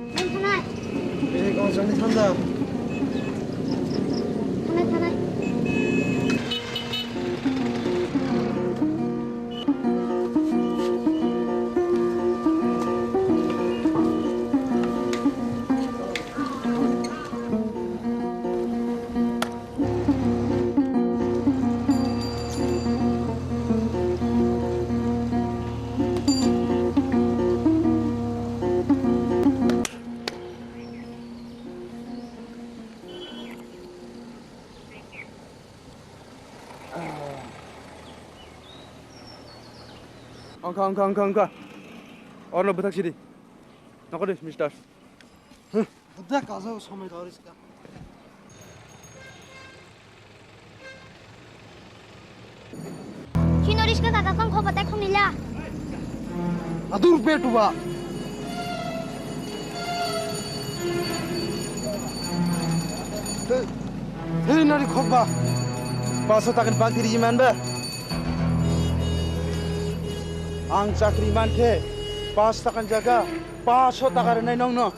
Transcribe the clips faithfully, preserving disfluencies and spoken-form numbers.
Nang thanai. Eh, kong sani thanda. Thanai, thanai. Ongkha, ongkha, ongkha, ongkha. Orno bwthak sidi. Nokodi, mister. Huh. Buddha kaza somai rw riska. Chino riska kaka kong khoba tai khong nila. Adur petuba. Hei, hei, nari khokba. Paso takin bak diri iman ba. Ang chakri man khe, pas takan jaga, paso taka rwnai nongno.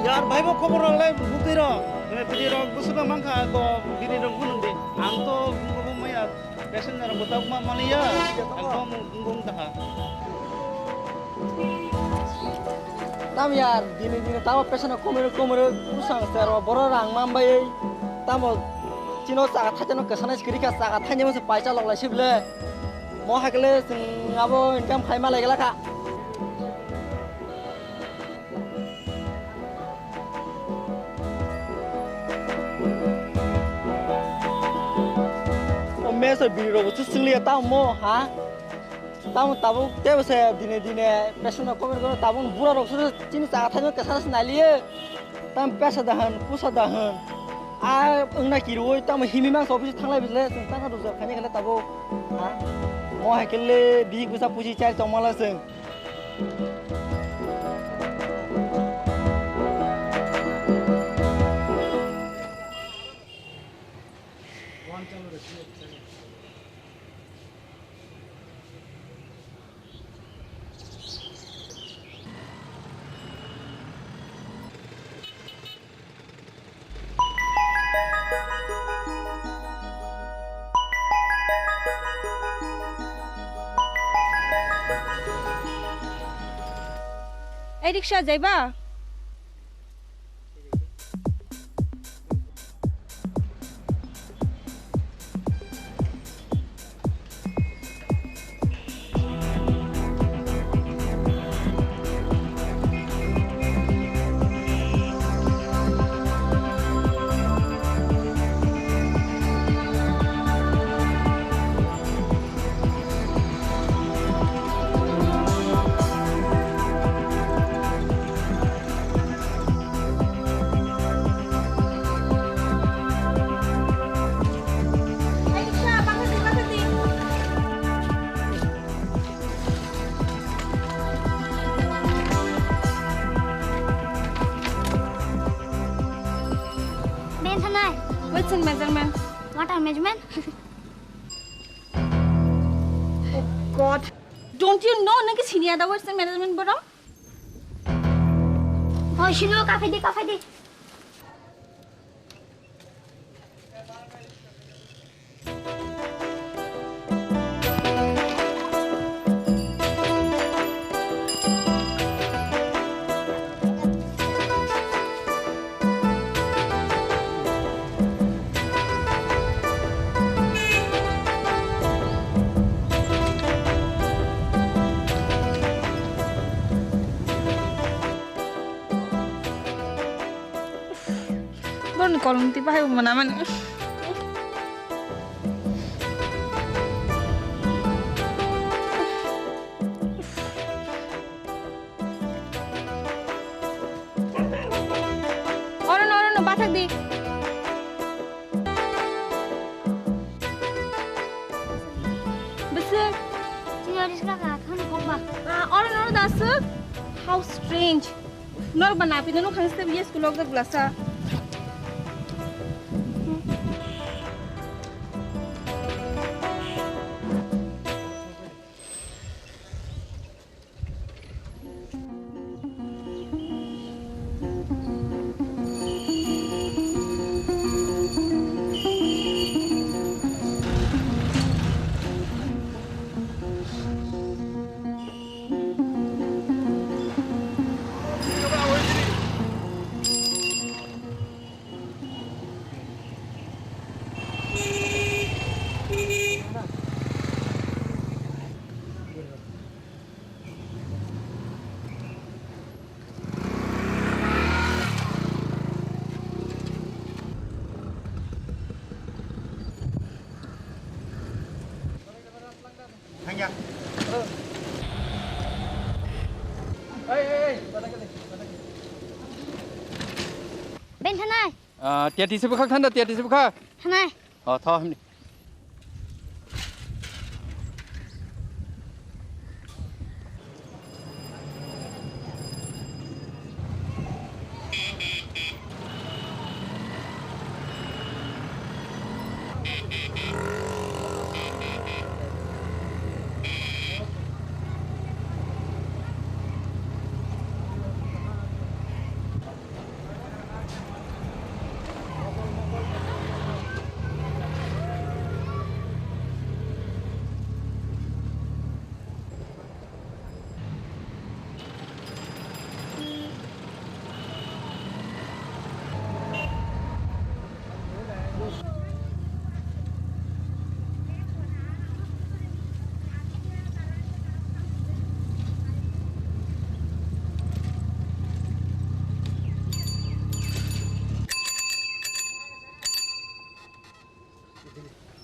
Yar, bhai bo khobor rok lai bwtwi rok. Bini rok bwswk no mankha, to bini rok phunuk di. Ang to bumung maya passenger rok bwtak ma maliya. Ekdom bumung taha. Tam yar, dini dini tamo passenger komoro komoro usang sero boro rang mambai. Tamo chino chaka thaitano kwsana sikiri kha, chaka thaini masa paisa lok lai sible. Mo hakle sing abo income khai malai gala kha. O meso bini rok se singliya tamo ha. Tamo tabuk tebo se dine dine pesonno komir goro tabuk bura rok se chini chaka thaino kesa se naliye. Tam pesa dahan, pusa dahan. A wngna kiroi tamo himi mangsa office thanglai bisle chwng tangkha rwjak khaini khaile tabuk. Ha? Mo hai kele bihik bwsa puji chari tongmala chwng. Ei riksha jaiba? Ben thanai. Western measurement. What are measurement? Oh God. Don't you know nang siniya da Western measurement boro? Hoi sino, kafe di, kafe di. Ni kolong twi bahai bo mwnamani. Oro no, oro no, bathak di. Bwswk. Chini oro iska ka, thani kokba. Ah, oro no, oro da aswk. How strange. Norok ba napi no nukha se yes kulok jak blasa. Ben thanai. Ah, tiya tisi bwkhak thanda, tiya tisi bwkhak. Thanai. Oh, tho, himni.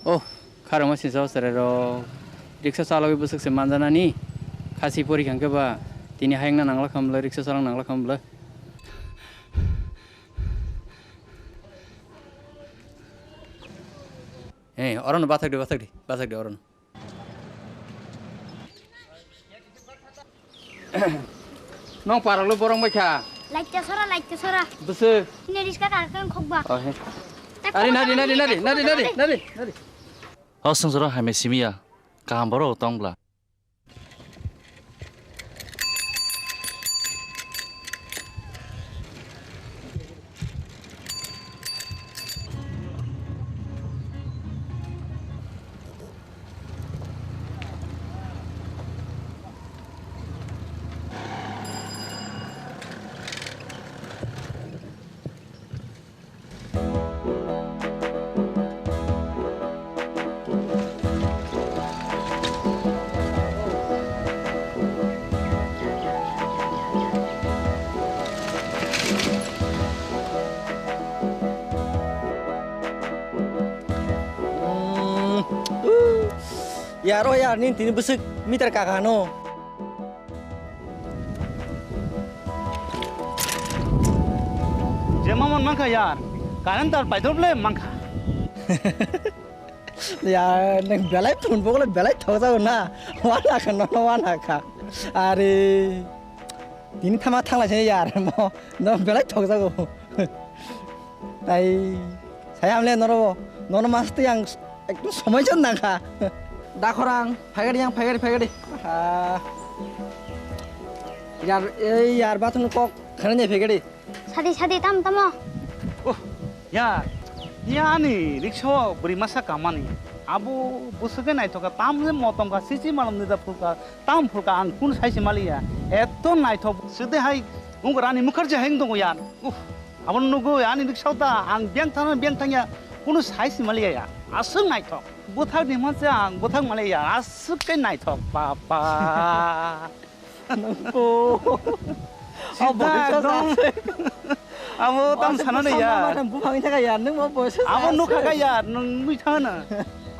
Oh, kharangma sisa o chwrai rok riksa chalogwi bwswk se manjanani, khasi pori kha hwnkhe ba tini hayungna nangla khamle, riksa chalok nangla khamle. Hey, orono bathak di, bathak di, bathak di orono. Nong paralo borong bai kha. Laita sora, laita sora. Bwswk. Ini riska karkan khokba. Oh, he. Ari nadi, nadi, nadi, nadi, nadi, nadi, nadi. O sungsaro hamya simiya. Kaham borok tong bla. Yaro yar, nini tini bwswk meter kaka no. Jemamon mankha yar, current tar paithor le mankha. Yar, nang belai phone bokle belai thokjago na. Wana kha, nono wana kha. Are, tini thama thanglai se yar, mo, no belai thokjago. Tai, saya amle noro, nono mas tei ang ekdom somoi jon nangkha. Da khorang, phaigadi yang, phaigadi, phaigadi. Ah. Yar, ei yar, bathung kok, khana ni phaigadi. Sadi, sadi, tam, tamo. Oh, ya, ya ani riksa bwrwi masa kamani. Abo bwswk khe naithoka, tam je motom kha, sisi malom nida phulka, tam phulka ang kun saisi maliya. Eto naithok, sede hai, ung Rani Mukherjee hai tongo ya. Uh, abo nugo ya, ani riksa ta, ang biyang thang, biyang thang ya, kunu saisi maliya ya. Aswk naithok. Bwthak ni manse ang bwthak maliya, aswk khe naithok, papa. Nangko. Sida Oh, boisa ekdom. Sase. Abo tam sana de ya. Buphang thaka ya, nung bo boisa. Abo nukha ka ya, nung mui thana.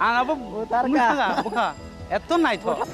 Ang abo mui thaka, bukha. Eto naithok.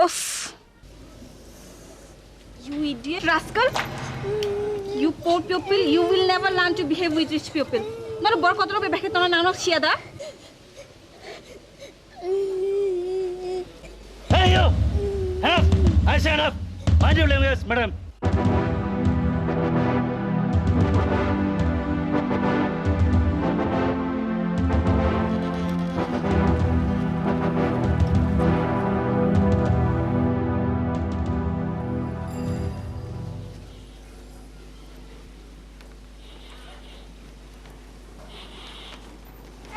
Uff. You idiot rascal. You poor people, you will never learn to behave with rich people. Nor bor kotoro be bekhe tona nang nok siya da. Hey, you! Enough! I say enough! Mind your language, madam!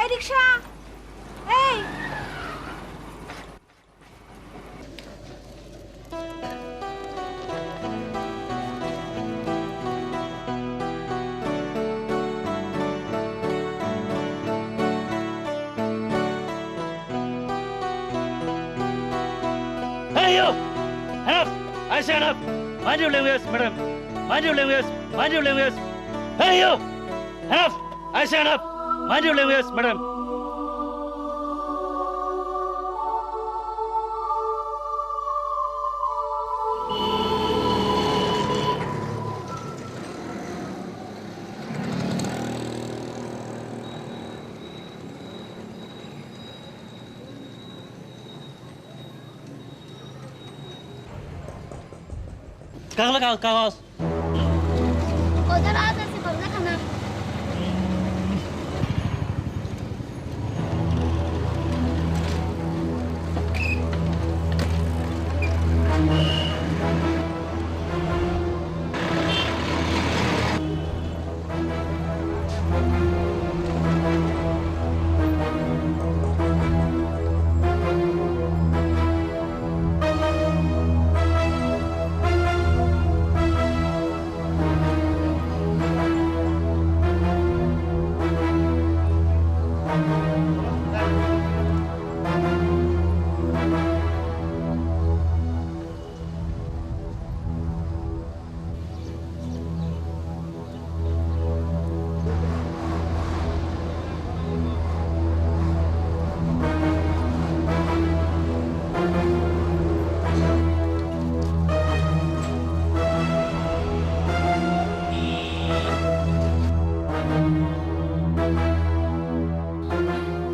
Ei, rickshaw! Ei! Hey, you! Enough! I say enough! Mind your language, madam! Mind your language! Mind your language! Hey, you! Enough! I say enough! Mind your language, madam! Kagla ka-, kagos. Ojara asa si bagla khana.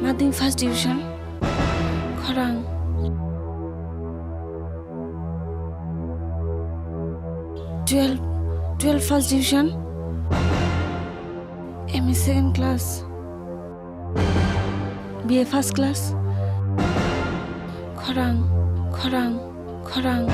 Mading first division. Khorang. Twelve, twelve first division, M A second class, B A first class. Khorang, khorang, khorang.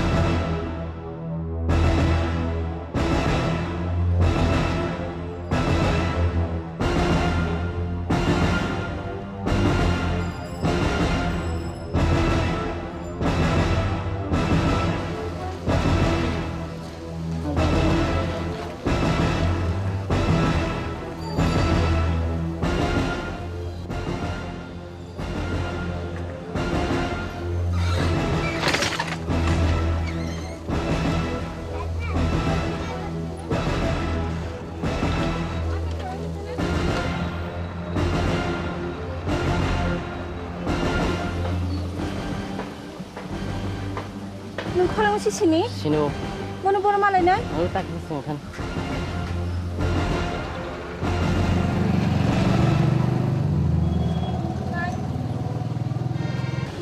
Nwng khorang si sini? Sino. Bono boro malai nai? Ang tak sini kan.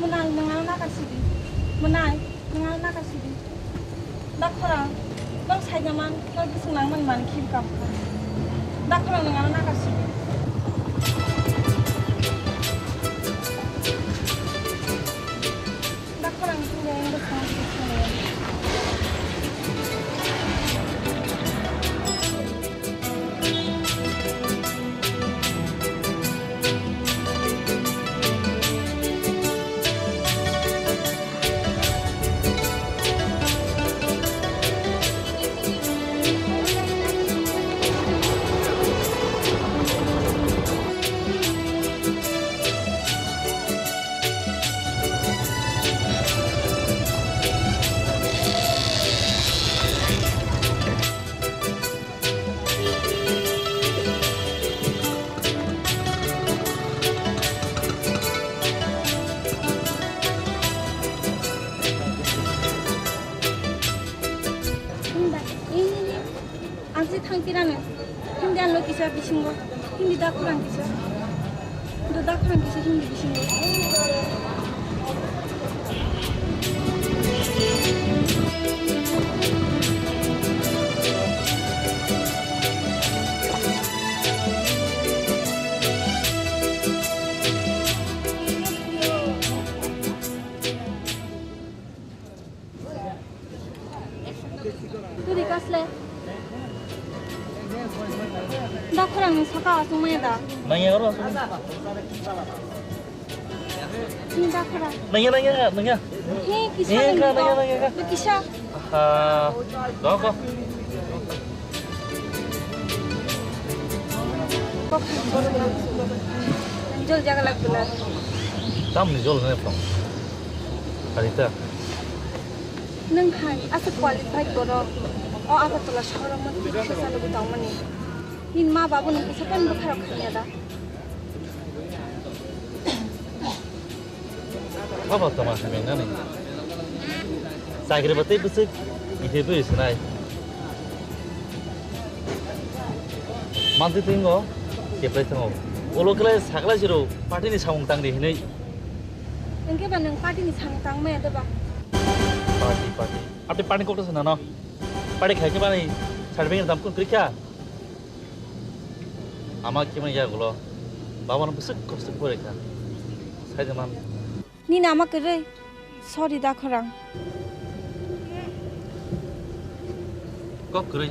Mwnai, nwng ano nakar sidi. Mwnai, nwng ano nakar sidi. Da khorang, nwng saida man, nwng bising nang man man khim kam kha. Da khorang, nwng ano nakar sidi. Da khorang, nwng bising nang man. Ang si thang tirano. Hindi ang lo kisa bisingo. Hindi da khorang kisa. Do da khorang kisa hindi bisingo. Turi kasle. Da khorang ni saka asung maya da. Nangya oro asung. Ni da khorang. Nangya, nangya, nangya. He, kisa. He, nangya, nangya, nangya. Kisa. Ha, doko. Jol jaga lagdula. Tamni jol ne pang. Harita. Nwng hai asa qualified borok. O Agartala sohoro mo tip sosa lugu tongmani. Nini ma babu nwng kisa pen bwkharok khanya da. Baba tama hamya nani. Chakri ba tei bwswk ite bwrwi swnai. Mantwi twingo keplai thango. Ulo khlai sakhlai siro party ni samung tangdi hinwi. Hwnkhe ba nwng party ni samung tangmaya de ba? Party, party. Ate party kokto swnano. Party khai khe bani certificate dam kun krikha. Ama kimani yagulo. Baba no bwswk kosto pore kha. Sai de man. Nini ama kwrwi? Sorry da khorang. Kok kwrwi.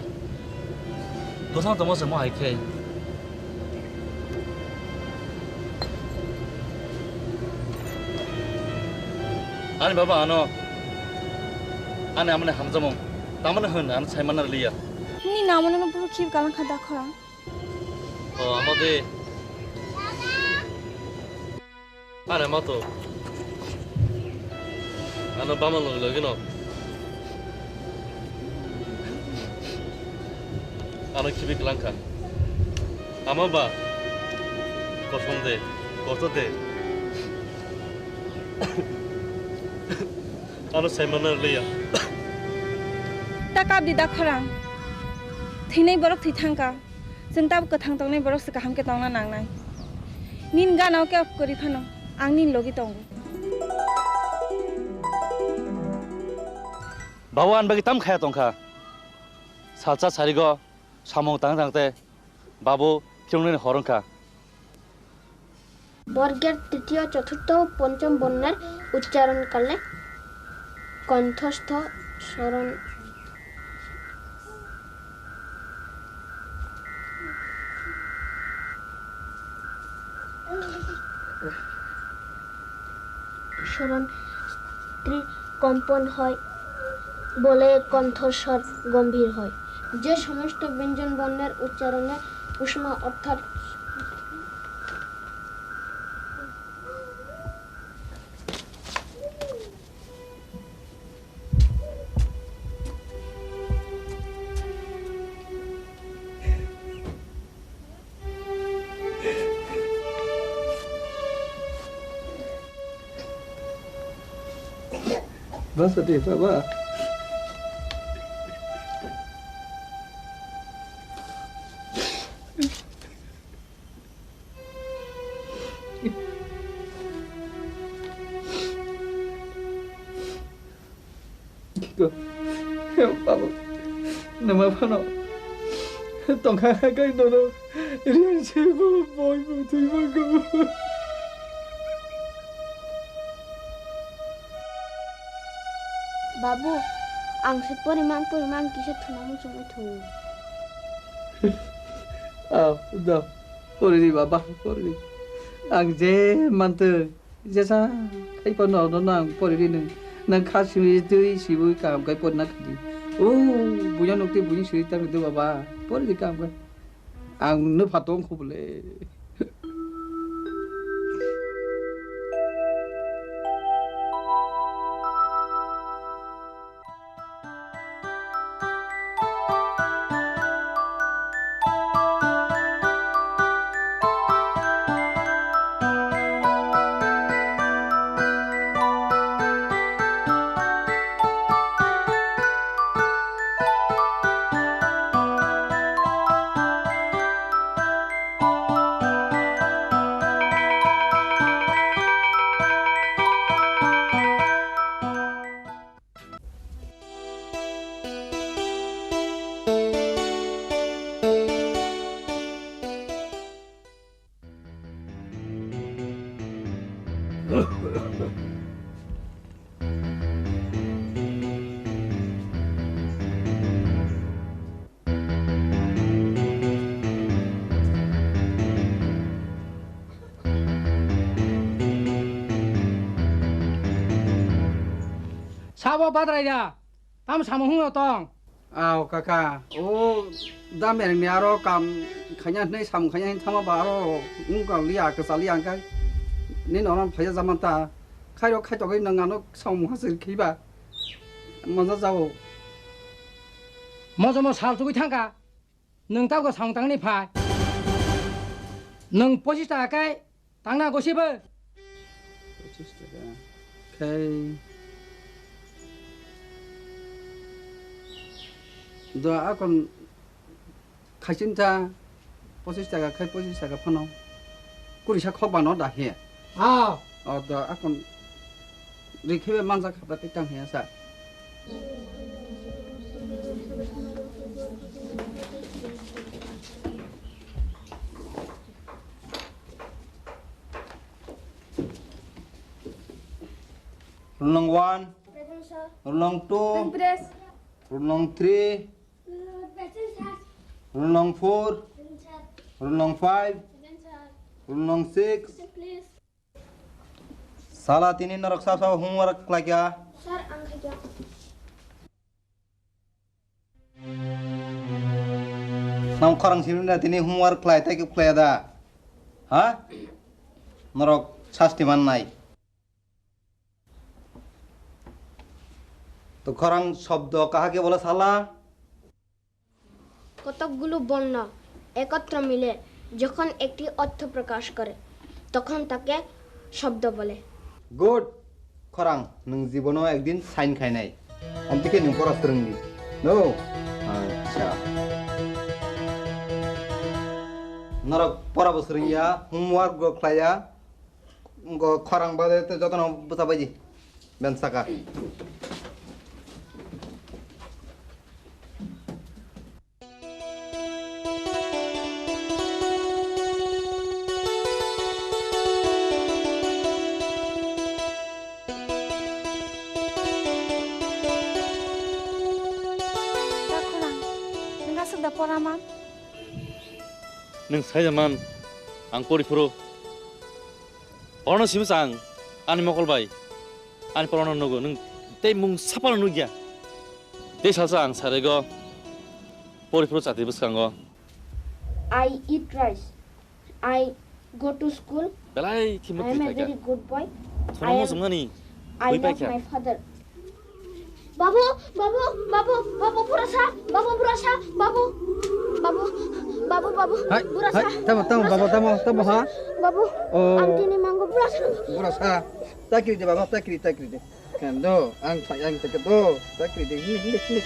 Bwsano tongma se mo hai khe. Ani baba ano. Ani amani hamjamung. Tamani hwn ano saimanna liya. Nini amano no buru khib galang kha da khorang. O, amo de. Are mato. Ano bama log logino. Ano khibi klangkha. Ama ba. Kosom de. Koto de. Ano saimana leya. Ta kap di da khorang. Thinai borok thwi thangka. Chwng tabuk kwthang tongnai borok se kaham khe tongna nangnai. Nini gana o kebo kwrwi phano ang nini logi tongo. Babo ani bagwi tam khaya tongkha. Salsa sarigo samung tang tang te babu phiyongnani hor wngkha. বর্গের তৃতীয়, চতুর্থ ও পঞ্চম বর্ণের উচ্চারণকালে কণ্ঠস্থ স্মরণ, স্মরণ স্ত্রী কম্পন হয় বলে কণ্ঠস্বর গম্ভীর হয়। যে সমস্ত ব্যঞ্জন বর্ণের উচ্চারণে উষ্মা অর্থাৎ Basta deh, Baba. Baba, nama phano tongkha kai nono rian se bo boi bo twi bo go. Babu, ang se porimang porimang kisa thuna muchung ithu. Ah, da, pori di baba, pori di. Ang je mantwi. Jesa, khai phano nono ang pori ri nung. Nang kha simi twi sibui kaham khai porina khadi. O, buya nukti buya siri tang do baba. Pori ri kaham khai. Ang no phatong khubule. Sabo badrai da, tam samung hwnwi tong. Aw kaka, o da merengni aro kam khaina hwnwi samung khaina hwnwi thangma ba aro wngkang liya kwchaliya hwnkhe nini nono phaiya jamanta khairo khaitogwi nwng ano samung hachir khiba. Moja jao. Mojomo sal chugwi thangkha. Nwng tabukha samung tangni phai. Nwng pochis taka kai tangna gosibo. Pochis taka. Khai. Do akon khaichim ta pochis taka khai pochis taka phano. Kurisa khok bano da he. Ah. O do akon rikhibe manjak khabra tei tang he sa. Roll number one. Present, sir. Roll number two. Present. Roll number three. Present, sir. Roll number four. Present, sir. Roll number five. Present, sir. Roll number six. Present, please. Sala tini norok sab sab homework khlaikha? Sir, ang khaikha. Nang khorang simi na tini homework khlai tei khe khlai da? Ha? Norok sasti man nai. To khorang shobdo kaha ke bola sala? কতকগুলো বর্ণ একত্র মিলে যখন একটি অর্থ প্রকাশ করে, তখন তাকে শব্দ বলে। Good. Khorang, nwng jibono ekdin sign khainai. Amtwi khe nwng pora swrwngdi. No? Acha. Norok pora bo swrwngya, homework bo khlaiya. Go khorang bade te jotono bwsa baidi. Ben saka. Ama. Nwng sai jaman, ang pori phuru. Orono simi sa ang, ani mokol bai, ani porano nugo, nwng tei mung sapano nugya. Tei salsa ang sarego, pori phuru chati bwskango. I eat rice. I go to school. Belai khe I am a mukti very good boy. Thono I am, mosong nani. I love my father. Babu, babu, babu, babu, burasa, babu, burasa, babu, babu, babu, babu, hai, burasa, hai, tamo, tamo, burasa, babu, tamo, tamo, ha? Babu, oh. Ang tini manggo burasa. Burasa. Takri de, baba, takri, takri de. Kando, ang thai, ang thai, kando, takri de, hindi, hindi, hindi.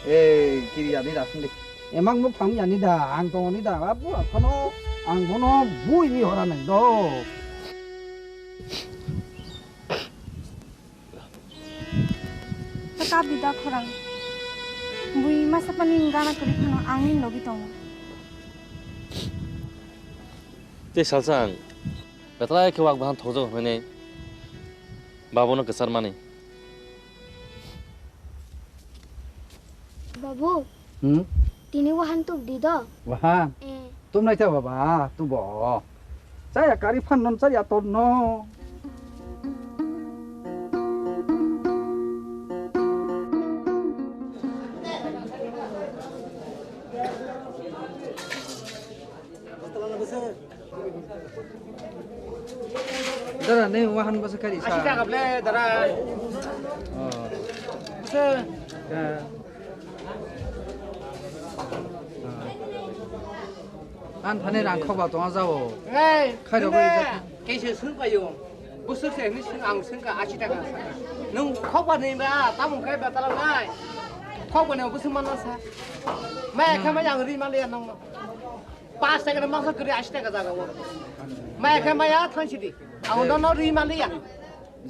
Eh, kiri ani da, hindi. Emang nuk thang yani da, ang tong ni da, abu, kono, ang bono, bui, bui, hora nang do. Kap di da khorang. Bui masa pani gana kuri phano angni logi tongo. Tei salsa ang betlai khe wak bahan thokjak hwnwi babono kwchar mani. Babu, hmm? Tini wahan tuk di do? Wahan? Eh. Tum nai ta baba, tu bo. Chaya kari phan non chaya ton no. Dara, ne wahan basa kari sa. Ashi taka ble, dara. Oh. Basa. Ya. An thani rang khok ba tong jao. Hey, khai rok bai. Kaisa sung payo. Busuk se ni sung ang sung ka ashi taka. Nung khok ba ni ba, tamung kai ba tala nai. Khok ba ni busuk mana sa. Mai kha mai ang ri ma le nong. Pas taka na mangsa kri ashi taka jaga o. Mai kha mai ya thang sidi. Ang no no ri ma le ya.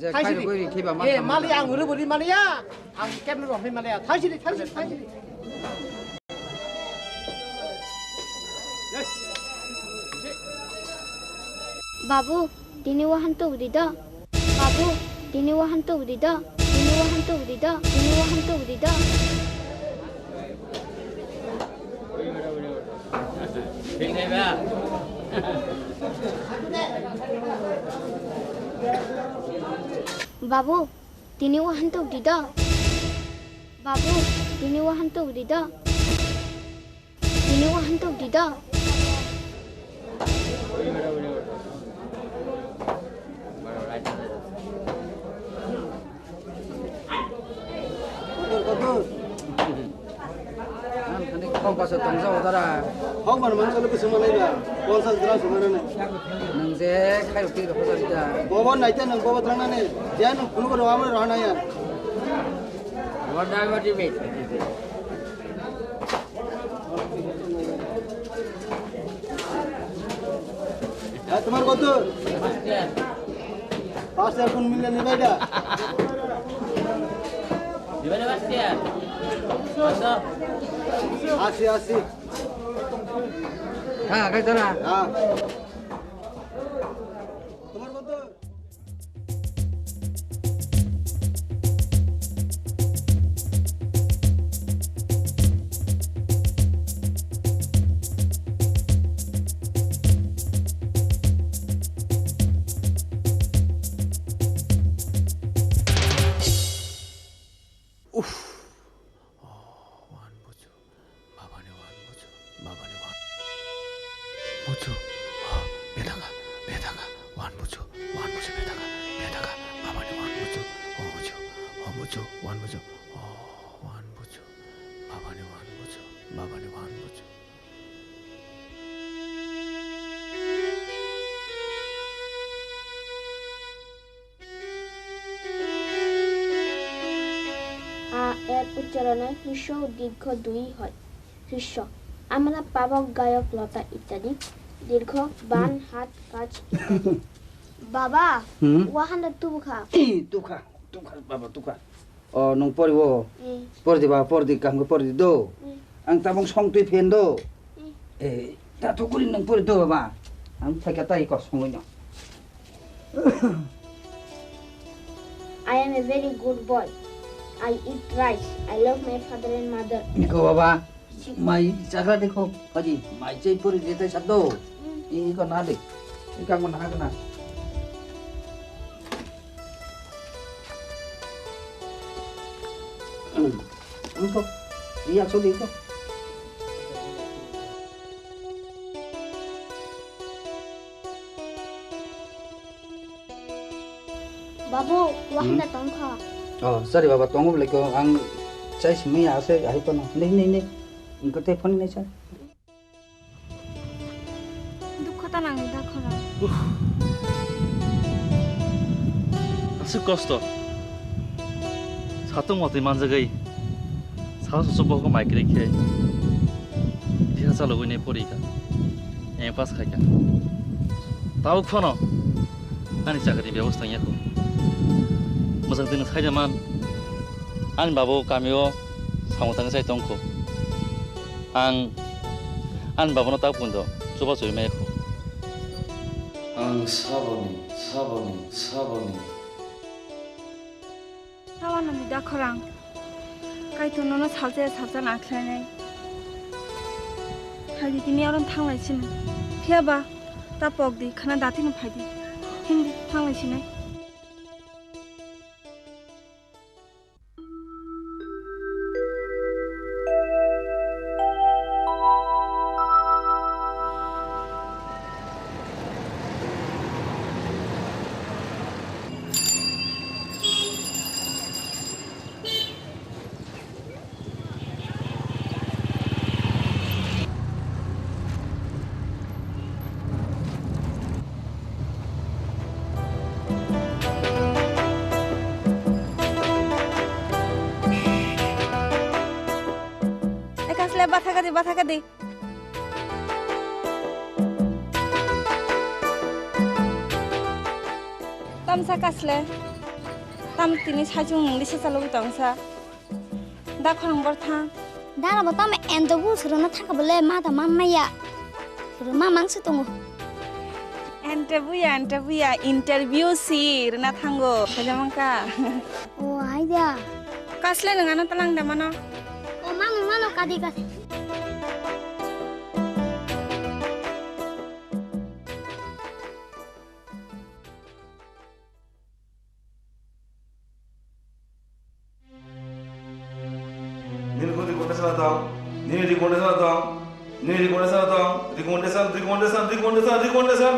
Je thang sidi. Khai rok bai ri khiba ma. Eh, ma le ang ri bo ri ma le ya. Ang kem no ri ma le ya. Thang sidi, thang sidi, thang sidi. Babu, tini wahan tuk di do. Babu, tini wahan tuk di do. Tini wahan tuk di do. Tini wahan tuk di do. Babu, tini wahan tuk di do. Babu, tini wahan tuk di do. Tini wahan tuk di do. Ang thani kok basa tongsa odara. Hok man man salo bisi manai ba. Ponchas gram sumana ne. Nang je khai rok twi rok hojar da. Bobo naita nang bobo trang nani. Je nang kunu ko rawam ro hana ya. What do you mean? হ্যাঁ, তোমার কত? পাঁচ হাজার কোন মিলে নেবে এটা? দিবে না পাঁচ হাজার? কত? আশি, আশি। হ্যাঁ, আগে তো না। হ্যাঁ। তোমার কত? Uff. Oh, wan buju. Babani wan buju. Babani wan. Buju. Oh, bedanga, bedanga. Wan buju. Wan buju bedanga. Bedanga. Babani wan buju. Oh, buju. Oh, buju. Wan buju. Oh, wan buju. Babani wan buju. Babani wan buju. আ এর উচ্চারণে হ্রস্ব উ দীর্ঘ দুই হয়। হ্রস্ব। আমরা পাবক, গায়ক, লতা ইত্যাদি। দীর্ঘ বান, হুম। হাত, কাজ ইত্যাদি। বাবা, হুম? ওয়াহানটা তুবুখা। ই, তুখা, তুখা, বাবা, তুখা। O, nwng pori o? Mm. Pori di ba, pori di, kaham khe pori di do. Mm. Ang tabuk song twi phen do. Mm. Eh, ta thukuri nwng pori do ba. Ang thai kha tai kosong no. I am a very good boy. I eat rice. I love my father and mother. Niko baba. Mai chakra dekho, kaji, mai chai puri jete sado. Iko na de. Ika mo na na. Iko. Iya so de iko. Babu, wahanda tongkha. Oh, sorry baba, tongo bole ko ang chai simi ase ahi kono. Nei nei nei. Ingko te phone nei sa. Dukho ta nang da khora. Aswk kosto. Satung watwi manjagwi. Sal susu bohgo mai kre khe. Diha chalogwi ne porika. M A pass khaika. Tabuk phano ani chakri bebosta wngya kho. Mwchang twi nwng saida man. Ani babo kamio samung tangwi chai tongkho. Ang ani babono tabuk pundo chuba churi maya kho. Ang saboni, saboni, saboni. Tawa nang da khorang. Kaitor nono salsa salsa na khlainai. Haidi tini oron thanglai sini. Phiya ba ta pok di khana dati no phaidi. Hindi thanglai sinai. Ekasle bathakadi, bathakadi. Tamsa kasle. Tam tini sajung nungdi se chalogwi tongsa. Da khorang bor thang. Da rabo tam interview suruna thangka bole ma da man maya. Suru ma mang se tongo. Interview ya, interview ya, interview si runa thango. Kaja mangka. O, hai da. Kasle nung ano talang da mano. O, mano, mano, kadi, kadi. Nini recommendation atong, nini recommendation atong, nini recommendation atong, recommendation, recommendation, recommendation, recommendation.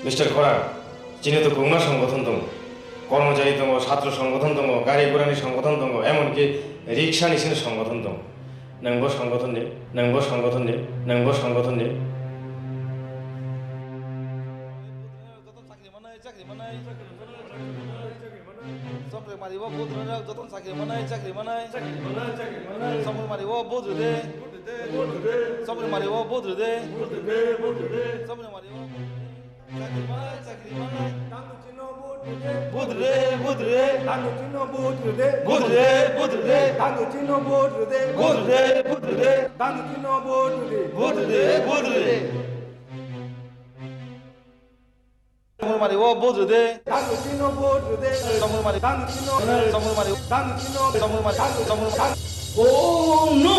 Mister Khorang, chini to kwbangma songgothon tongo. Kormochari tongo, chhatro songgothon tongo, gari gurani songgothon tongo, emonki riksani sini songgothon tongo. Nwngbo songgothonni, nwngbo songgothonni, nwngbo songgothonni. Chakri mari o budre, joton chakri manai, chakri manai. Chakri mari o budre de. Chakri mari o budre de. Chakri mari o. Chakri manai, chakri manai. Budre, budre. Budre, budre. Budre, budre. Budre, budre. Samui mari o vote rwdi. Samui mari. Samui mari. Samui mari. Samui mari. Oh no!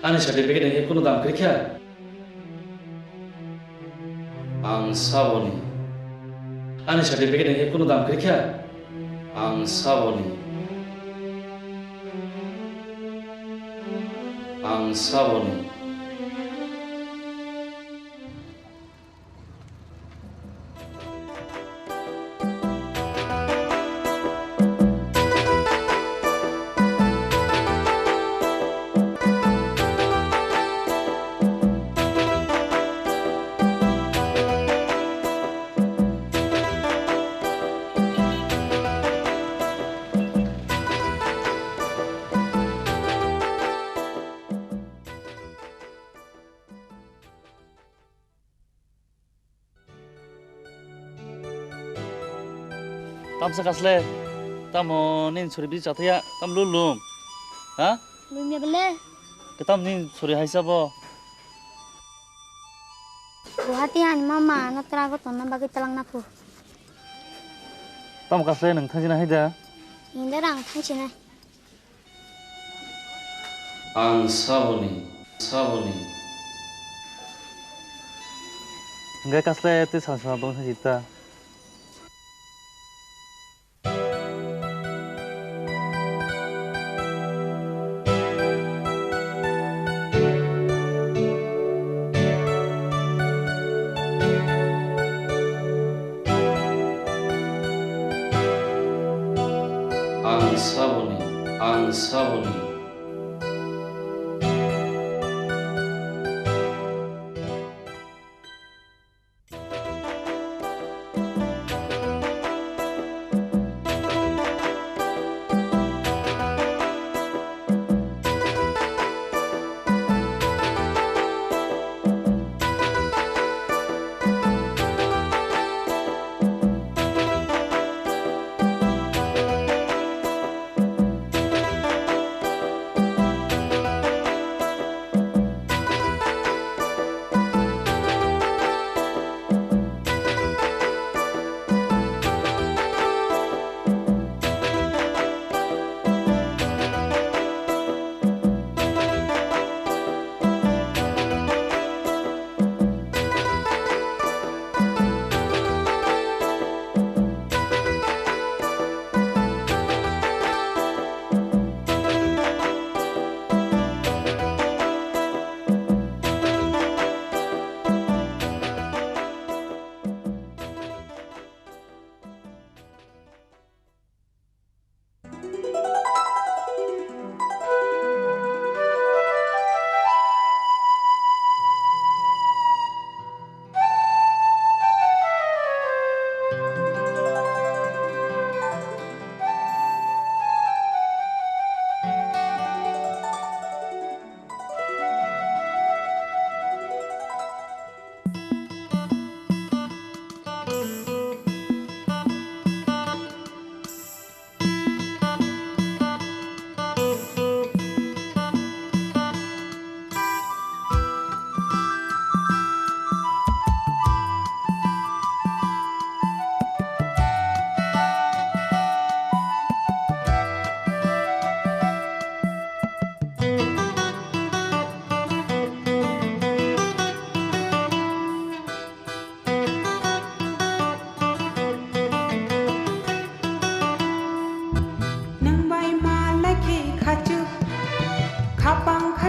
Ani certificate ni kunu dam kwrwi kha? Ang saboni. Ani certificate ni kunu dam kwrwi kha? Ang saboni. Ang saboni. Tamsa kasle, tamo nini sori bisi chathaya, tam lulum, ha? Lumya bele. Ketam nini sori haisa bo. Guwahati ani mama no trago tonna bagwi talang na phu. Tamo kasle nwng thangjina haida? Inda rang thangjina. Ang saboni, saboni. Hingke kasle twi sal sal bwng thang jita. Ang saboni, ang saboni.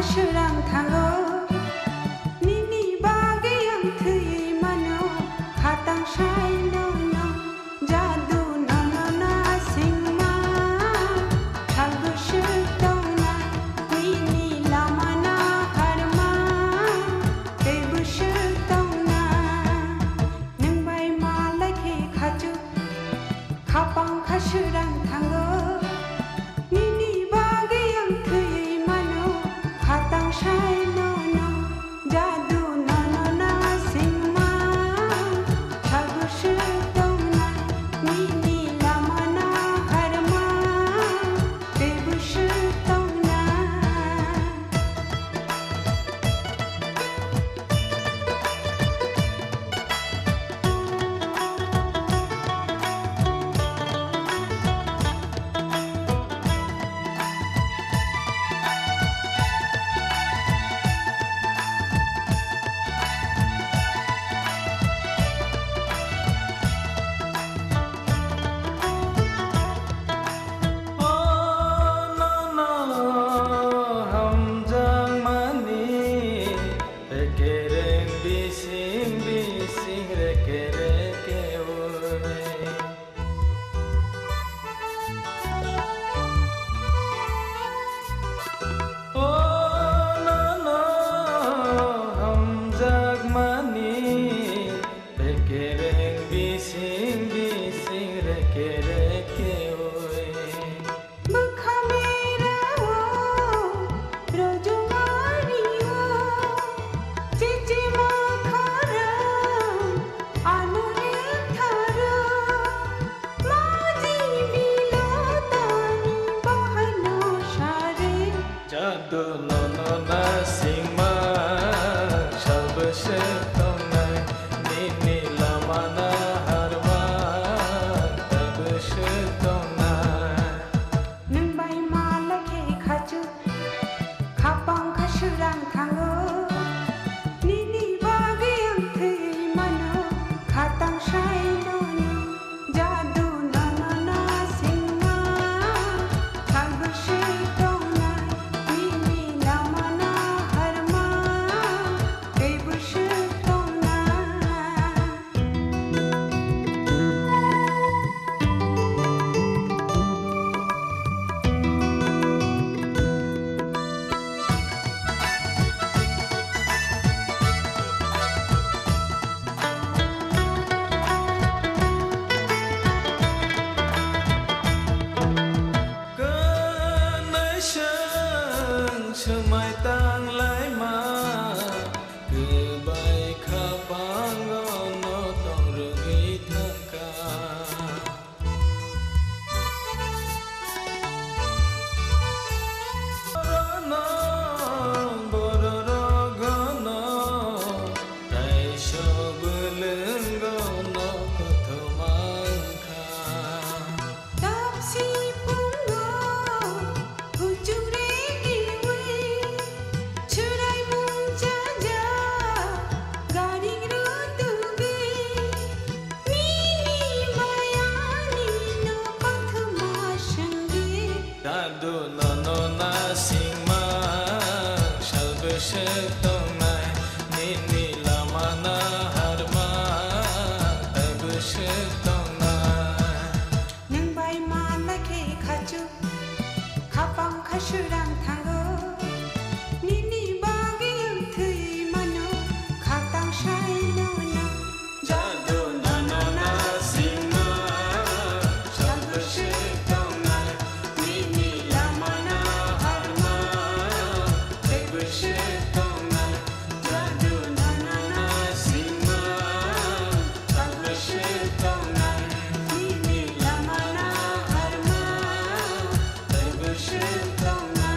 Swrang thango, nini bagwi ang thwi mano, khatang sai nono, jadu nono nasingma, salbwswk tongna, nini lama na harma, tei bwswk tongna. Nwng bai malai khe khachuk, khapang kha swrang thango. Nini bagwi ang thwi mano, khatang sai nono, jadu nono nasingma, salbwswk tongna, nini lama na harma, tei bwswk tongna. O nono hamjakmani, ekereng bising bising reke reke ui. O nono hamjakmani, ekereng bising bising reke reke ui. Bwkha merao, rojongari o, chichima khara, ano rethara, maji bilo tani bahano sare. Jadu nono nasingma, salbwswk tongnai, nini lama na harma, tabwswk tongnai. Nwng bai malai khe khachuk, khapang kha swrang thango. Nini bagwi ang thwi mano, khatang sai nono, jadu nono nasingma, salbwswk tongnai, nini lama na harma, tei bwswk tongnai. Kwnaiswng swmai tanglaima, kwbai khapango no tongrwgwi thangkha. Bororok, bororok gono, taisok bwlwng gono kothoma wngkha. Tapsi pungo, huchuk rediwi, chwraimung chaja, garing rutugwi, nini mayani no kothoma swngwi. Jadu nono nasingma, salbwswk tongnai, nini lama na harma, tabwswk tongnai. Nwng bai malai khe khachuk, khapang kha swrang thango. Nini bagwi ang thwi mano, khatang sai nono. Jadu nono nasingma, salbwswk tongnai, nini lama na harma, tei bwswk tongnai. Jadu nono nasingma, salbwswk tongnai, nini lama na harma, tei bwswk tongnai.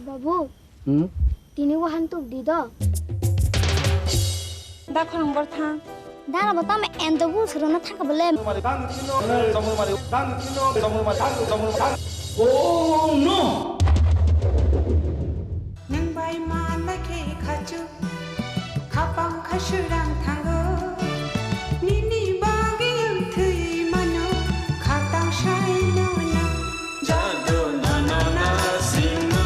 Babu, hmm? Tini wahan tuk di do. Da khorang bor thang. Dara bo tamo endo bu sero na thangka bole. Oh no! Nwng bai manna khe khachu, khapang khasurang thango. Nini bagwi ang thwi mano, khatang sai no na. Jado na na na singma,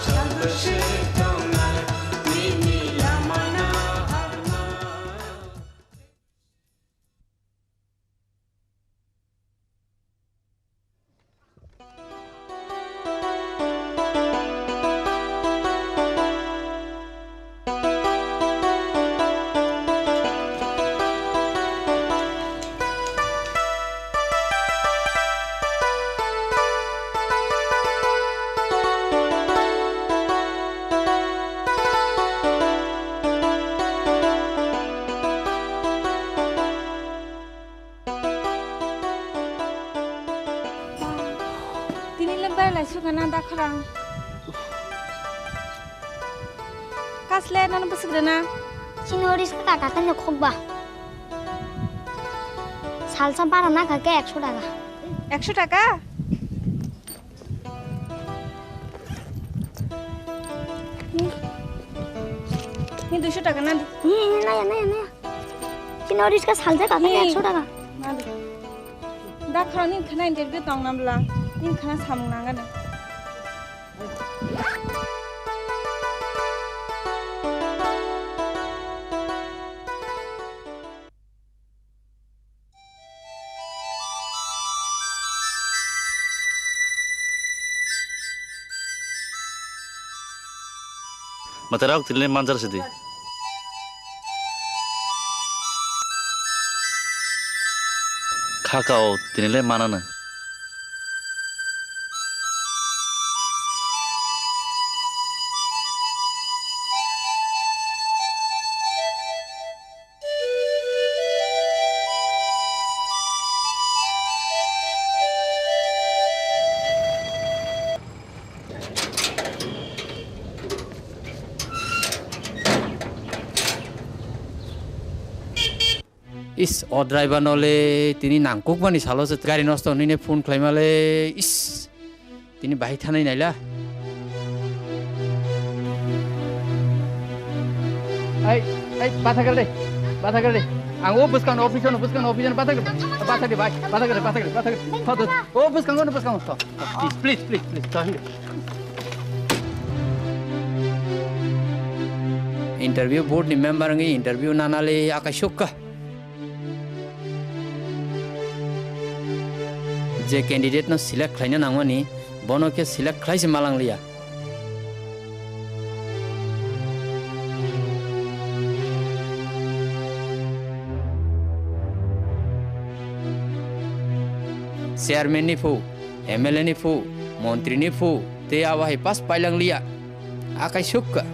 sabo se tongnai, nini lama na harma. Tini le bai lai suka na da khorang. Kasle nang bwswk rwna? Chini o risk ta kakan ni khokba. Salsa bara na kake ekso taka. Ekso taka? Ni, ni duiso taka na di. Ni, ni, naya, naya, naya. Chini o risk ta salsa kakan ni ekso taka. Na di. Da khorang ni khana interview tong namla. Ni khana samung nangana. Mwtairok tini le manjar sidi. Khakao tini le manana. Is, o driver no le tini nangkukmani salo se gari nosto hwnwi ne phone khlaima le, is, tini bahai thanai naila. Ai, ai, batha gel de, batha gel de. Ang o bwskang office no, bwskang office no batha gel, batha gel bai, batha gel, batha gel, batha gel. Tho, tho, o bwskang no, bwskang tho. Please, please, please, please, tho, hindi. Interview board ni member ngi interview nanali akai sukka. Je candidate no select khlaina nangmani, bono khe select khlai se malang liya. Chairman ni phu, M L A ni phu, montri ni phu, tei abo hai pass pailang liya. Akai sukka.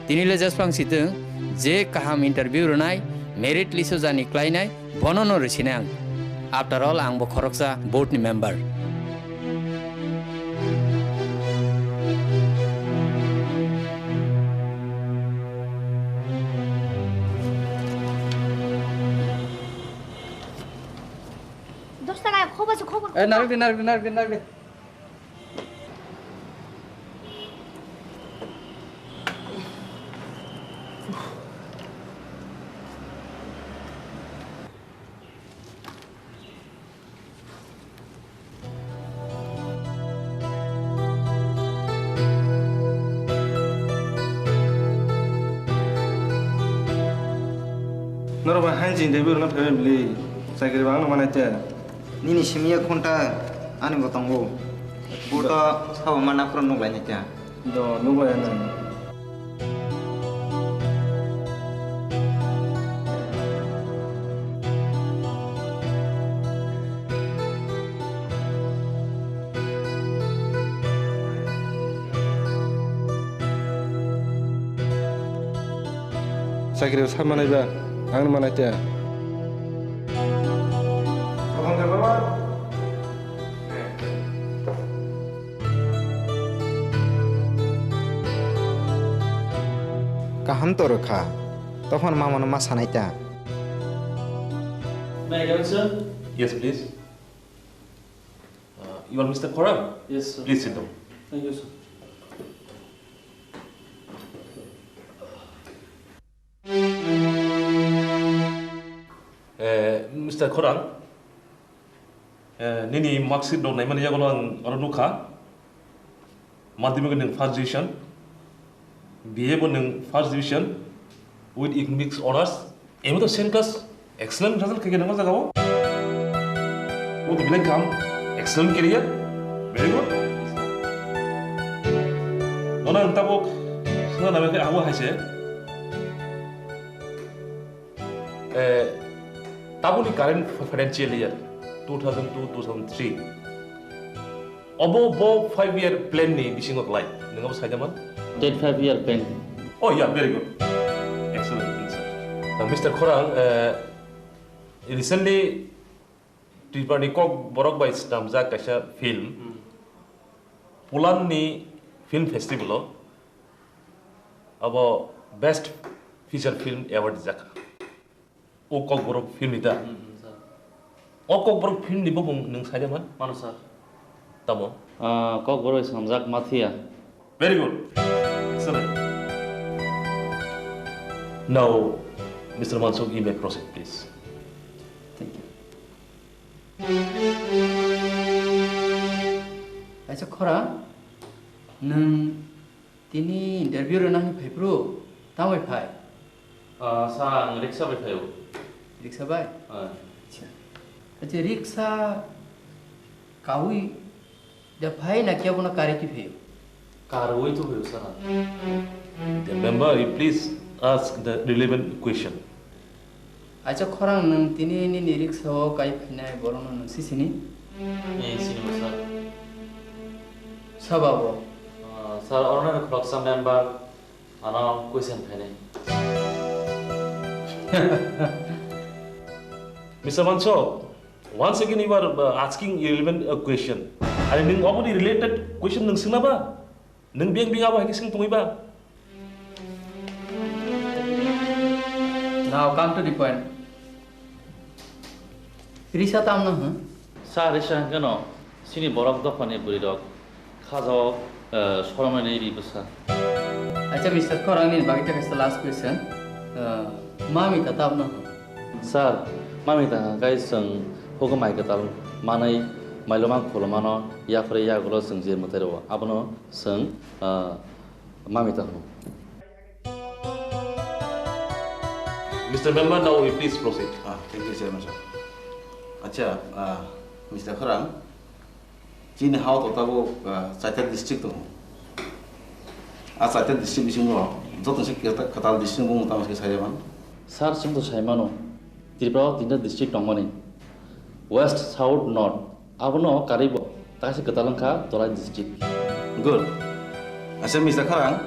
Tini le jasphang sitwng, je kaham interview rwnai, merit list o jani klainai, bono no rwsinai ang. After all, ang bo khoroksa board ni member. Dos taka khoba se khoba. Eh, narwk di, narwk di, narwk di, narwk di. Norok bai haini chini tei bwrwino phaibai bwlwi, chakri bo ano manai te. Nini simi ek ghonta ani bo tongo. Bo to sabo ma naphuru nuk lainai ta. Do, nuk lai nang. Chakri sa manai ba, ang manai ta. Abang ka baba? Kaham to rwkha. Tophano mamano ma sanai ta. May I come in, sir? Yes, please. Uh, you are Mister Khorang? Yes, sir. Please sit down. Thank you, sir. Eh, Mister Khorang, eh, nini marksheet rok naimani yago ang oro nukha. Madhyamik nwng first division, B A bo nwng first division with economics honors, M A to same class, excellent result khaikhe nangma jagao. What a belai kaham, excellent career, very good. Nono ang tabuk swnna naimani abo hai se. Eh, tabukni current financial year two thousand two, two thousand three. Obo bo five year plan ni bisingo klai. Nwng abo saida man? That five year plan. Oh yeah, very good. Excellent, sir. Now, Mister Khorang, eh, recently Tripura ni Kokborok bai swnamjak kaisa film. Hmm. Poland ni film festival o abo best feature film award rijak. O Kokborok film ni da. Hmm, hmm, sir. O Kokborok film ni bubung nwng saida man? Mano, sir. Tamo? Ah, Kokborok swnamjak Mathiya. Very good. Excellent. Now, Mister Mansuk, you may proceed, please. Thank you. Acha Khorang, nwng tini interview rwna hinwi phai phuru, tamo bai phai? Ah, sa ang riksa bai phaio. Riksa bai? Ah. Acha. Acha, riksa kaui da phai na khe abono karwi twi phaio? Karwi twi phaio, sir. The member, you please ask the relevant question. Acha Khorang, nwng tini nini riksa o kai phainai borokno nwng si sini? Eh, sini bo, sir. Sabo bo? Ah, sir, oro nini khoroksa member ano question phainai. Mister Mansuk, once again you are, uh, asking irrelevant, uh, question. Are nwng oboni related question nwng swngna ba? Nwng beng beng abo hai khe swng tongwi ba? Now come to the point. Risa tamno hwn? Sa risa hwnkhe no, sini borok dophani bwrwi rok khajo, eh, soromnani ri bwsa. Acha, Mister Khorang, nini bagwi ta kaisa last question. Eh, mami ta tamno hwn? Sir, mami ta hwnkhe chwng hugo mai kwtal manwi mailoma khulumano yapharwi yagulo chwng je mwtai rwo abono chwng, ah, mami ta hwno. Mister Member, now we please proceed. Ah, thank you, Chairman sir. Acha, ah, Mister Khorang, chini hao to tabuk, ah, chaita district tongo. Ah, chaita district bisingo joto se kwta-, kwtal district bumung tamo se saimano? Sir, chwng to saimano, Tripura o tinta district tongmani, West, South, North. Abono karwi bo kaisa kwtal wngkha Dholai district. Good. Acha Mister Khorang,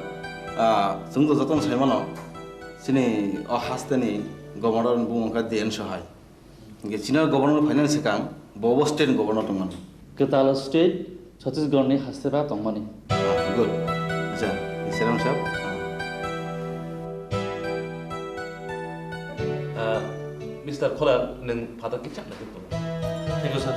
ah, chwng to jotono saimano, chini o hasteni governor ni bumung wngkha D N Sahai. Hingke chini governor phainani swkang bo bo state ni governor tongmani. Kwtal state Chhattisgarh ni haste ba tongmani. Ah, good. Acha, Mister Ram sahab. Ah. Ah, Mister Khorang, nwng phatar khe chakna khe tong. Thank you, sir.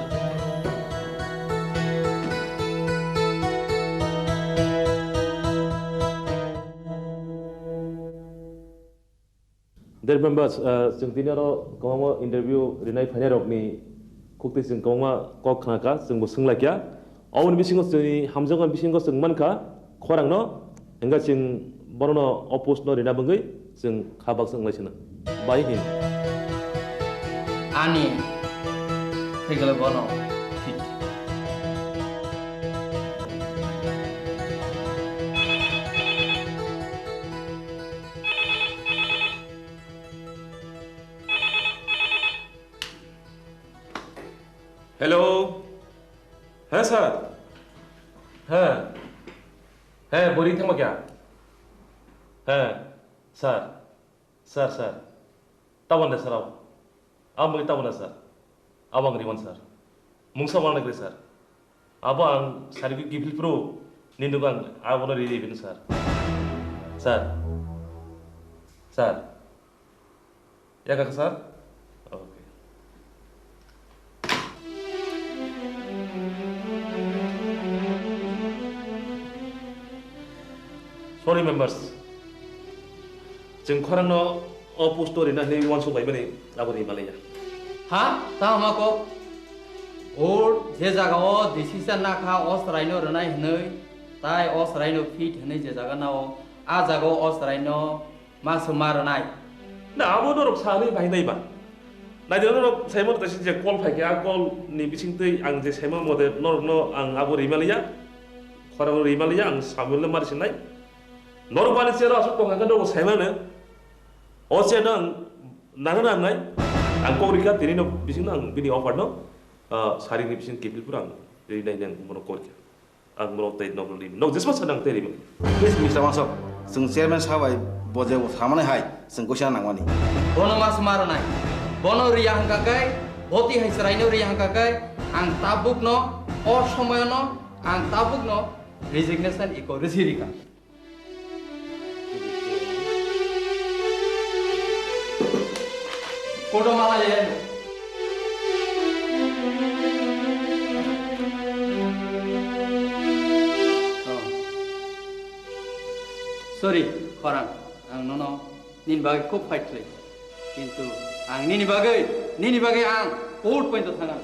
Dear members, ah, chwng tini oro kwbangma interview rinai phainairokni khuktwi chwng kwbangma kok khna kha, chwngbo swnglaikha. Oboni bisingo chwngni hamjakmani bisingo chwng mankha khorangno, hwnkhe chwng bonono o post no rina bagwi chwng kha baksa wnglaisino. Bai hin. Ani thwigwlwi bono fit. Hello. He, sir. He. He, bwrwi thangma kya? He, sir. Sir, sir. Tabon de, sir, abo. Abo mui tabon de, sir. Abo ang riwan, sir. Mungsa wang nagri, sir. Abo ang sarigwi kiphil pro, nini dugan abono ri ri bini, sir. Sir. Sir. Yakha sir? Okay. Sorry members. Chwng khorangno o post o rina hinwi uansuk laimani abo ri manliya. Ha? Tamo ma kok? Court je jaga o decision nakha o chwraino rwnai hinwi, tai o chwraino fit hinwi je jaga nao, a jaga o o chwraino ma se ma rwnai. Na, abo norok sanwi bai nai ba. Naidi norok saimano taisa je call phaikha, a call ni bisingtwi ang je saimano mode norokno ang abo ri manliya. Khorang ri manliya, ang Samuel no mari sinai. Norok bani chair o aswk tongkha khe norok saimano. O chair no ang nana nangnai. Ang kok rikha, tini no bisingno ang bini offer no, ah, saring ni bising kepil pura ang rinai nang bono kok rikha. Ang bono tei nok ri, nok jesma sana ang tei ri. Please, Mister Mansok, chwng chairman sabai bo je samani hai, chwng kuisa nangmani. Bono mas maranai. Bono riya hangka kai, boti hai chwraino riya hangka kai, ang tabukno, o somoyono, ang tabukno resignation iko risi rika. Kodo mala ye. Oh. Sorry, khorang. Ang nono nini bagwi kok fight khlai. Kintu ang nini bagwi, nini bagwi ang court pointo thangna.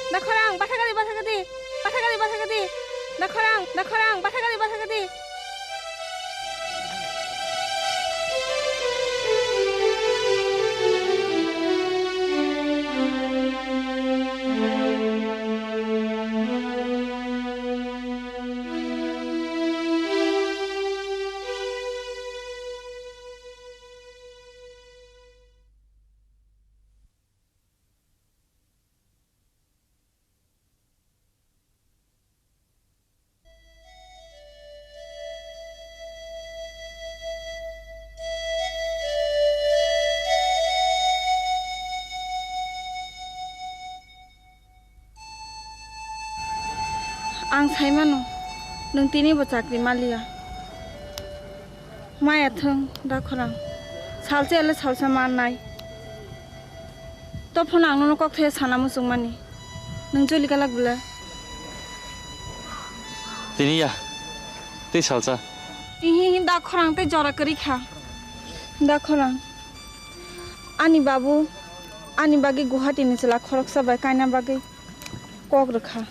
Nakhorang, bathakadi, bathakadi, bathakadi, bathakadi. Nakhorang, nakhorang, bathakadi, bathakadi. Ang sai mano, nwng tini bo chakri maliya. Maya thung, da khorang. Salsa ele salsa mannai. To phone ang nono kok thaya sana muchung mani. Nwng joli kalak bwle. Tini ya, tei salsa. Ihi hi da khorang tei jora kwrwi kha. Da khorang. Ani babu, ani bagwi Guwahati ni chwla khoroksa bai kaina bagwi kok rwkha.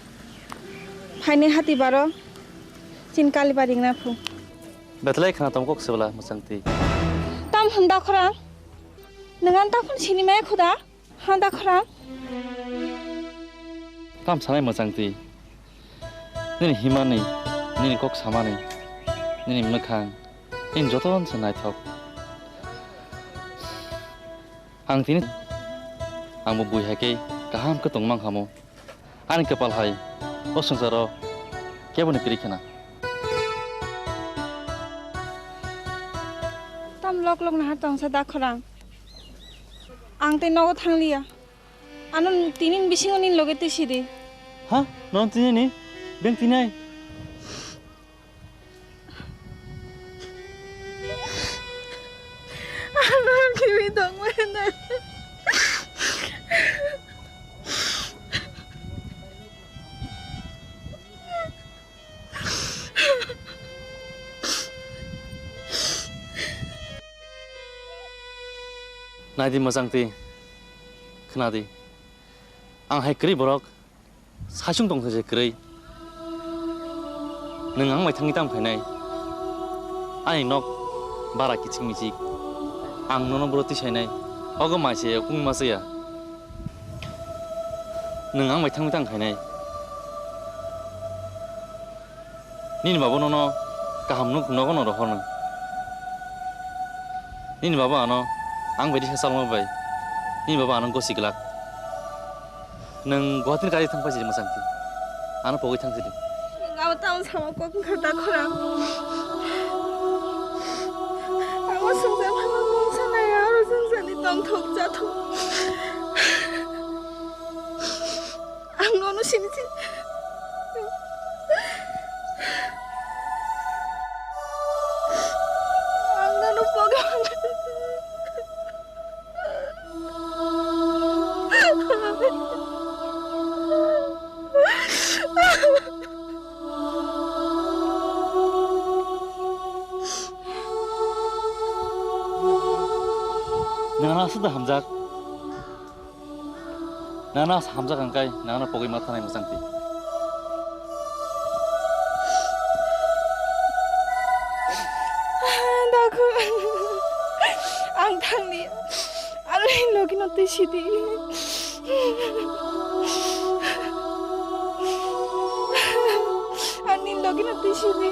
Phainai hati baro chin Kalibari wngna phu. Bethlai khna tong kok sebla mwchang twi. Tam hwn da khorang. Nwng an ta phone sini maya khuda. Ha da khorang. Tam sanai mwchang twi. Nini himani, nini kok samani, nini mwkhang, nini joton se naithok. Ang tini, ang bo bui hai khe kaham khe tong mang kha mo. Ani kwpal hai o swngcharo kebo ni kwrwi khna. Tam lok lok naha tongsa da khorang. Ang tei nogo thangliya. Ano tini bisingo nini loge twi sidi. Ha? Nono tini ni? Beng tini ai? Ano kiwi tongmana. Naidi mwchang twi, khna di. Ang hai kwrwi borok, saichung tong se kwrwi. Nwng ang bai thangwi tam khainai. Ani nok bara kichik michik. Ang nono bro tisainai. Ogo mai se kung ma chaya. Nwng ang bai thangwi tang khainai. Nini baba nono kaham nuk nogo no rohorno. Nini baba ano ang bai risa chalma bai. Nini baba ano gosi glak. Nwng Guwahati ni kari thang paisidi mwchang di. Ano pogwi thang sidi. Nwng abo tamo samo kok wngkha da khorang. Ang o swngchar phano mungsa nai, aro swngcharni tongthok chathok. Ang nono sini si. Ang nono pogo. Nana aswk da hamjak. Nana hamjak hwnkhe nana pogwi ma thanai mwchang twi. Dakho, ang thangni, aro logi no twi sidi. Ani logi no twi sidi.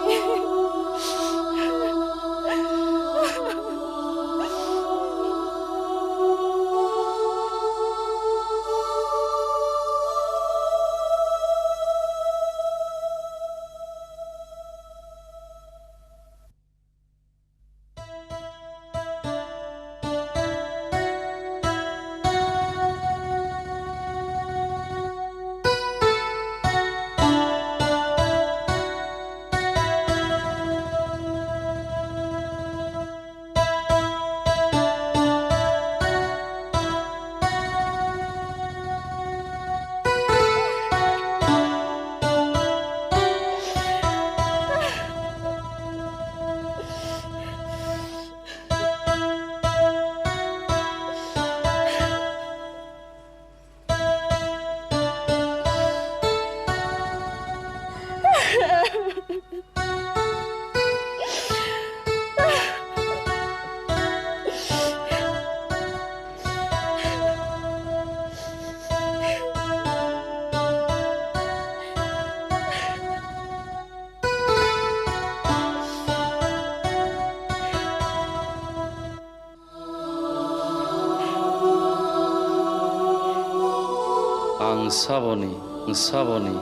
Ang saboni, ang saboni.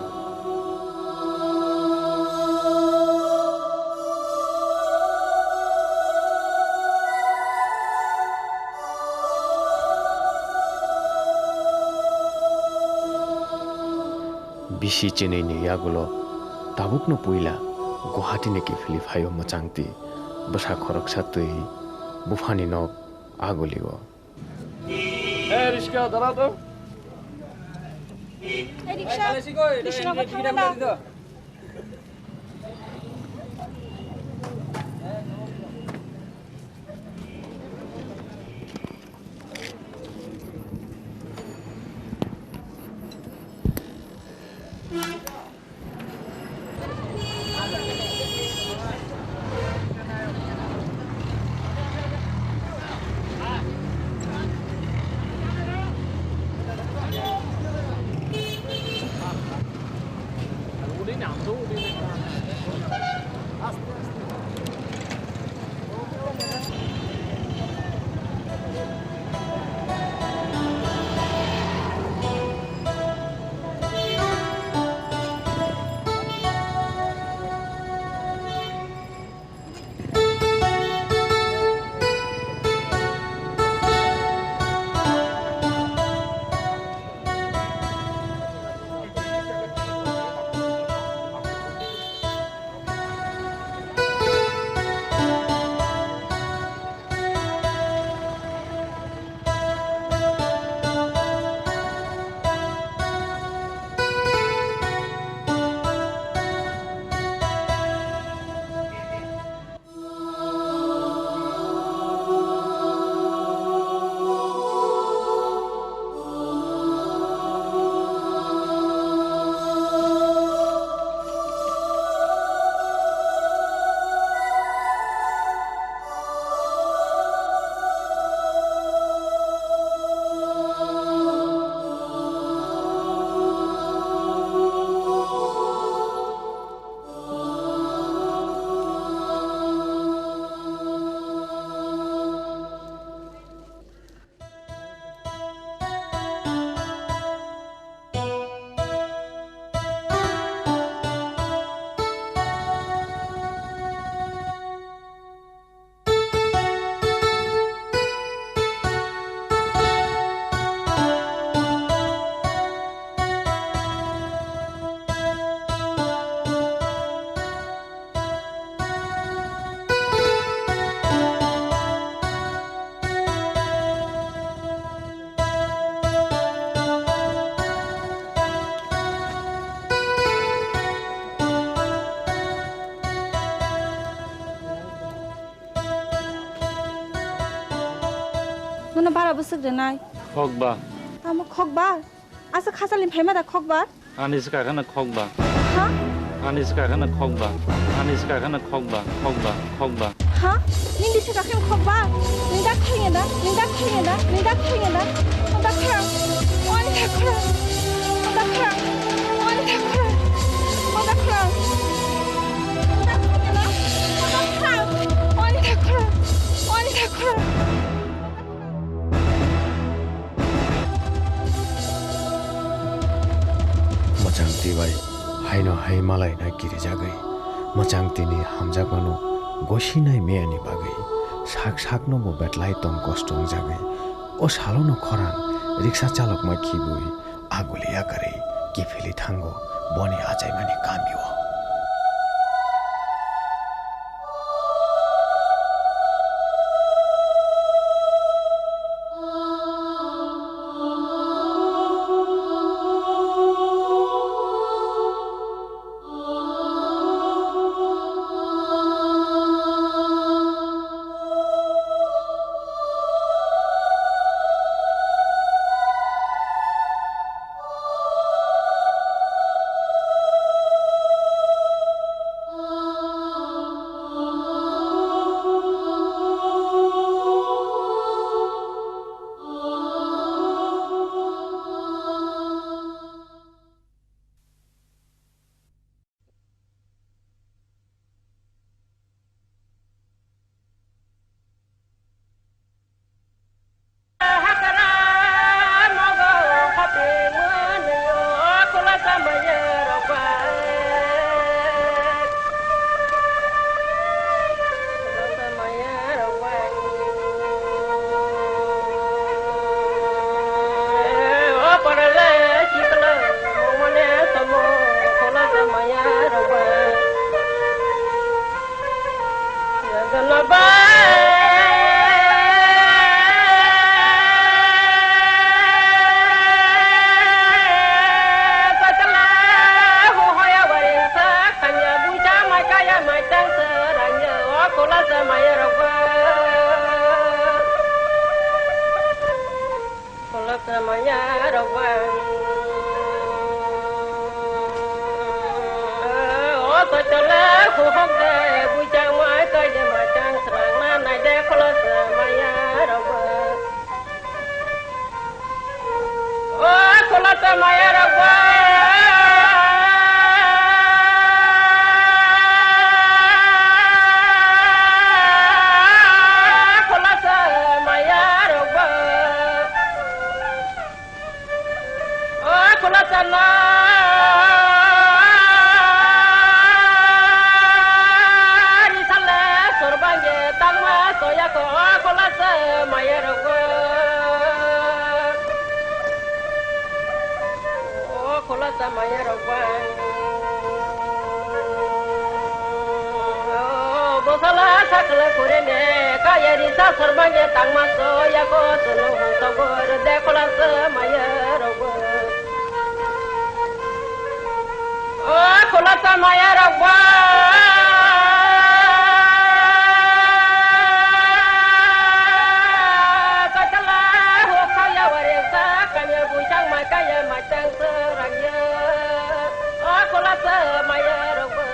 Bisi chinwi ni yagulo tabukno puila Guwahati ni kiphilwi phaio mwchangtwi bwsa khoroksa twi buphani nok agulio. Hey, riksa dara to. Hey, riksa, riksa nang thangna da. No bara bwswk rwnai. Khokba. Tamo khokba? Asa khasali phaima da khokba? Ani swkakha na khokba. Ha? Ani swkakha na khokba. Ani swkakha na khokba. Khokba. Khokba. Ha? Nini swkakha na khokba? Nini da khaiya da? Nini da khaiya da? Nini da khaiya da? Nini da khaiya? Ani da khaiya. Ani da khaiya. Ani da khaiya. Ani da khaiya. Ani da khaiya. Ani da khaiya. Ani da khaiya. Mwchangtwi bai haino hai malaina kirijagwi, mwchangtwini hamjakmano gosinai meyani bagwi sak sakno bo betlai tong kosto wngjagwi, o salono khorang riksa chalokma khibwi aguli yakarwi kiphilwi thango boni achaimani kamio. Khulasa maya rok bang. O kochole huhok de buchang mai kaje machang srang na nai de khulasa maya rok bang. O khulasa maya rok bang. Khulasa maya rok bang. O khulasa na ri sale sorbangge tangma soya ko o khulasa maya rok. O khulasa maya rok bang. O bosala sakla kurene kaya ri sa sorbangge tangma soya ko sunu hung togor de khulasa maya rok bang. O khulasa maya rok ba. Kachala ho khaya ware sa kanya buchang ma kaya machang serangya. O khulasa maya rok ba.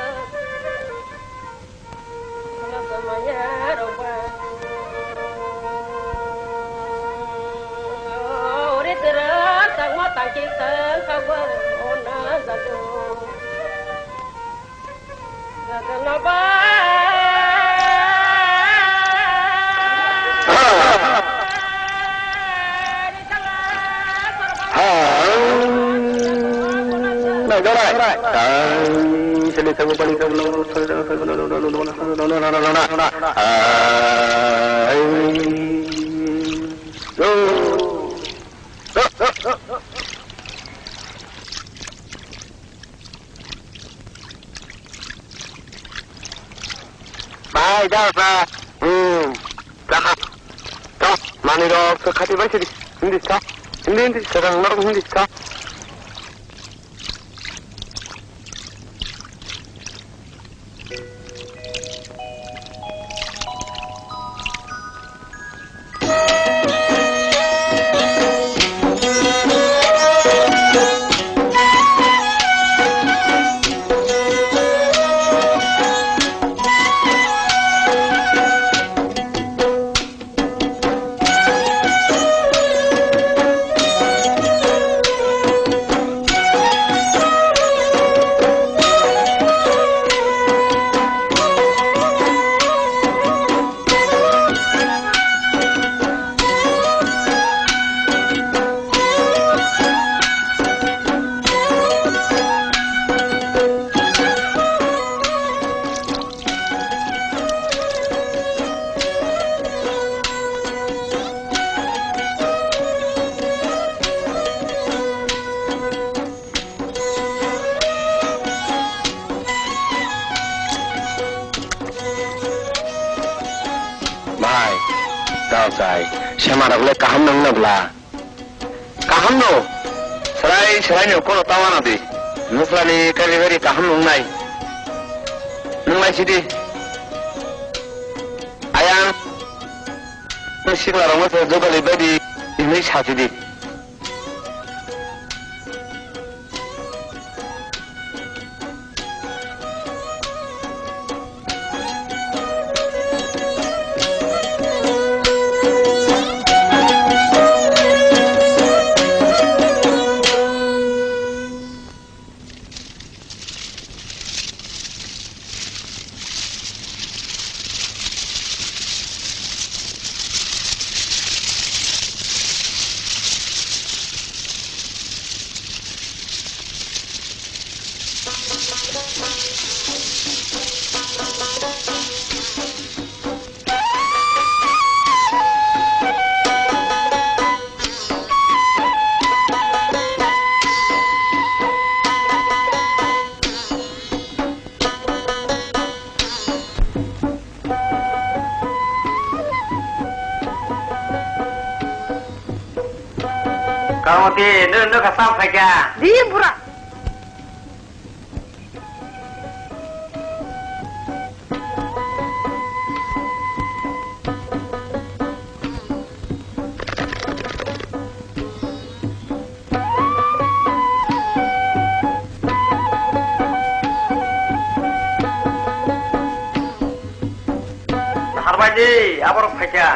Bai, da, ba. Hmm. Chakha. To, manwi rok, to khati bai sidi. Hindi sa. Hindi, hindi, sa, rang, rang, hindi sa. Ai, sema rok le kaham nang na bla? Kaham no. Serai serai no kono tawa na di. Nukla ni kali bari kaham nang nai. Nang nai sidi. Ayang. Sikla rok no jogali badi. Ini sa sidi. Kamoti, nung nung ka sam khaikha. Di bura. Harbaidi, aborok phaikha.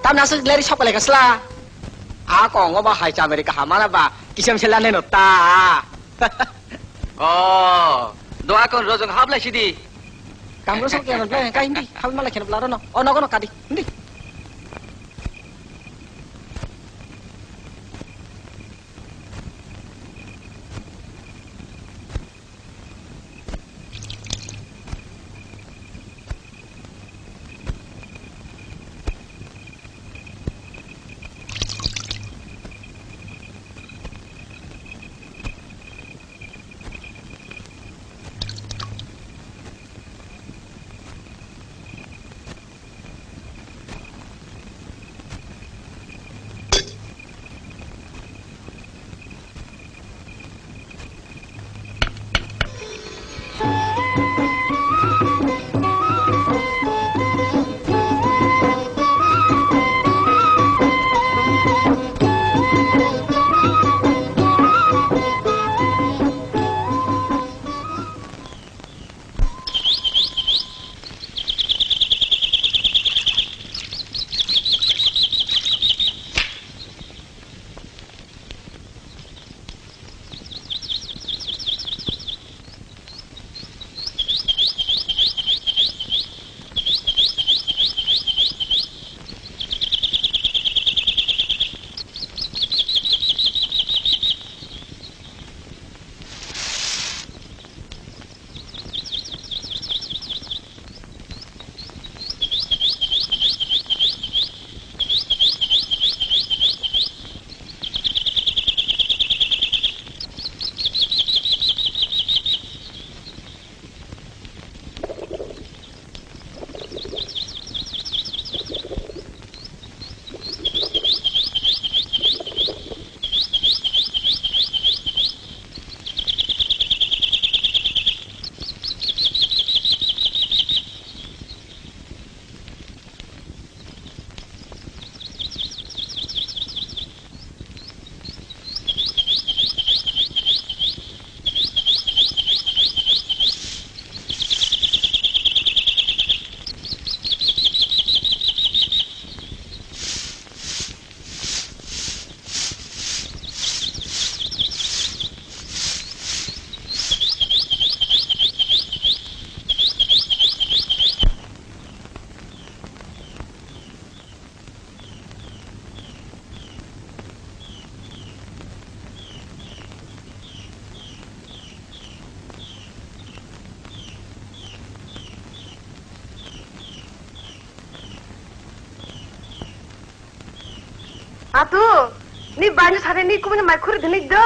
Tamni aswk leri sok lai ka sla. A kong o ba hai chamari kaham mana ba kisam sela neno ta. Oh, do akon rojong hap lai sidi. Kam ro sok kena bla kai hindi hap mala kena bla rono. Oh, nogo no kadi hindi. Atu, ni banyu sare ni kumuni mai khuri dini do.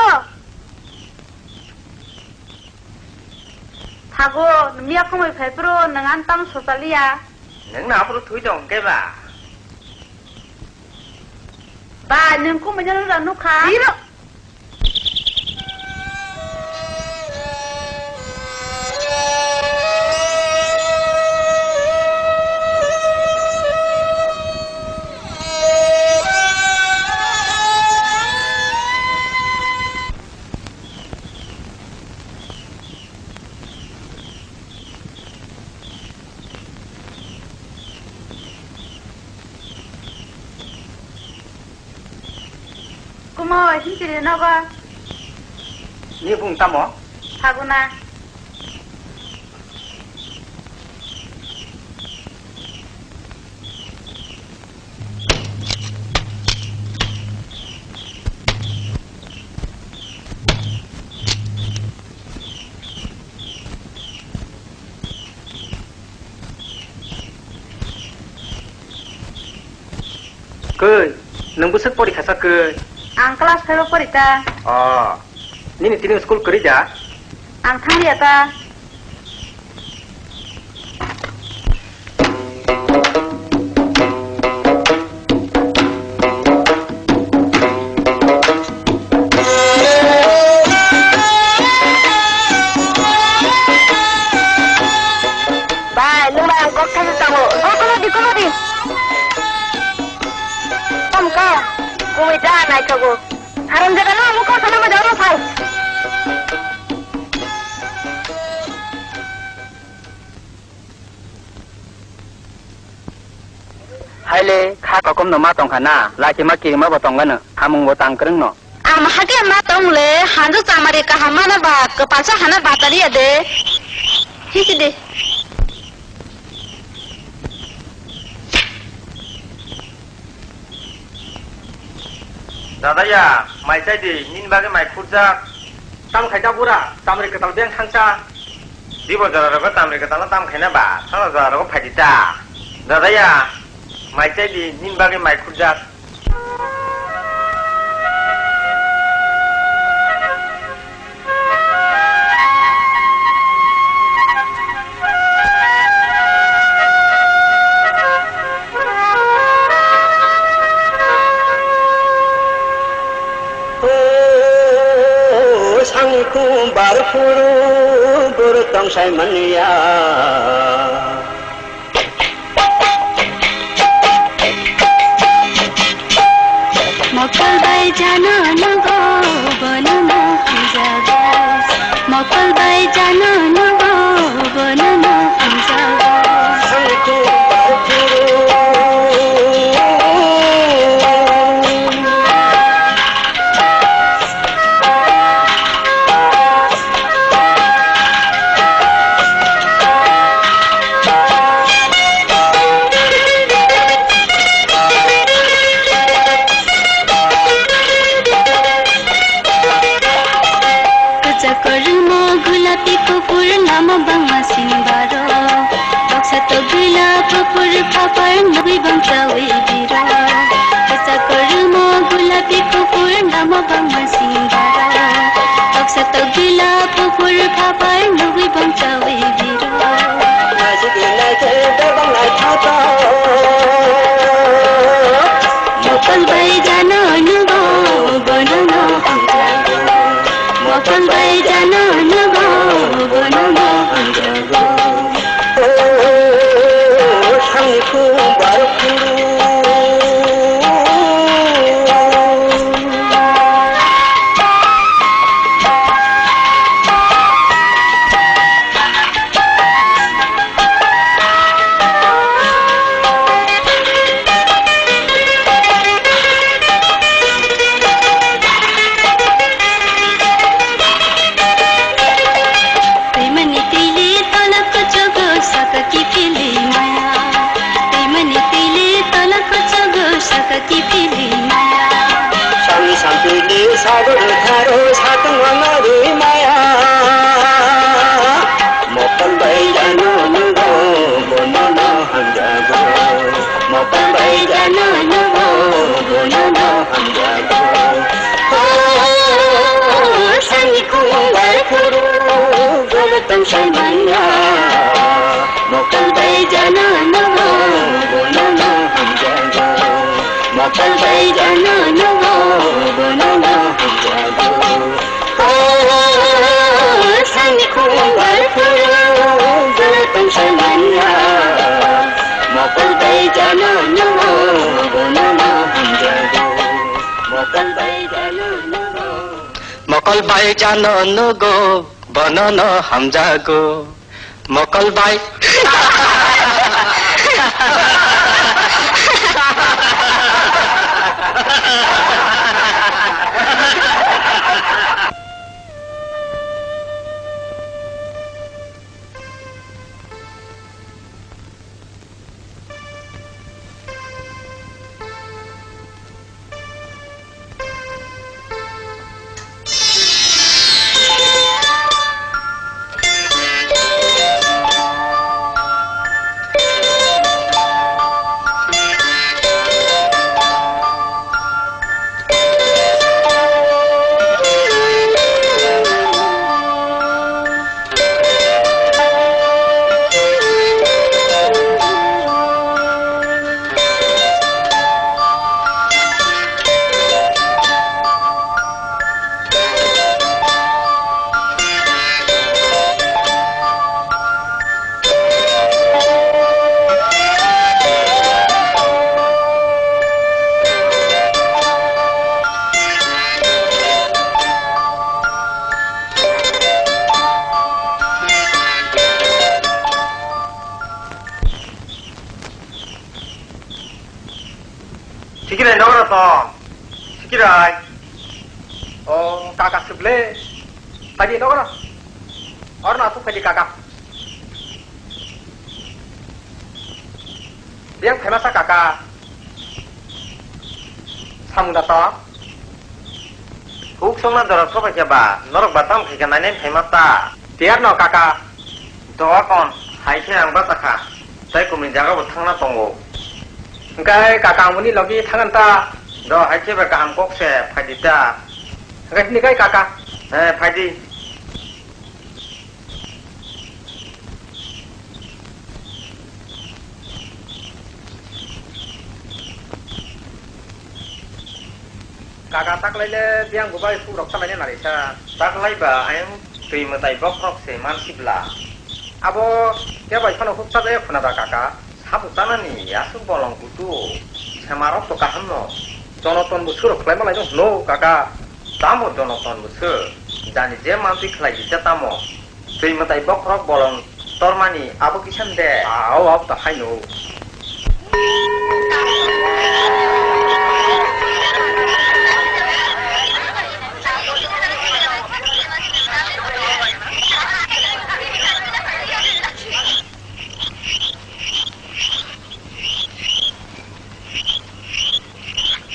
Thago, miya kumui phai phuru nang an tam sosaliya. Nang na phuru thui tong ke ba? Ba, nang kumui jano ra nukha. Iro. Kumo, himchiri nogo. Ni bung tamo? Phaguna. Koi, nwng bwswk pori khasa koi? Ang class five o pori ta. Oh, nini tini school kwrwi da? Ang thangliya ta. Bai, nwng bai ang kok thani tongo. O, kono di, kono di. Tamo ka? Kumui ja naithogo. Haram jaga no, amo kok sana ma jaga no phai. Haile, kha kokomno ma tongkha na, lakhi ma kirima bo tongkha no, hamung bo tang kwrwng no. Ama hake ma tong le, hanjo chamari kaham mana ba, kwpalsa hana batari ya de. Hisi de. Dadaya, mai chai di, nini bagwi mai khurjak. Tam khai ta bura, tamri kwtal beng thangsa. Dibo jora rogo tamri kwtal tam khaina ba, thangna jora rogo phai di ta. Dadaya, mai chai di, nini bagwi mai khurjak. O, sangni khum bar phuru bor tong sai manya. Mokol bai jano nogo, bono no hamjago. Mokol bai jano nogo, bono no hamjago. Kwchak kwrwngmo gulapi kuphur lama bangma sini baro. Baksa tokgwila kuphur phapar nugwi bangchawi biro. Kwchak kwrwngmo gulapi kuphur lama bangma sini baro. Baksa tokgwila kuphur phapar nugwi bangchawi biro. Mokol bai jano nugo, bono no hamjago. Mokol bai jano nugo, bono no hamjago. O, sangni khum bar phuru. Twimani tili tolak kuchugo saka kipili maya. Twimani tili tolak kuchugo saka kipili maya. Sami sampili sagur tharo satungma marui maya. Mokol bai jano nugo, bono no hamjago. Mokol bai jano nugo, bono no hamjago. Salmanya, mokol bai jano nogo, bono no hamjago. Mokol bai jano nogo, bono no hamjago. O, sani khumbar phuru, gana tong salmanya. Mokol bai jano nogo, bono no hamjago. Mokol bai jano nogo. Mokol bai jano nogo, bono no hamjago. Mokol bai. Sikirai nogo tong. Sikirai. O kaka suble. Phaidi nogo. Orna asuk phaidi kaka. Biyang phaima sa kaka. Samung da to. Huk songna jora sobai khe ba, norok ba tam khaikha nainai phaima ta. Tiyar no kaka. Doa kon, hai khe ang bachakha. Tai kumni jaga bo thangna tongo. Hwnkhe kaka ang boni logi thangan ta. Do hai khe ba kaham kok se phaidi ta. Hwnkhe sini kai kaka. Eh, phaidi. Kaka taklaile biyang bubai hukrok talaina narisa. Taklai ba ayang twi mwtai bokhorok se mansibla. Abo kebai phano huk chajaya khuna da kaka. Sabo chanani aswk bolong kutu. Semarok to kaham no. Jonoton bo surok khlaima laino hwno kaka. Tamo jonoton bo sir. Jani je mantwi khlai di se tamo. Twi mwtai bokhorok bolong tormani abo kisa de. Ao, abo to haino.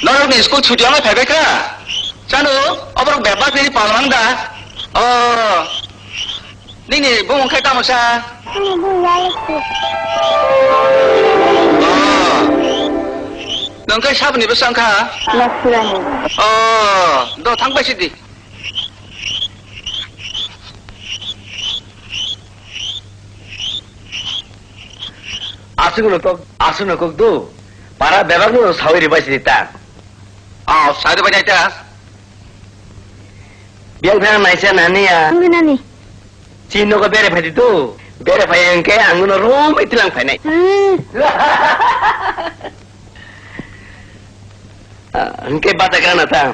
Norokni school chuti wngwi phaibaikha? Chanu, oborok bebak nini palmang da? O, nini bumung khe tamo sa? Ani bumung Lalipur. O, nwng khe saboni bwsa wngkha? Nasirani. O, do thang bai sidi. Aswkno kok, aswkno kok do. Para bebakno sawi ribai sidi ta. Oh, sawi ribai nai ta. Biyang phang naisa nani ya. Nani nani. Chini nogo bere phai di do. Bere phai hwnkhe ang no romwi tilang phainai. Hmm. Ah, hwnkhe bata gana ta.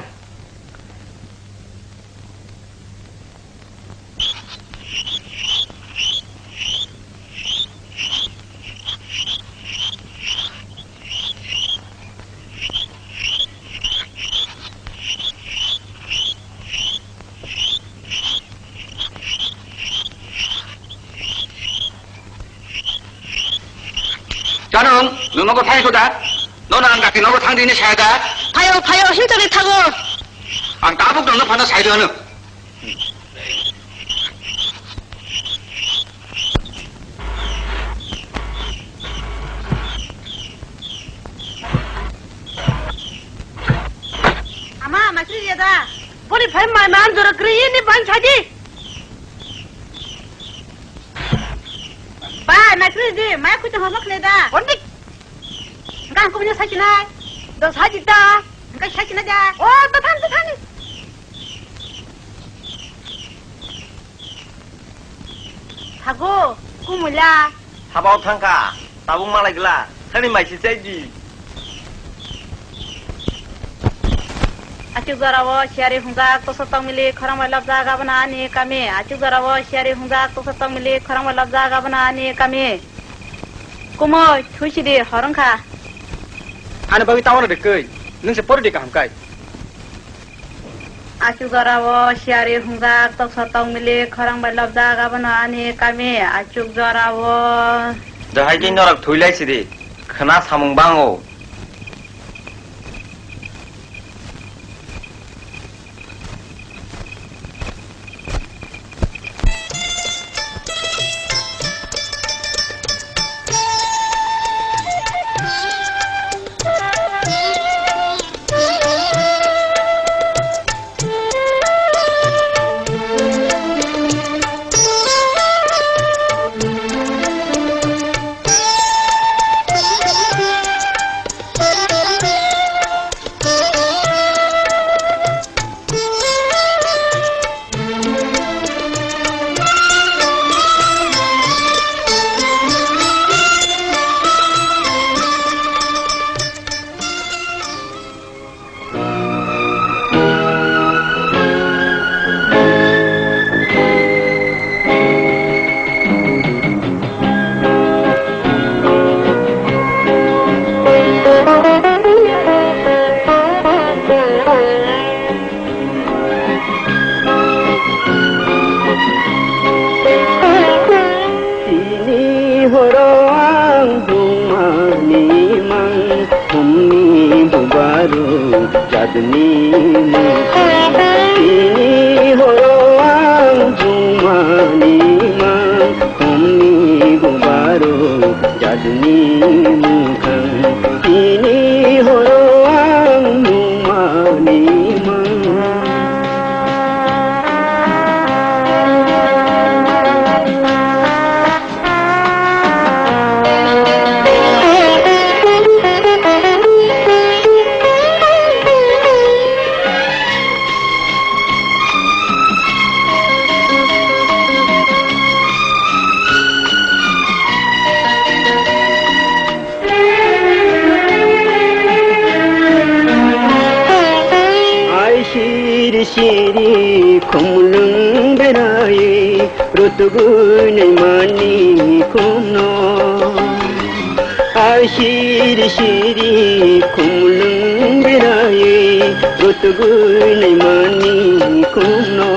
Chanung, nwng nogo phai suda? Nono ang gati nogo thang dini saya da? Phaio, phaio, hintoni thago. Ang tabuk nono phano sai dono. Ama, ama, sri ya da. Boni phai mai man jora kri ni ban sai di. Paithri di, maya khuite hosok khle da. Onik. Gan kumni sakinai. Do sajita. Engkai sakinai da. O, do than, do than. Thago, kumula. Habao thangkha, tabuk malai gla, thani maisi chai di. Achuk jora o siyari hungjak, tosa tongmili khorang bai lobjak, abono ani kami. Achuk jora o siyari hungjak, tosa tongmili khorang bai lobjak, abono ani kami. Kumui, thuisidi, hor wngkha. Ani bagwi tamo rwdi kwi, nwng se pori di kaham kai. Achuk jora o siyari hungjak, toksa tongmili khorang bai lobjak, abono ani kami. Achuk jora o. Dohai khe norok thwi lai sidi, khwna samung bango. Tini horo ang bumani mang, humni bubaru jadni mang. Tini horo ang bumani mang, humni bubaru jadni mukhang. Tini horo ang bumani mang. Ai siri siri khumlwng berai, rutugwi naimani khumno. Ai siri siri khumlwng berai, rutugwi naimani khumno.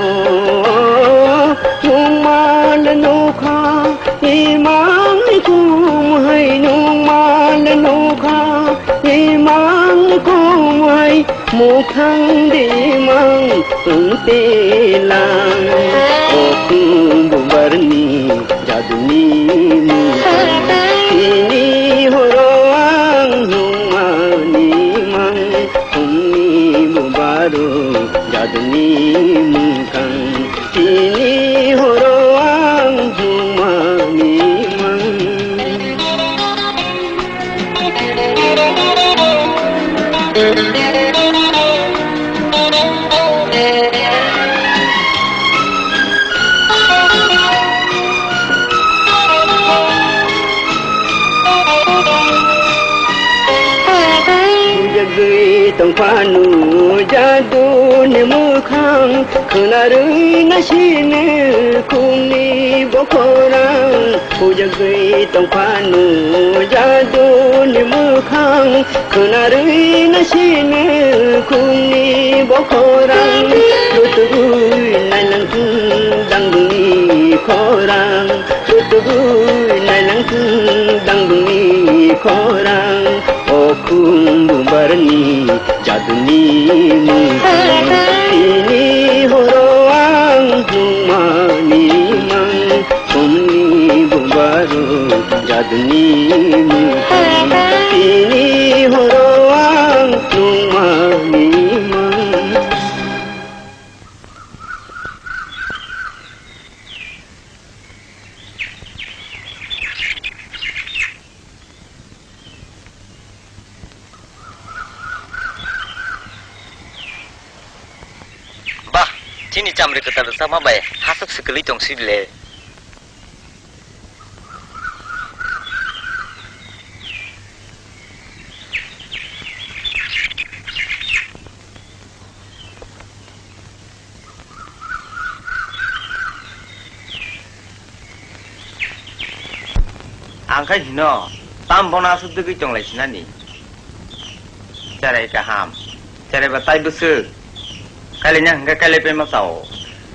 Nungmal nukha imang kum hai, nungmal nukha imang kum hai. Mukhang dimang wngte lang, o khum bubarni jaduni mukhang. Tini horo ang nungmani mang, khumni bubaro jaduni mukhang. Tini horo ang nungmani mang. Bujagwi tongphano jaduni mwkhang, khwnarwi naisini khumni bokhorang. Bujagwi tongphano jaduni mwkhang, khwnarwi naisini khumni bokhorang. Rutugwi nainang thung dangdungni khorang, rutugwi nainang thung dangdungni khorang. O khum bubarni jaduni mukhang, tini horo ang nungmani mang. Khumni bubaro jaduni mukhang, tini horo ang nungmani mang. Chini chamri kwtal rwchapma bai hasuk swkali tong sibile. Ang khai hino, tam bono aswk dwgwi tonglai sinani. Cherai kaham, cherai ba tai bwswk. Kailai nang hwnkhe kailai paima chao.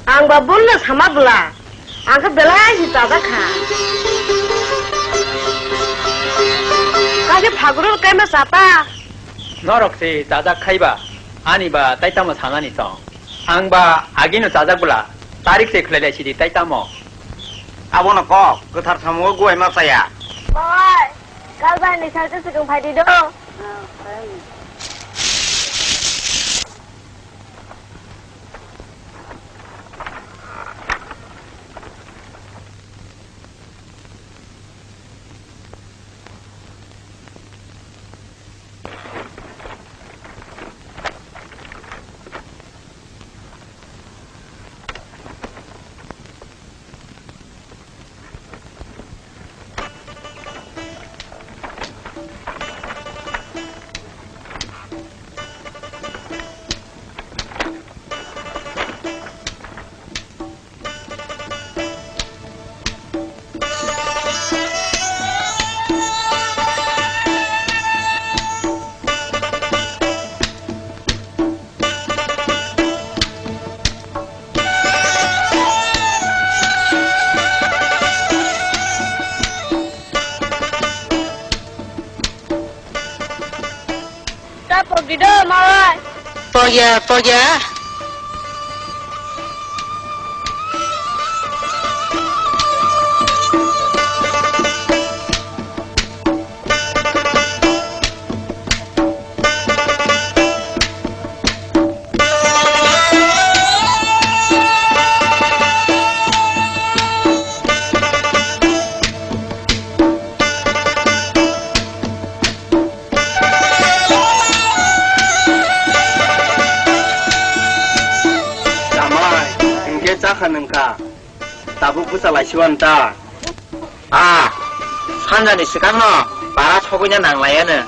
Ang ba bunno sama bwla. Ang khe belai si chajak kha. Kha khe phagurul kaima chata. Norok se chajak khai ba, ani ba tai tamo sanani chong. Ang ba agino chajak bwla, tarik se khlai lai sidi tai tamo. Abono kok, kwthar samungo gubai ma chaya. Boi, kal bai ni sal se swkang phai di do. Ta pogi do, mawai. Pogya, pogya. Chamai, hinkhe chakha nungkha. Tabuk bwsa laisiwan ta. Ah, sanjani swkangno para sogwina nanglaiano.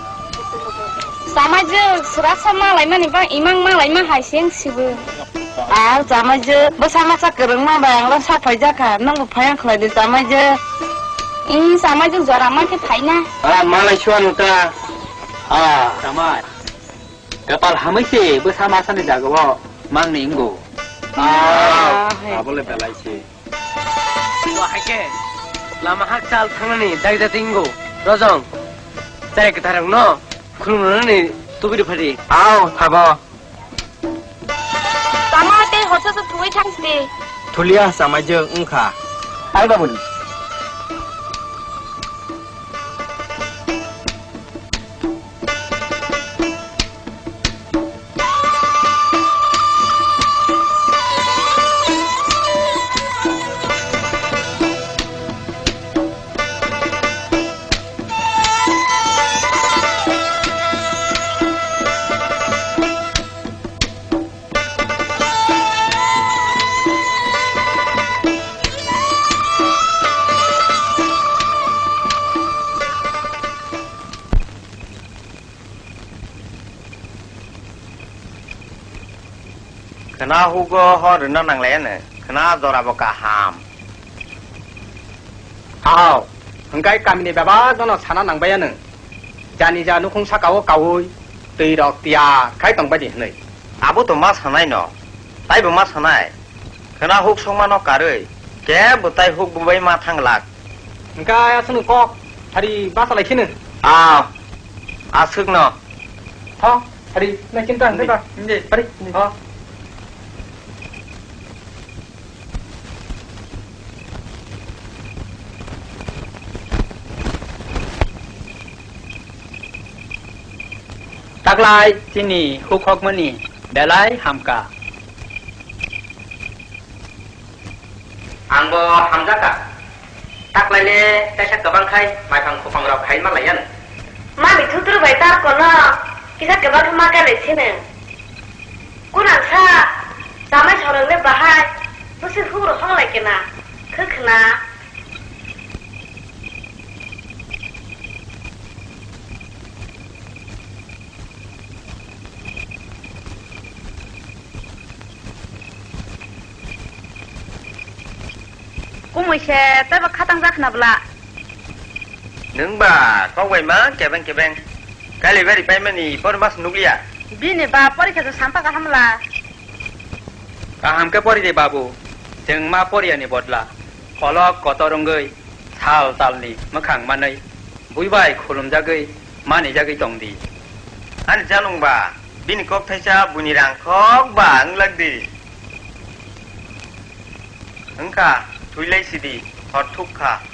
Chamai je swrasa malaimani ba imang malaima hai se wng sibo. Ah, chamai je bwsa masa kwrwngma bai angla sa phaijakha, nwngbo phai ang khlai di chamai je. Ih, chamai je jora ma khe phaina. Ah, malai suan ta. Ah, chamai. Kapal hamwi se bwsa masani jagao mangni wngo. Ah, ah, hai. Abole belai se. Bo hai khe lama hakchal thangnani dagda tingo rojong. Chai kwtharokno khulumnani tubui rw phadi. Ao, thago. Tamo tei horsa se thuwi thangsi. Thulia chamai je wngkha. Ai babuni. Khwna hugo hor rwna nanglaiya nw, khwna jorabo kaham. Hao, hwnkhe kamini bebak bono sana nangbaiya nw. Jani ja nukhung sakao kaui, twi rok tiyar khai tongbaidi hwnwi. Abo to ma sanai no, taibo ma sanai. Khwna huk songmano karwi, kebo tai huk bubai ma thanglak. Hwnkhe aswkni kok, hari basa lai kheno. Ah, aswkno. Tho, hari, na chinta hwnkhe ba. Hindi. Hari, hindi. Oh. Taklai chini hukhokmani belai hamkha. Angbo hamjakha. Taklai le kaisa kwbang khai maiphang khopang rok khai ma laiyan. Mami thutru bai tar kono kisa kwbang khe ma khe lai sini. Kunang sa Tamai sorok le bahai, bwswk huk rok hong lai kena, khwkhwna. Kumui se teibo khatang jak na bwla. Nwng ba kok bai ma kebeng kebeng. Kali bari paimani por mas nukliya. Bini ba porikha se sampa kaham la. Kaham khe pori de babu. Chwng ma poriyani bodla. Kolok kotor wngwi sal talni mwkhang manwi bui bai khulumjagwi manijagwi tong di. Ani janung ba, bini kok thaisa buini rang khok ba wng lak di. Wngkha, thwi lai sidi, hor thuk kha.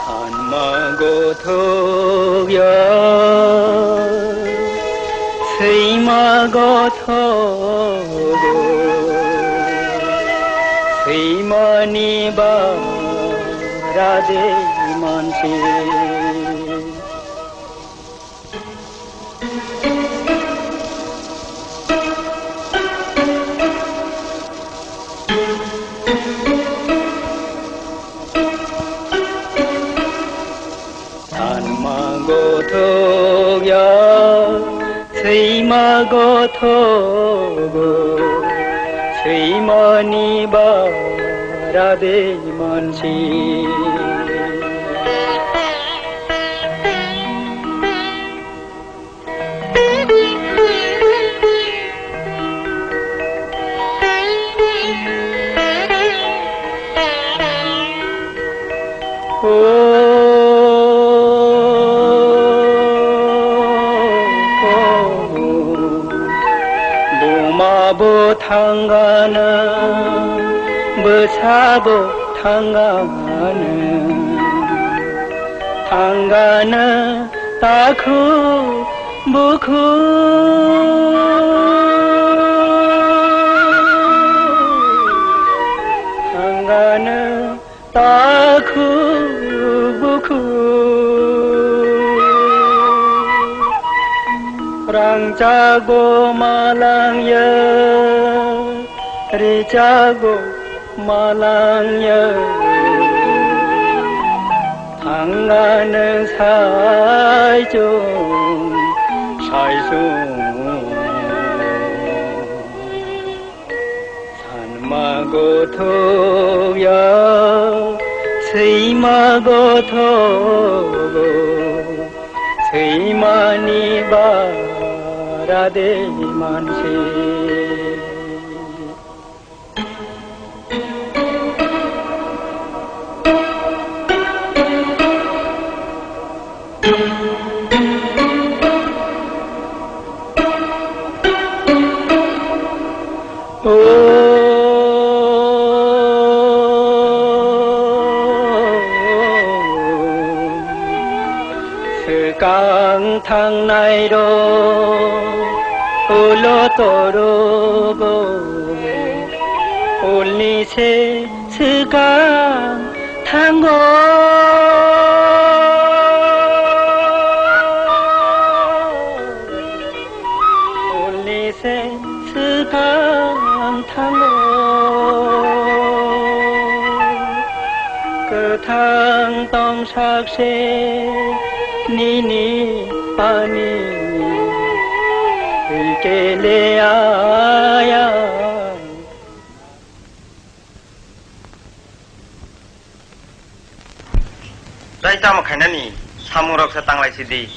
Hanma gothok ya, sima gothok, sima ni bara de manse. Sanma gothok ya, sima gothok, sima ni bara de mansi. Buma bo thangana, bwsa bo thangana, thangana. Takhuk bukhuk thangana, takhuk bukhuk. Rangchak bo malangya, richak bo malangya. Thangana saichung, saichung. Gothok ya, sima gothok, sima ni bara de manse. O swkang thangnai rok ulo torogo, ulni se swkang thango. Ulni se swkang thango. Kwthang tongsak se nini pani twi kele aya. Tei tamo khainani, samungrok se tanglai sidi.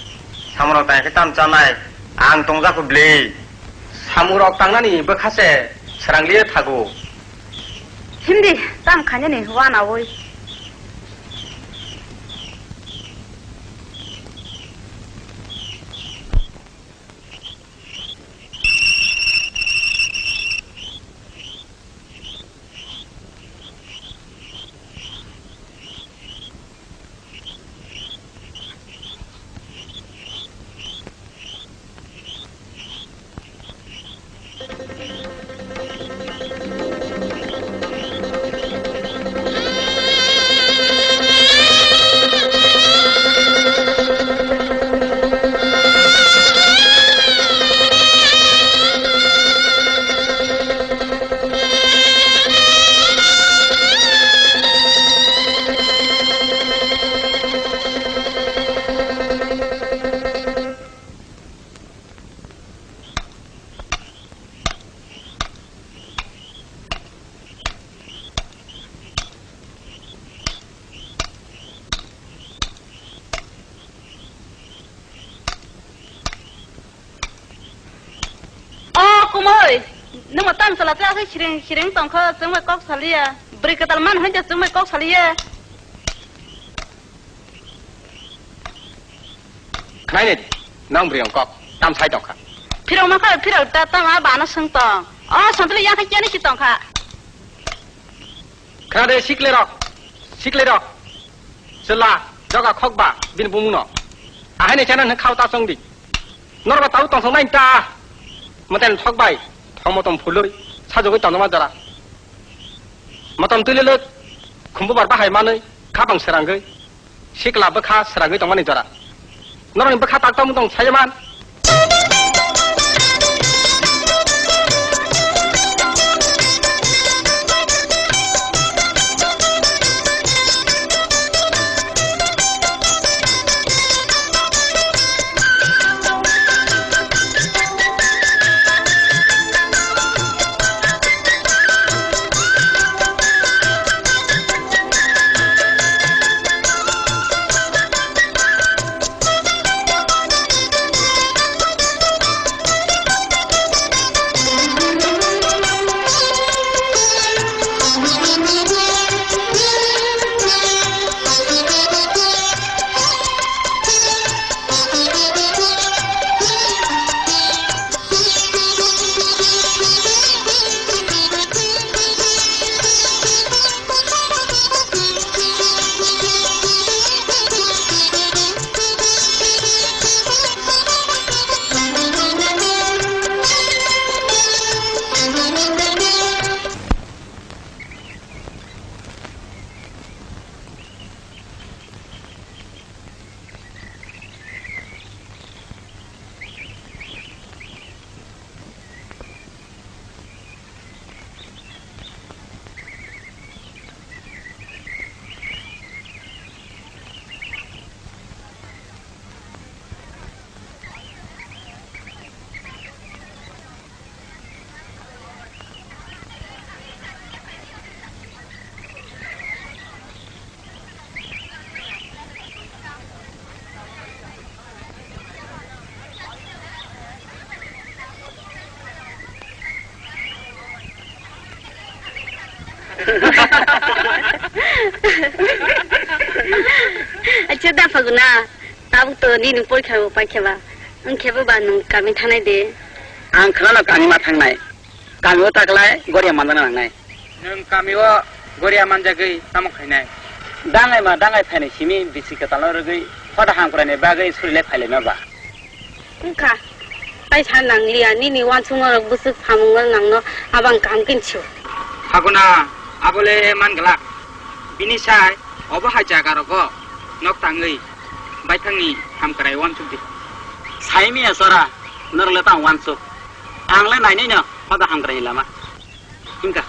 Samungrok tang khe tam chanai, ang tongjakho bwlwi. Samungrok tangnani bwkha se srang liya thago. Himdi, tam khainani wanawi. O Kumui, nwng bo tam chwla chwla khe sireng sireng tong kho, chwng bai kok saliya. Bwrwi kwtal man hwn de chwng bai kok saliya. Khnaini di, nang bwrwi ang kok, tam sai tong kha. Phirok ma kha, phirok ta tama bana swng tong. O Santuli yang kha kiyani si tong kha. Khna de sikle rok, sikle rok. Chwla, joga khok ba, bini bumung no. Ahai ni chana nang khao ta chong di. Nor ba tau tong thong nai ta. Moten thok bai, thong motom phuloi, sajogoi tong ma jora. Motom twi lele, khumbu bar bahai manwi, khabang srangwi, sikla bwkha srangwi tongmani jora. Norokni bwkha tak tongmung tong saya man. Acha da Phaguna, tabuk to nini porikha bo paikha ba. Wngkhe bo ba nwng kami thanai de. Ang khwnano kami ma thangnai. Kami o taklai goria manjana nangnai. Nwng kami o goria manjagwi tamo khainai? Dangai ma dangai phainai simi bisi kwtalno rwgwi hoda hamkraini bagwi surilai phailaima ba. Wngkha, tai sa nangliya, nini uansukma rok bwswk samung rok nangno abang kaham khe sio. Phaguna, abole man glak. Bini sai obo hai jaga rogo nok tangwi baithangni hamkrai uansuk di. Saimiya chora, norok le tang uansuk. Ang le nainai no hoda hamkrai ni lama. Himkha.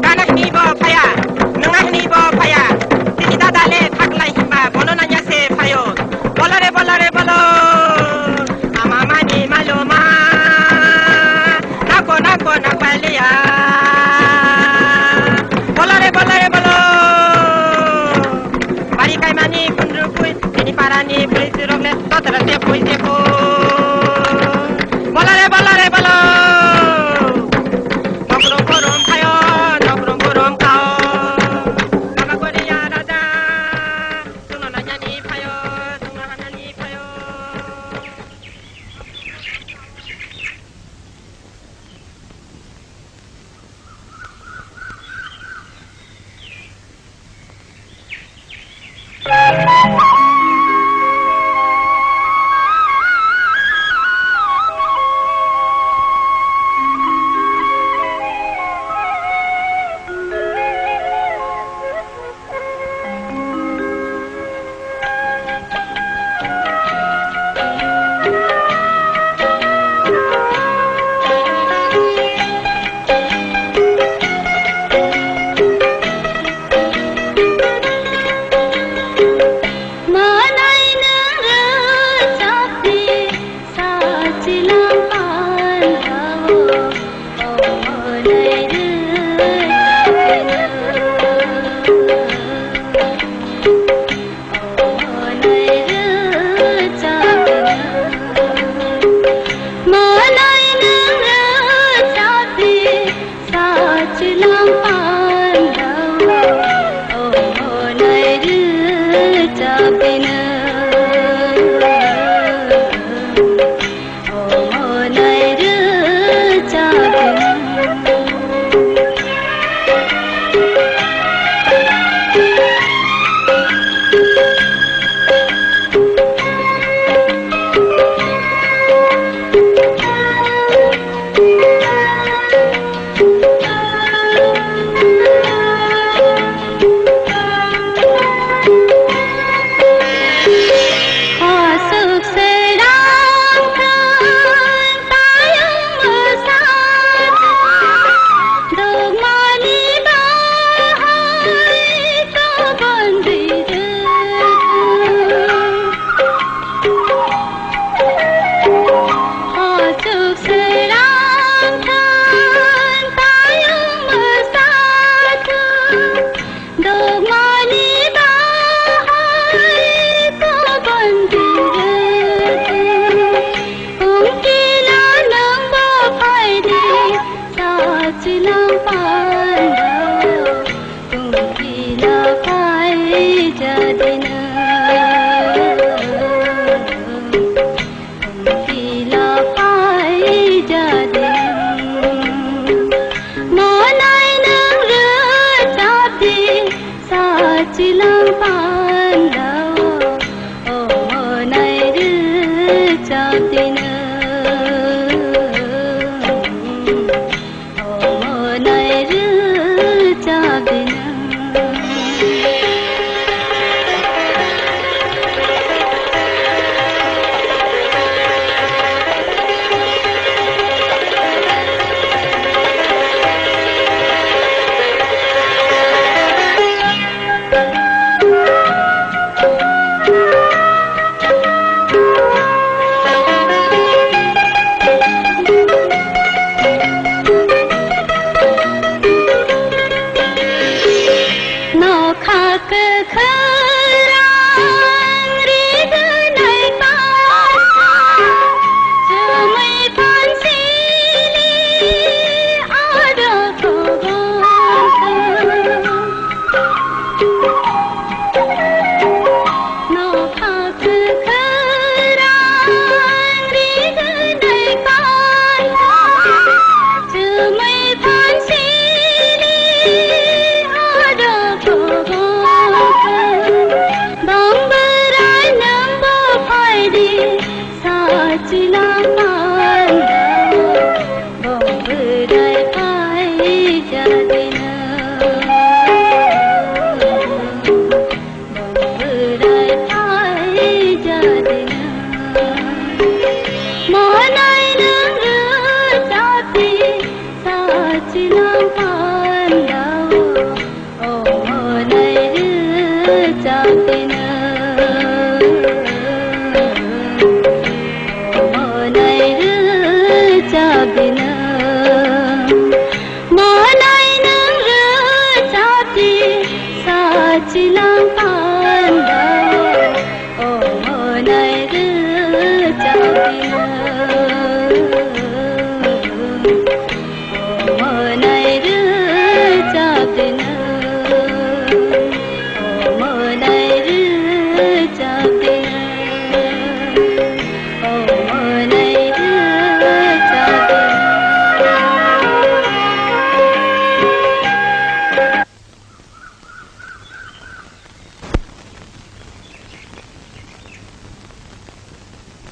Kana hini bo phaya, nungna hini bo phaya, tini dada le thaklai himba bono nanya se phayo. Bolo re, bolo re, bolo. Ama mani malo ma. Nako, nako, nakbaliya. Bolo re, bolo re, bolo. Bari kaimani kundru kui, tini parani bui turok le, totra se pui se pui. Bolo re, bolo re, bolo. Nokrom borom khayo, nokrom borom khao. Baba Goriya Raja, chwngno nainani phayo, chwngno hamnani phayo.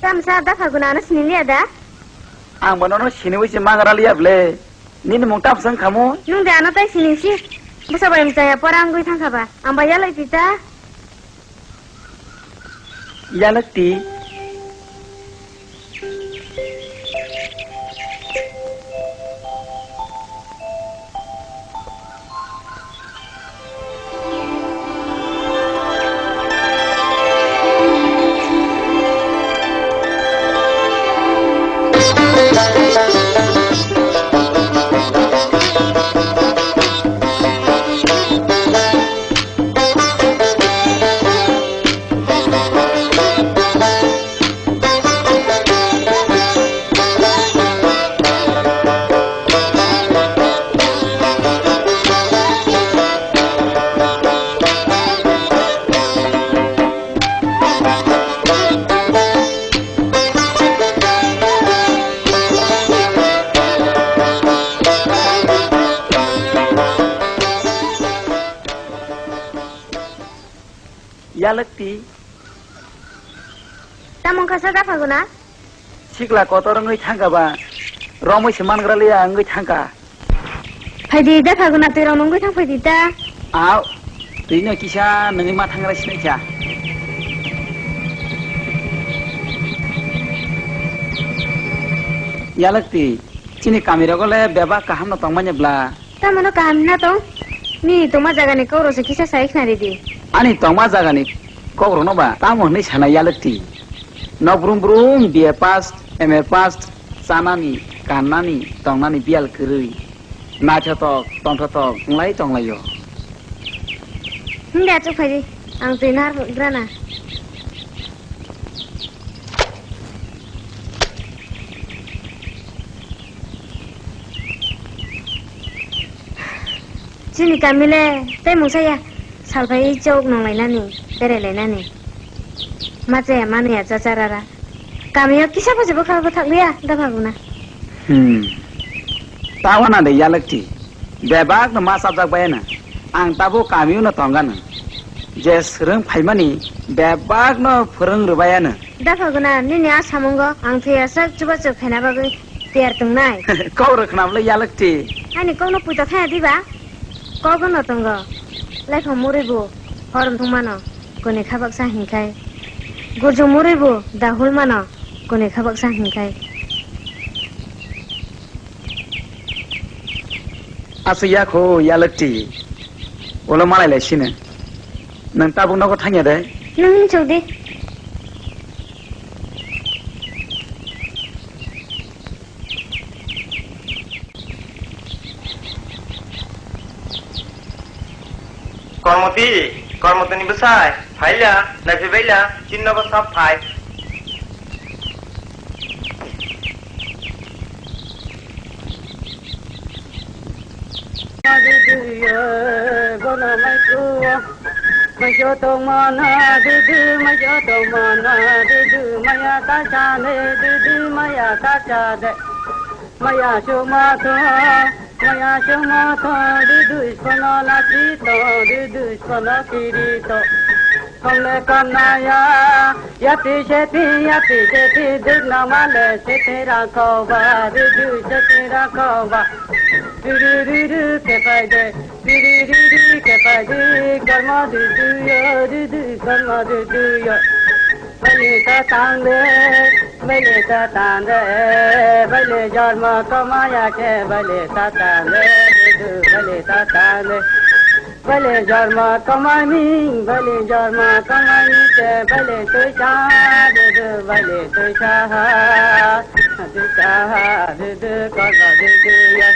Tamsa da Phaguna ano siniliya da? Ang bono no siniwi se mangra liya ble. Nini mung tamsa wngkha mo? Nung de ano tai sining si. Bwsa bai mchaya pora wngwi thangkha ba. Ang bai yalai tita. Yalakti. Yalakti. Tamo wngkha sa da Phaguna? Sikla kotor wngwi thangkha ba, romwi se mangra liya wngwi thangkha. Phaidi da Phaguna, twi rok nungwi thang phaidi ta. Au, twi no kisa nungwi ma thangra sinai kha. Yalakti, chini kami rogo le bebak kaham no tongmani bla? Tamo no kaham na tong? Nini tongma jagani kok rok se kisa sai khna ridi. Ani tongma jagani kok rok no ba tamo hwnwi sana Yalakti? Nok brum brum B A pass, M A pass, chanani, kannani, tongnani biyal kwrwi. Naithotok, tongthotok wnglai tonglaio. Hwnde achuk phaidi, ang twi narwk grana. Chini kami le tei mungsa ya, sal phai chok nong lainani, berai lainani. Ma chaya manwi ya cha cha rara. Kamio kisa bo jebo kha bo thak liya, da Phaguna. Hmm. Tawana de Yalakti. Bebak no ma chapjak bai na. Ang tabo kamio no tongana. Je swrwng phaimani bebakno phwrwng rwbaiano. Dapha guna, nini a samungo ang thwiyasak chubachu khaina bagwi tiyar tongnai. Kok rwkhnamle yalwkti. Ani kokno puito thaya diba? Kok wngno tongo. Laiphang murwi bo horom thwngmano koni khabaksa hinkhai. Gurjung murwi bo dahul mano koni khabaksa hinkhai. Aswk ya kho yalwkti. Ulo malai lai sino. Nwng tabuk nogo thangya de? Nwng hinchuk di. Kormoti, Kormotini bwsai, phaila, naiphi baila, chini nogo sab phai. Maya suma thong, maya suma thong, dudu iskono lachito, dudu iskono kirito. Komle komnaya, yapi sepi, yapi sepi, dudna male sepi rakhoba, dudu sepi rakhoba. Dudu dudu kepai de, dudu dudu kepai de, kormo dudu yo, dudu kormo dudu yo. Bali ta tang de, bali ta tang de, bali jormo komaya khe bali ta tang de, dudu bali ta tang de. Bali jormo komani, bali jormo komani khe bali tuisa, dudu bali tuisa, tuisa, dudu kormo dudu ya.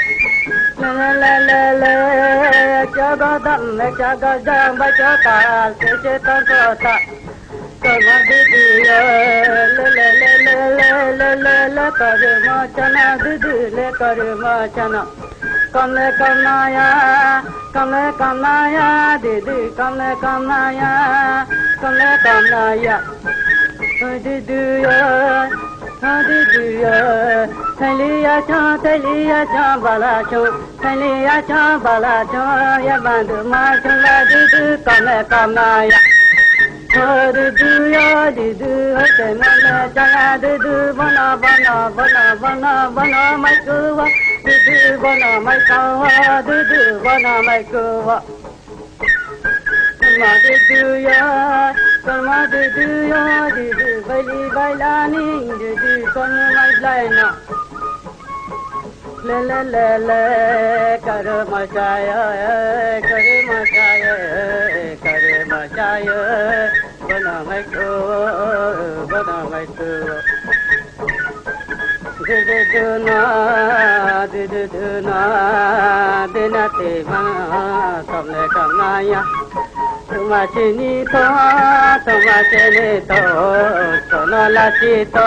Le le le le le, chogodam le chogodam, bachokal se se tongkota. Korma didi yo, le le le le, korma chana didi le, korma chana. Kamle kamnaya, kamle kamnaya, didi kamle kamnaya, kamle kamnaya. Didi yo, didi yo, thaliya cha, thaliya cha, bala cha. Thaliya cha bala cha ya bandu ma chula dudu kame kamaya. Ho dudu ya dudu ho te mane chaya dudu bana bana bana bana bana mai kuwa dudu bana mai kawa dudu bana mai kuwa. Ma dudu ya, ma dudu ya dudu bali balani dudu kono mai blaina. Le le le le, kare machaya, kare machaya, kare machaya, bana mai ko, bana mai ko. Dudu duna, dudu duna, dina te ma, kamle kamnaya. Tuma chini to, tuma chini to, sono lachi to,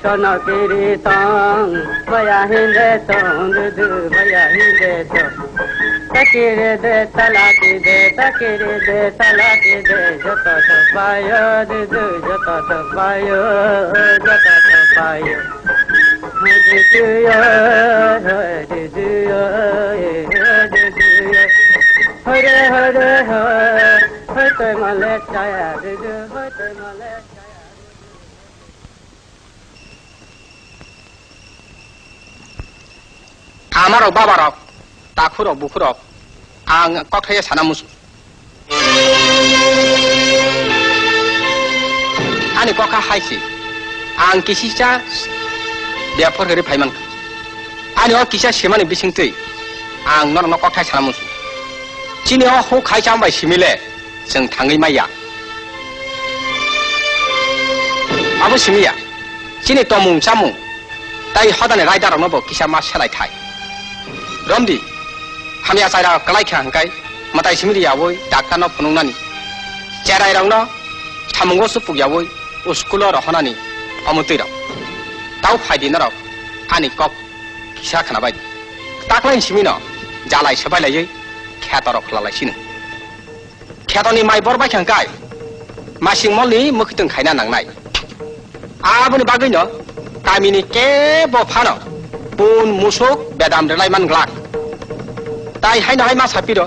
sono kiri tong, maya hinde tong, dudu maya hinde tong. Takiri de, talaki de, takiri de, talaki de, joto to payo, dudu joto to payo, joto to payo. Dudu yo, dudu yo, dudu yo. Hare hare ha, hoy toy male chaya dudu, hoy toy male chaya dudu. Amarok, babarok, takhurok, bukhurok, ang kokthaiya sana musu. Ani kokha hai se, ang kisisa bepor hwrwi phai mankha. Ani o kisa semani bisingtwi ang norokno kokthai sana musu. Chini o huk hai cham bai simi le chwng thangwi maya. Abo simi ya, chini tomung chamung tai hodani raidarokno bo kisa ma selai thai. Romdi, hamya chaira kwlai kha hwnkhe mwtai simi riyaui daktarno phunuknani. Cherairokno samungo supukyaui uskulo rohonani omo twirok. Tau phaidi norok ani kok kisa khwnabai di. Taklaini simino jalai swbailaiwi khetorok khwlalaisino. Khetoni mai bor baikha hwnkhe masing molni mwkhwtwng khaina nangnai. Aboni bagwino kamini kebo phano bun musuk bedam rwlai man glak. Tai haino hai ma sapiro,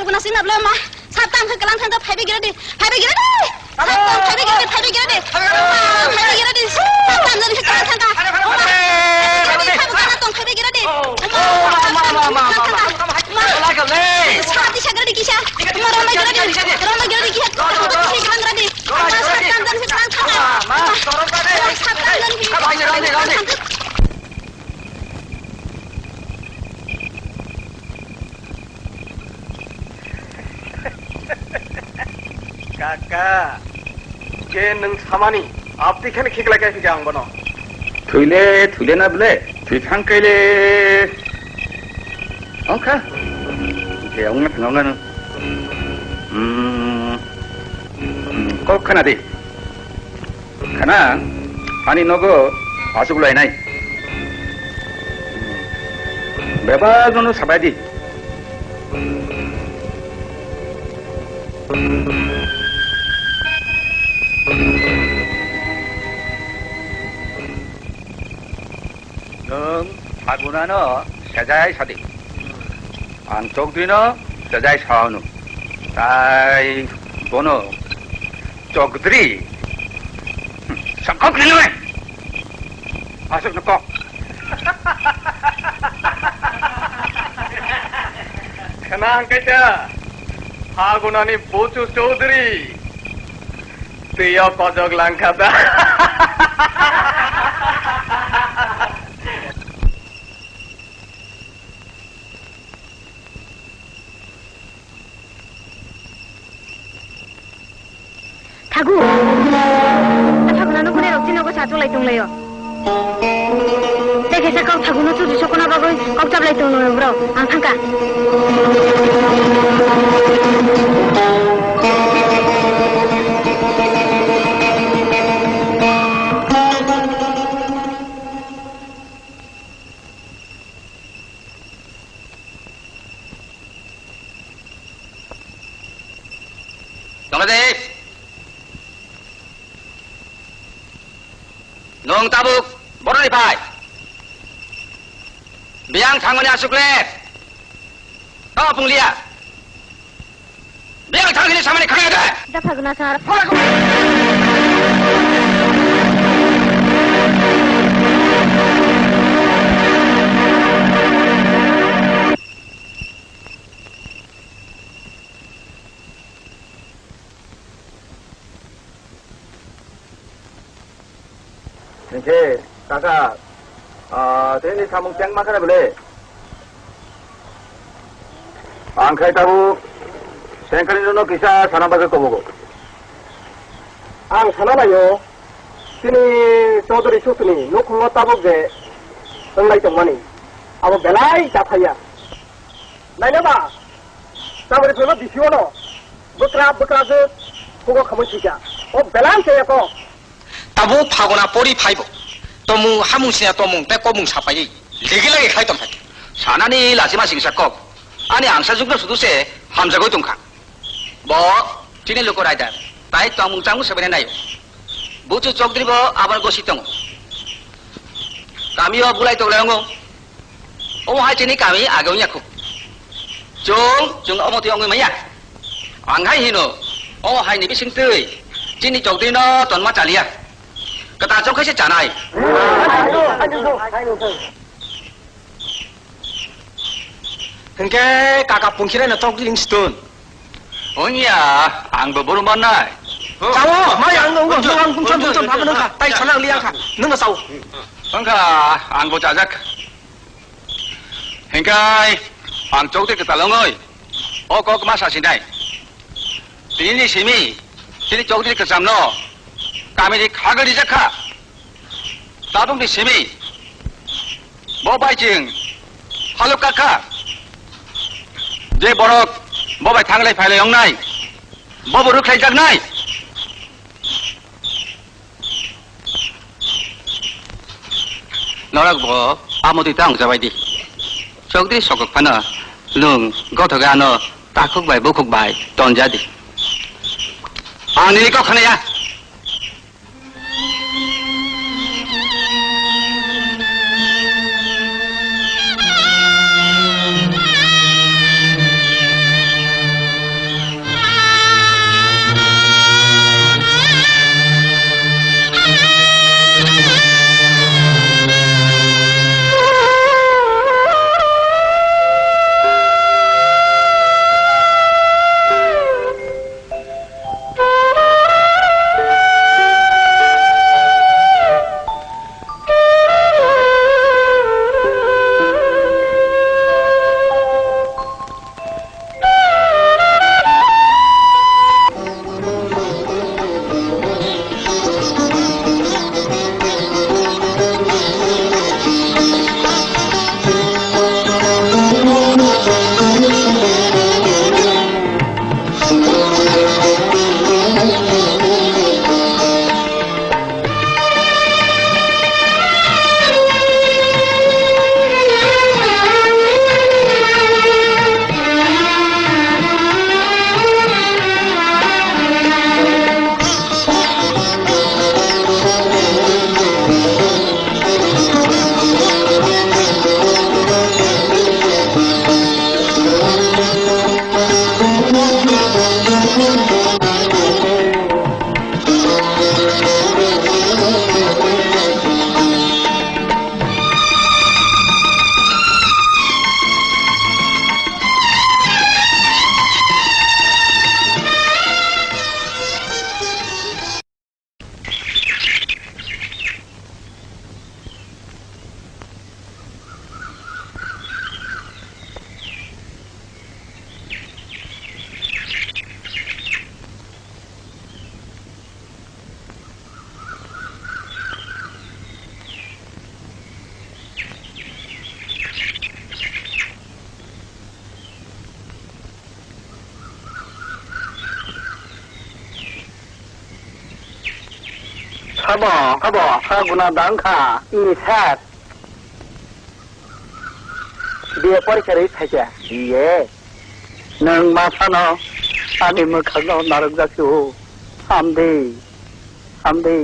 Guna sing na blo ma. Satan khe kelang thang phai be gira di. Phai be gira di. Satan phai be gira di, phai be gira di. Phai be gira di. Satan jani khe kelang thang. Phai be gira di. Satan sagra di kisa. Roma gira di. Roma gira di kisa. Satan jani khe kelang thang. Satan jani khe kelang thang. Kaka, je nwng samani, abdi kheno khiklai khe phikha ang bono. Thwile, thwile na bwle? Thwi thang khe le. Ongkha. Je ongna thang ongna. Hmm. Hmm, kok khana di. Khana, ani nogo aswk lainai. Bebak nono sabai di. Nwng Phagunano sejai sadi. Ang Chokdrino sejai saono. Tai bono Chokdri. Sangkok nini. Aswk no kok. Khna ang kaisa. Phagunani Buchu Chowdhury. Twiyo kojok langkha da. Thagu. Thagu nano gune rok chini nogo sa chulai tonglaio. Tei kaisa kok Thagu no chuchu sokona bagwi kok chaplai tonglaio bro. Ang thangkha. Bangladesh! Nwng tabuk boroni phai. Biyang thangmani aswk le. Tamo pungliya. Biyang thangmani samani khaya de. Japha guna sar. Hinkhe, kaka, ah, tini samung chengma khana bole? Ang khai tabuk chengkani nono kisa sana bagwi kobogo. Ang sana laio, tini Chaudhary Susuni nukhungo tabuk je wnglai tongmani, abo belai japhaiya. Naina ba, Chaudhary phaima bisingno bwkra bwkra je hugo khamwi thwikha. O belai chaya kok. Tabuk Phaguna pori phaibo. Tomung hamung siya tomung tei komung sapaiwi ligi lagi khai tongthai. Sanani lachima singsa kok. Ani angsa jukno sudu se hamjagwi tongkha. Bo chini luku raida. Tai tongmung chamung sebainai naio. Buchu Chokdri bo aboni gosi tongo. Kami o bulai toklai ongo. Omo hai chini kami age wngya khu. Chwng, chwng omo twi wngwi manya. Ang hai hino, omo hai ni bising twi chini Chokdri no tonma chaliya. Kwtal chong khe se chanai. Hinkhe kaka pungkhireno Chokdri ring stone. Onya, ang bo borom mannai. Chao, maya ang nung nung ang bungchon bungchon phabo nung kha, tai sana liya kha, nung chao. Wngkha, ang bo chajak. Hingkai, ang Chokdri kwtal wngwi, o kok ma sasinai. Tini ni simi, tini Chokdri kwchamno, kamini khagwi rijak kha. Tabukni simi bo bai chwng halok kha kha. Je borok bo bai thanglai phailai wngnai, bo bo rwkhlaijaknai. Norok bo amotwi ta wngjabai di. Chokdri sokok phano nwng gothok ano takhuk bai bukhuk bai tonja di. Ang nini kok khna ya. Abo, abo, ha guna dang kha. Ni sir. B A porikha rwi phaikha. B A? Nwng ma sano ani mwkhangno narwkjak se o. Hamdi. Hamdi.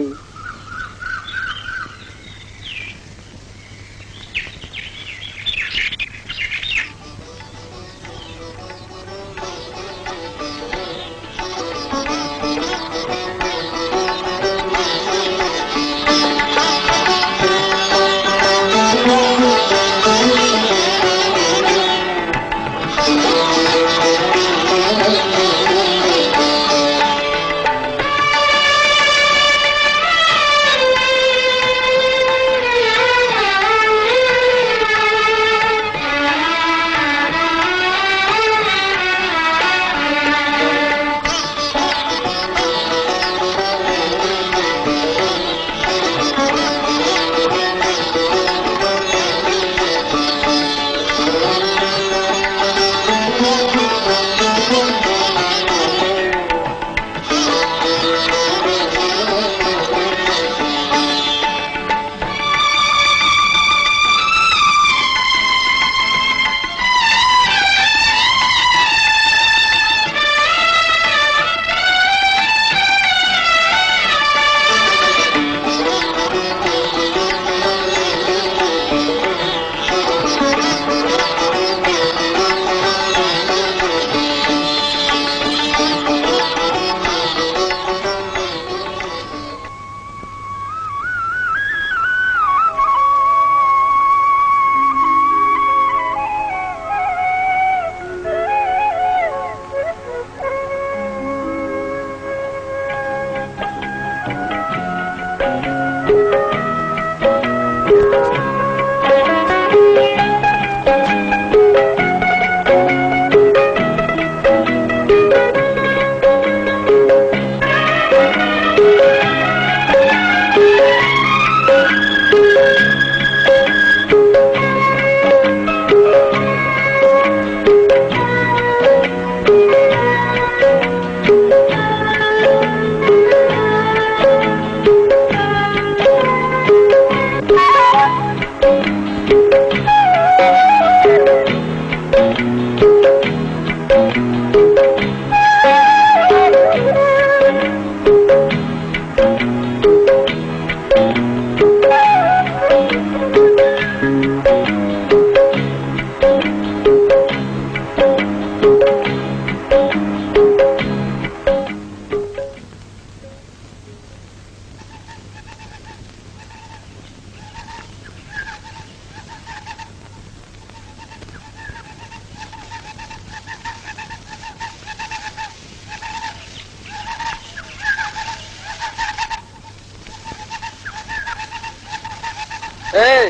Ei,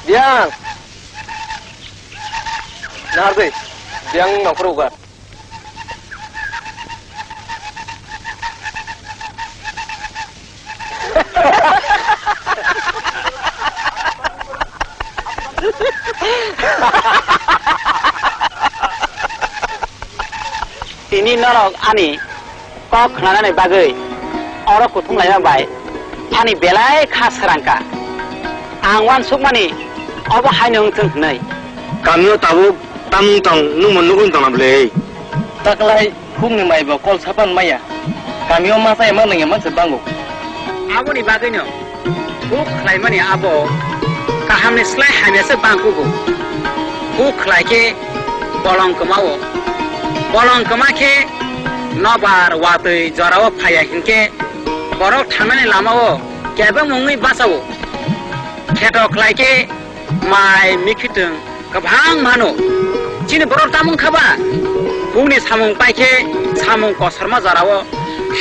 Biang! Nahar twi, Biang nongkhor uga. Tini norok ani kok khnanani bagwi oro kuthum laima bai ani belai kha srangkha. Ang uansukmani obo haino wng thung hwnwi. Kamio tabuk tamung tong nwngbo nugwi tongna bwlwi. Taklai hukni maibo kol sapan maya. Kamio masa ema nangya manse bango. Aboni bagwino huk khlaimani abo kahamni slai hamyasa bangkugo. Huk khlai khe bolong kwmao. Bolong kwma khe nobar watwi jorao phaiya hinkhe borok thangnani lamao kebeng wngwi bachao. Kheto khlai khe mai, mikhitwng kwbang mano. Chini borok tamung kha ba? Hukni samung pai khe samung kosorma jorao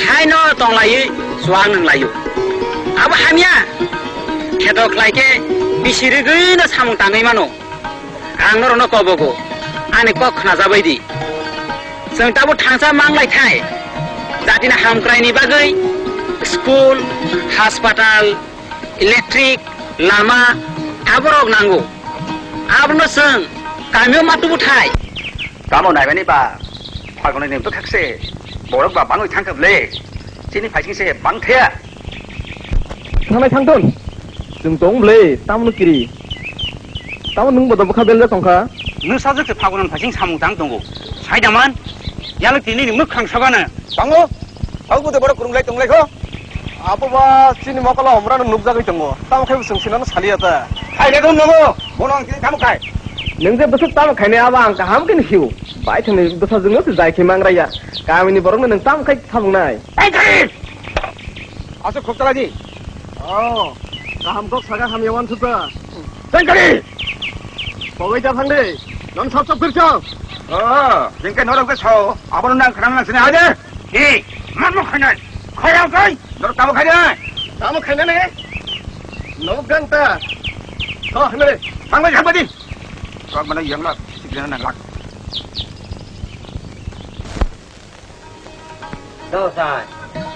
haino tonglaiwi chuak nwnglai-o. Abo hamya? Kheto khlai khe bisi rigwino samung tangwi mano. Ang norokno kobogo, ani kok khnajabai di. Chwng tabuk thangsa manglai thai. Jatini hamkraini bagwi school, hospital, electric, lama, aborok nango. Abono chwng kamio ma tubu thai. Tamo naimani ba, phagunai nim to thakse, borok ba bangwi thangkha ble. Chini phaising se bang thaya. Thangnai thangthun. Chwng tong bwle, tamno kiri. Tamo nwng bodo bwkha beljak tongkha. Nwng sajwk se Phagunan phaising samung tang tongo. Saidaman, yalwk tini ni mwkhang sogana. Tango, hau bodo borok kwrwnglai tonglai kho. Abo ba chini mokolo omrano nukjagwi tongo. Tamo khe bo chwng sinano saliya ta. Hai le dong nogo, bono ang tini tamo khai. Nwng je bwswk tamo khainai abo ang kaham khe nukhiu. Bai thangni bwsajwkno se jai khe mangraya. Kamini borokno nwng tamo khai thamungnai. Hai khai! Aswk khokchaladi. Oh, kaham kok saga hamya wansukha. Tengkari! Pogwi da thangdi. Non sap sap khirchok. Oh, jengke norok de sao. Abono nang khnang nang sini aja. Hi, manmo khainai. Khaya kai. Norok tamo khainai. Tamo khainai ne? Nok ganta. Tho hne. Thangbai thangbai di. Sok mana yang lak. Sikna nang lak. Dosai,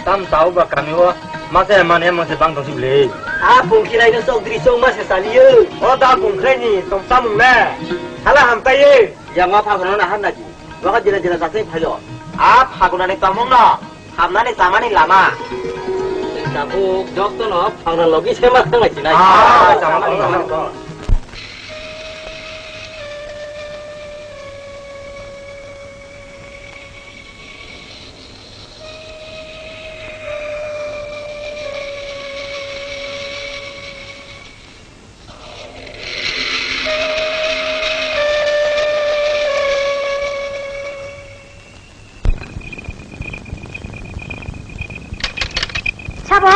tam tau ba kami o, masa mane masa bang tong sibli. A pungkhirai no sok dri sok masa saliyo. O da pungkhirai ni tong samung le. Hala hamtai ye. Yang ma phagono na han naji. Waka jila jila jasai phayo. A phagona ni tomong no. Hamnani chamani lama. Tabuk joktono phangna logi sema thanglai sinai. Ah, chamani lama. Sabo?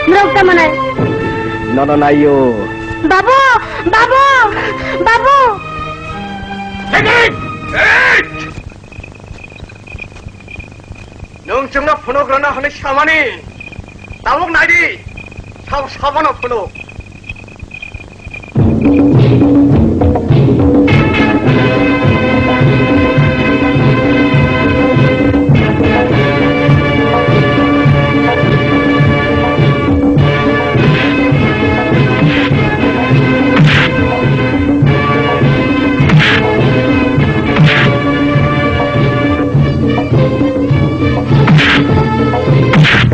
Norok tamo nai? Nono naio. Babu! Babu! Babu! Hey! Hey! Nwng chwngno phunuk rwna hwnwi samani, tabuk naidi, sabo sabono phunuk.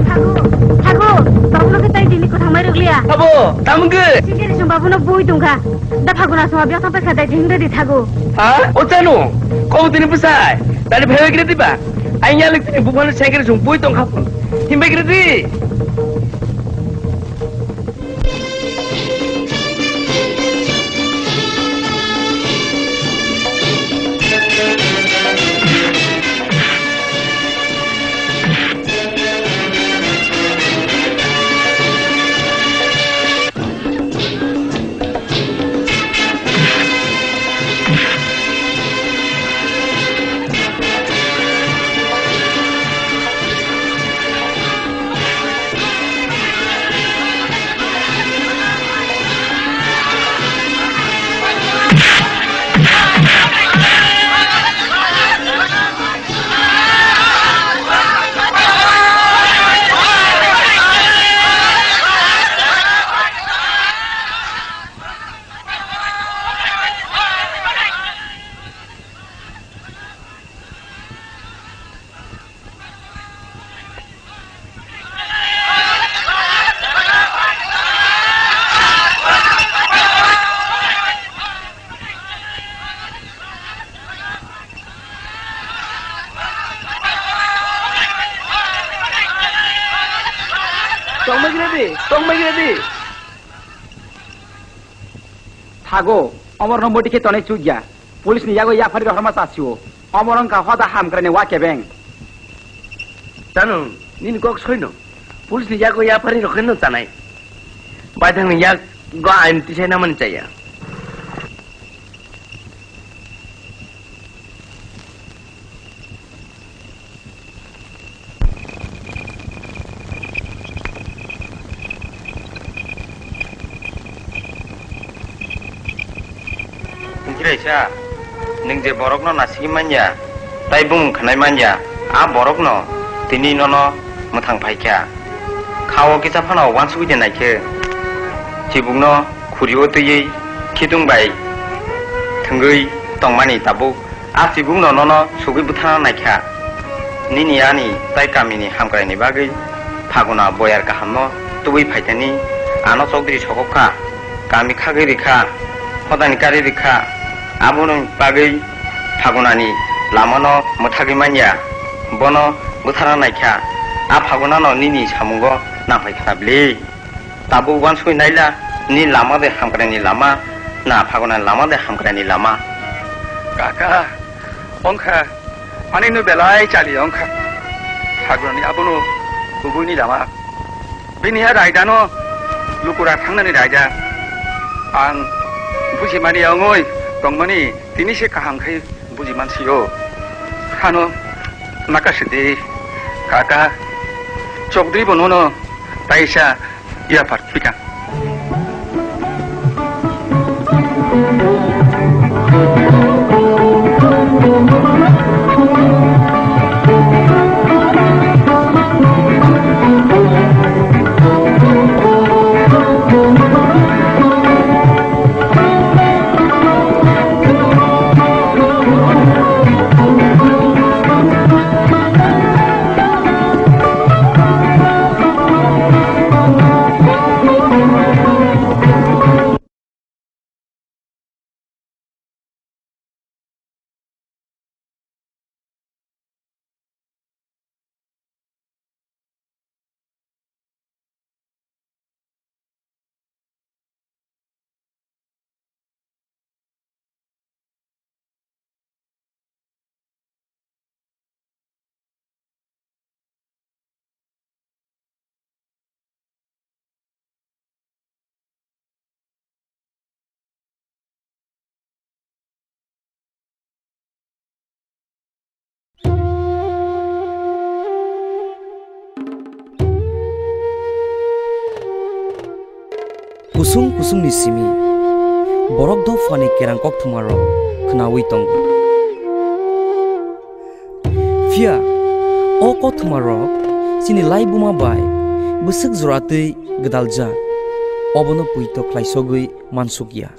Thago, thago, babuno khe tai dini kwthang mai rwgliya. Abo, tamo khe? Singkiri song babuno bui tongkha. Da phaguna song biya thang paikha dai ding dai di thago. Ha? O chano? Kau tini bwsai? Tani phaibai kiri diba? Ai yalik tini buphano sengkiri song bui tongkha. Himbai kiri di. Tongmai gire di, tongmai gire di. Thago, omorno modi khe tonwi chukya. Police ni yago yapharwi rohorma chasio. Omor wngkha hoda hamkraini wa kebeng. Chano, nini kok soino. Police ni yago yapharwi rohorma chanai. Baithangni yago ain tisai namani chaya. Kaisa, nwng je borokno nasigwi manya, tai bumung khnai manya, a borokno tini nono mwthang phaikha. Kha-o kisa phano uansugwi de naikhe. Chibukno khuri-o twiwi khitung bai thwngwi tongmani tabuk a chibukno nono sugwi bwthana naikha. Nini ani tai kamini hamkraini bagwi Phaguna boyar kahamno tubui phaithani ano chokdri sokopkha. Kami khagwi rikha, hodani kari rikha, aboni bagwi Phagunani lamano mwthagwi manya, bono bwthana naikha, a Phagunano nini samungo nangphai khna bli. Tabuk uansugwi naila, ni lama de hamkraini lama, na Phagunani lama de hamkraini lama. Kaka, ongkha, ani no belai chali ongkha. Phagunani abono kubuini lama. Bini a raidano lukura thangnani raida. Ang bujimani ongoi tongmani tini se kaham khai bujiman sio. Hano makasidi kaka chokdri bonono taisa yapar pika. Kusung kusungni simi borok dophani kerang kokthumarok khnaui tongo. Phiya o kokthumarok chini laibuma bai bwswk joratwi gwdaljak, obono poito khlaisogwi mansukya.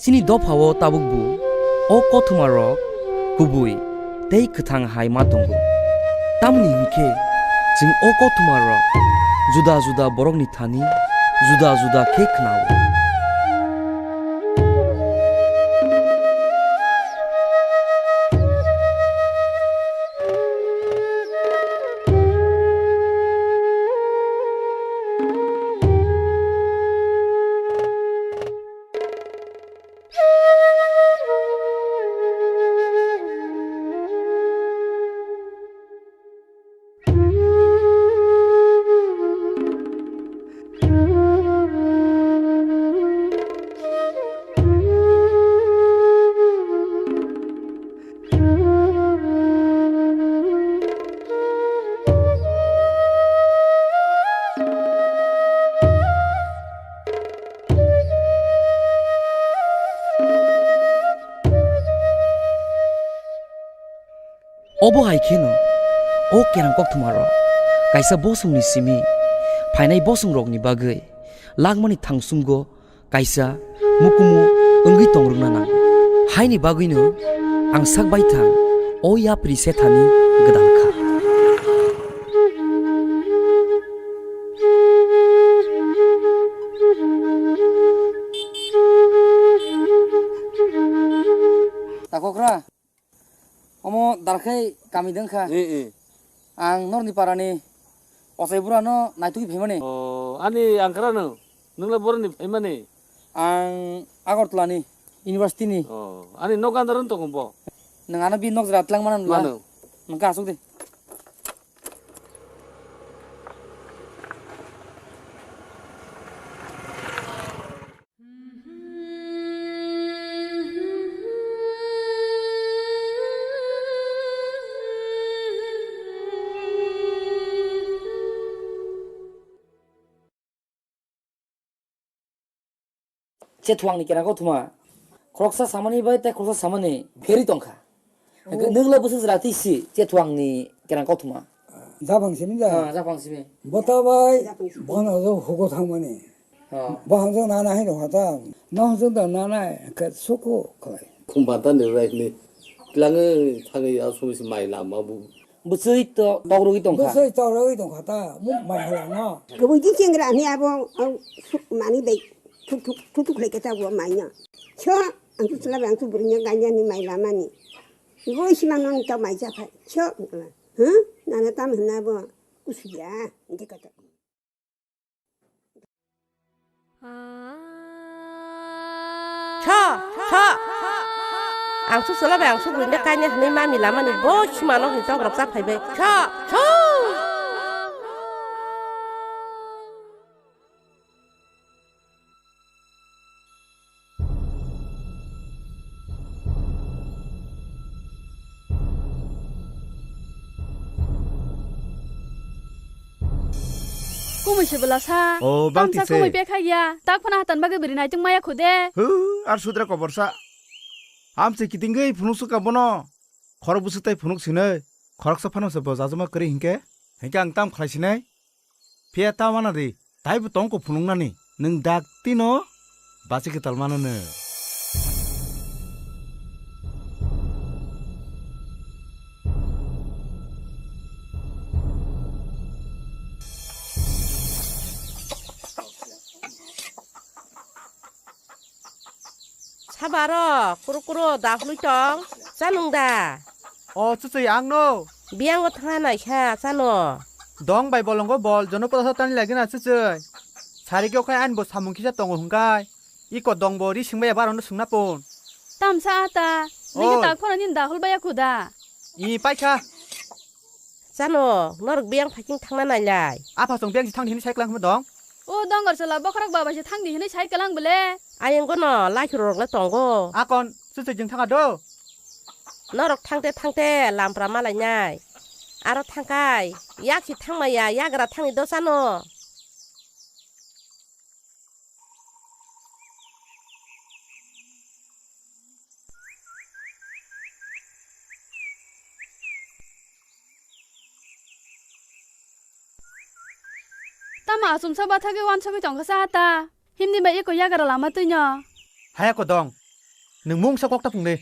Chini dophao tabukbo o kokthumarok kubui tei kwthang hai ma tongo. Tamoni hinkhe chwng o kokthumarok juda juda borokni thani juda juda khe khnao. Obo hai kheno o kerang kokthumarok kaisa bosongni simi phainai bosongrokni bagwi langmani thangsungo kaisa mukumu wngwi tongrwkna nango. Haini bagwino ang sak baithang o yapri sethani gwdal kha. Takokra. Omo Darkhai kami dengkha. Eh, eh. Ang norni parani ochai burano naitugwi phaimani. Oh, ani angkra no. Nungla boroni phaimani? Ang Agartala ni university ni. Oh, ani nok andar wng tongo bo? Nang ano bi nok jora tlang mana nula. Mano. Nangka asuk de. Chethuangni kerang kothoma. Khoroksa samani bai tei khoroksa samani pherwi tongkha. Hwnkhe nwngla bwswk jwra twi si Chethuangni kerang kothoma. Japhang simi da? Ah, japhang simi. Bota bai bono jo hugo thangmani. Ah. Bo hamjak nana hai rokha ta. No hamjak da nana ke suku khlai. Khumba ta ni rai ni. Tlangwi thangwi aswk si mai lama bu. Bwswi to tokrogwi tongkha. Bwswi tokrogwi tongkha ta. Mu mai hala no. Kwbwi di chengra ni abo, au, suk mani dai. Thuk thuk, thuk thuk khlai khe ta bo mai no. Cho, ang tu chwla bai ang tu bwrwi no gaina ni mai lama ni. Bo sima no ta mai cha phai. Cho, huh? Nana tam hwnna bo. Kusuya, hindi ka ta. Cho, cho. Ang su sala bai ang su buina kaina hwnwi mami lamani bo sima no hwnwi tok rok cha phai bai. Cho, cho. Kumui se bwlasa. O, bang tamsa tise. Kumui pekha ya. Tak phana hatan bagwi bwrwi naitung maya khude. Hu, ar sudra koborsa. Amse kitingwi phunuk suka bono. Khorok bwswk tai phunuk sinai. Khoroksa phano se bo jajama kwrwi hinkhe. Hinkhe ang tam khlai sinai. Phiya ta wana di, taibo tongko phunuknani, nwng dak tino bachikhe talmano nw. Sabaro, kuro kuro, da hului tong, chanung da. O chuchwi ang no. Biyango thangna naikha chano. Dong bai bolongo bol jono poda tani lagi na chuchwi. Sari kyo khai an bo samung kisa tongo hwngkai. Iko dong bo ri singbai ya baro no sungna pon. Tamsa ata. Nini oi. Tak phone nin dahul baya kuda. I paikha. Chano, norok biyang phaiking thangna nailai. Apha chwng biyang si thangdi hinwi sai kwlang hwnwi dong. O dongor chwla bokhorok baba si thangdi hinwi sai kwlang bwle. Ayang gono laikhuru rok le tongo. Akon, chuchwi jwng thanga do. Norok thangte thangte lampra malainai. Aro thangkai, yak si thangmaya, yagra thangni do chano. Tamo achomsa bathagwi wansugwi tongkha sa ta. Himni bai eko yagra lama twino. Haya ko dong. Nwng mungsa kok ta phungle.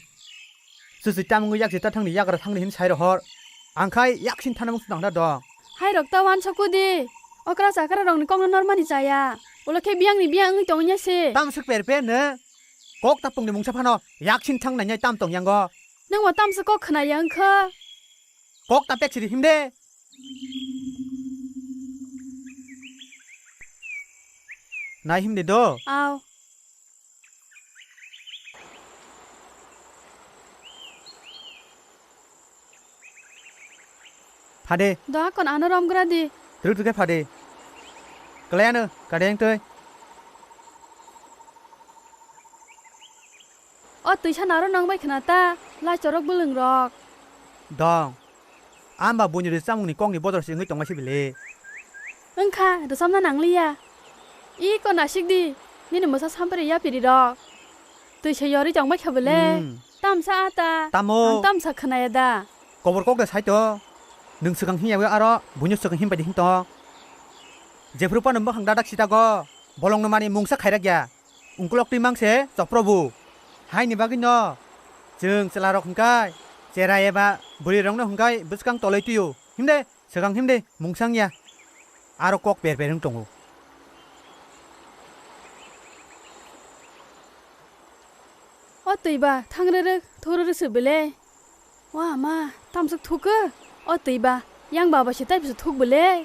Chuchwi tamungwi yak jeta thangni yagra thangni hin sai rohor. Angkhai yaksin thana mung sudang da dong. Hai rok ta wansukudi. Okra chakra rokni kokno normani chaya. Ulo khe biyangni biyang wngwi tongya se. Tam swk per per no. Kok ta pungni mungsa phano yaksin thang nai tam tong yango. Nwng bo tamsa kok khna ya wngkha. Kok ta pek siri himde. Nai himde do. Aw. Phade. Do akon ano romgra di. Truk truk phade. Klayano kadeng tui. O twisa naro nang bai khna ta, lai chorok bwlwng rok. Dong. Amba buini rwchapmungni kokni bodol se wngwi tongma se bile. Wngkha, rwchapna nangliya. Iko nasik di, nini mwsa sampre yapiri rok. Twisa yorwi tongbai kha bwle. Hmm. Tamsa ata. Tamo? Ang tamsa khnaya da. Kobor kok de sai to. Nwng swkang himya aro buino swkang himbai di him tong. Jephru phano bwkhang dadak sitago. Bolongno mani mungsa khairak ya. Ungkulok twi mang se chopro bu. Haini bagwi no. Chwng chwla rok hwnkhe. Chera eba bwrwi rok no hwnkhe bwskang toloi twi o. Himde. Swkang himdi, mungsang ya. Aro kok per per wng tongo. O twi ba, thang rwrwk, thok rwrwk se bwle. O ama, tamswk thuk khe? O twi ba, yang baba se taibo se thuk bwle.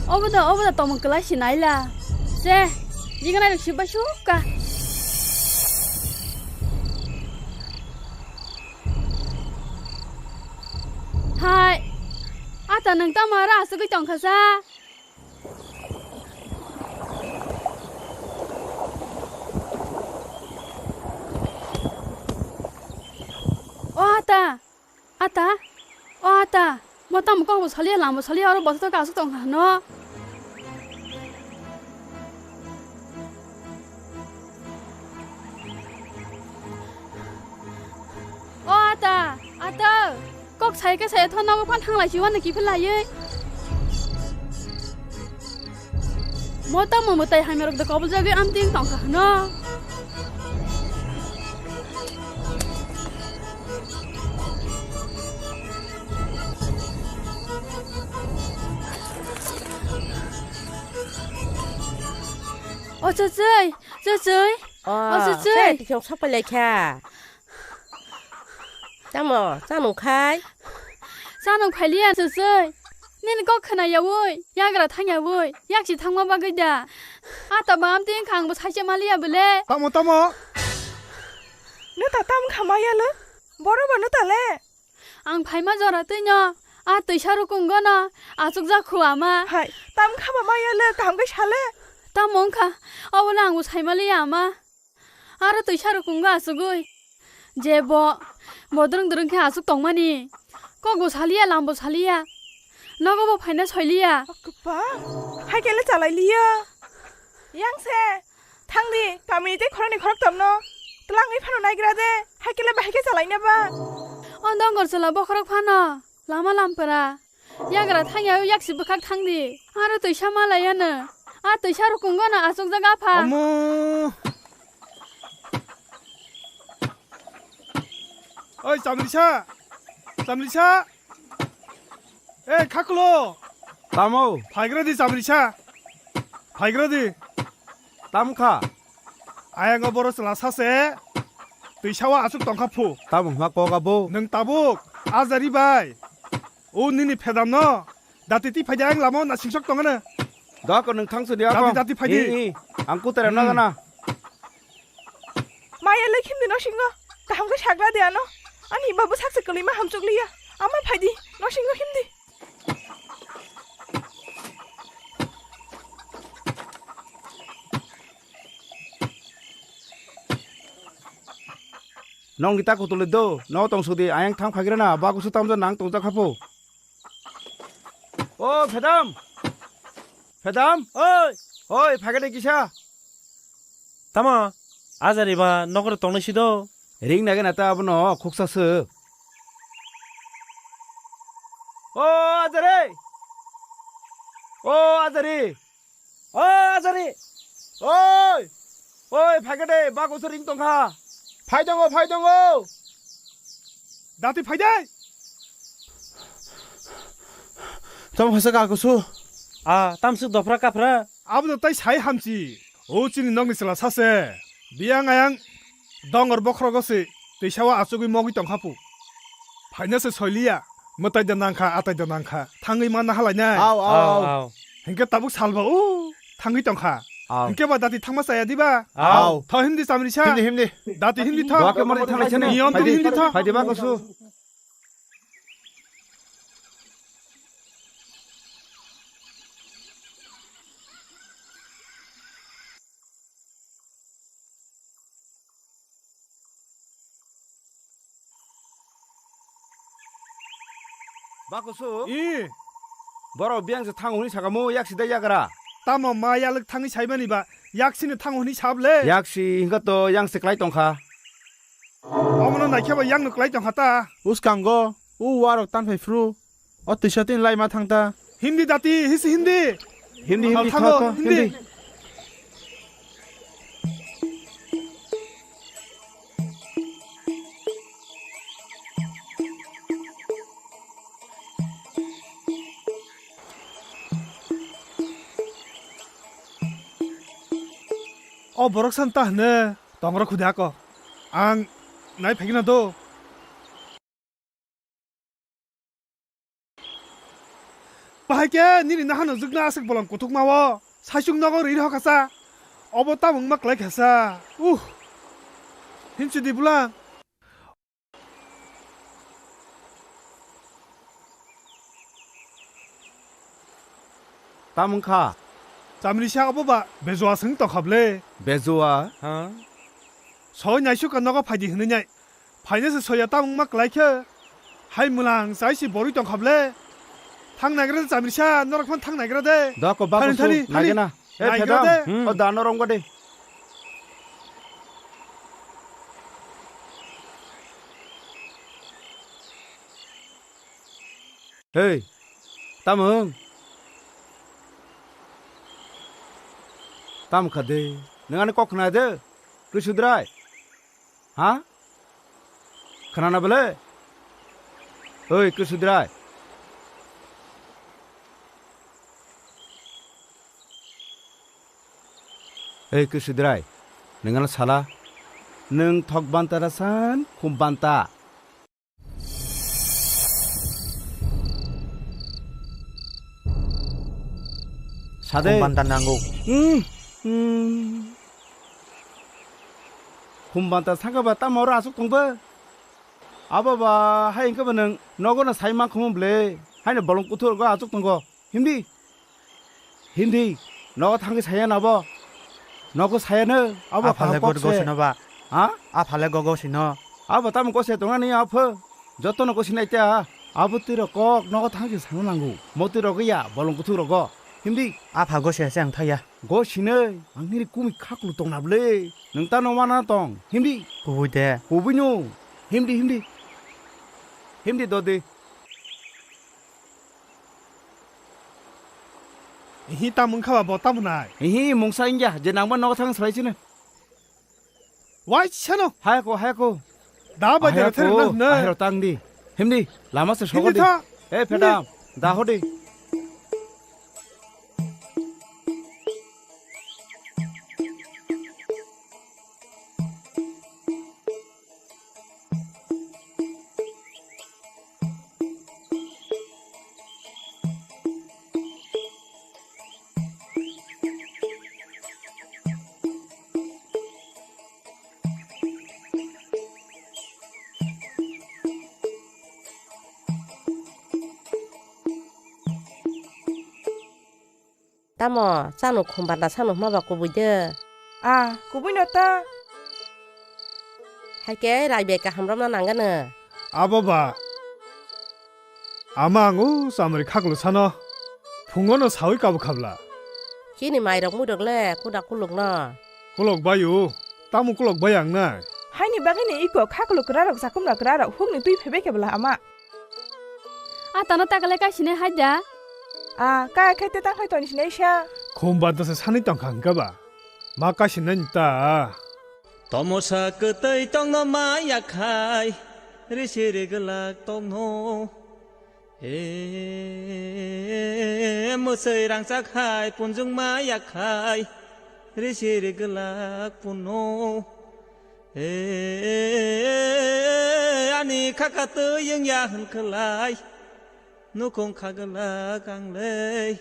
Obo da, obo da tomung kwlai si naila. Se, jigana rok si bai sukka. Hai. Ata nwng tamo aro asugwi tongkha sa? O ata. Ata, o ata, mo tamo kok bo saliya, lam bo saliya, oro bothoto ka aswk tong kha hwno. O ata, ata, kok sai khe sai tho, nogo phan thanglai si wano kiphil laiwi. Mo tamo mwtai hamya rok da kobol jagwi amting tong kha hwno. O chuchwi, chuchwi. O, o chuchwi. Sai tikhe sak pai lai kha. Tamo, chanung khai? Chanung phailiya chuchwi. Nini kok khna yawi, yagra thang yawi, yaksi thangma bagwi da. Ata bam tin khang bo saisa maliya bole. Tamo, tamo. Nwta tam kha maya le? Boro ba nwta le? Ang phaima jora twino, a twisa rukungo no achukjak khu ama. Hai, tam kha ba maya le, kaham khe sale? Tamo wngkha, obo le ang bo saimaliya ama. Aro twisa rukungo achugwi. Je bo, bodrwng drwng khe achuk tongmani. Kok bo saliya, lam bo saliya. Nogo bo phaina soiliya. Kwpa, hai khe le chalai liya. Yang se, thang di, kami tei khoroknwi khoroktham no. Twlangwi phano naigra de, hai khe le bahai khe chalai na ba. O dongor chwla bokhorok phano, lama lampra. Yagra thangya, yaksi bwkhak thangdi. Aro twisa malaiya no. A twisa rukungo no achukjak apha. Omo. Oi, Chamrisa. Chamrisa. Ei, Khakulo. Tamo? Phaigra di, Chamrisa. Phaigra di. Tam kha? Ayang o boro chwla sa se. Twisa o achuk tong kha phu. Tamo hwnma kok abo? Nwng tabuk, Ajari bai. O nini phedam no. Dati ti phaidi, ang lama o nasingsok tongano. Dako nwng thangsu di. Dati, ako. Dati phaidi. I, i. Ang kutera Hmm. nagana. Maya le khimdi nosingo. Kaham khe sagla de ano. Ani babu sakse kwlwima hamchuk liya. Ama phaidi nosingo khimdi. Nong gita kutulwi do, no tong sudi, ayang thang phagira na, bakusu tamja nang tongja khapu. O, phedam! Phedam! Oi! Oi, phagade kisa! Tamo, Ajari ba nokre tongnai sido? Ring nage na ta abono khuksa se. O, Ajari! O, Ajari! O, Ajari! Oi! Oi, phaikhe de, bak usur ring tongkha. Phai tongo, phai tongo. Dati phai de. Tamo phaisa ka kusu. A, tamsuk dopra kapra. Abo no tai sai hamchi. O chini nokni chwla sase. Biyang ayang dongor bokhrogo se. Twisao achugwi mogwi tongkha pu. Phaina se soiliya. Mwtai da nangkha, atai da nangkha. Thangwi manna halainai. Au, au, au. Au. Hinkhe tabuk salba o thangwi tongkha. Au. Hinkhe ba dati thangma chaya diba? Au. Tho himdi chamrisa. Himdi, himdi. Dati himdi tho. Wake mani thanglaisene. Niyom tini himdi tho. Phaidi ba kusu. Ba kusu? I. Borok biyang se thango hwnwi saka mo yaksi da yagra. Tamo ma yalwk thangwi saimani ba yaksini thango hwnwi sab le? Yaksi hwnkha to yang se klai tongkha. Omono naikhe ba yang no klai tongkha ta. Uskango u warok tan phai phru. O twisa tini lai ma thang ta. Hindi dati, hisi hindi. Hindi, hindi, thango, tho, tho, hindi. Hindi. O borok san ta hwne tongrok khudi ako. Ang nai phegina do. Bahai khe nini nahano jwkna aswk bolong kuthukma o. Saichung nogo ri rw kha sa. Obo tamo wngma klai kha sa. Uh. Hinchidi bwla. Tamo wngkha? Chamrisa obo ba Bejua swng tongkha bwle. Bejua? Ha? Soi naisuk ka nogo phaidi hwnwi nai. Phaina se soya tamo wngma klai khe. Hai mwlang chai si borwi tong kha ble. Thang naigra de chamrisa, norok phan thang naigra de. Doko ba thani, kusu, thani, thani. Naigra na. Eh, naigra phedam. De. Hmm. O dano rong ba de. Hei, tamo hwn? Tamo kha de? Nwng ani kok khna de? Kwi sudrai? Ha? Khna na bole? Oi, kwi sudrai? Ei, kwi sudrai? Nwng ano sala? Nwng thok banta da san, khum banta? Sade. Khum banta nango. Hmm, hmm. Khum banta saka ba tamo oro asuk tong ba? Abo ba hai hwnkhe ba nwng nogo no sai ma khum ble. Haino bolong kuthur go asuk tongo. Himdi. Himdi. Nogo thangwi saya nabo. Nogo saya no. Abo. Aphale go sino ba. Ha? Aphale go go sino. Abo tamo go se tongani apho. Joto no go sinai ta. Abo twi rok kok nogo thangwi sana nango. Mo twi rok ya bolong kuthuk rogo. Himdi. Apha go se se ang thaya. Go sinai. Ang nini kumi khaklu tong na ble. Nwng ta no mana tong. Himdi. Kubui de. Kubui no. Himdi, himdi. Himdi dodi. Ihi, tamo wngkha ba bo tamo nai? Ihi, mungsa wngya, je nangba nogo thang salai sino. Wai sano. Hai ko, hai ko. Da bai da thang na. Ahero tang di. Himdi, lama se sogo di. Eh, phedam, da ho di. Tamo, chano khum banda sano hwnba kubui de? Ah, kubui no ta. Hai khe rai bai kaham romna nang gano. Abo ba. Ama ang o chamri khaklo sano. Phungo no sawi kabo khabla. Chini mai rok mui rok le kuda kuluk no. Kulok bai o. Tamo kulok bai ang nai. Haini bagwi ni iko khaklo kwra rok chakumra kwra rok hukni twi phaibai khe bwla ama. A tano takale kai sinai hai da? A kai khai te tang khai toni sinai sa. Khum ba dosa sani tong kha hwnkha ba. Ma kai sinai ta. Tomosa kwtwi tongno ma yakhai. Risi rigwlak tongno. E mwswi rangchak hai punjung ma yakhai. Risi rigwlak punno. E, ani khaka twi wngya hwn khlai, nukhung khaglak ang lei,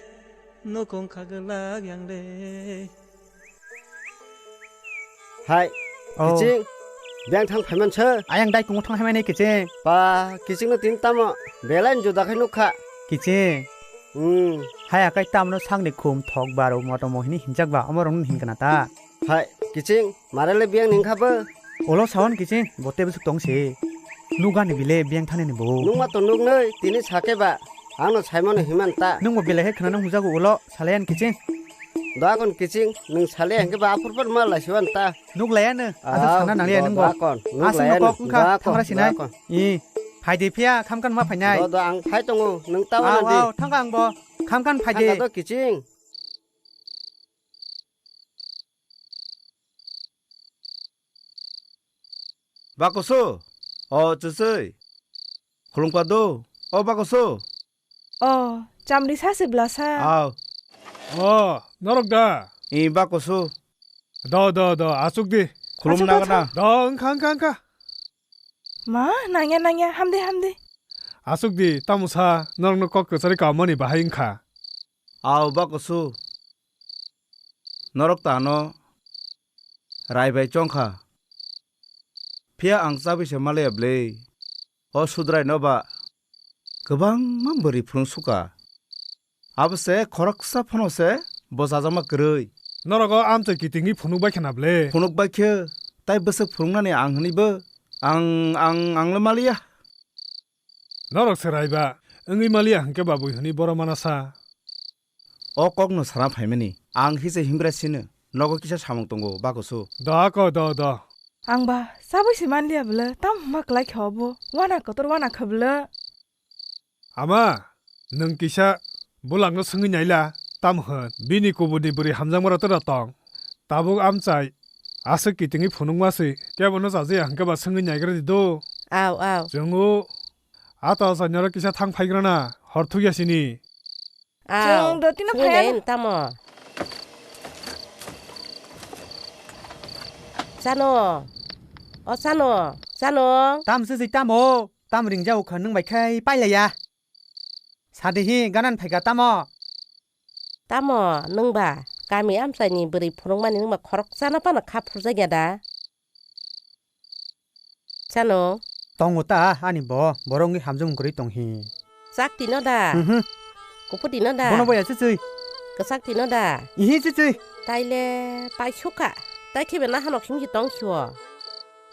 nukhung khaglak yang lei. Hai, oh. Kiching, beng thang phaiman sir. Ayang dai kungo thang hai mani kiching. Pa, kiching no tin tamo, belai juda khai nukha. Kiching. Hmm. Hai akai tamno sakni khum thok baro moto mohini hinjak ba, omo rong hin kana ta. Hai, kiching, mare le biyang ning kha bo? Olo sawan kiching, bo tebwswk tong se. Nugani bile biyang thani ni bo. Nungma to nugnoi, tini sake ba. Ano saimano himan ta. Nungbo belai khe khnana hungjago olo, salayan kiching. Doakon kiching, nung salaya hingke ba aphur phur ma laisiwan ta. Nuglaya no, asa sana nangliya nungbo. Doakon, aswk nuglaya no kok wngkha, doakon, thangra sinai. Doakon. I, phaidi phiya, khamkan ma phainai. Do, do, ang phai tongo, nung ta wana di. Aw, aw, thangka ang bo, khamkan phaidi. Thangka do kiching. Bakoso, o chwswi. Khulumkha do, o bakoso. O, chamri sa se bwlasa. Aw. O, norok da? I bakoso. Do, do, do, achuk di. Khulum achuk nang na. Do, wngkha, wngkha, wngkha. Ma, nangya, nangya, hamdi, hamdi. Asuk di, tamo sa, norokno kok kwchari kaumani bahai wngkha. Aw, bakosu. Norok ta ano rai bai chongkha. Phiya ang chabwi se malaya bwle. O Sudrai no ba kwbangma bwrwi phunuk suka. Abo se khoroksa phano se bo chajakma kwrwi. Norok o amchai kitingwi phunuk bai khe na ble? Phunuk bai khe, tai bwswk phunuknani ang hwnwi bo ang, ang, ang le maliya. Norok se raiba, wngwi maliya hwnkhe ba bui hwnwi borok mana sa. O kokno sana phaimani, ang hise himgra sino, nogo kisa samung tongo, bakusu. Da ko, da, da. Ang ba, chabwi se manliya bwle, tam hwnma kwlai kha obo, wana kotor wana kha bwle. Ama, nwng kisa bulangno swngwi naila, tam hwn, bini kubuni bwrwi hamjakma rok tei rok tong. Tabuk amchai, aswk kitingwi phunukma se, kebono chajakya hwnkhe ba swngwi naigra di do. Au, au. Chwng o, ata o chainaro kisa thang phaigrana, hor thukya sini. Au, chwng dotino swngwi phai nai ano. Tamo? Chano? O chano? Chano? Tam se se tamo? Tam ringjao kha nwng bai khai pailaya. Sadihi ganan phaika tamo? Tamo nwngba kami amchaini bwrwi phunukmani nwngba khoroksa no phano kha phurjakya da? Chano? Tongo ta ani bo, borok wngwi hamjak mung kwrwi tonghi. Chak tino da? Mhm. Kuphu tino da? Bono boya chichwi. Kwchak tino da? Ihi chichwi. Taile paisukha. Tai khebe nahanok himji tongsiwo.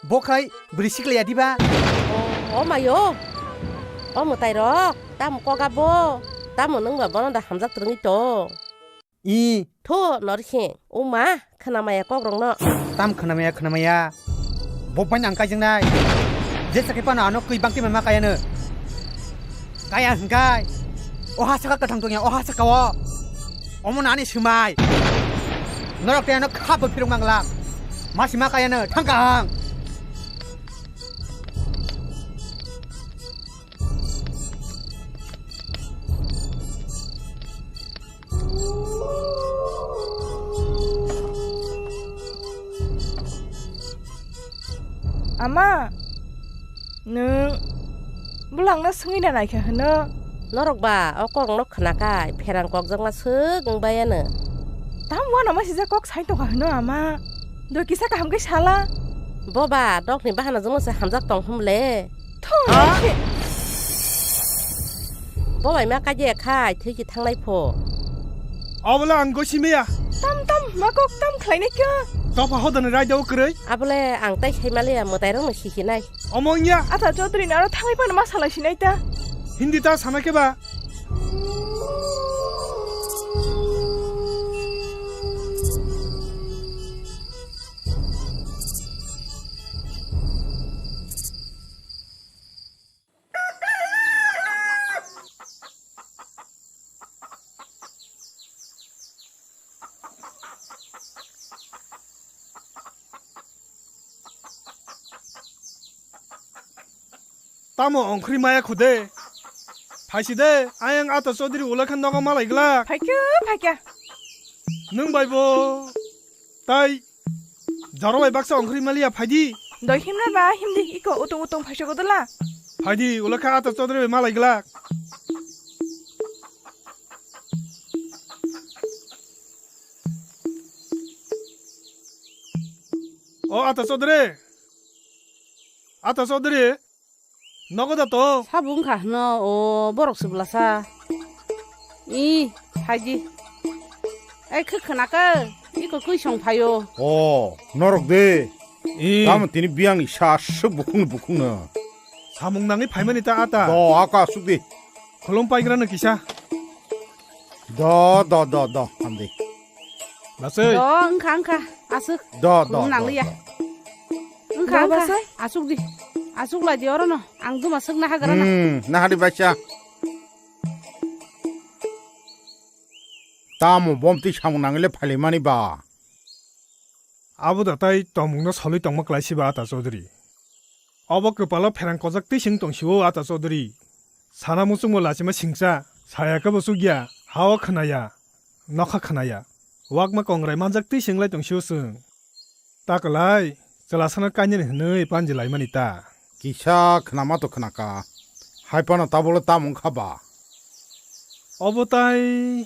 Bo khai bwrwi siklaya diba? O, o mayo. O mwtai rok, tamo koga bo? Tamo nwngba bono da hamjak twrwngwi tong? I. Tho, Norsing, o ma, khwnamaya kokrokno. Tam khwnamaya, khwnamaya. Bo bai nang kaijaknai. Jesa khe phano ano kwi bangti mama kayano. Kaya hwnkhe. O ha saka kwthang tongya, o ha saka o. Omo nani swmai. Norok tei ano kha bo phirok mangla. Masi ma kayano, thangka ang. Ama, nwng bwlangno swngwi na naikha hwno? Norok ba o kokno khwnakhai pherang kokjakma swk wng baiano. Tam uanama sijak kok sai tongkha hwno ama? Doi kisa kaham khe sala. Bo ba dokni bahanajwkno se hamjak tong hwnle. Thung. Ha? Khe. Bo bai ma kaiya khai thwi ki thangnai pho. Obola ang gosi meya. Tam tam ma kok tam khlainai khe. Topha hodani raida o kwrwi. Abole ang tai sai maliya mwtai rokno sikinai. Omo wngya. Ata Chaudhary ni aro thangwi phano ma salai sinai ta. Hindi ta sana khe ba. Tamo ongkhri maya khude? Phaisi de, ayang Ata Chaudhary ulakha nogo malai glak. Phaikhe, phaikhe. Nwng bai bo tai jaro bai baksa ongkhri maliya phaidi. Doi himna ba himdi iko utung utung phaisa godala. Phaidi ulakha Ata Chaudhary bai malai glak. O Ata Chaudhary. Ata Chaudhary. Nogo da to? Sabo wngkha hwno, o borok se bwlasa. I, phaidi. Ai, khe khwnaka, iko kwi song phaio. O, norok de. I. Tamo tini biyang ni sa aswk bukhung bukhung no. Samung nangwi phaimani ta ata. Do, aka aswk di. Khulum paigrano kisa. Do, do, do, do, hamdi. Basai. Do, wngkha, wngkha, aswk. Do, do, do, nangliya. Do. Wngkha, do, wngkha, basai. Aswk di. Aswk lai di orono. Ang duma swk naha grana. Hmm, naha di baisa. Tamo bomtwi samung nangile phalimani ba. Abo da tai tongmungno solwi tongma kwlaisi ba Ata Chaudhary. Obo kwpalo pherang kojak twi sing tong sio Ata Chaudhary. Sana muchungmo lachima singcha, saya khe bo chukya, ha-o khwnaya, nokha khwnaya. Wakma kongrai manjak twi sing lai tong sio chwng. Ta kwlai, chwlasano kainani hwnwi panji laimani ta. Kisa khwnama to khwnaka, hai phano tabolo tamo wngkha ba? Obo tai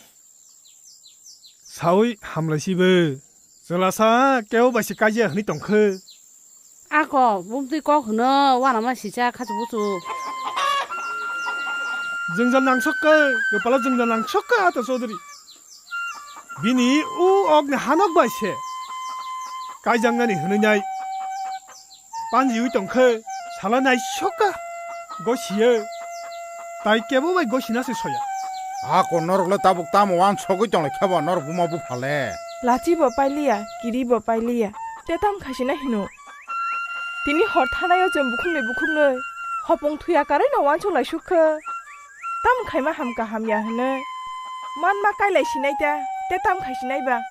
saui hamlai sibo. Chwlasa kebo bai se kaiya hwnwi tongkhe. Ako, bumtwi kok hwno, uanama sisa khachu buchu. Jwngjal nangsokka, kwpalo jwngjal nangsokka Ata Chaudhary. Bini u okni hanok bai se kaijaknani hwnwi nai panjiwi tongkhe, sala naisokka gosiyo. Tai kebo bai gosina se soya. Ako norok le tabuk tamo wansogwi tonglaikha ba norok buma bupha le. Lachi bo pailiya, kiri bo pailiya, te tam khaisina hino. Tini hor thanaio chwng bukhuknwi bukhuknwi hopong thuya karwi no wansuk lai suk kha. Tam khaima ham kaham ya hwnwi manma kailai sinai ta, te tam khai sinai ba.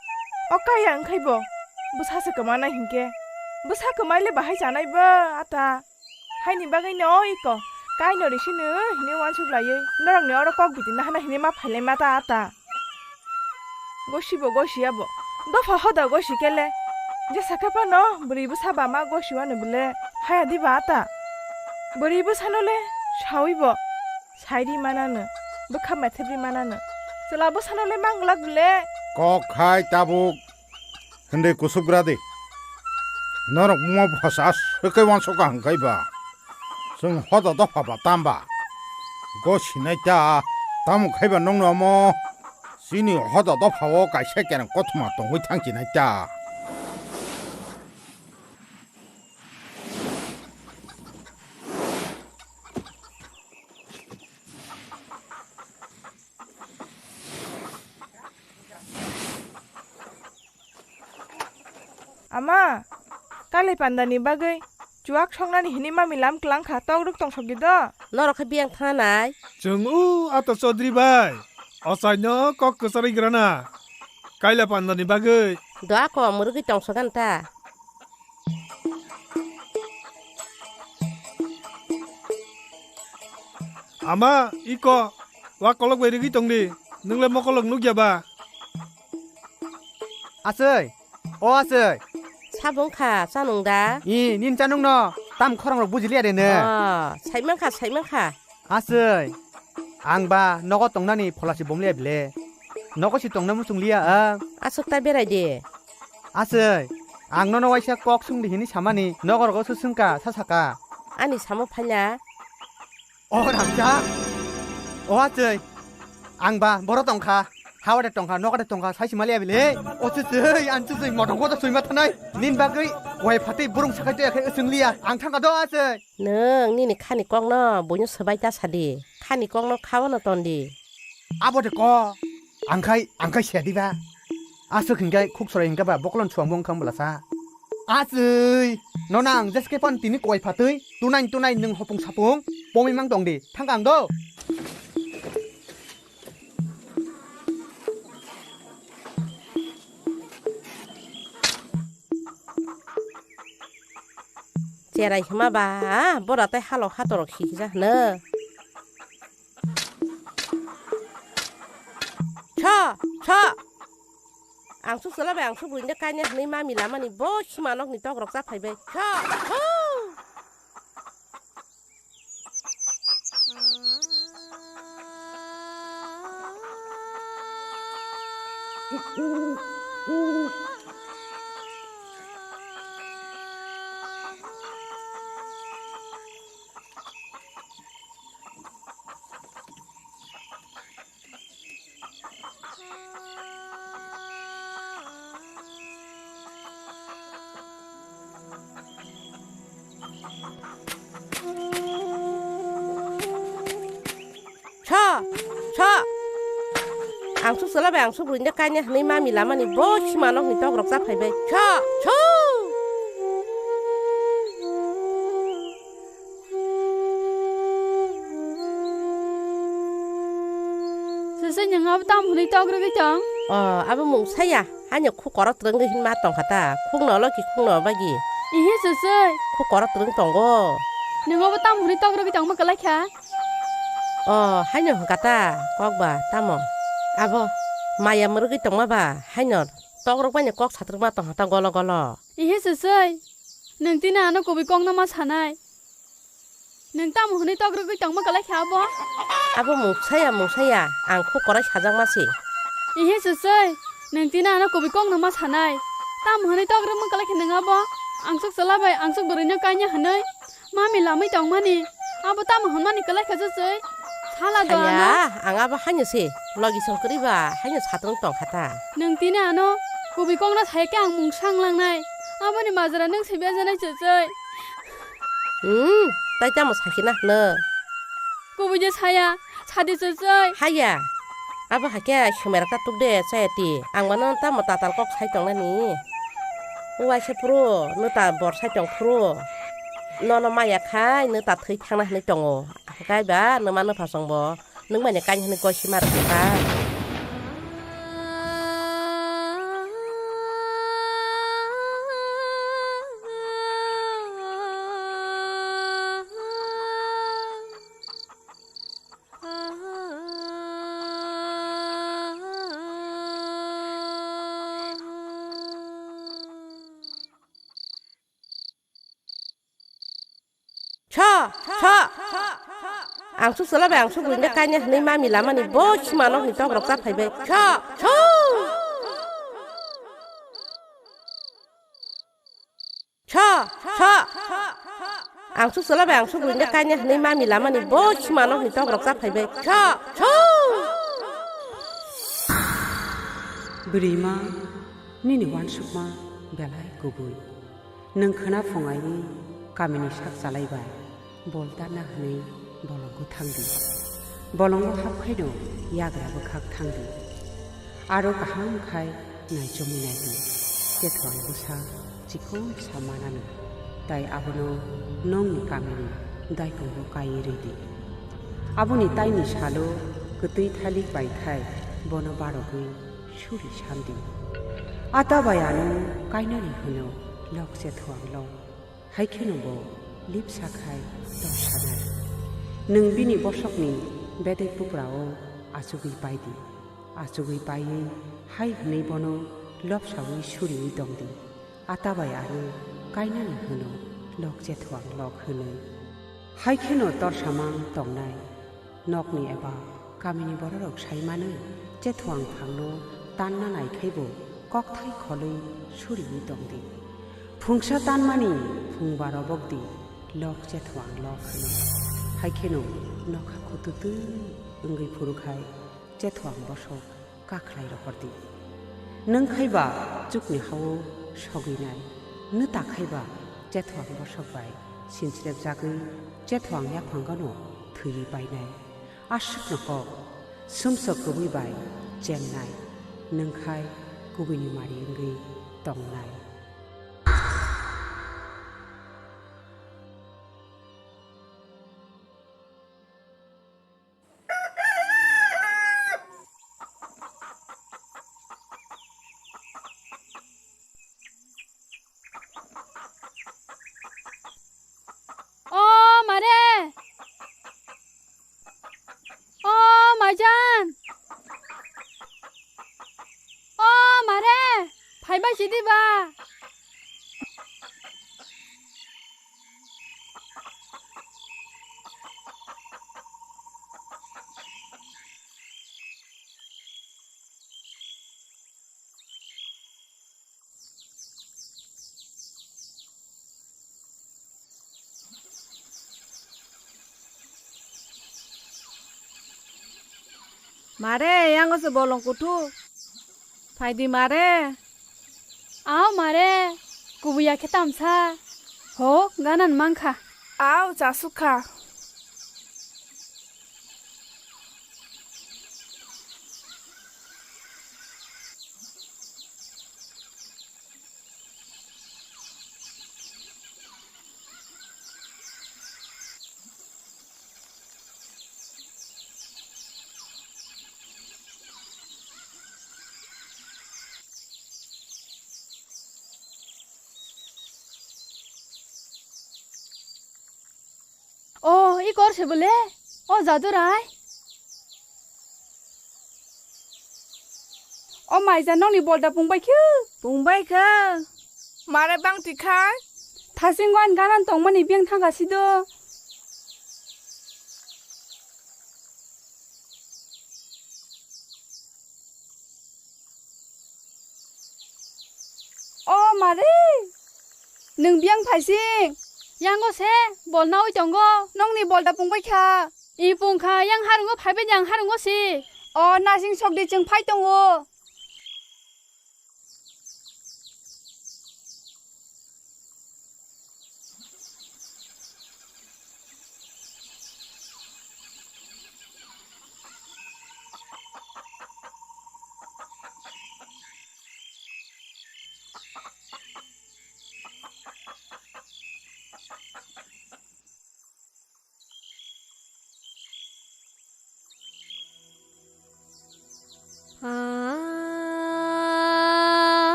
O kaya wngkhai bo bwsa se kwmanai hinkhe, bwsa kwmai le bahai chanai ba ata. Haini bagwi no iko kaino risi no hini wansuk laiwi norokni oro kok biti nahana hini ma phailai ma ta ata. Gosi bo gosi ya bo. Dopha hoda gosi kele. Jesa khe phano bwrwi bwsa ba ma gosi wano bwle haya di ba ata. Bwrwi bwsano le sawi bo. Sairi manano. Bwkha maithebri manano. Chwla bwsano le manglak bwle. Kok khai tabuk. Hindui kusubgra di. Norok buma bupha sa swkhe wansuk ka hwnkhai ba. Chwng hoda dopha ba tamba. Gosinai ta. Tamo khai ba nongno omo. Chini hoda dopha o kaisa kereng kothoma tongwi thangchinai ta. Ama, kali pandani bagwi chuak songnani hini mami lam klang kha, tok rwk tong sokdi do. Norok khe biyang thanai. Chwng u ato Chaudhary bai, ochaino kok kwcharwi grana. Kaila pandani bagwi. Do ako mwrwgwi tong sogan ta. Ama, iko, wa kolok bai rwgwi tongdi, nwng le mokolok nukya ba? Aswk, o aswk. Sabo wngkha, chanwng da? I, nini chanwng no, tam khorang rok bujiliya de ne? O, saimankha, saimankha. Aswk, ang ba nogo tongnani pholasi bomliya bile. Nogo si tongna muchungliya ang. Aswk ta berai de. Aswk, ang nono waisa kok sungdi hini samani, nogo rogo se sungka, sa saka. Ani samo phaila. O rangchak, o aswk, ang ba boro tongkha, hawa de tongkha, nogo de tongkha, sai simaliya bile. O chwchwi, ang chwchwi, motong kotor sui ma thanai. Nin bagwi, wai phatwi burung sakai to yakhai swungliya, ang thangka do aswk. Nwng nini khani kokno buino swbai ta sadi. Khani kokno khaono tondi. Abo de ko. Angkhai, angkhai sedi ba. Aswk hinkhai khuk sorai hinkha ba bokolon suang bo wngkha wng bwlasa. Aswk, nono ang jeske pan tini koi phatwi, tunai tunai nwng hopung sapung, pomwi mang tongdi, thangka ang do. Cherai hima ba, bora tai halok hatorok sikija hwno. Cho, cho. Ang suk chwla bai, ang suk buini kaina hwnwi mami lamani bo sima nokni tok rok cha phaibai. Cho, cho. Cho, cho. Ang suk chwla bai ang suk buini kaina hwnwi mami lamani bo sima nokni tok rok cha phaibai. Cho, cho. Sese, nwng abo tamo hwnwi tok rwgwi tong? O, abo mungsaya. Haino khuk koro twrwngwi hinma tongkha ta. Khukno olo ki khukno bagi? Ihi sese. Khuk koro twrwng tongo. Nwng abo tamo hwnwi tok rwgwi tongma kwlai kha? O, haino hwnkha ta. Kok ba tamo? Abo maya mwrwgwi tongma ba. Haino tok rwgbaino kok satrwkma tongkha ta golo golo. Ihi sese. Nwng tini ano kubui kokno ma sanai. Nwng tamo hwnwi tok rwgwi tongma kwlai kha abo? Abo mungsaya, mungsaya, ang khuk korai sajakma se. Ihi sese, nwng tini ano kubui kokno ma sanai. Tamo hwnwi tok rwgma kwlai kha nwng abo? Ang suk chwla bai, ang suk bwrwino kaina hwnwi mami lamwi tongmani. Abo tamo hwnmani kwlai kha sese? Sala do ano. Haya, ang abo haino se, logi song kwrwi ba, haino satung tongkha ta. Nwng tini ano kubui kokno sai khe ang mungsa wnglangnai. Aboni majra nwng se bejanai sese. Hmm, tai tamo sakina hwno? Kubui je saya, sadi sujai. Haya, abo hakhe sumai rok ta tuk de, chaya ti. Ang mano tamo tatal kok sai tong nani. Uaisa phuru, nota bor sai tong phuru. Nono maya khai, nota thwi thangna hinwi tongo. Hakai ba, numa nupha song bo. Nwng mani kain hinwi goi sima rok ta. Cho, cho. Ang su sala bai ang su buinde kaine hinwi mami lamani bo sima nokni tok rok ta phaibai. Cho, cho. Cho, cho. Ang su sala bai ang su buinde kaine hinwi mami lamani bo sima nokni tok rok ta phaibai. Cho, cho. Bwrwima, nini uansukma belai kubui. Nwng khwna phungai kamini sak chalai bai bol tarna hwnwi bolongo thang di. Bolongo hap khaino yagra bwkhak thang di. Aro kaham khai naichomwi nai di. Tethwang bwsa chikon sa manano, tai abono nokni kamini daikongo kaiwi rwi di. Aboni taini salo kwtwi thalik bai thai bono barogwi suri sandi. Ata bai ano kainani hwno lok chethuang lok. Hai kheno bo lipsa khai tongsanai. Nwng bini bosokni bedek buprao achugwi pai di. Achugwi paiwi hai hwnwi bono lopsawi suriwi tong di. Ata bai ano kainani hwno lok chethuang lok hwnwi. Hai kheno torsamang tongnai. Nokni eba kamini bororok sai manwi chethuang phangno tanna nai khai bo kokthai kholwi suriwi tong di. Phungsa tanmani phungba robok di, lok chethuang lok hwnwi. Hai kheno nokha kututwi wngwi phuru khai chethuang bosok kakhlai rohor di. Nwng khai ba chukni hao sogwi nai, nw ta khai ba chethuang bosok bai sinchrep jagwi chethuang yaphang gano thwiwi painai. Aswkno kok, sumsok kubui bai chengnai, nwng khai kubuini mari wngwi tongnai. O mare! O maijan! O mare! Phaibai sidi ba! Mare, yango se bolong kuthuk. Phaidi mare. Aw mare, kubuya khe tamsa. Ho, ganan mankha. Aw, chasukha. O, i kor se bole? O Jadurai? O maija nokni bolda pungbai khe? Pungbai khe. Mare bang tikha? Thasing wan ganan tongmani beng thangka sido. O mare, nwng biyang phaising? Yango se, bol naui tongo. Nokni bolda pungbai kha? I pung kha, yang harungo phaibai di ang harungo si. O nasing sokdi chwng phai tongo.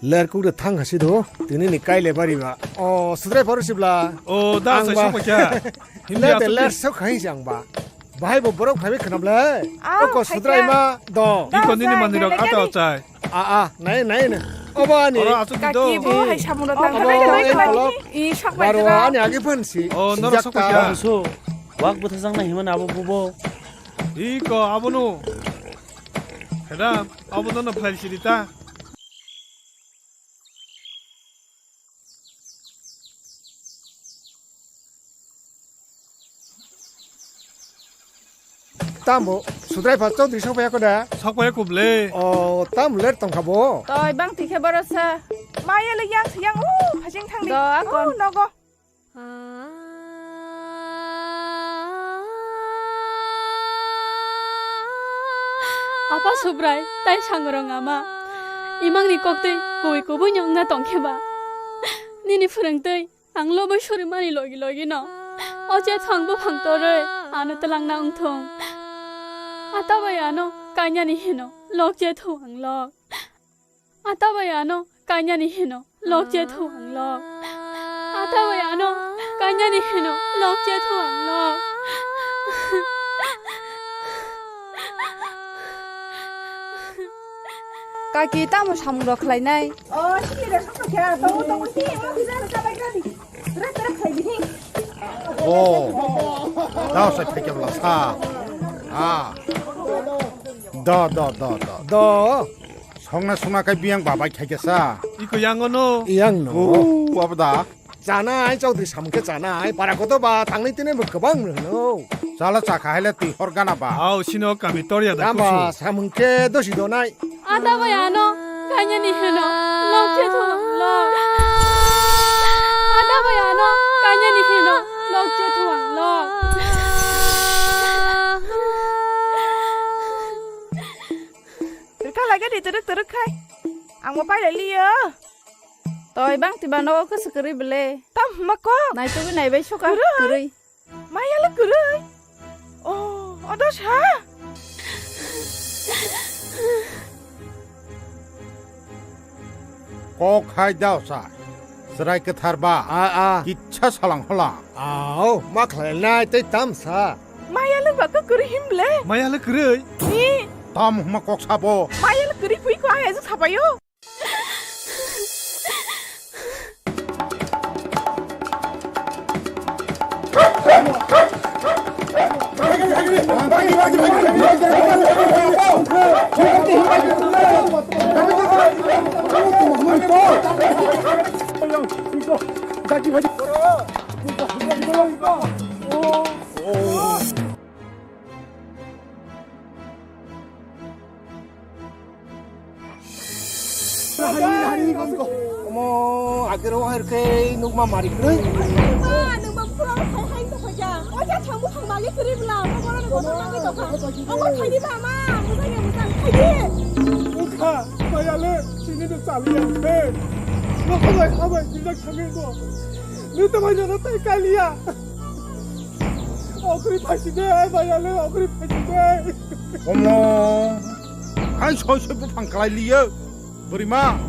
Ler kuk de thang hasi do, tini ni kai le bari ba. O, sudrai pharo sibla. O, da, ang sai ba. Sok paikha. Hindi le de atuk ler ni. Sok khai jang ba. Bahai bo borok phaibai khwnam le. Ah, oko phai sudrai kha. Ma do. Da, iko nini sai, manui rok kele ata kani. Ochai. A, a, nai, nai, nai. Obo ani. Oro atuk ni do. Kaki bo hai samung rok tang abo khai, khai, khai, engkolok. I sok bai baro jora. Ani agi phan si. O, noro sijak sok ta. Paikha. Bangso. Wak bwthajak na himani abo bubo. Iko abono. Kheda, abono no phlai sidi ta. Tamo, sudrai pha Chaudhary sok paya koda? Sok paya kuble. O, tam ler tong kha bo. Toi bang tikhe borosa. Maya le yang yang u phajing thang di. Do akon. U nogo. Apa Subrai, tai sangrong ama. Imangni koktwi kubui kubui nyongna tongkhe ba. Nini phwrwngtwi ang lobai suri mani logi logi no. O chetho ang buphang torwi ano twlangna wngthong. Atabai ano kanyani hino lok chetho ang lok. Atabai ano kanyani hino lok chetho ang lok. Atabai ano kanyani hino lok chetho ang lok. Kaki tamo samung rok khlainai? O, sini rok sokha khe, tongo, tongo, sini, tongo, sini, tongo, sini. Rak, rak, khlai di, sini. O, da, sai phai khe bwla sa. Ah. Da, da, da, da. Da. Songna songna khe biyang babai khaikhe sa. Iko yang ono. Yang no. O, abo da. Chanai, Chaudhary samung khe chanai. Para koto ba, tangni tini bo kwbang hwno. Chala chakha haile twi hor gana ba. Au, sino kami torya da. Gamba kusu. Samung khe dosi donai. Ada bai ano, kanya ni heno, lok che thuang lok. Ada bai ano, kanya ni heno, lok che thuang lok. Rwkha lage di twrwk twrwk khai. Ang bo pailai liyo. Toi bang tiba nogo kwswk kwrwi bwle. Tam hwnma kok. Naitugwi naibai suka kwrwi. Kwrwi. Maya le kwrwi. Oh, odo sa. Kok hai dao sa. Chwrai kwthar ba. A, a. Kitsa salang holang. Ao, ma khlainai tei tam sa. Maya le ba kok kwrwi him bwle. Maya le kwrwi. Ni. Tam hwnma kok sabo. Maya le kwrwi phui ko ai ajuk sapaio. Omo, agero hai khe nukma mari kwrwi. Ma, nungma phura hai hai to khoja. O ja thangu thang bagi kwrwi bla, mo bono ni bono nangwi tokha. Omo khaidi ba ma, mujang ya mujang khaidi. Ukha, bayale, sini de chali ya khe. Nokho bai khabai, sini thangwi bo. Ni to bai jana tai kaliya. Okri phaisi de, bayale, okri phaisi de. Omo, hai soi soi buphang kalai liyo. Bwrwima,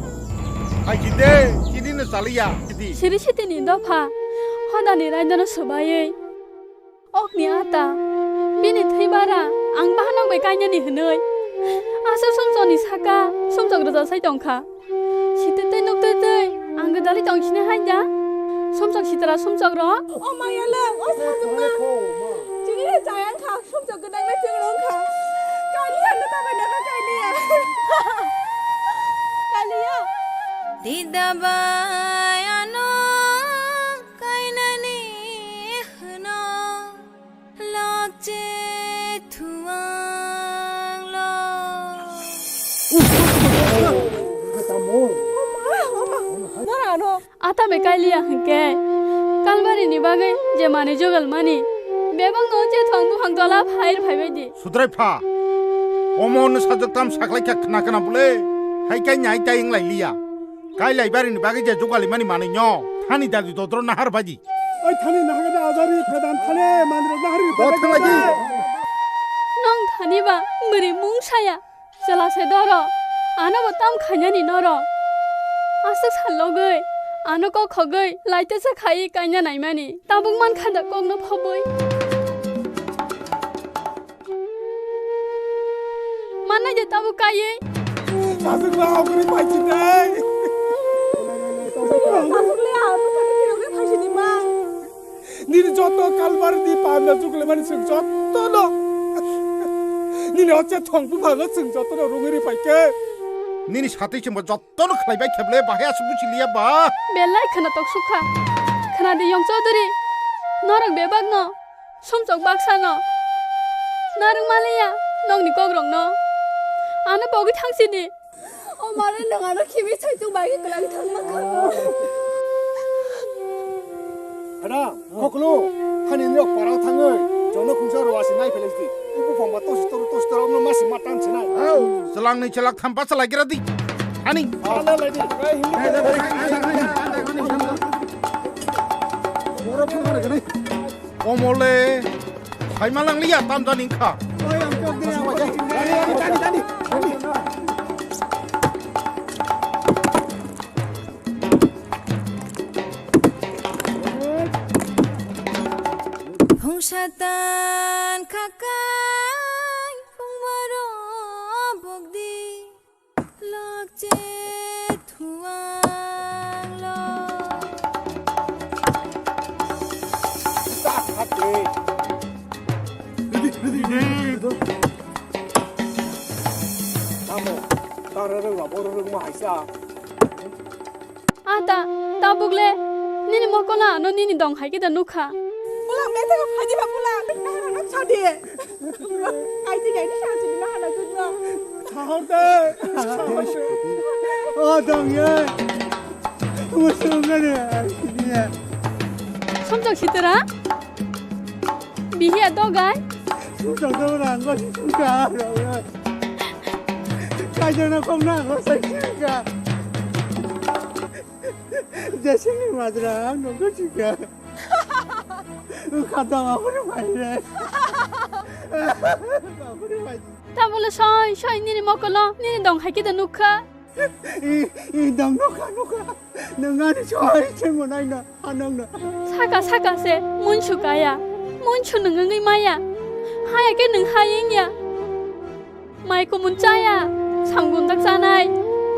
phaisi de, chini no chaliya, chidi. Siri sitini dopha, hodani raidano swbaiwi. Okni ata, bini thwi bara, ang bahanok bai kainani hwnwi. Aswk sumsokni saka, sumsok rwja sai tongkha. Sitwi tei nuktwi twi ang gwdalwi tong sini hai da. Sumsok sitra sumsok rok. O maya le, o sajwkma. Chini le chayang kha, sumsok gwdalwi chwng rwng kha. Kaliya no tabai no kha kaliya. Kaliya. Dida bai ano kainani hwno. Lokche thuang lo. Nora ano. Ata me kailiya hwnkhe. Kalbari ni bagwi je mani jogal mani. Bebak no je thang buphang dola phair phaibai di. Sudrai pha. Omo no sajak tam saklai kha khna khna bole. Hai kai nyai tai wng lai liya. Kailai bari ni bagwi je jogali mani manwi no. Thani dadi dodro nahar bai di. Ai thani nahagada ajari phedan thale manrok nahari phedan thanglaidi. Nong thani ba mwri mung saya. Chwla se doro. Ano bo tam khainani noro. Aswk sal logwi, ano kok khogwi, laitesa khai kaina naimani. Tabuk mankha da kokno phobwi. Mannai de tabuk kaiwi. Sasuk ba ogri paisi dai. Sasuk le ano kok khogwi phaisi di ma. Nini joto kalbar di panda jukle mani sung joto no. Nini oche thong buphang no sung joto no rungwi ri paike. Nini satwi chumbo joto no khlai bai kheble bahai aswk buchi liya ba. Belai khwna tok sukha. Khwna di yong Chaudhary. Norok bebak no. Sumchok baksa no. Narwk maliya. Nokni kok rok no. Ano pogwi thang sini. O mare nwng ano khimi saichung bai khe kwlangwi thangma kha. Ada, koklo, hani nrok parao thangwi, jono khungsa rwasi nai phelai di. Ubu phangba tosi toru tosi toru, ono masi matan sinai. Hau, chwlangni chwlak thampa chwlai gira di. Hani. Ala lai di. Borok phangma rwgani. Omole, phaima langliya, tamjani wngkha. Phung satan khakai phung maro bokdi. Lokche thuang lo. Tamo, tara rwngma, boro rwngma haisa. Ata, tabuk le, nini mokol ano nini dong hai khe da nukha. Pulang, bete ka phaidi ba pulang, nang nang sadi. Kaiji kaiji sa chini na hana jugna. Sahor de. O dong ye. Musung gani. Somjak sitera. Bihiya dogai. Somjak dogai rang gani suka. Kaijana kong na gosai suka. Jesini majra ang nunggu suka. Khata ma khuru bai re. Ma khuru bai. Tabole soi soi nini mokolo nini dong hai kida nukha. I, i dong nukha nukha. Nung ani soi se mo nai na anong na. Saka saka se munsu kaya. Munsu nung ngwi maya. Haya ke nung hayeng ya. Mai kumun chaya, samgum dak chanai,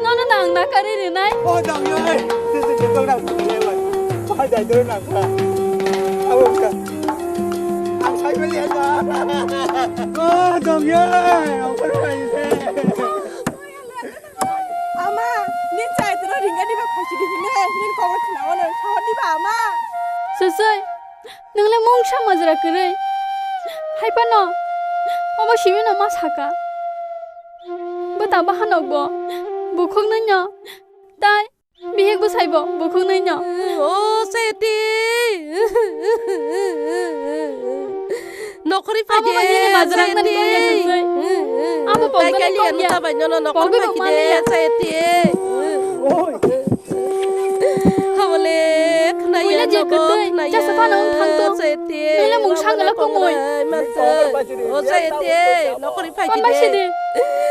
nono nang na kari rinai. O dang yo ai, sisi ke tong dang sisi le lai. Pai dai doi nang kha. Abo ka. Ang sai beli aja. O dang yo ai, ang perlu aja se. Ama, nin chai tero ringa ni ba phaisi di hine, nin kong khna ono, sahor di ba ama. Sosoi. Nwngle mungsa majra kwrwi. Hai phano obo simi no ma saka. Bwta bahanok bo bukhuk nwi no. Tai bihik bwsai bo bukhuk nwi no. O Seti. Nokhori phai de, Seti. Abo pokjani kok ya. Pogwi bo mani ya. Seti. Oi. Habole khwnaya. Buila je nogo kwtwi, khwnaya. Jasa phano wng thang tong. Sete, nole mung sangla kumui. O Sete, nokhori phai kide. Kon bai sidi.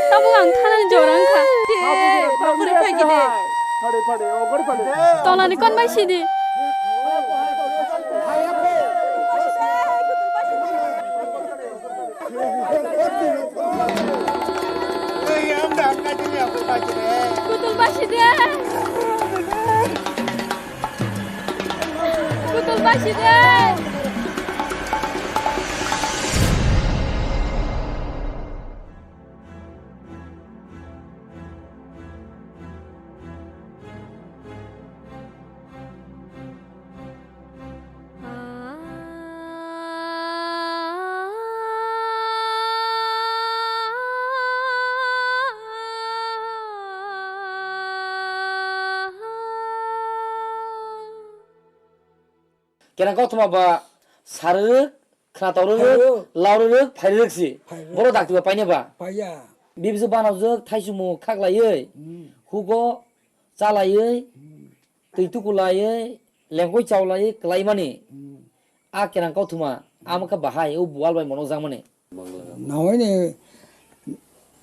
Tabuk ang thanani jora wngkha. Nokhori phai kide. Tolani kon bai sidi. Kutul basi de. Kutul basi de. Kerang kothoma ba sarwrwk, khwnatorwrwk, laurwrwk, phairwrwk si. Phairwrwk. Boro dakti ba paina ba. Paiya. Bibsu banajwk thaichumung khaklaiwi, hugo chalaiwi, twi tukulaiwi, lengkoi chaulaiwi kwlaimani. A kerang kothoma, amo khe bahai, o buwal bai mono jakmani. Nawaini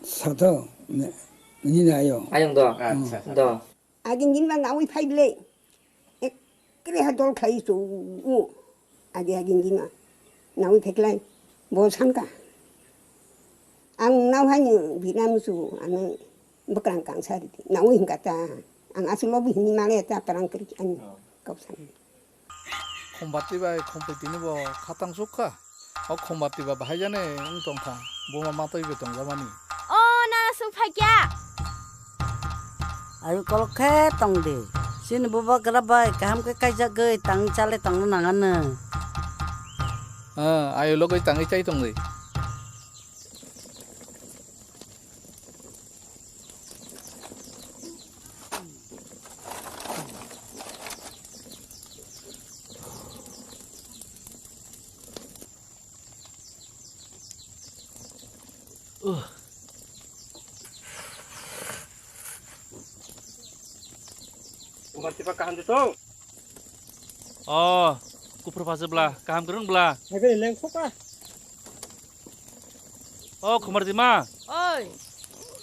sato, nini ayo. Ayang do. Acha, acha. Do. Agin din ma nawi phai ble. Ekkere ha dol khai chu. Agi agin din ma. Nawi pheklai. Bo sanka. Ang nau hai ni binam su ano bekrang kang sari. Nawi hingka ta. Ang asu lobu hini male ta perang kri ani. Kau sani. Khumbarti bai Khumpuitini bo khatang sukha. O Khumbarti ba bahai jani wng tongkha. Buma matwi bai tongjamani. O nana suk phaikya. Ayu kolok khe tong di. Chini bubagra bai kaham khe kaijagwi tangwi chale tongna nangano. Ah, ayu logwi tangwi chai tong di. Khumbarti ba kaham de tong? Oh, kuphur phaswk bla, kaham kwrwng bla. Hai bai leng khoka. Oh, Khumbarti ma. Oi.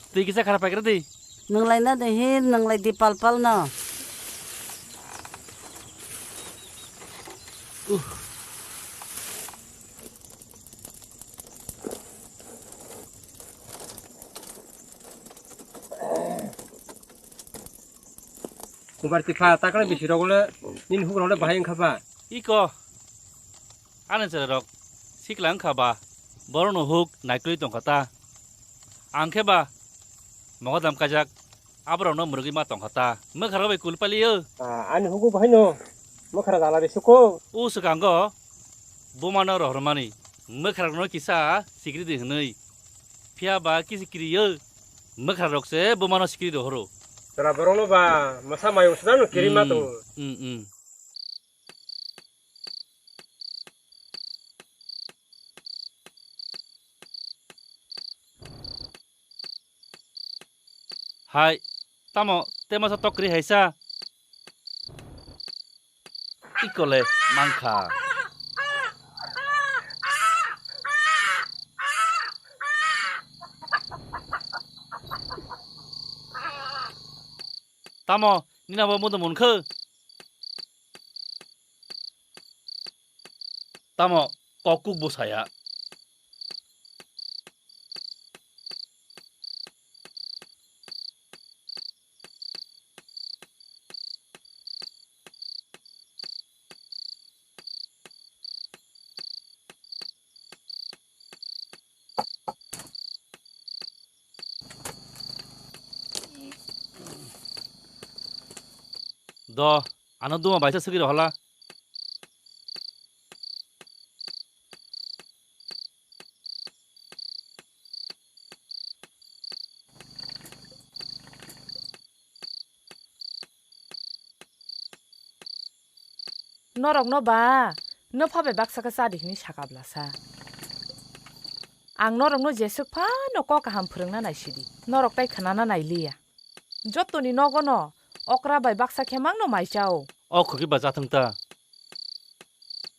Twi kisa khara paikra di. Nwnglai na de hin, nwnglai di pal pal no. Uh. Khumbarti pha, takle bisi rok le, nini huk rok le bahai wngkha ba? Iko, ani chwrai rok sikla wngkha ba, borok no huk naikolwi tongkha ta. Ang khe ba, mogodam kajak, aborok no mwrwgwi ma tongkha ta. Mwkha rok bai kul pali o. Ah, ani hugo bahai no, mwkha rok ala risuko. U swkango, buma no rohormani, mwkha rok no kisa sikri di hwnwi. Phiya ba kisi kiri o, mwkha rok se buma no sikri rohoro. Chwla borok no ba, masa mayung swnam no kiri ma tongo. Hmm, hmm. Hai, tamo, te masa tokri haisa? Ikole mankha. Tamo, nina bo mudo munkhe? Tamo kok kuk bo saya. Do, ano duma baisa sugiro hala. Norokno ba nopha bai baksa khe cha di hwnwi saka bwlasa. Ang norokno jeswk phano kok kaham phwrwngna naisidi, norok tai khwnana nailiya. Jotoni nogono okra bai baksa khe mangno mai chao. O khwki ba jathwng ta.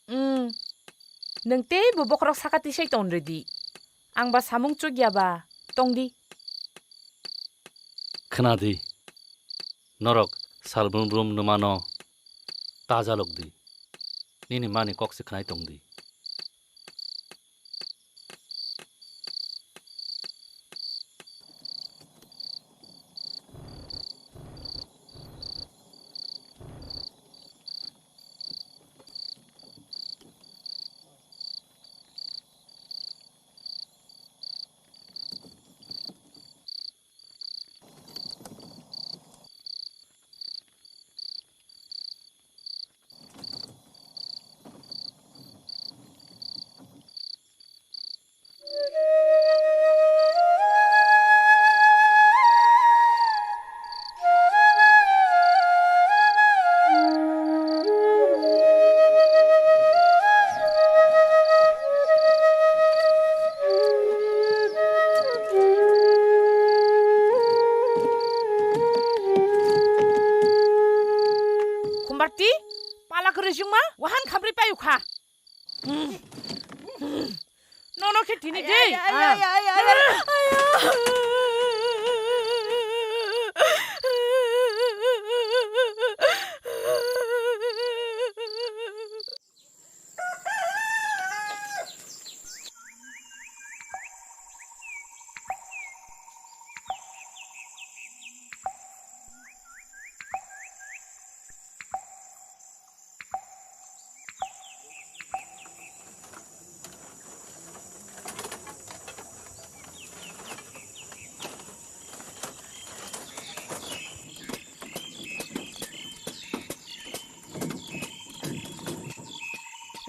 Umm, nwng teibo bokhorok saka tisai ton rwdi. Ang ba samung chukya ba tongdi. Khwnadi, norok sal brum brum nwmano ta jalokdi. Nini mani kok se khwnai tongdi. Khumbarti, pala kwrwi chwngma, wahan khamri payu kha. Nono khe tini de. Ay, ay, ay, ay, ay, ay, ay.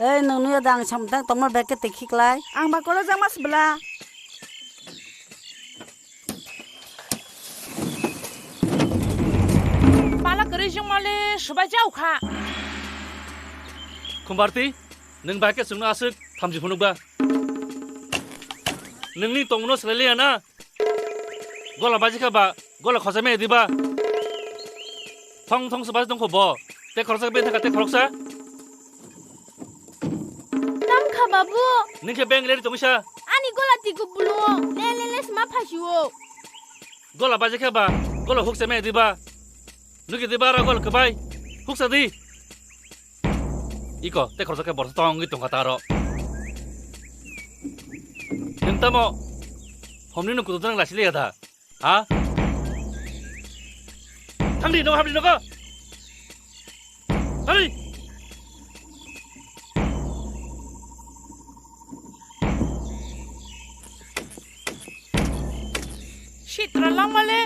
Ei, nwng nuya da ang samtang tongma bag khe twi khiklai. Ang ba kolo jama sibla. Pala kwrwi jongmale swbai jau kha. Khumbarti, nwng bai khe chwngno aswk thamchi phunukba. Nwngni tongmano swlai liya na? Gola baji kha ba, gola khosai maya diba? Thong thong se baji tongkho bo. Te khoroksa bini thaka te khoroksa. Tam kha babu. Ningkhe beng leri tongisa. Ani gola tiku bulu. Le le le sma phasio. Gola baji kha ba, gola huksa maya diba? Nugi diba ra gola kwbai. Huksa di. Iko, te khoroksa khe borsa tongwi tongkha taro. Nwng tamo homni no kutu jang lasile ya da? Ha? Thangdi no habdi no ko. Thangdi. Sitra langmale.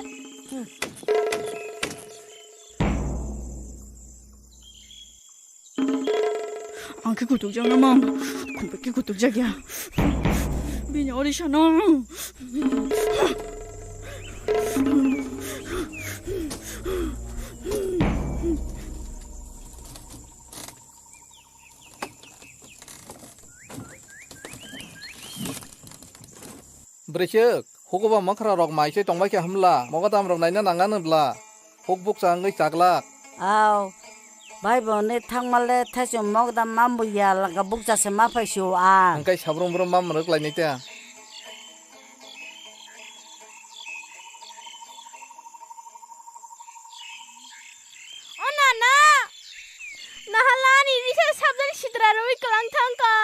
Ang khe kutuk jak namo. Khumbai khe kutuk jak ya. Bini ori sano. Bwrwichwk, hukuba mwkhra rok mai se tongbai khe hwnla, mogodam rok naina nang anw bla, huk bukcha wngwi chaglak. Aw, bai bo ne thangmale thaichung mogodam mambo ya langa bukcha se ma phai sio ang. Hwnkhe sabrum brum mam rwk lainai ta. O nana, nahalani risa sabjani sitra rwi kwlang thangkha.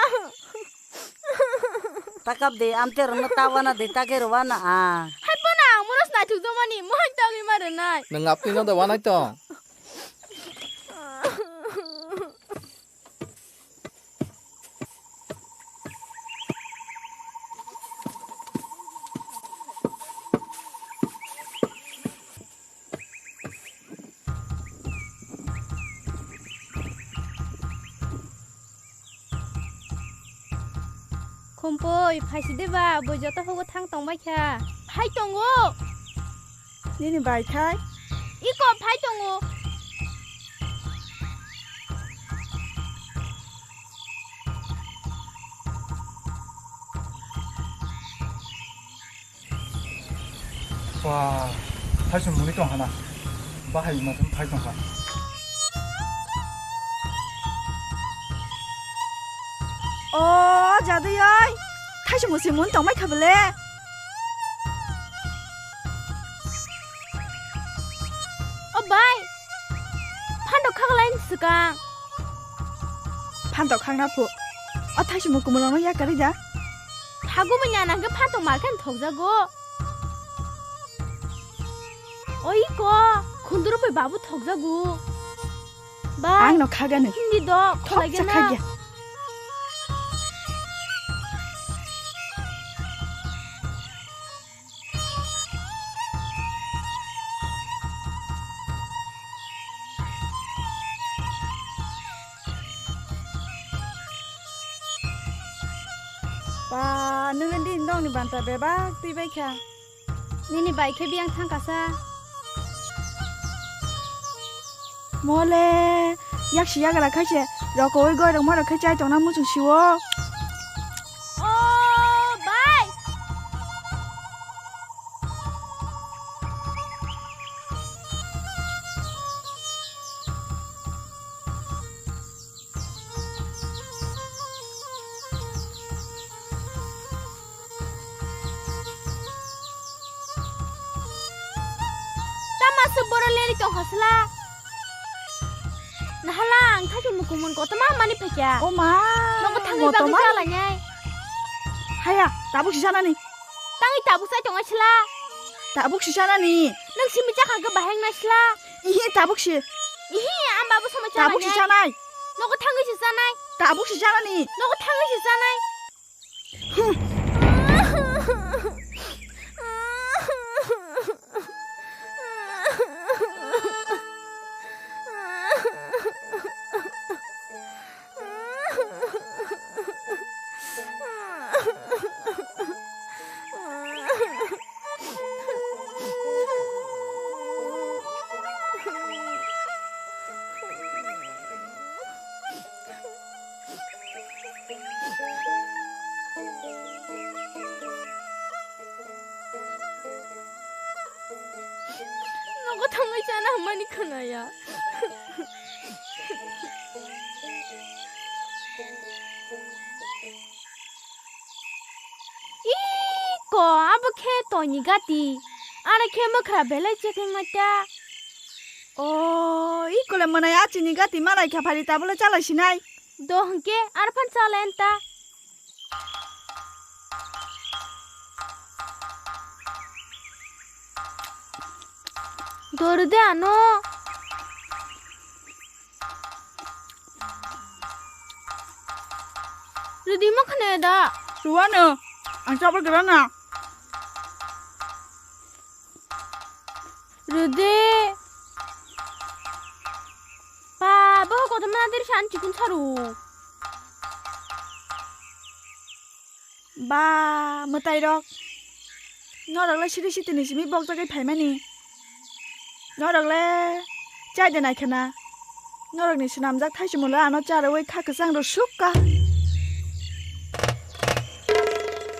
Takap de, amte rono tawana de, take rowana a. Hai pona ang moros naithok jomani, mohai tagwi ma rwnai. Nwng apni no da wanai tong. Khumpui, phaisi de ba, bui joto hugo thang tongbai kha. Phai tongo. Nini bai khai? Iko phai tongo. Ba, thaisung muni tong hana. Bahai ma tong thai tong kha. O jadui oi, thaisung musi mun tong mai kha bele. O bai, phando khaklai swkang. Phando khakna phu. O thaisung mu kumulano yakarwi da. Thagu manya nangke phando marken thokjago. Oi ko, khunduru bai babu thokjago. Bai. Ang no khagani. Hindi do, khoksa kholagena. Khagya. Ba, nungni din dongni banta bebak twi bai kha. Nini bai khe biyang thang kasa. Mole, yaksi yagra khaise, rokoi goi rok ma rok khe chai tongna muchung siwo. O bai. Tama se boro leri tong hasla. Nahala ang thaki mukumun kotoma mani phekya. O ma, nogo thangwi bagwi kotoma? Jalanyai. Haya, tabuk si janani. Tangwi tabuk sai tongo sila. Tabuk si janani. Nang simi jakha ke baheng na sila. Ihi tabuk si. Ihi, ang babu sama jalanyai. Tabuk si janai. Nogo thangwi si janai. Tabuk si janani. Nogo thangwi si janai. Nogo thangwi chana hwnmani khwnaya. Iko, abo khe toini gati. Ano khe mwkhra belai chekengma ta. O, iko le mwnai a chini gati malai kha phari tabule chalai sinai. Do hwnkhe arphan chalai anta. Dor de ano. Rwdi mo khne da. Rwano. Ang chapel grana. Rwdi. Ba, bo kotorma nadir san chikun saru. Ba, mwtai rok. Norok le siri sitini simi bokjagwi phaimani. Norok le chai de nai khna. Norok ni swnamjak thaichumlo ano charwi kha kwchang rw sukka.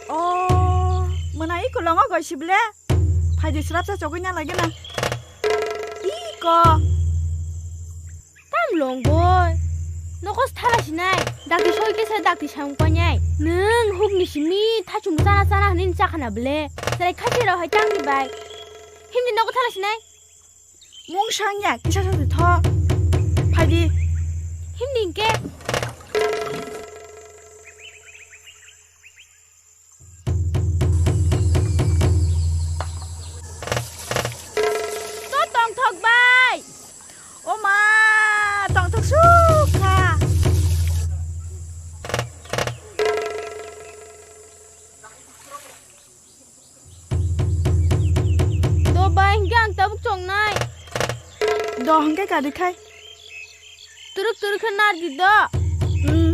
O, mwnai kolongo goi sible. Phaidi srapsa chogwi na lagi na. Iko. Tam long boy. Nokos thala sinai. Dakti soi kesa dakti samung panai. Nung huk ni simi thachung chana chana hwnwi chakhana ble. Serai khasi rok hai tangni bai. Himni nogo thala sinai. Mung sangya kisa sa tho. Phaidi. Himni ke. To tongthok bai. O ma, tongthok sukha. Do bai, hingke ang tabuk chongnai. Do hingke kari khai. Turuk turuk khe nardi do. Hmm.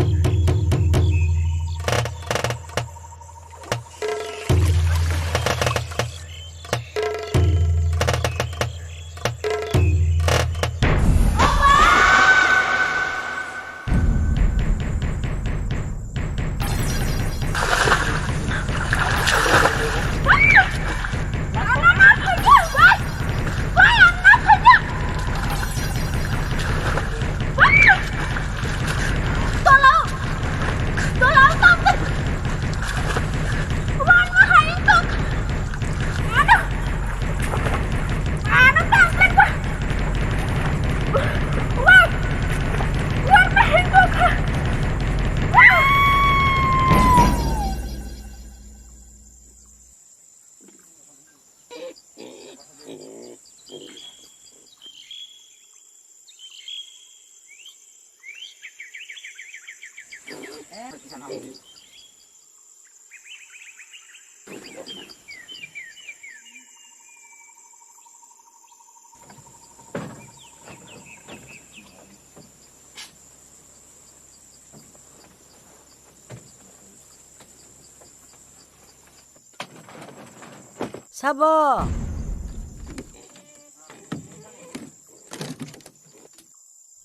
Sabo?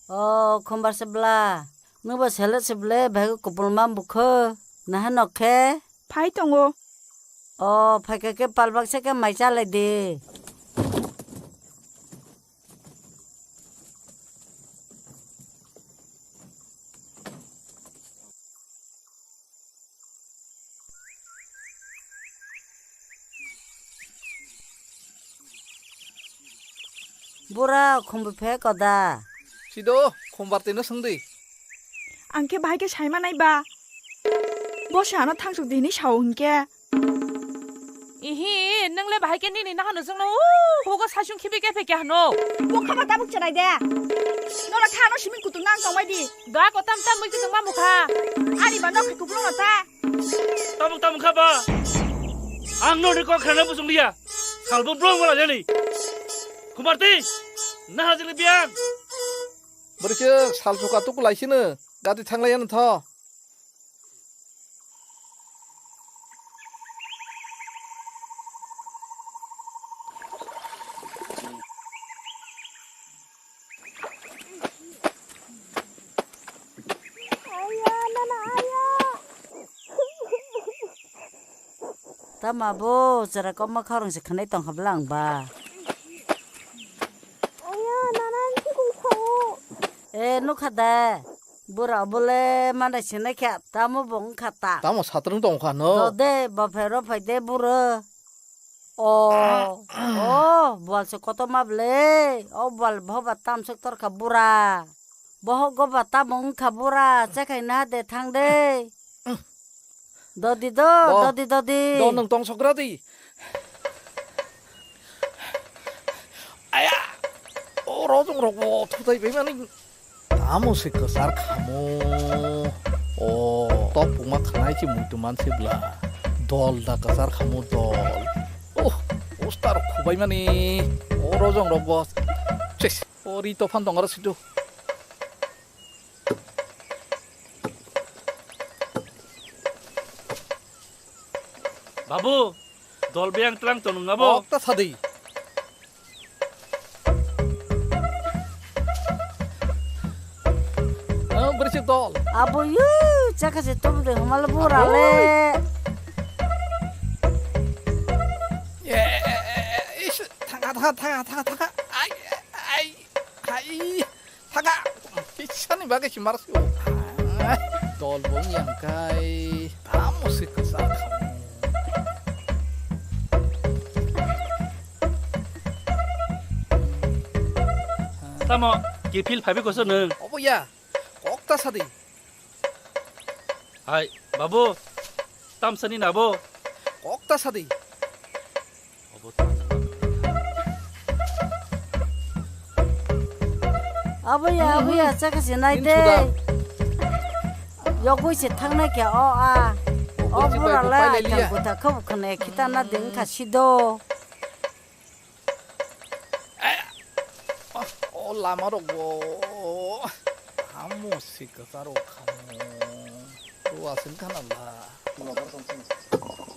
O, khumbar se bla. Nwng bo sele se ble, bhai kupulma bukho. Naha nok khe? Phai tongo. O, phaikha khe palbak se khe mai chalai di. Bura khumbu phe koda. Sido, khumbar tino swngdi. Ang khe bahai khe saima nai ba. Bo se ano thangsok di hinwi sao hinkhe. Ihi, nung le bahai khe nini nahano chwngno, uh, hugo saichung khibi khe phe khe hano. Bo khama tabuk chwnai de. Nola kha ano simi kutung nang tongbai di. Da ko tam tam mui kutung ma mukha. Ani ba nok kupulung no ta. Tabuk tabuk kha ba. Ang no ni kok khana busung liya. Salbo bro wala jani. Kumarti, naha jili biang. Bwrwi khe sal suka tuku lai sino, gati thanglai ano tho. Tamo bo chwrai kokma khorang se khwnai tongkha bwla ang ba. Aya, nana ang thikung kho. E, nukha da. Bura bole manai sinai kha, tamo bo wngkha ta. Tamo satrung tongkha no? Do de, bo phai ro phai de buro. O, o, bual se kotorma bwle. O bual bohoba tam suk torkha bura. Bohok goba tamo wngkha bura, chekhai na de thang de. Dodi do, Bo. Dodi, dodi. Do nwng tong sokra di. Aya! O rojong rok bo thutai bai mani. Tamo se kwchar khamo. O, tok puma khanai se muitu man se bwla. Dol da kwchar khamo dol. Oh, poster khubai mani. O rojong rok bo. Chis. O ri to phan tong aro situ. Babu, dol biyang tlang tong nung abo? Okta sadi. Oh, bersih dol. Abo yu, chaka se tum de humal bura le. Ye, is, thaga, thaga, thaga, thaga, thaga. Ai, ai, ai. Thaga! Kisani bagwi si mar sio. Dol bo yang kai. Tamo se kwsa khamu. Tamo, kifil phabi koso nwng? Obo ya. Kok ta sadi. Hai, babu, tamsani nabo? Kok ta sadi. Abo ya, abo ya, chaka se nai de. Yogwi se thangnai khe o a. O bura le ai thang kutha khabu khna khita na ding kha sido. O lama rok bo. Amo se kwchar o khamo. Ruwa sin khana la.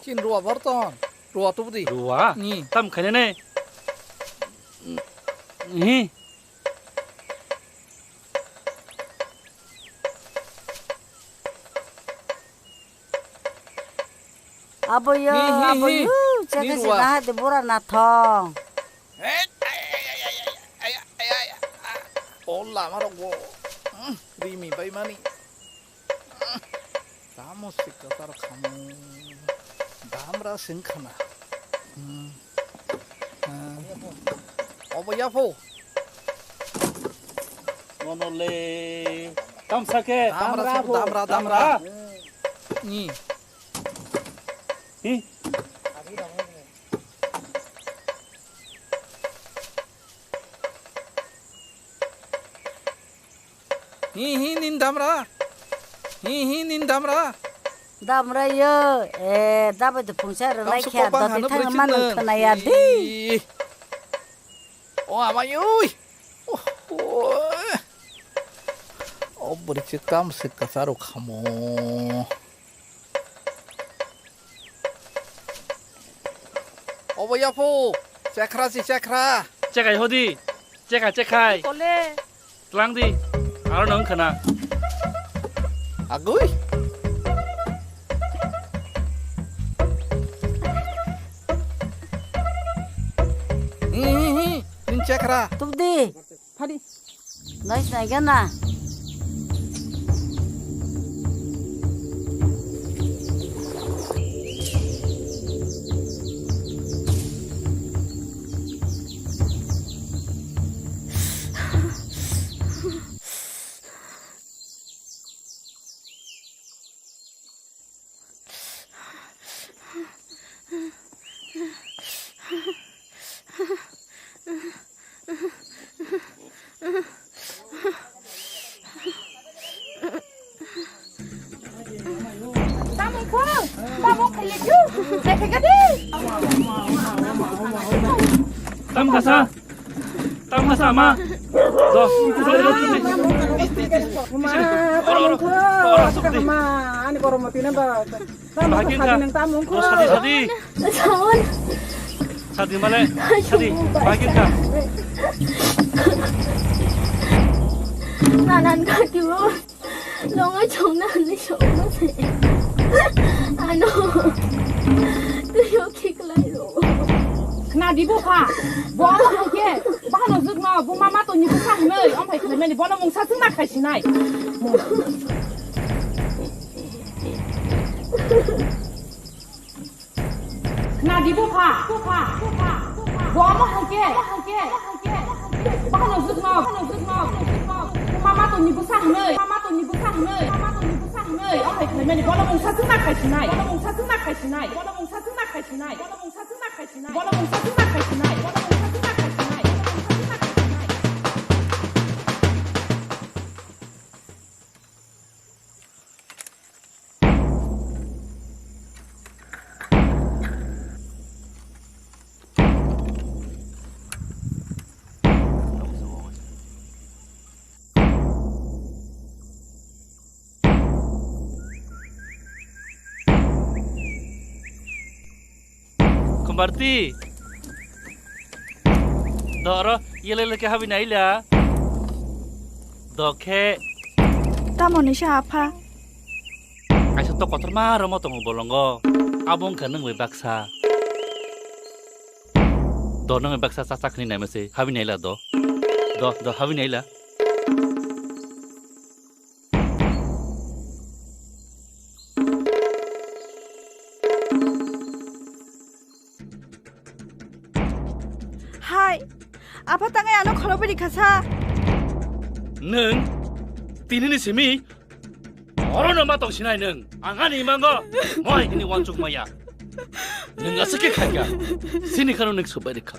Chin ruwa barton. Ruwa tubudi. Ruwa? Ni. Tam khainane. Hi. Abo yo, hi, hi, abo hi. Yo, chaka se naha de bura nathong. He, ai, ai, ai. O lama rok bo. Hmm, rimi bai mani. Tamo sikka tar khamu. Damra sing khana. Hmm. Hmm. Obo yapho. Monole. Tamsa ke, damra, damra, damra. Ni. Hi. Hi, hi, nin damra. Hi, hi, nin damra. Damra yo. Eh, dabai de phungsa rwnai khe doti thang manu khwnaya di. O amai oi. O, o. O bwrwi se tam se kwcharo khamo. Obo yapho, chekra si chekra. Chekai hodi, cheka chekai. Kole. Tlang di, aro nang khana. Agui. Hi, hi, hi, nin chekra. Tubdi. Phadi. Nai sinai gana. Tamung kho, tamung khaye kyo, dekhe gadi. Tam kasa. Tamo sama. Do. Ma, tamung kho, ma, ani kormo tina ba. Tamung kho, sadi nang tamung kho. Sadi, sadi. Sadi male. Sadi. Bagin ka. Nanan ka kibo. Longo chongna ni chongna se. Ano. Khna di bo kha. Bo abo hai khe. Bahano jwk no, bo mama to ni bwsa hwnwi, omo hai khlaimani, bono mungsa chwngna khai sinai. Khna di bo kha. Bo amo hai khe. Bahano jwk no. Mama to ni bwsa hwnwi. Mama to ni bwsa hwnwi. Mama to ni bwsa hwnwi. Omo hai khlaimani. Bono mungsa chwngna khai sinai. Bono mungsa chwngna khai sinai. Bono mungsa chwngna khai sinai. Bono mungsa chwngna khai sinai. Bono mungsa chwngna khai sinai. Bono mungsa chwngna khai sinai. Bono mungsa chwngna khai sinai. Khambarti. Do oro yele leke habi naila. Do khe. Tamo ni sa apha? Aisa to kotor ma romo tongo bolongo. Abo wngkha nwng bai baksa. Do nwng bai baksa cha cha khni naima se habi naila do. Do, do habi naila. Hai, apha tangai ano khorokbini khasa. Nwng tini ni simi oro no ma tong sinai nwng. Ang ani mango moi hini wansuk maya. Nwng aswk khe khaika. Sini khano nwng subai rikha.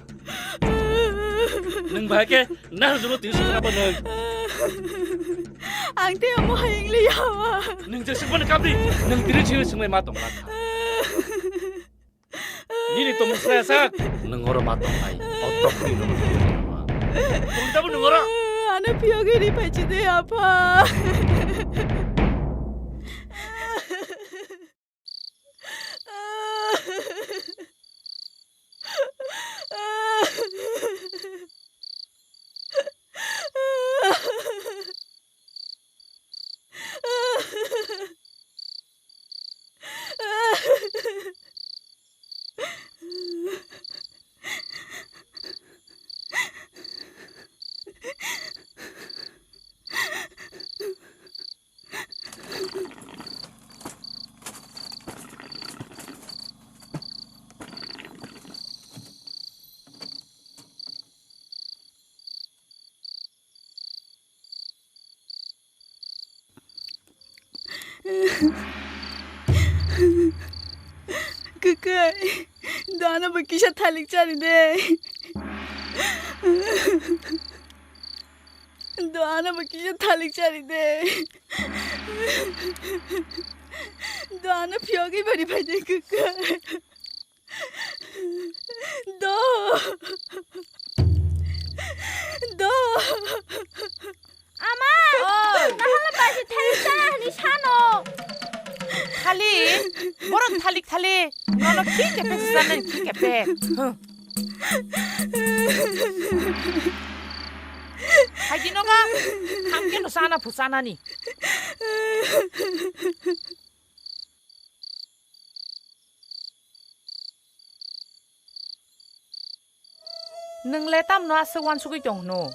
Nwng bahai khe nahar juro tini sukha ba nwng. Ang te omo hai wngli yawa. Nwng je sukmani kapri nwng tini sini sungmai ma tong lakha. Nini tongmung saya sak. Nwng oro ma tongnai. O tokni no. Tong tabu nwng oro. Ano phiyogwi ri phaichi de apha. Kwkai, do ano bo kisa thalik chari de. Do ano bo kisa thalik chari de. Do ano phiyogwi bari bai de, kwkai. Do. Do. Ama! Oi. Nahala baji thalik chana hwnwi sano. Thalik? Borok thalik thalik. Nono khi kepe sujana, khi kepe. Huh. Haidi noga, hamke no sana phu sanani. Nwng le tamno aswk uansugwi tong hwno?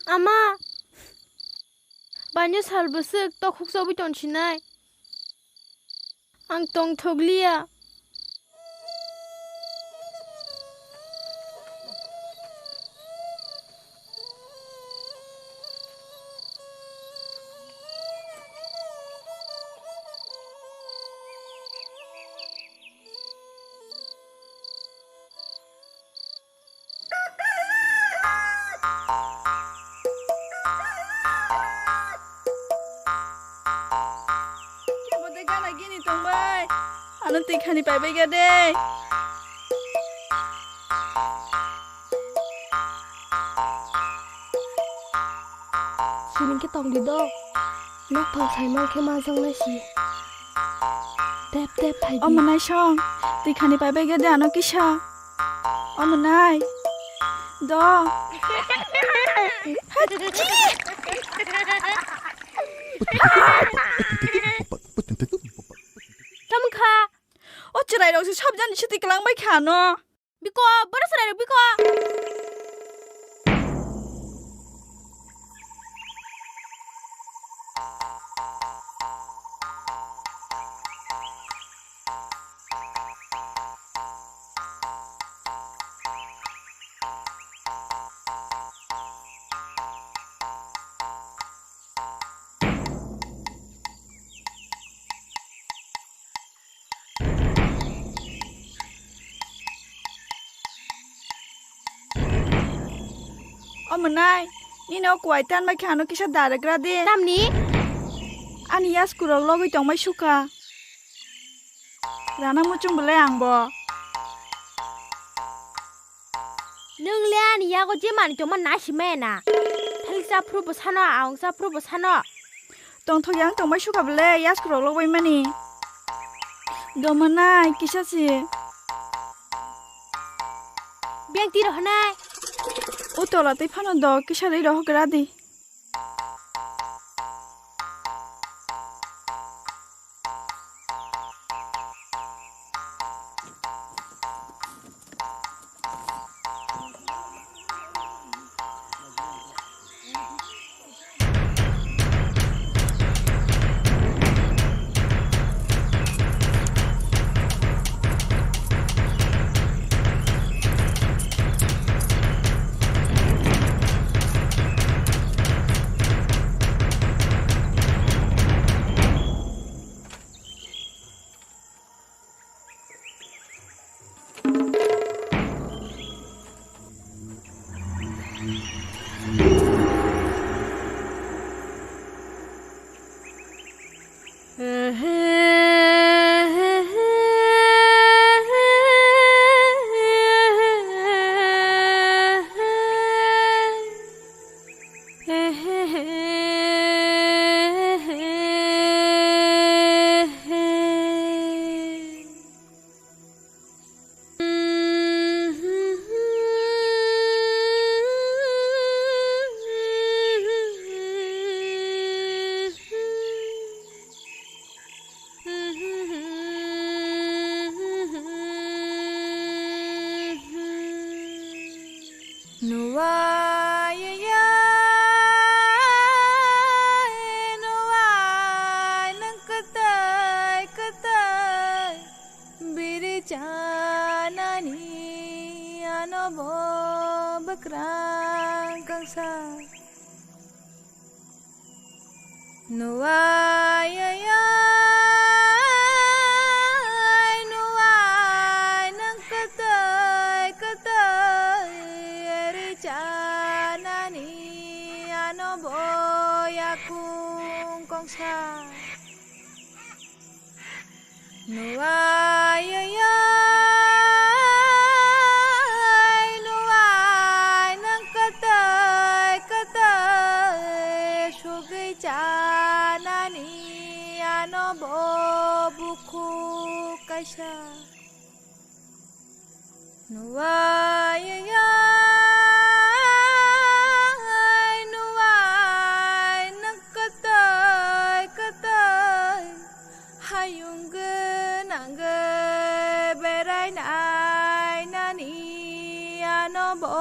Ama, baino sal bwswk tokhuk chobwi tongsinai. Ang tongthok liya. Kebo de gana gini tongbai. Ano twi khani paibai ga de. Sining khe tong di do. Nok thong sai man khe ma jong nai si. Tep tep hai. Omo nai song, twi khani pai bai gede ano kisa. Omo nai. Do. Tamo kha. O chwrai rok se sab jani se twi kwlang bai kha no. Biko, boro chwrai rok biko. Omo nai, nini o kuwai tan bai khe ano kisa daragra de. Tamni? Ani yasku rok logwi tongbai sukha. Rana muchung belai ang bo. Nwng le ani yago je manwi tongma nai si maya na. Thalik cha phuru bo sano, aung cha phuru bo sano. Tongthok yang tongbai sukha bele, yasku rok logbai mani. Domonai kisa si. Beng twi rohonai. O tola tei phano do kisa rwi rohok ra di. Nuwai ya, nuwai nwng kwtai kwtai biri chanani ano bo bwkrang kangsa. Nuwai ya, nuwai nwng kwtai kwtai ri chanani ano bo yakung kongsa. Nuwai ya, nuwai nwng kwtai kwtai sugwi chanani ano bo bukhuk kaisa. Nuwai ya, nuwai nwng kwtai kwtai hayung gwnang berai nai nani ano bo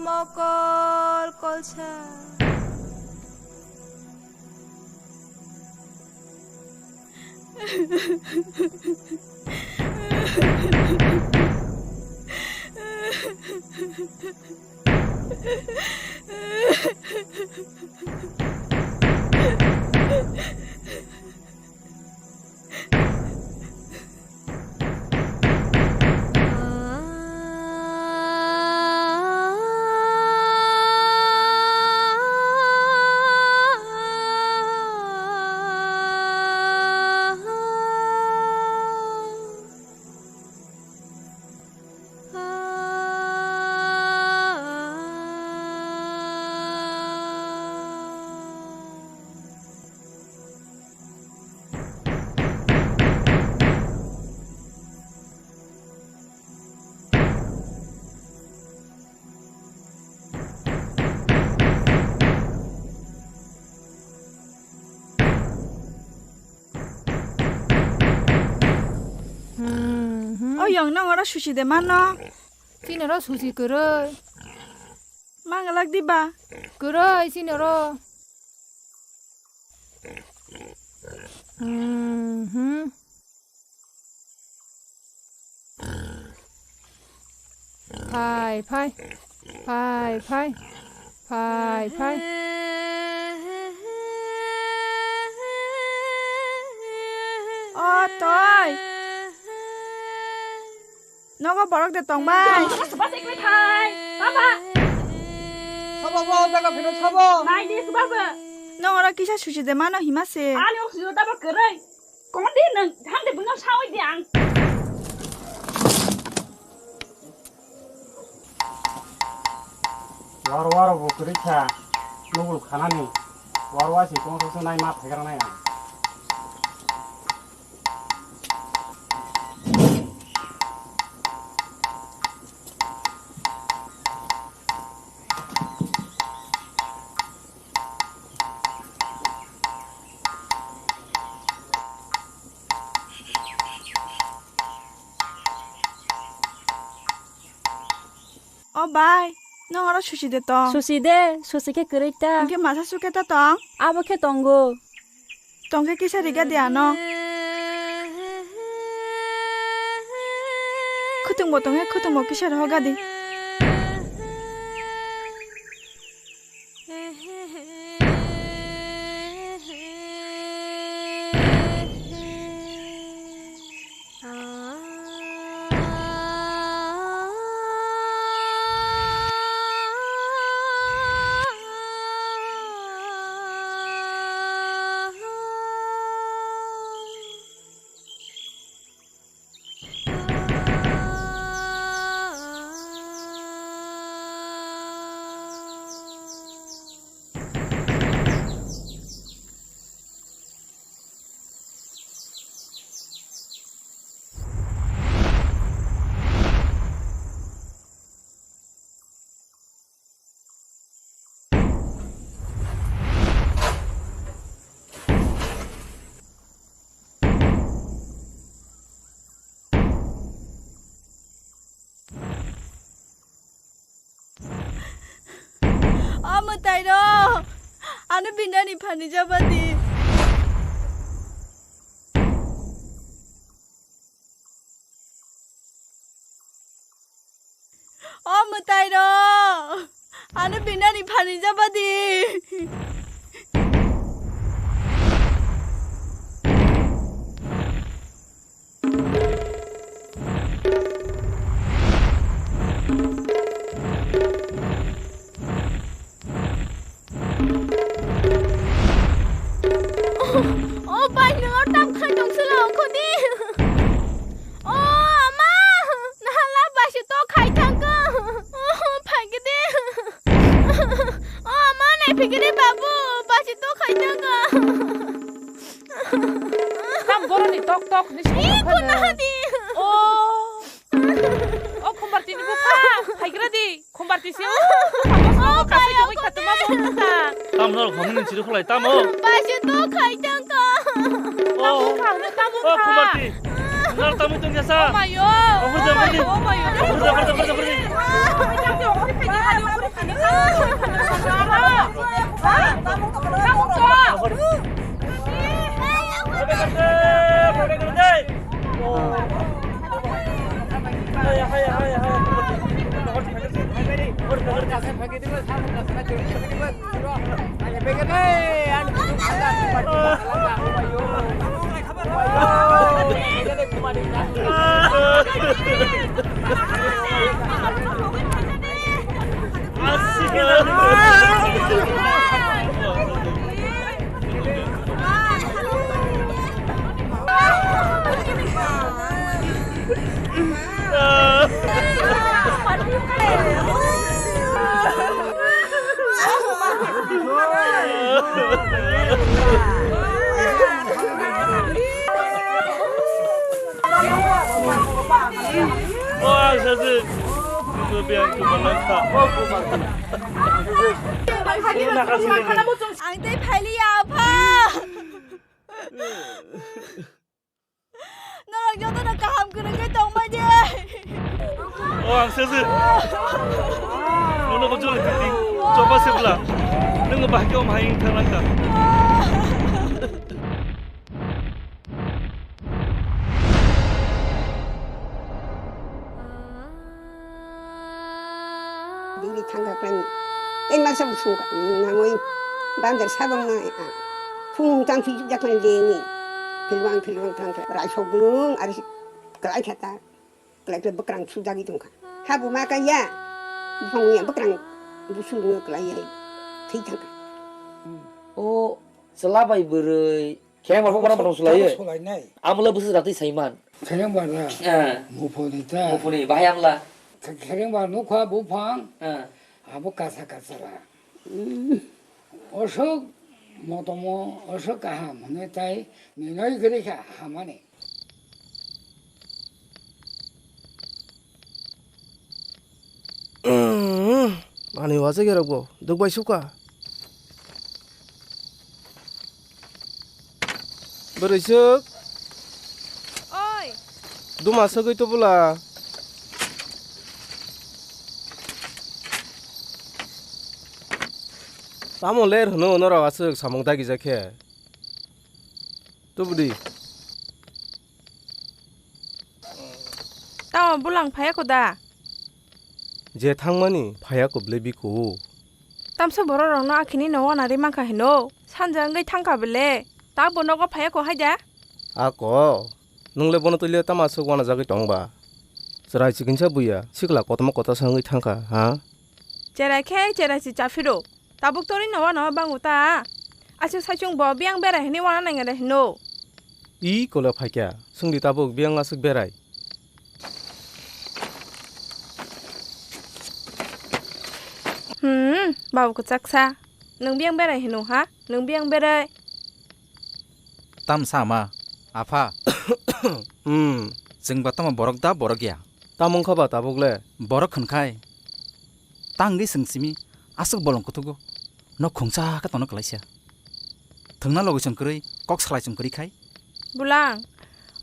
mokol kolsa. Tong nang oro susi de mano. Chini oro susi kwrwi. Mangalak di ba? Kwrwi chini oro. Mhm. Phai, phai. Phai, phai. Phai, phai. O, toi. Nogo borok de tong bai. Baba, baba, ekle thai. Baba. Sabo, bo, jaga pheno sabo. Nai di, baba. Nong oro kisa susi de mano hima se. Ani o susi de tabo kwrwi. Kondi nang, thang de bino sawi di ang. War war bo kwrwi kha, nugul khanani. War war si tong tong nai ma phaikra nai ang. O bai, nong oro susi de tong. Susi de, susi khe kwrwi ta. Hwnkhe masa sukhe ta tong. Abo khe tongo. Tongkhe kisa riga di ano. Khutungbo tongkhe khutungbo kisa rohoga di. O mwtai rok, ano binani phani jabadi. O mwtai rok, ano binani phani jabadi. O bai, nwng oro tamo khai tong sila ongkho di. O ama, nahala baisi to khai thangkha. O phaikhe di. O ama, nai phaikhe di babu, baisi to khai thangkha. Tam boroni tok tok ni song. Ih, khuna di. O. O Khumbarti ni bupha, phaigra di. Khumbarti se o. O, o, kasai bai, tongwi o, khatuma bo wngkha. Tam nor khomni chiri khulai tamo. Baisi to khai thangkha. O. Tamo kha, tamo kha. O Khumbarti. Nor tamo tong jasa. O mayo. O khurja khurdi. O mayo. Khurja khurdi, khurja khurdi. Tamo kha. O ang saje. Ito biyang tumalangka. Ang tei phailiya, apha. No Jotono kaham kwrwngwi tongbai di. O ang sese. Nono ko jole titi. Choba sebla. Nung bahai ko mai thanglang ka. Dili thangka klan. Tei masa bu sungka nangoi. Bandar sabang na. Phung tang si jak klan deni. Philwang philwang thangka. Raisok dulung ari klai khata. Klai klai bwkrang sujagwi tongkha. Habu ma kaya. Buphang ya bwkrang busu no klai ya. Thwi thangka. O chwla bai bwrwi. Khe ma phokora bwrwi sulai. Sulai nai. Amla busu ratwi saiman. Khereng bar na. Eh. Muphuni ta. Muphuni bahai amla. Khereng bar nukha buphang. Eh. Abo kasa kasa ra. Osok motomo osok kaham hwnwi tai ninoi kwrwi kha hamani. Ani wajakrokbo dukbai suka. Bwrwisuk. Oi. Duma sagwi tubula. Tamo ler hwno norok aswk samung dagijak khe? Tubudi. Tamo bulang phaiya ko da? Je thangmani phaiya ko ble biko. Tamsa borok rokno akhini no wana ri mankha hino. Sanja wngwi thangkha bele. Ta bo nogo phaiya ko hai da? Ako, nwngle bono twi le tamo aswk wana jagwi tong ba? Chwrai chikinsa buya, sikla kotorma kotorsa wngwi thangkha, ha? Cherai khe cherai si chaphiro. Tabuk torino wana bango ta. Aswk saichung bo biyang berai hwnwi wana nangya de hino. I kole phaikya, swngdi tabuk biyang aswk berai. Hmm, babu kwchaksa. Nwng biyang berai hino ha? Nwng biyang berai. Tam sama, apha. Hmm. Chwng ba tamo borok da borok ya? Tamo wngkha ba tabuk le? Borok hwnkhai. Tangwi chwng simi aswk bolong kuthugo. Nok khungsa khe tono kwlaisa. Thwngna logi chwng kwrwi, kok salai chwng kwrwi khai. Bulang,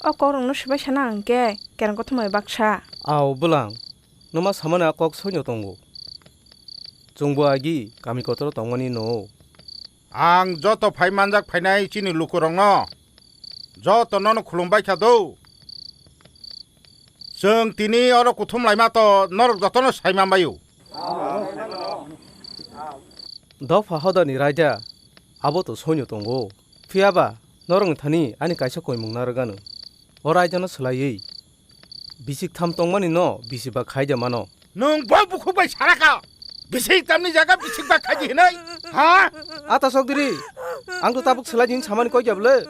o kokrokno swbai sana hwnkhe kereng kothomai baksa. Ao bulang, nwma samani a kok soino tongo. Chwngbo agi kami kotoro tongmani no. Ang joto phai manjak phainai chini lukurokno, joto nono khulumbai kha do. Chwng tini oro kuthum laima to norok jotono sai manbaio. Dopha hodani raida abo to soino tongo. Phiya ba norokni thani ani kaisa koimung narwgano. O raidano swlaiwi bisik tham tongmani no bisi ba khai de mano. Nwng bo bukhuk bai sara kha. Bisik tamni jaga bisik ba khaidi hinwi. Ha? Ata sok diri. Ang to tabuk swlai din samani koi kya bwle.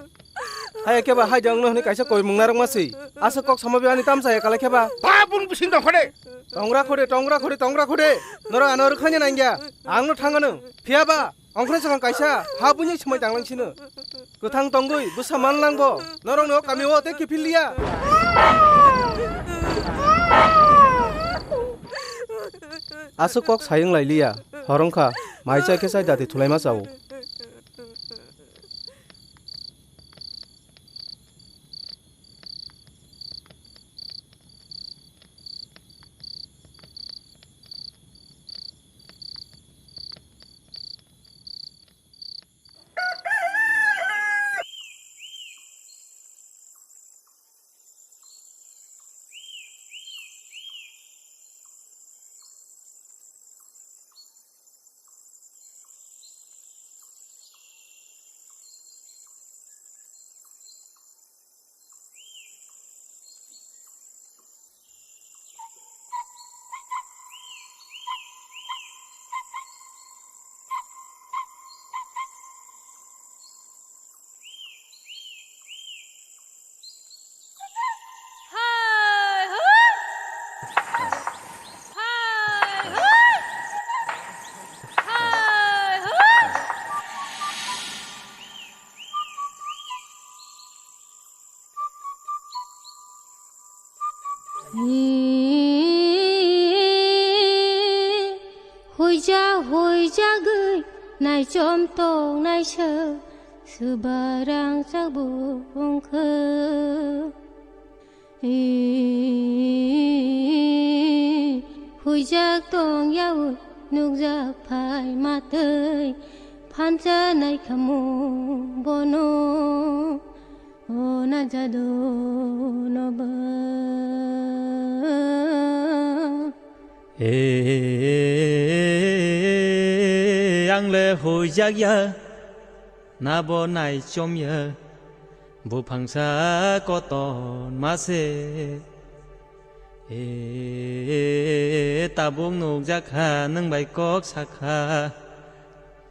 Hai khe ba hai de wngno hwnwi kaisa koi mung narwk ma si. Asa kok sama bi ani tamsa ya kala khe ba. Ba bung bising dong khode. Tongra khode, tongra khode, tongra khode. Noro ano rwkhanya nangya. Ang no thangano. Phiya ba. Ongkhorwi swkang kaisa ha buini swmai tanglang sino. Kwthang tongwi bwsa manlang bo. Norokno kami o tei kiphil liya. Aswk kok sayung lai liya. Hor wngkha, mai chai khe chai dati thulaima chao. Huijak huijagwi naichom tong naiswk, swbarang chakbung khe. Huijak tong yao nukjak phai matwi, phancha naikhamu bono, o na jadu no ba. E, ang le huijak ya, nabo naichom ya, buphangsa koton mase. E, tabuk nukjak kha, nwng bai kok sakha,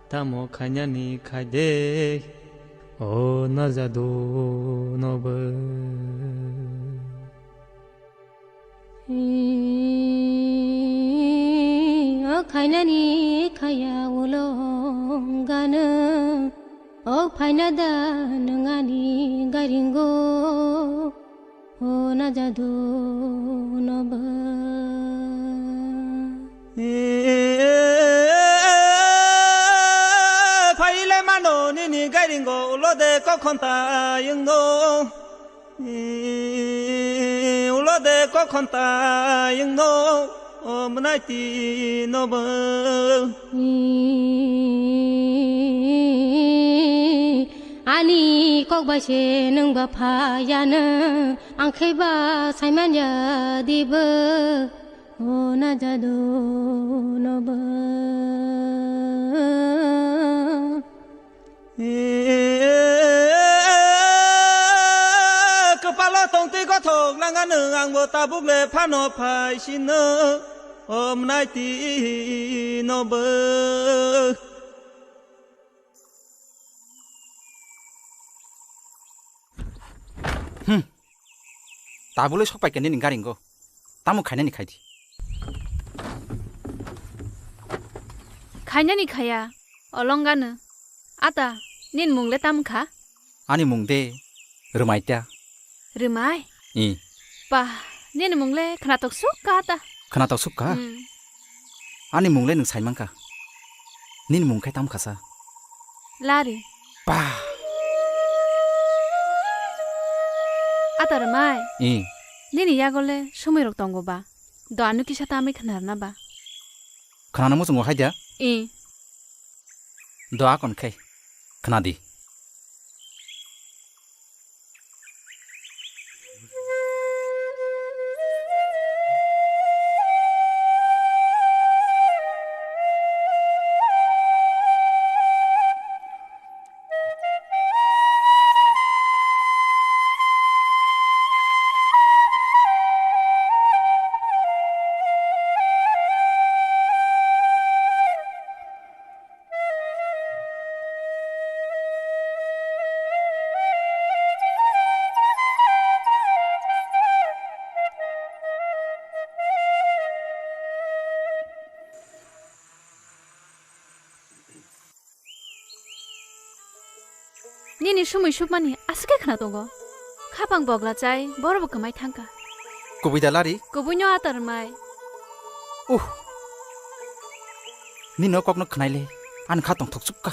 tamo khainani khaide, o na jadu no ba. O khainani khaya ulo gana, o phaina da nwng ani garingo, o na jadu no ba. Phaile mano nini garingo ulo de kokhonta yungno. Ulo de kokhonta yungno, o mwnai tino bo. Ani kok bai se nwng ba phayano, ang khe ba saiman ya dibo, o na jadu no bo. Kwpalo tongtwi gothok nangano, angbo tabuk le phano phai sino, o mwnai tino bo. Hmm. Tabuk le sok pai khe nini garingo. Tamo khainani khai di. Khainani khaya, olongano. Ata, nini mung le tamo kha? Ani mung de Rwmai ta. Rwmai? I. Pa, nini mung le khnatok suk kha ta. Khnatok suk kha? Hmm. Ani mung le nwng sai man kha. Nini mung khe tamo kha sa? Lari. Pa. Ata Rwmai. I. Nini yago le sumui rok tongo ba? Do ano kisa tamwi khna rwna ba? Khna no muchungo hai da? I. Do akon khe khna di. Nini sumui supmani aswk khe khna tongo. Khapang bogla chai, borok bo kwmai thangkha. Kubui da Lari? Kubui no Ata Rwmai. Uh. Nini o kokno khnaile, ani kha tongthok sukha.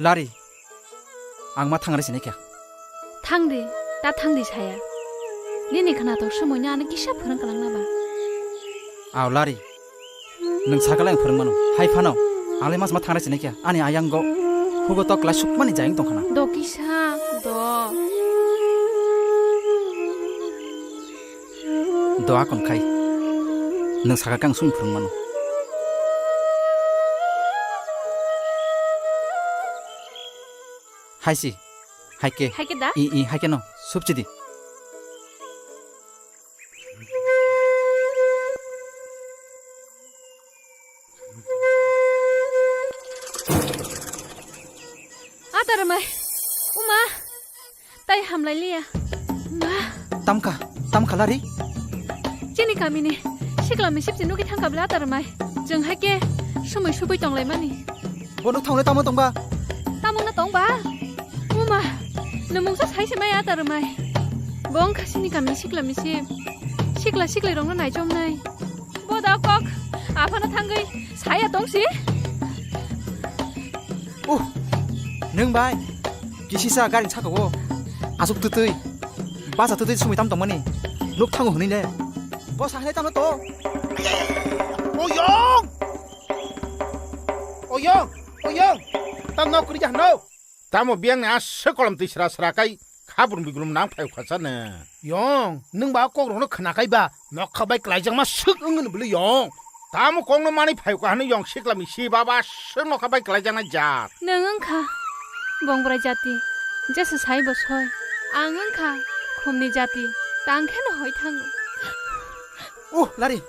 Lari, ang ma thangri sinai kha. Thangdi, ta thangdi saya. Nini khna tok sumui no ano kisa phwrwng kwlang na ba? Aw Lari, nwng sakal ang phwrwng mano. Hai phano, ang le mas ma thangri sinai kha. Ani ayang go, hugo tok lai sukmani jayang tong khna. Do kisa, do. Do akon khai. Nwng saka kang sung phwrwng mano. Hai si, hai ke. Hai ke da? I, i, hai ke no. Supchi di. Ata Rwmai, uma, tai hamlai liya. Ma. Tamkha, tamkha Lari? Chini kamini sikla misip si nugi thangkha bla Ata Rwmai. Chwng hai ke sumui subui tonglaimani. Bo nuk thangle tamo tongba? Tamo na tongba? Uma, nwng mungsa sai se mai Ata Rwmai. Bo wngkha chini kamini sikla misip. Sikla sikli rokno naichomnai. Bo da kok aphano thangwi saya tongsi. Uh, nwng bai Kisisa gari saka o. Asuk twtwi. Basa twtwi sumui tam tongmani. Nuk thango hwnwi ne. Bo sakne tamo to. Oyong! Oyong! Oyong! Tam nok kuri jahno. Tamo biyang ni asuk kolom twi sra sra kai khabrum bigrum nang phai khacha ne. Yong, nwng ba kok rokno khna kai ba, nokha bai klaijakma swk wngno bwlwi yong. Tamo kokno mani phai kha hwnwi yong sikla mi si baba swk nokha bai klaijaknai jat. Nwng wngkha bongbrai jati, jesa sai bo soi. Ang wngkha khumni jati, tang kheno hoi thango. Uh, Lari,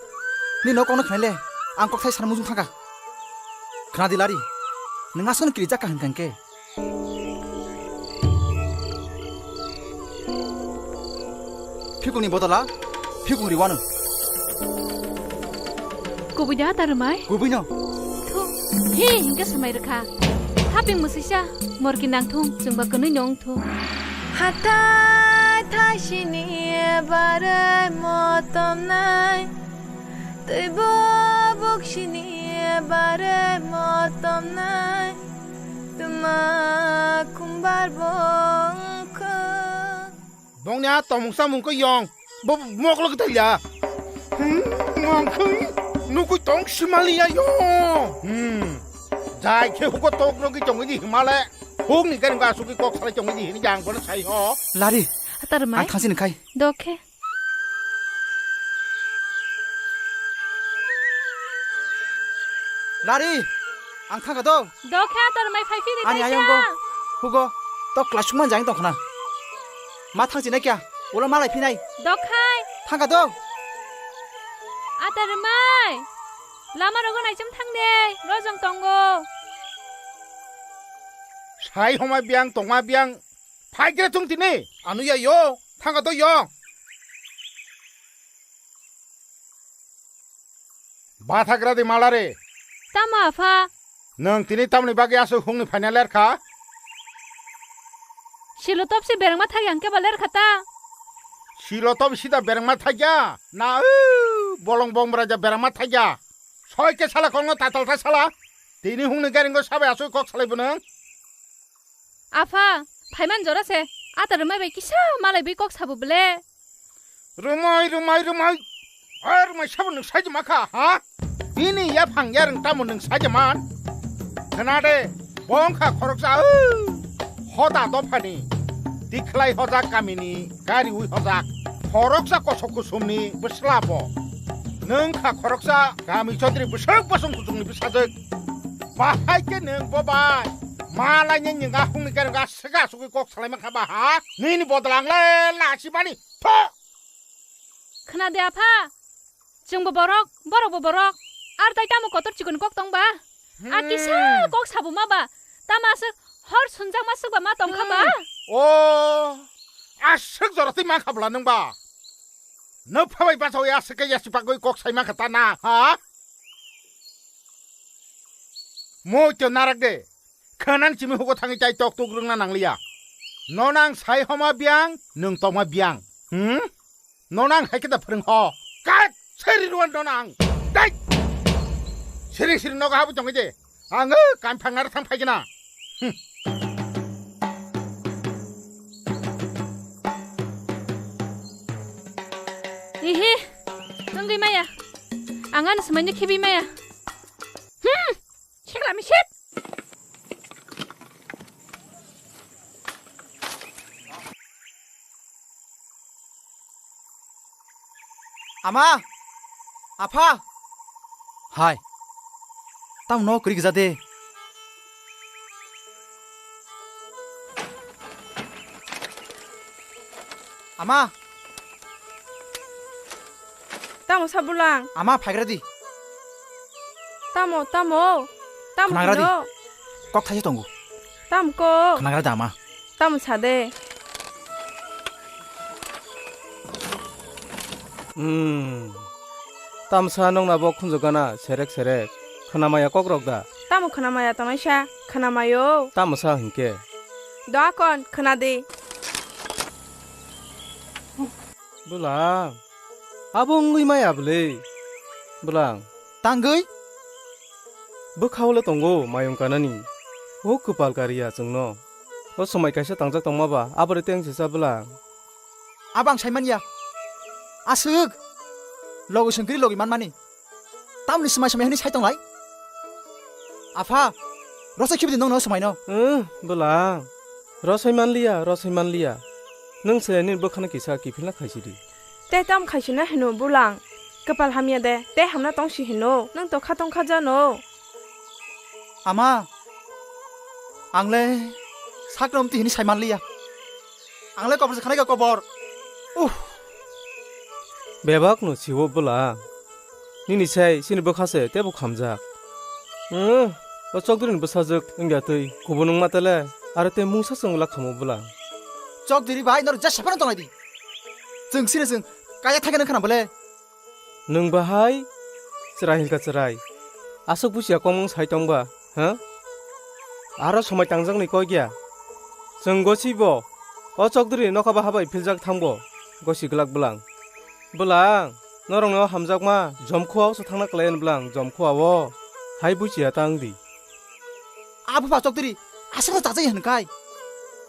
ni nok kokno khnai le, ang kokthai sana mujung thangkha. Khna di Lari, nwng aswkno kirijak kha hwnkha hwnkhe. Phikungni bodola phikung riwano. Kubui da ta rwmai? Kubuino. Thu. Hi, hingke swmai rwkha. Haping mwswisa, morki nangthung, chwngba kwnwi nong thung. Hatai thaisini barwi motomnai, twibo buksini barwi motomnai. Tuma khumbar bongkha. Bongni a tomung samung khe yong. Bo moklo khe thaiya. Hmm, mangkhai. Nukui tong simaliya yo. Hmm. Jai khe huko tok nogi tongi di himale. Hukni gari ga suki kok salai tongi di hini jang bono sai ho. Lari. Atar mai. Ang thangsi nang khai. Dokhe. Lari, ang thangkha do. Dokhe atar mai phai phiri. Ani ayang go. Hugo, to class man jang tongkhna. Ma thangsi na kya? Ulo malai phinai. Dokhai. Thangkha do. Atar mai. Lama rogo naichum thang de. Rojong tongo. Sai homa biang tongma biang. Phai kre thung tini. Anu ya yo. Thangkha do yo. Bathagra di malare. Tamo apha? Nwng tini tamni bagwi aswk hungni phaina lerkha? Silo topsi berengma thagi ang keba lerkha ta. Silo top sida berengma thagya? Na, u, bolong bong braja berengma thagya? Soi ke sala kongno tatal ta sala. Tini hungni garingo sabai aswk kok salai bo nwng? Apha, phaiman jora se, ata rwmai bai kisa malai bai kok sabo bele. Rwmai, rwmai, rwmai. Oi, rwmai sabo nwng sai jima kha, ha? Bini yaphang yarwng tamo nwng sai jima? Khna de, bo wng kha khoroksa, o, hoda dophani. Tikhlai hojak kamini, gari ui hojak. Khoroksa kosok kusumni bwsla bo. Nwng kha khoroksa kami chodri bwswk bosong kuchukni bwsajwk. Bahai khe nwng bo bai. Malai ni nyinga hungni gari ga Swka swkwi kok salai mankha ba ha? Nini bodol ang le lachimani. Pho! Khna de apha. Chwng bo borok, borok bo borok. Ar tai tamo kotor chikon kok tong ba? A kisa kok sabo ma ba? Tamo aswk hor sunjak ma swk ba ma tong kha ba? Hmm. O, aswk jora twi mankha bwla nwng ba? Nwng phabai bachawi aswk khe yasi bagwi kok sai mankha ta na, ha? Moi to narak de. Khwnani simi hugo thangwi chai tok tuk rwngna nangliya. Nono ang sai homa biyang, nwng tongma biyang. Hmm? Nono ang hai khe da phwrwng ho. Kak seri rwan nono ang. Dai! Siri siri nogo habwi tongwi de. Ang o kam phangna thang phai gana. Hmm. Ihi, tongwi maya. Ang ano samaino khibi maya. Hmm. Sikla misit. Ama! Apha! Hai. Tamo no kwrwi gwja de. Ama! Tamo sa bulang? Ama, phaigra di. Tamo, tamo? Tamo khnagra di. Hino? Kok thaisa tongo. Tamo kok? Khnagra di, ama. Tamo sa de. Hmm. Tamsa nongna bo khunju gana serek serek. Khwnamaya kok rok da? Tamo khwnamaya tongnaisa? Khwnamayo. Tamo sa hinkhe? Do akon, khwna di. Bwlang, abo wngwi maya bwle. Bwlang. Tangwi? Bwkhao le tongo mayung kanani. O kwpal kariya chwngno. O somai kaisa tangjak tongma ba, abore teng sisa bwla. Abo ang sai manya. Aswk. Logi sengkri logi manmani. Tamni swmai swmai hwnwi sai tonglai? Apha, rosai khibidi nongno swmaino. Eh, bwla. Rosai manliya, rosai manliya. Nwng se nini bwkhano kisa kiphilna khaisidi. Tei tam khaisina hino bwlang. Kwpal hamya de, tei hamna tongsi hino. Nwng to khatong khajano. Ama, angle sakno omti hini sai manliya. Angle kobor se khanai ka kobor. Uh. Bebak no siwo bwla. Nini sai sini bwkha se tebo khamjak. Hmm, o chokdri ni bwsajwk wngya twi kubun wngma tele aro tei mungsa chwng wla khamo bwla. Chokdri bai noro jesa phano tonglai di. Chwng sini chwng kaya thangya nang khana bole. Nwng bahai chwrai hinkha chwrai. Aswk busia komung sai tong ba, ha? Aro somai tangjakni kok ya. Chwng gosi bo. O chokdri nokha baha bai philjak thang bo. Gosi glak bwlang. Bwlang, norokno hamjakma jomkhua o se thangna kwlai ani bwlang, jomkhua o. Hai busia tang di. Abo ba chokdri, aswk no chajai hwn kai.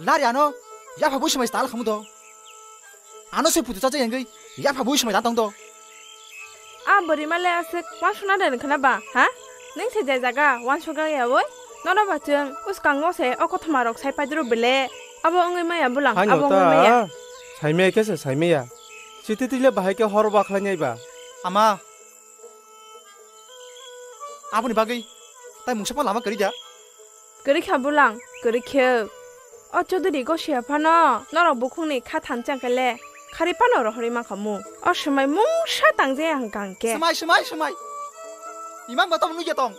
Lari ano, yapha bui swmai tal khamu do. Ano se putu chajai hwngwi, yapha bui swmai tal tong do. A bwrwi male aswk wansukna de khna ba, ha? Ning se je jaga wansukya oi? Nono ba chwng uskango se o kothoma rok sai paiduru bele. Abo wngwi maya bwlang, Haino abo wngwi maya. Ta, saimaya khe se saimaya. Chiti tile bahai khe hor bakhlai nai ba. Ama. Aboni bagwi tai mungsa pha lama kwrwi da? Kwrwi kha bwlang, kwrwi khe. O Chaudhary Gosia phano norok bukhukni kha thansa khe le khari phano rohorwi mankha mu. O swmai mungsa tangjaya hwnkha hwnkhe. Swmai, swmai, swmai. Imang bo tamo nugya tong.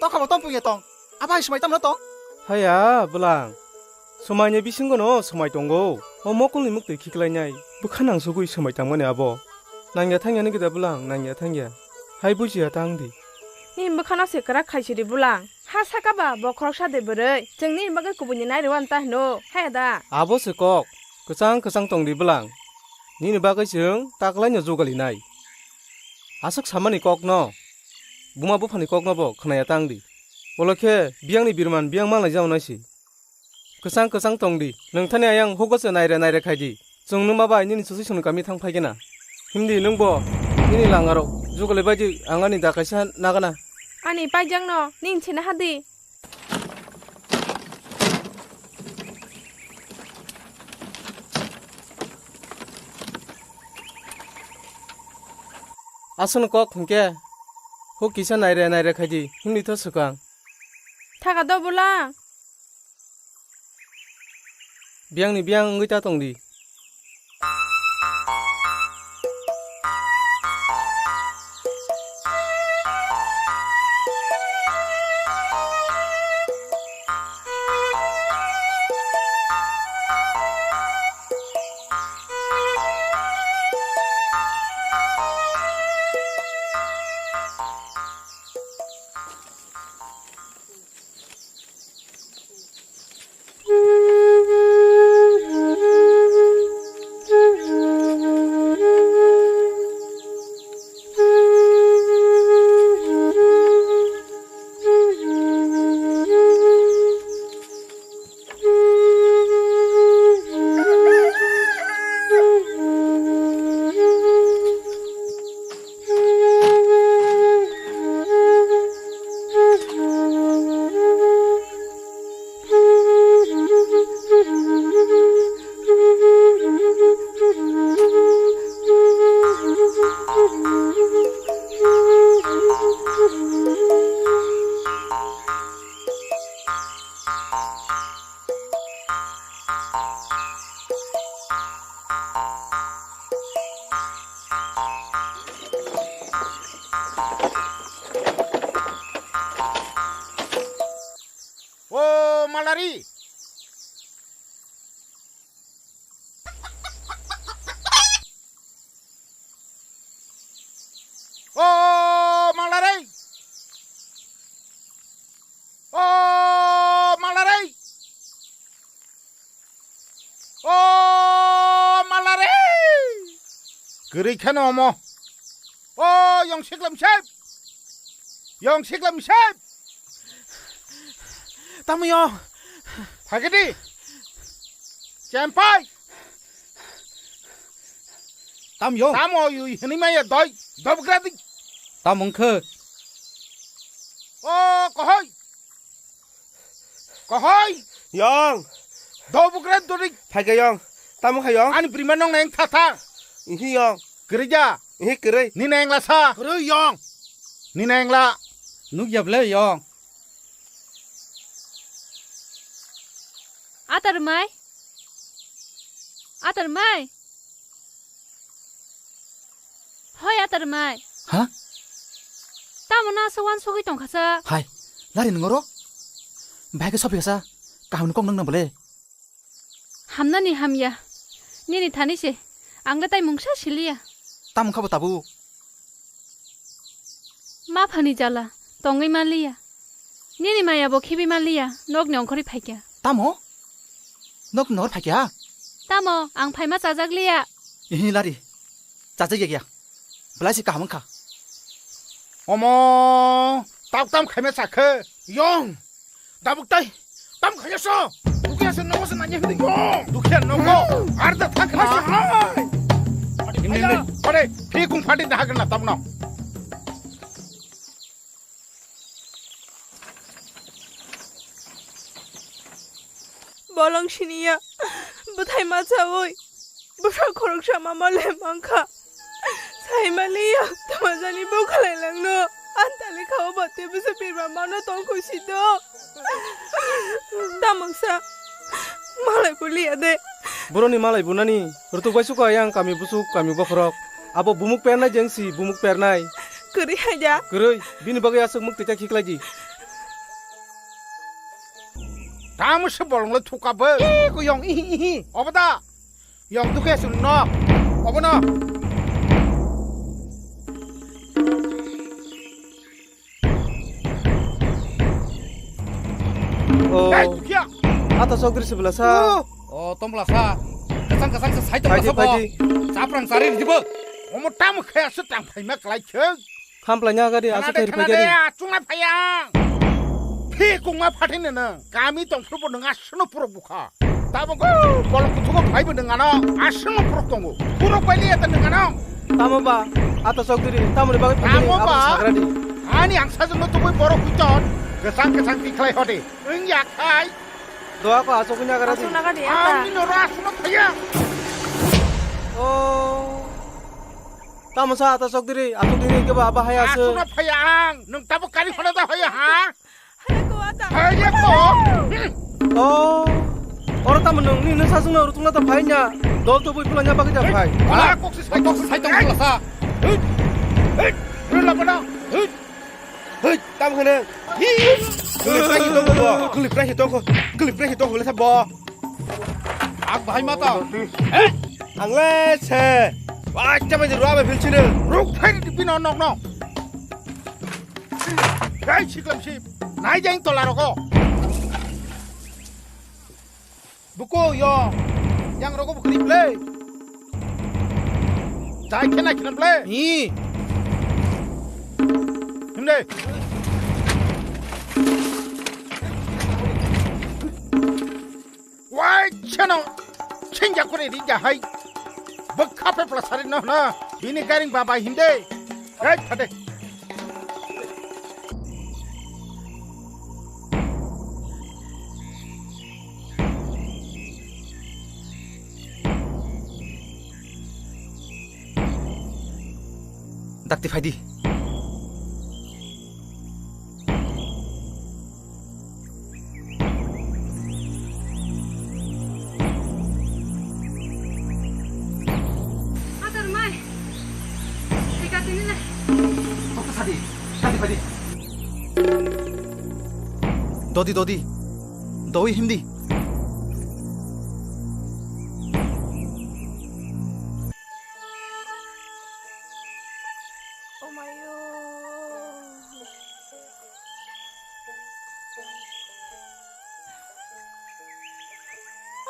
Tokha bo tong pungya tong. Abo hai swmai tamo tong? Haya, bwlang. Swmaini bisingo no swmai tongo. O mokolni muktwi khiklainai. Bwkha nangsugwi swmai tangmani abo. Nangya thangya nigwi da bwlang, nangya thangya. Hai bujiya tang di. Nini bwkhano se kwrak khaisidi bwlang. Ha saka ba bo khoroksa de bwrwi. Chwng nini bagwi kubuini nairwi uan ta hino. Haya da. Abo se kok. Kwchang kwchang tong di bwlang. Nini bagwi chwng taklaino jugalinai. Aswk samani kokno. Buma buphani kokno bo khwnaya tang di. Bolo khe biyangni birman biyang manglai jao naisi. Kwchang kwchang tong di. Nwng thani ayang hugo se naire naire khai di. Chwng nwma bai nini susi sunu kami thang phai gana. Himdi nwng bo nini langarok jugalai bai di, ang ani da kaisa nagana. Ani paijak no nini sina hadi. Aswkno kok hwnkhe huk kisa naire naire khai di, himdi tho swkang. Thaga do bwla. Biyangni biyang wngwi ta tong di. O Malari! O Malari! O Malari! O Malari! Kwrwi kheno omo. O yong siklam sep. Yong siklam sep. Tamo yo. Phagidi. Tempai. Tam yong. Tamo yui hini maya doi. Dobgra di. Tam wngkhe. O kohoi. Kohoi. Yong. Dobgra dori. Phaikha yong. Tamo kha yong. Ani brima nong neng tha tha. Ihi yong. Kerja. Ihi kerei. Ni neng la sa. Kerei yong. Ni neng la. Nuk yap le yong. Atar mai. Atar mai. Hoi atar mai. Ha? Tamo na sa wan sogwi tongkha sa. Hai, lari nungoro. Bahai khe sophi kha sa. Kaham ni kok nang na bole. Hamnani hamya. Nini thani se. Ang le tai mungsa siliya. Tamo kha bo tabuk. Ma phani jala, tongwi manliya. Nini maya bo khibi manliya, nokni ongkhorwi phaikha. Tamo? Nok nor phaikha? Tamo, ang phaima chajakliya. Ihi lari. Chajak ya ya. Belai si kaham wngkha. Omo, tak tam khaima sakhe. Yong. Dabuk tai. Tam khaya so. Dukhiya se nogo se nanya hindi ko. Dukhiya nogo. Arda thak na. Hai. Ini, ini. Pare, phi kung phati dah kena tam no. Bolong siniya. Bwthai machawi. Bwsa khoroksa mama le mankha. Saimaliya, tamajani bokhalai langno. Antali khao bate bwsa pirma mano tongkhu sito. Tamoksa, malai buliya de. Boroni malai bunani, rutuk bai suka yang kami busuk, kami bokhorok. Abo bumuk pernai jengsi, bumuk pernai. Kwrwi hai da. Kwrwi, bini bagwi aswk muk tita khiklai di. Tamo se bolong le thuka bo. Ih, ko yong, ihi, ihi. Obo da. Yong dukhe sun no. Obo no. Oh. Dai dukhiya. Ata sokdri se belasa. Oh. Oh, tong belasa. Kasang kasang se sai tong belasa bo. Chaprang sari dibo. Omo tamo khe asu tang phaima klai khe. Khamplaina gari, aswk khairi phai gari. Achungna phayang. Phi kungma phathini nang. Kami tongphuru bo nang aswkno purok bukha. Tabo go bolok kuthugo phaibo nang ano aswkno purok tongo. Purok baili eta nang ano. Tamo ba, ata sokdiri, tamoni bagwi phai. Tamo ba. Ani ang sajwkno tubui borok huiton. Gesang gesang tikhlai hode. Wng yakhai. Doa ko aswk nagara di. Aswk nagara di, ata. Ani noro aswkno phaya. Oh. Tamo sa ata sok diri, atuk diri ke ba, ba haya se. Asuna phaya ang, nung tabo kari phone da haya ha? Haya ko ata. Haya ko. Oh. Oro tamo nung ni nung sa sung na rutung na ta phai nya. Dol to bui pula nya ba ke ja phai. Ala kok se sai kok se sai tong pula sa. Hei. Hei. Rula bana. Hei. Hei, tam khane. Gulip rahi tong ko. Gulip rahi tong ko. Gulip rahi tong ko le sa bo. Ak bahai mata. Ang le se. Wah, coba di ruwa bil sini. Ruk phai di pino nok nok. Hei, siklam sip. Nai jeng tola roko. Buko yo. Yang roko bukri ble. Jai khena khena ble. Ni. Himde. Wai chano. Chinja kore di jahai. Bukha pe plasari no na. Bini garing baba himde. Hei, thade. Dakti phaidi. Atar mai. Thika tini le. Kok sadi. Sadi padi. Dodi, dodi. Doi hindi. Omayo.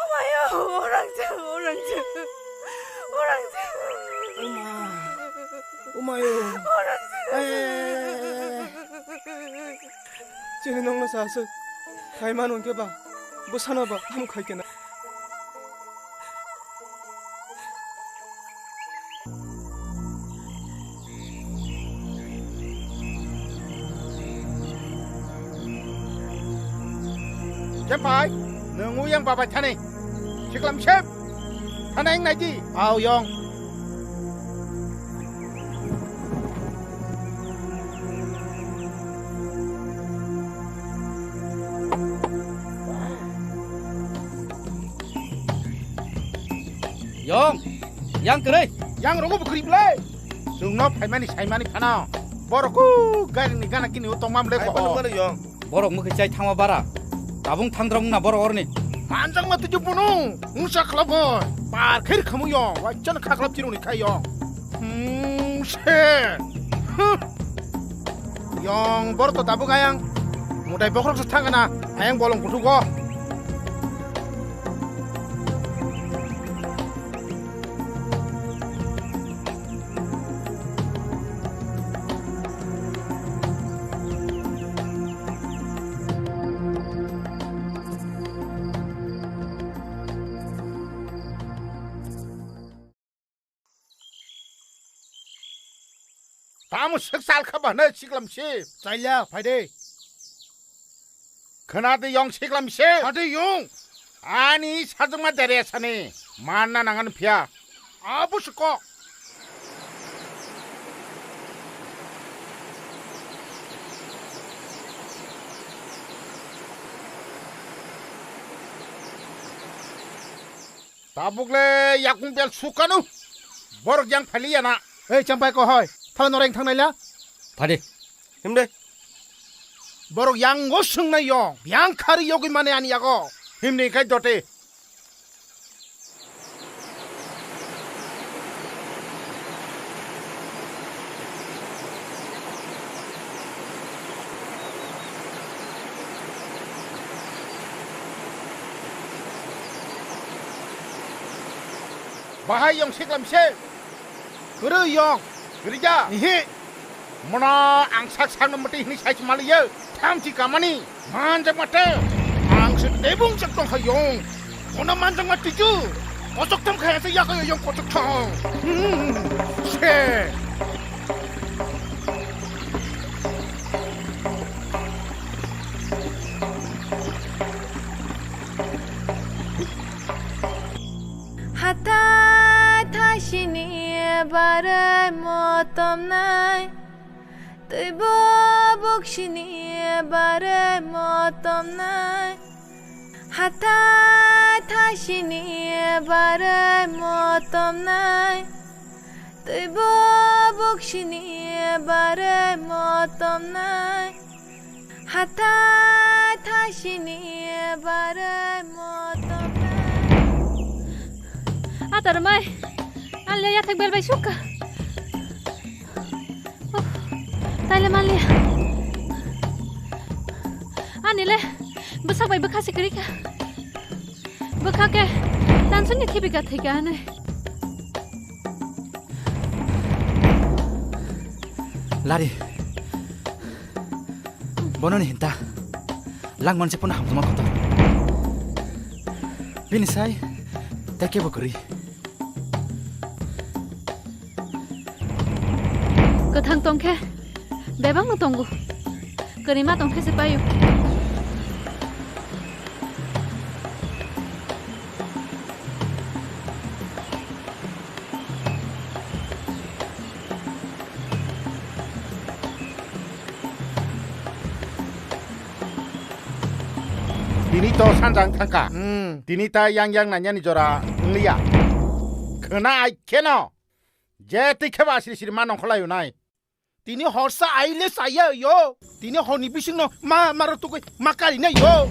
Omayo, orang jauh, orang jauh, orang jauh. Oma, omayo. Orang jauh. Ay, ay, ay, ay, ay. Chini nongno sa aswk khai manu hwnkhe ba, bwsano ba tamo khai kena. Khe pai, nwng uyang babai thani. Siklam sep. Thana eng naidi. Au yong. Yong, yang kwrwi. Yang rogo bo kwrwi ble. Chwngno phaimani saimani phano. Borok ku gari ni gana kini o tongma mle ko. Ai, phano mano yong. Borok mukhe chai thangma bara. Tabung thangdrong na borok orni. Manjak ma tuju bunu. Musa khlabo. Par khair khamu yong. Wachan khaklap chiruni khai yong. Hmm, se. Huh. Yong borok to tabuk ayang. Mutai bokrok se thangana. Ayang bolong kutugo. Tamo swk chal kha ba hwnwi siklam si. Chaya, phai de. Khwna de yong siklam si. Phai de yong. Ani sajwkma dere sani manna nangan phiya. Abo se kok. Tabuk le yakung bel sukanu. Borok yang phali yana. Ei, champai ko hoi. Thala noreng thang naila. Phadi. Himde. Borok yang go sung nai yo. Yang khari yogwi mane ani yago. Himni kai dote. Bahai yong siklam se. Kwrwi yong. Kwrwi ja. Ihi. Mono ang sak sakno mwtwi hwnwi sai se maliyo. Thamchi kamani. Manjak mate. Ang se tebung chak tong kha yong. Mono manjak mate ju. Kochok tham khaya se yakho yong kochok thong. Hmm. Se. Hathai thaisini barwi motomnai, twibo buksini barwi motomnai. Hathai thaisini barwi motomnai, twibo buksini barwi motomnai. Hathai thaisini barwi motomnai. Atar mai, ang le yathek bel bai sukha. Oh, taile manliya. Ani le bwsak bai bwkha se kwrwi kha. Bwkha khe tansukni khibi kha thwi kha hinwi. Lari. Bono ni hinta. Langman se pono hamtoma kotor. Bini sai. Tei kebo kwrwi. Kwthang tongkhe bebakno tongo. Kwrwima tongkhe se paio. Tini to sanjang thangka. Hmm. Tini ta yang yang nanyani jora wngliya. Khwna ai kheno. Je twi kheba siri siri ma nongkhorlai unai. Tini horsa aile saya yo. Tini horni bisingno ma maro tugui ma karina yo.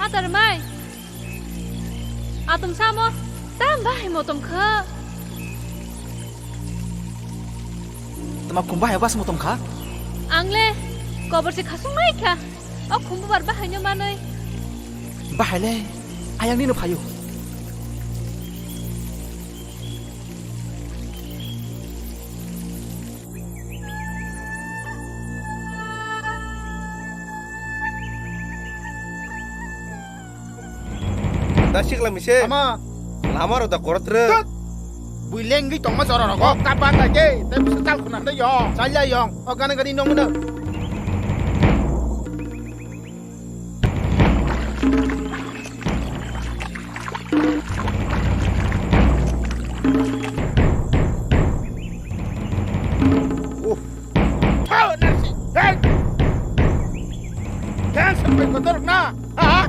Atar mai. Atum samo tam bahai motom kha. Tama kum bahai bas motom kha? Ang le Kobor se khasung nai kha. O khumbu bar bahai no manoi. Bahai le, ayang nino phaio. Da sikla mise. Ama. Lama ro da korot re. Tut. Bui lengwi tongma jora rogo. Kok kapan da ke. Te bisa tal khuna da yo. Chalya yong. O gana gani nong na. Uff. Thao, narsi. Hey. Cancer bai kotor na. Ha?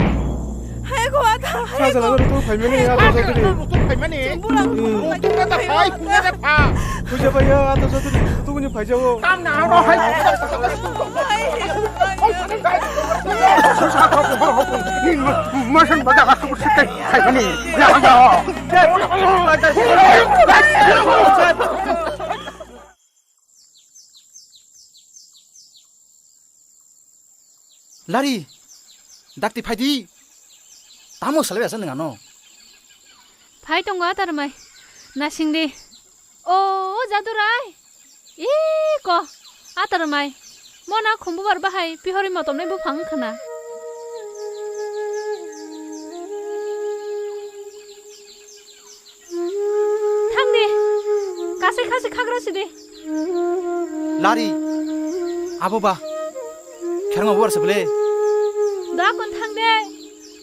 Hai ko ata, hai ko. Sajala ro to phaimani ya, to jotoni. Ro to phaimani. Chumbu lang. Hmm. Ro to kata phai, puna da pha. Puja bhaiya, ato jotoni, tubuni phaijago. Tam na ro hai. Hai. Masan bada ka kubu sitai phaimani. Ya ya. Lari, dakti phaidi. Tamo salai asa nang ano. Phai tongo atarmai. Nasing di. O, o Jadurai. Iko, atarmai. Mona khumbu bar bahai pihori motom nai buphang khana. Thang di. Kasai khasi khagra sidi. Lari. Abo ba. Kherang abo arsa bele. Da kon thang de.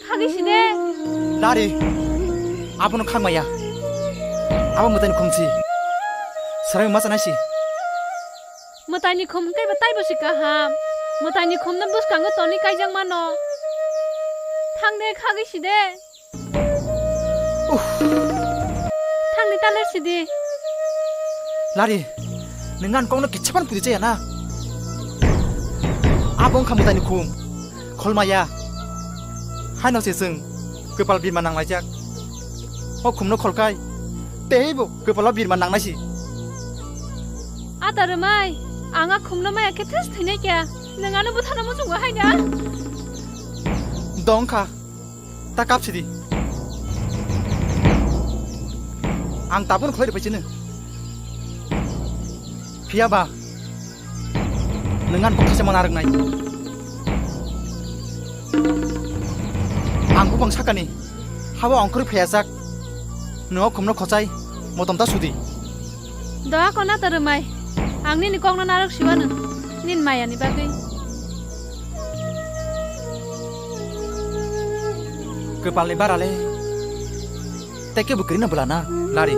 Khagi side. Lari. Abo no khang maya. Abo mwtai ni khum si. Sarai ma chanai si. Mwtai ni khum kai ba tai bo si kaham. Mwtai ni khum no bwskango toni kaijak mano. Thang de khagi side. Uff. Thangni taler sidi. Lari, nwng ani kokno kicha phano pudi chaya na? Abo wngkha mwtaini khum, kholmaya. Haino se chwng kwpal birma nanglaijak. O khumno kholkai, teibo kwpalo birma nangnai si. Ata rwmai, ang a khumno maya khe thus thwinai kya. Nwng ano bwthano muchungo haina? Dong kha. Ta kap sidi. Ang tabuk khlai rwbai chini. Phiya ba, nwng ani bwkha se mana rwknai. Ang bupang sakani, habo ongkhorwi phaiya jak. Nwng o khumno khochai, motom ta sudi. Doa kona ta rwmai, ang nini kokno narwk siwano, nini mayani bagwi. Kwpalni barale, tei kebo kwrwino bwlana, Lari.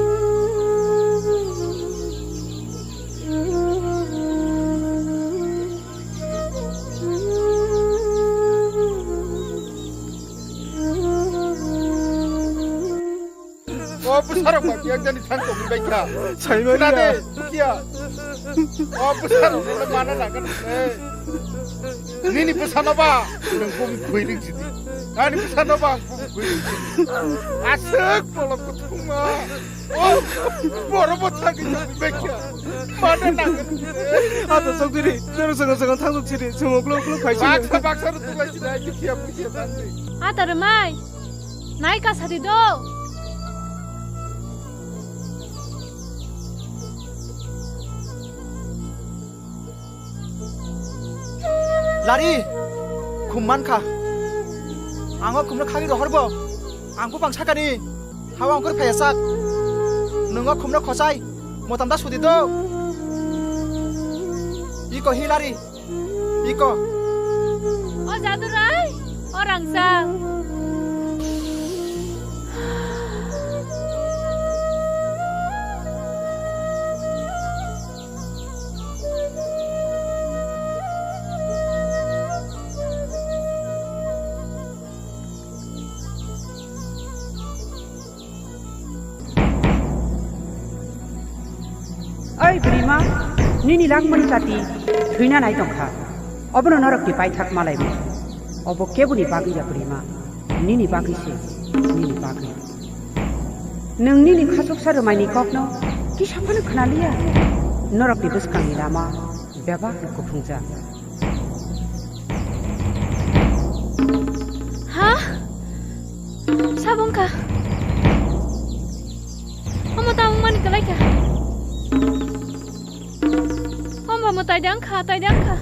O bwsarok ba kiyang jani thang tongwi bai kha. Saimani ya. Khna de, bukhiya. O bwsarok no mana nangani. Nini bwsano ba nwng bum khoi ring sidi. Ani bwsano ba ang bum khoi ring sidi. Aswk bolong kuthungma. O boro bo thangwi tongwi bai kha. Mana nangani. Ata sokdiri, jero songo songo thang sidi, songo klok klok phai sidi. Baksa baksa rw tulai sidi, ai bukhiya bukhiya thangdi. Ata rwmai. Nai ka sadi do. Lari, khum man kha. Ang o khumno khagwi rohor bo. Ang bupang sakani. Hawa ongkhor phaiya sak. Nwng o khumno khochai. Motam da sudi do. Iko hi Lari. Iko. O Jadurai, o Rangchak. Oi bwrwima, nini langmani chati thwina nai tongkha. Obono norokni paithak malaimu. Obo keboni bagwi ya bwrwima, nini bagwi se, nini bagwi. Nwng nini khachuksa rwmaini kokno kisa phano khwnaliya. Norokni bwskangni lama bebak no kuphungjak. Tabung kha. Omo tabung mani kwlai kha. Omo bo tai dang kha, tai dang kha.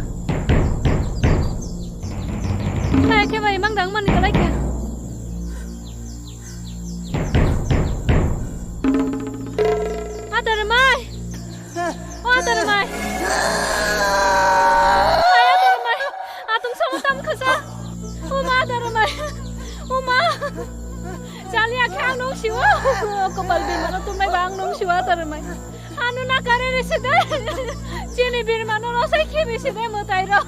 Hai khe bai mang dang mani kwlai kha. Adar mai. O Adarmai. Ai Adarmai. Atung sama tam khasa. Uma Adarmai. Uma. Chali akhe ang nung siwa. Kopal bimano tumai ba ang nung siwa Adarmai. Anu na kare re sede. Chini birmano rosai khibi sede mutai ro.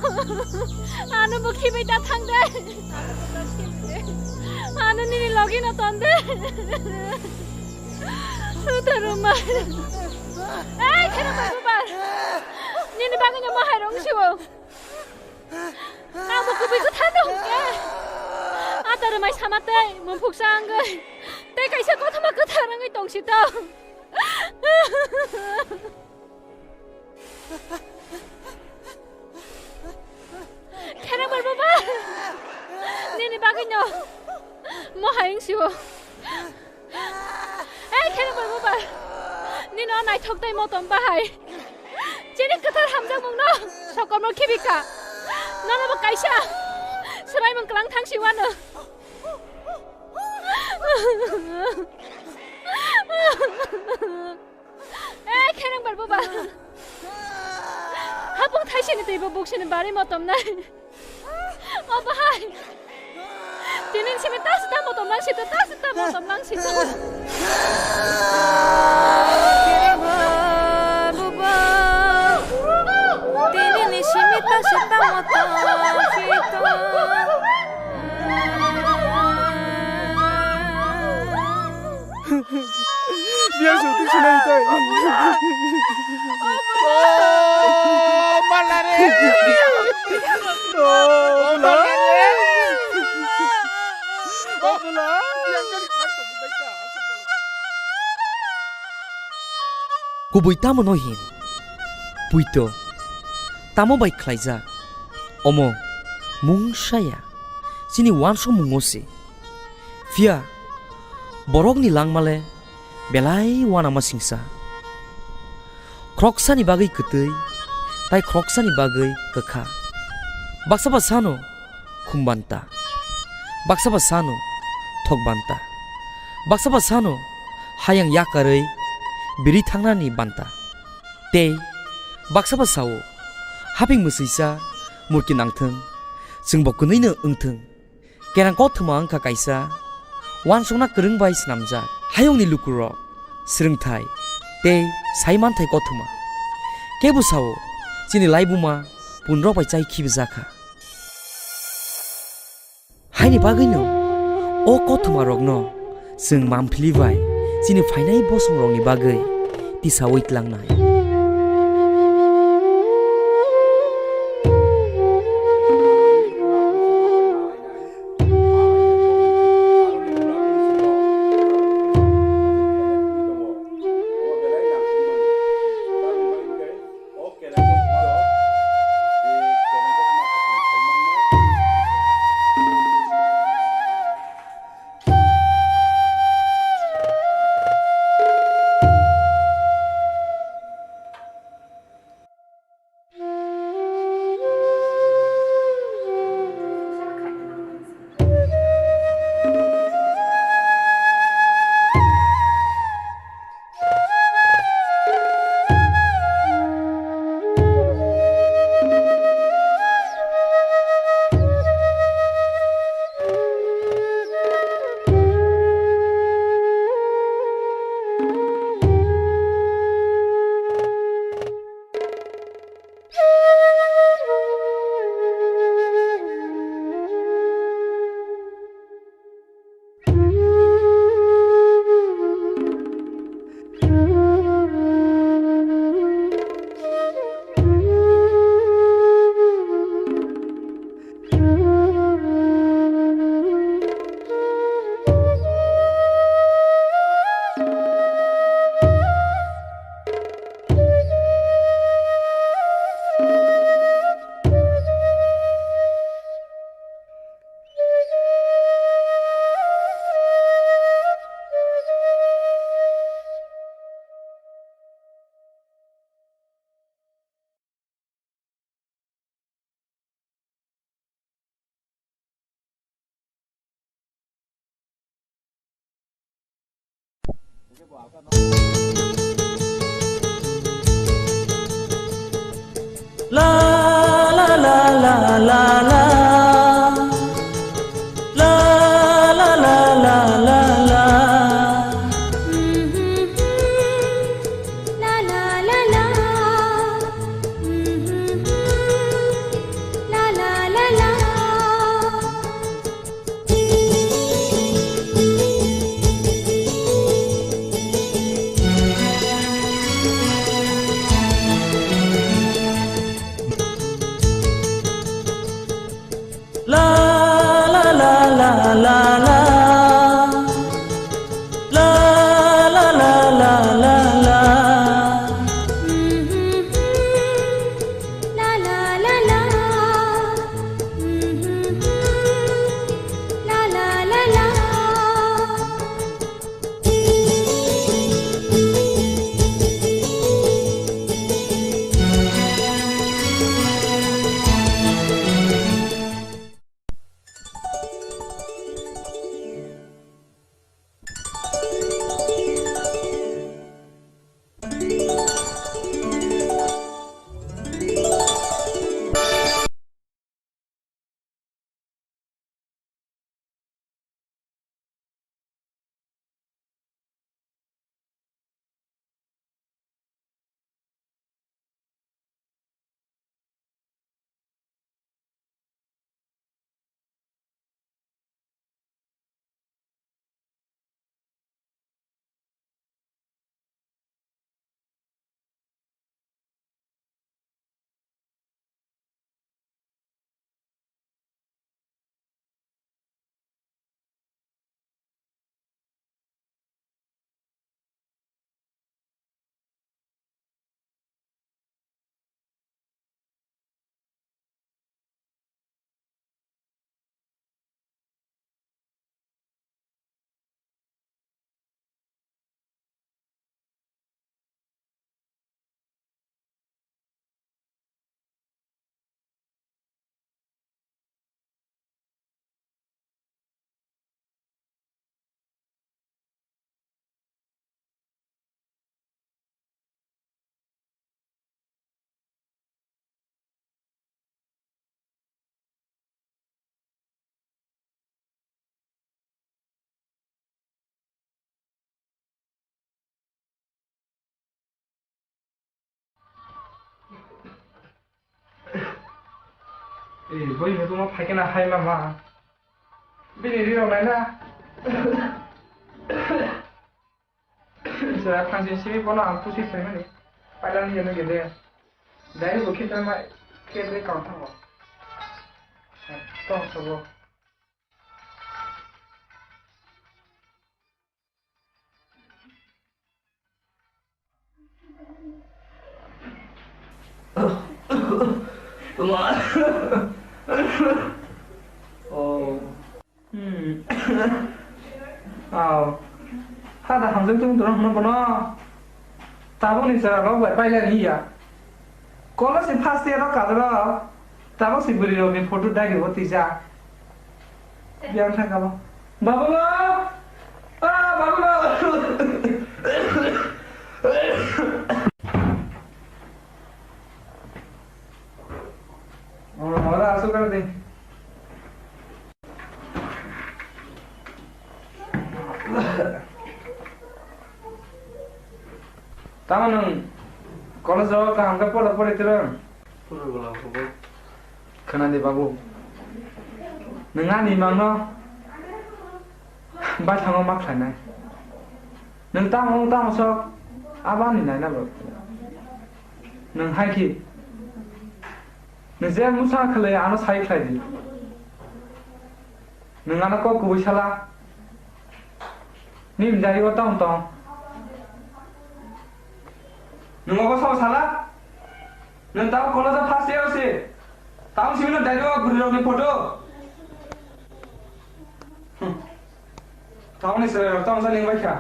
Anu bo khibi ta thang de. Anu nini logi no ton de. Adarmai. Ei, kherang bai bubar. Nini bagwi no mohai rong siwo. Ang bo kubui kwthar no hwnkhe. Adarmai sama tei mungphuksa wngwi. Tei kaisa kothoma kwthar wngwi tong si to. Kherang bai bubar. Nini bagwi no. Mohai wng siwo. Ei, khe nang bai bubar. Nini o naithok tei motom bahai. Chini kwthar hamjakmung no sokomno khibi kha. Nono bo kaisa swraimung kwlang thang si wano. Ei, khe nang bai bubar. Hapung thaisini twibo buksini bari motom nai. O bahai. Tini simi ta sita motom lang sita, ta sita motom lang sita. Tini ni simi ta sita motom sita. Biar suntik sunai tai. Oh, malare. Oh, malare. Oh, bula. Kubui tamo no hin? Puito. Tamo bai khlaijak? Omo mungsa ya. Chini uansukmungo se. Phiya borokni langmale belai uanama singsa. Khoroksani bagwi kwtwi, tai khoroksani bagwi kwkha. Baksa ba sano khum banta, baksa ba sano thok banta, baksa ba sano hayang yakarwi biri thangnani banta. Tei baksa ba sao, haping mwswisa murki nangthwng, chwngbo kwnwino wngthwng. Kerang kothoma wngkha kaisa uansukna kwrwng bai swnamjak. Hayungni lukurok swrwngthai tei saimanthai kothoma. Kebo sao chini laibuma punrok bai chai khibijakha. Haini bagwino o kothomarokno chwng mamphili bai chini phainai bosongrokni bagwi tisaui tlangnai. La la la la la la. La la la la la la. La la la la. La la la la. La la la la la la. La la la la la la. La la la la. La la la la. Eh, boi ni tuma phaikhe na hai mama. Bini ri rok nai na. Sira thangsi simi bono ang pusi phaimani. Pailani yeno gede. Dai bo khitama khe de kang thango. Tong sobo. Oh. Hmm. Aw. Hada hamjak tung dorong hwnwi bono. Tabukni chwrairok bai pailani ya. College ni first year o kadro. Tabuk si bwrwi rokni photo dagi o twijak. Biyang thangkha bo. Babu bo! Ah, babu bo! Oh, ora asuk kar de. Tamo nwng college o kaham khe pora pori twrwng? Pura bwla khobor. Khna di babu. Nwng ani mangno baithango ma khlainai. Nwng tamo tamo sok abani naina bo. Nwng hai khe nwng je musa khlai ano sai khlai di. Nwng ano kok kubui sala. Nini jari o tong tong. Nwng obo sabo sala? Nwng tamo college o first year o se. Tamo simi no jari o bwrwi rok ni photo. Hmm. Tamo ni chwrai rok tamo sa ling bai kha.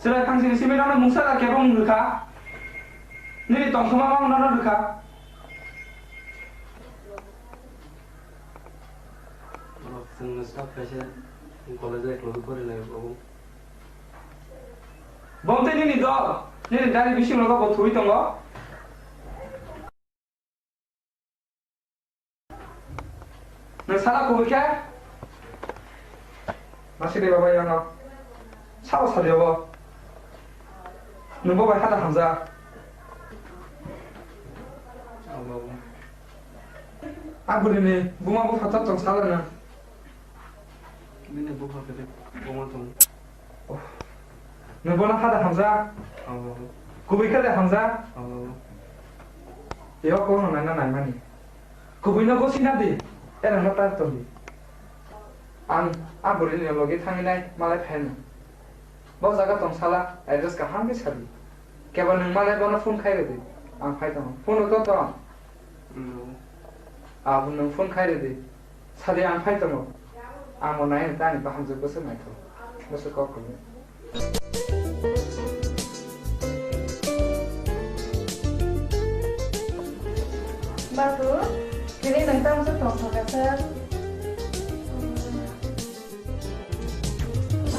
Chwrai phang simi simi rok no mungsa da kebo mung rwkha. Nini tong thuma ma mung no rwkha. Borok chwngno sak kaisa college o eklogwi porinai abo. Bo tei nini dol, nini dari bising rogo bo thwi tongo. Nwng sala kubui khe? Masiri baba yano. Sabo sadi obo. Nwng bo bai hada hamjak. Abo. A bwrwini buma bupha to tong sala nwng. Bini bupha khe buma tong. Oh. Nwng bono hada hamjak? Abo. Kubui khe de hamjak? Abo. Tei o kokno naina naimani. Kubui no gosina di. Era no tar tong di. Ang a bwrwini logi thangwi nai malai phaino. Bo jaga tong sala address kaham khe sadi. Kebo nwng malai bono phone khai rwdi. Ang phai tongo. Phone rw to tong. Mm. Abo nwng phone khai rwdi. Sadi ang phai tongo. Ang bo nai tani bahamjwk bwswk naithok. Bwswk kok kwrwi. Babu, kini nwng tamo se tongthok kha sir.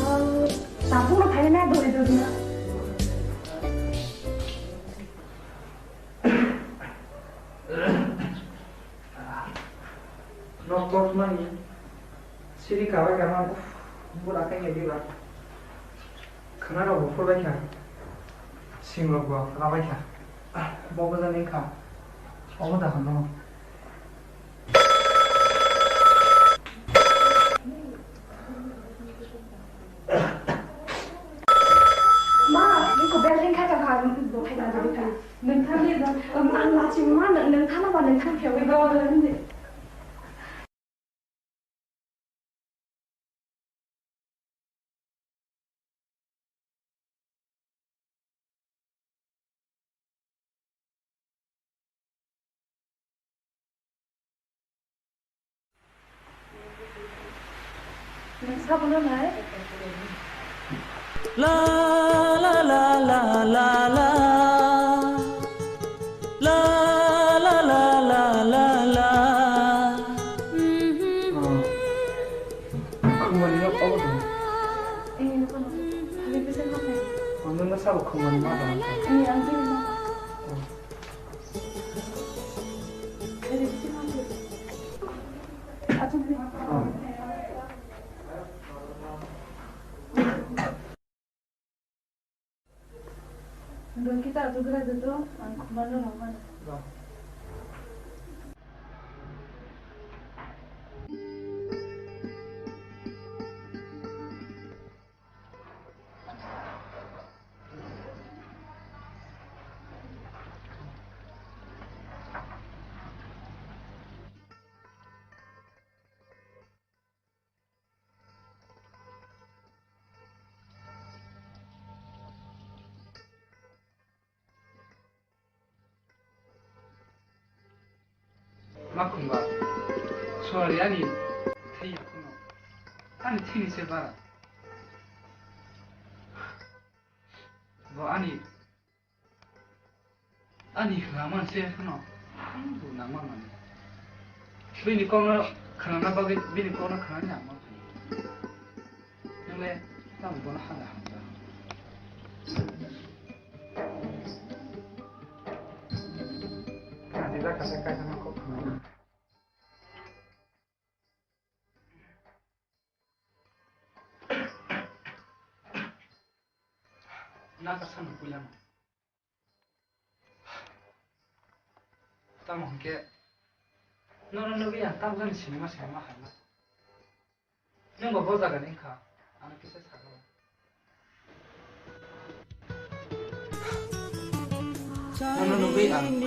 Ang tabuk no phai na dori dori na. Nok tok mani siri kabai kama, uff, bura kanya diba. Khana rok buphur bai kha, sing rok bo rabai kha. Ah, bo bwsa ni kha, obo da hano. Ma, niko bel ring kha kha, bo khai da dori kha. Nung thang ni, ang laching ma, nung thang ba nung thang phiyok wi ba. Nung sabono nai. La la la la la la. La la la la la. Khumani no obo dong. Eh, no, no. Thani kisa no nai. Ang no sabo khumani ma dong. Eh, ang jini ma. Thani kisa no nai. Achuk ni. Doi kita achugra joto, ang khumano rwmano. Ma khumba, sorry ani thwi ya kuno. Ani thini se bara. Bo ani Ani khwnaman se phano, hmm, bo nangma mani. Bini kokno khwnana bagwi, bini kokno khwnani nangma phano. Nwngle tamo bono hala hamjak. Ani jaka se kaisa ma kok khwnani. Naka sano puilano. Tamo hwnkhe, norok nugwi ang tamjani sinima sinima haino. Nwng bo bo jagani wngkha, ano kisa sakao. Ano nugwi ang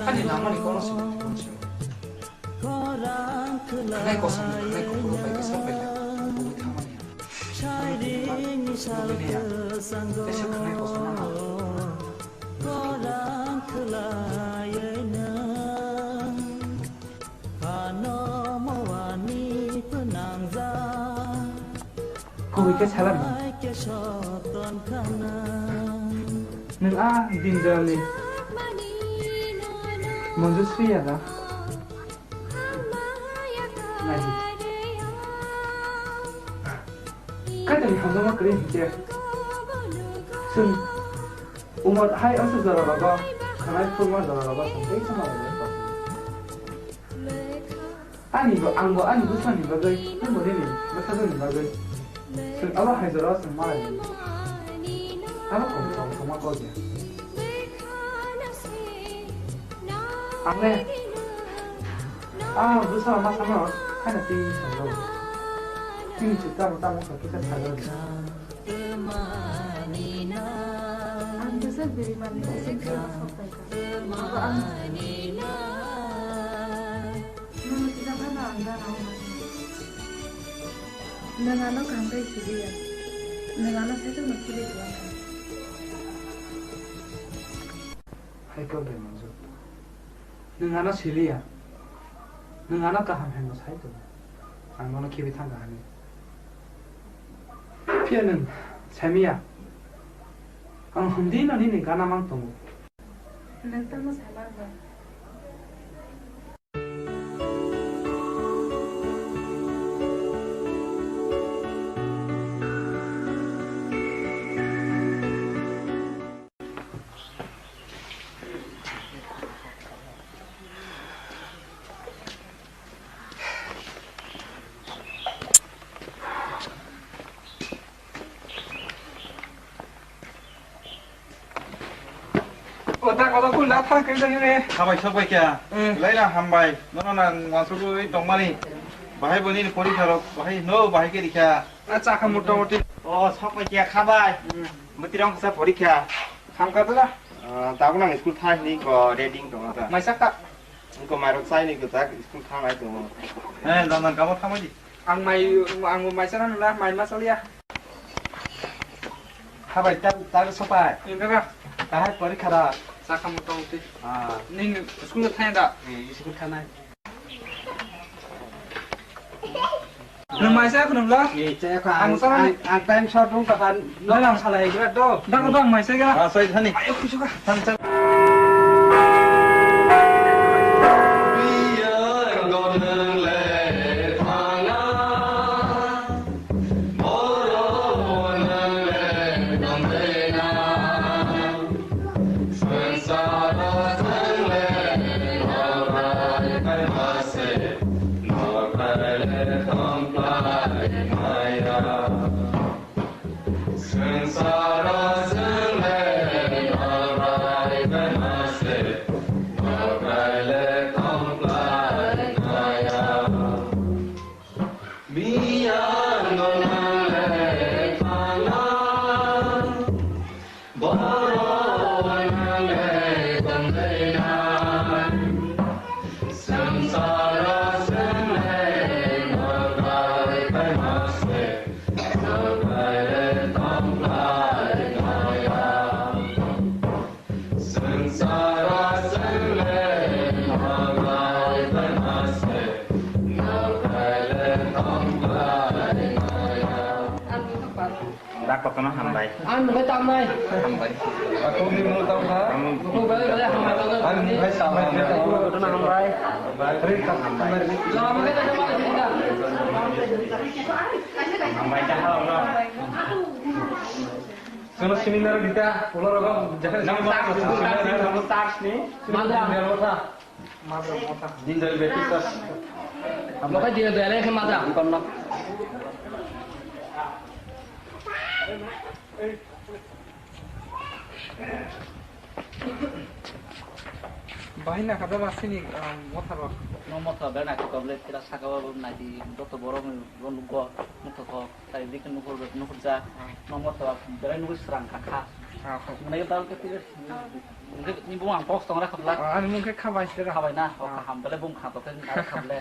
ani nangmani kono simi, kono simi. Khwnai kosom, khwnai kopor bai kisa bai la, bumui thangmani ang. Ano tini ma, bumui ne ya. Tesa khwnai kosom ano. Kubui khe salam. Nwng a din jani Manjusri ya da? Nai. Kaitor ni hamjakma kwrwi hinkhe. Umor hai aswk jora rogo, khanai phurma jora rogo, chwng tei sama bai bai. Ani bo, ang bo ani bwsani bagwi, ang bo nini bwsajwkni bagwi. Chwng abo hai jora chwng malai. Abo kok kok kok ma kok ya. Ang le, ah, bwsa ma sama, khana twi sango. Twi chwng tamo tamo kha kisa sago. Ang bwsa biri mani, bwsa khe sok pai kha. Abo ang. Nwng tisa phano ang gana o mani. Nwng ano kaham khe siliya. Nwng ano saichung no sili tong kha. Hai kok de manjak. Nwng ano siliya. Nwng ano kaham hwnwi sai tongo. Ang nono khibi thangkha hwnwi. Phiya nwng saimiya. Ang hwndino nini gana mang tongo. Nwng tamo sai manba? O ta koto kul da thang kiri dani re. Hambai sok bai kya? Hmm. Laila hambai. Nono nang wansugwi tongmani. Bahai boni ni porikha rok bahai no bahai khe rikha. A chakha mota moti. O sok bai kya khabai. Hmm. Mutirong kasa porikha. Hamkha to da? Ah, tabuk nang school thang ni ko reading tong ta. Maisa kha. Ko mairok chai ni ko tak school thang ai tong. Eh, dan dan kamo thang di. Ang mai, ang mai sana nula, mai ma salia. Habai tar, tar sopai. Enggak kah? Tahai porikha da. Chakha mota moti. Ah. Ning school thang da? Eh, school thang nai. Nwng maisa khwnwng la? Ni chaya kha ang, ang, ang time short rung kha. Nwng ang salai gra do. Dang dang maisa ga. Ah, sai thani. Ayo kusuka. Thang thang. Dak kotono hambai. Ang nungkhe tamnai. Hambai. Ang nungkhe samai. Kotono hambai. Hambai. Hambai, jaha ongno. Sono seminar dita, ulo rogo, jaha. Nang seminar, nang seminar. Nang seminar. Dindal Baptist Church. Mokai dia bela ke mata. Bahai na kada masini, um, motha rok. No motha bela na koblet kira saka ba nadi doto borok ron go motha ko. Tai dikhe nuhur, nuhurjak. Ah. Nokmor tola belai nugwi srang kha kha. Ah, kha. Nai dal khe tire. Nungkhe ni bung ang box tong ra khabla. Ah, ani mung khe khabai sira. Khabai na. O kaham belai bung kha to khe ni ara khable.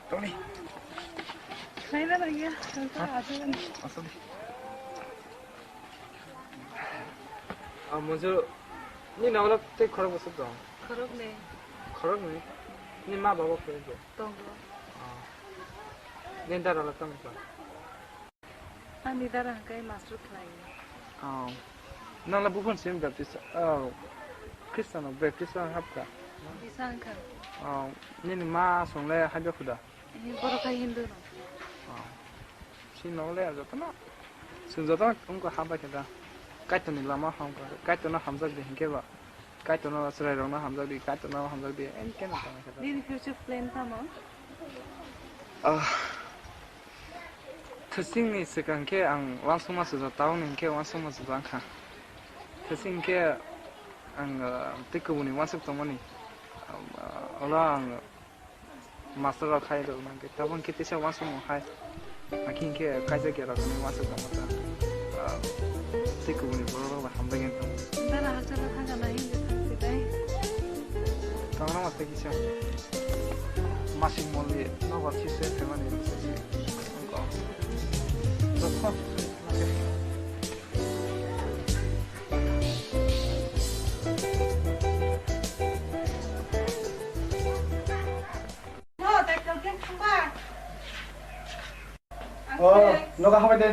Toni. Nai da lagi ya. Asal. Ah, Monjur, ni nokla tei khorok bwswk tong? Khoroknwi. Khoroknwi? Ni ma baba khorok bo? Tongo. Ah. Ni dara la tamo kha? Ani dara hwnkhe master khlai. Oh. Nokla buphang sim Baptist, oh, Christian, Baptist hapkha? Isa wngkha. Oh, nini ma songle haiba khuda? Borok hai Hindu no. Oh. Chini nogo le jotono, chwng jotono wngkha hambai khe da. Kaitorni lama hamkha, Kaitorno hamjak di hinkhe ba, Kaitorno chwrairokno hamjak di, Kaitorno hamjak di, ani keno tongwi khe da. Nini future plan tamo? Ah, thwsingni swkang khe ang uansukma sujak, tabukni hinkhe uansukma sujak wngkha. Thwsing khe ang, ah, tei kubuni uansuk tongmani, ah, ulo ang Master rok hai rok nang khe tabuk khe teisa uansukmung hai. Hakhe hinkhe kaisa khe rok ni uansuk tongma ta. Ah, tei kubuni borok rok bai hamjak yen tong. Dara hachal ha gana hin de thang si dai. Tong na ma tei kisa. Masing moli no ba si se phe mani se si. Ko. Dokho. Oh, nogo hambai de.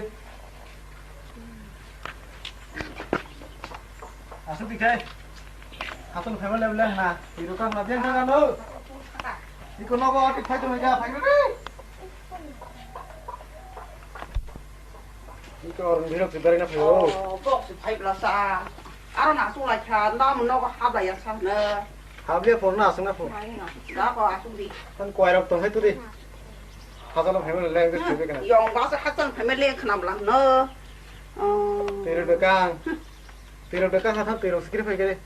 Asuk dikhai. Asuk phaima leble na. Iru ka na den thang no. Iko nogo ati phai to ga phai re. Iko orang biro ke dari na phai. Oh, box phai bla sa. Aro na asuk lai kha, na mo nogo haba ya sa na. Habya por na asuk na por. Mai na. Da ko asuk di. Tan koi rok tong hai tu di. Hajalo phaima le leng de thebe kana. Yong ba se hachal phaima le khna bla no. Oh. Tiro de kang. Tiro de kang ha than tiro sikri phai kare.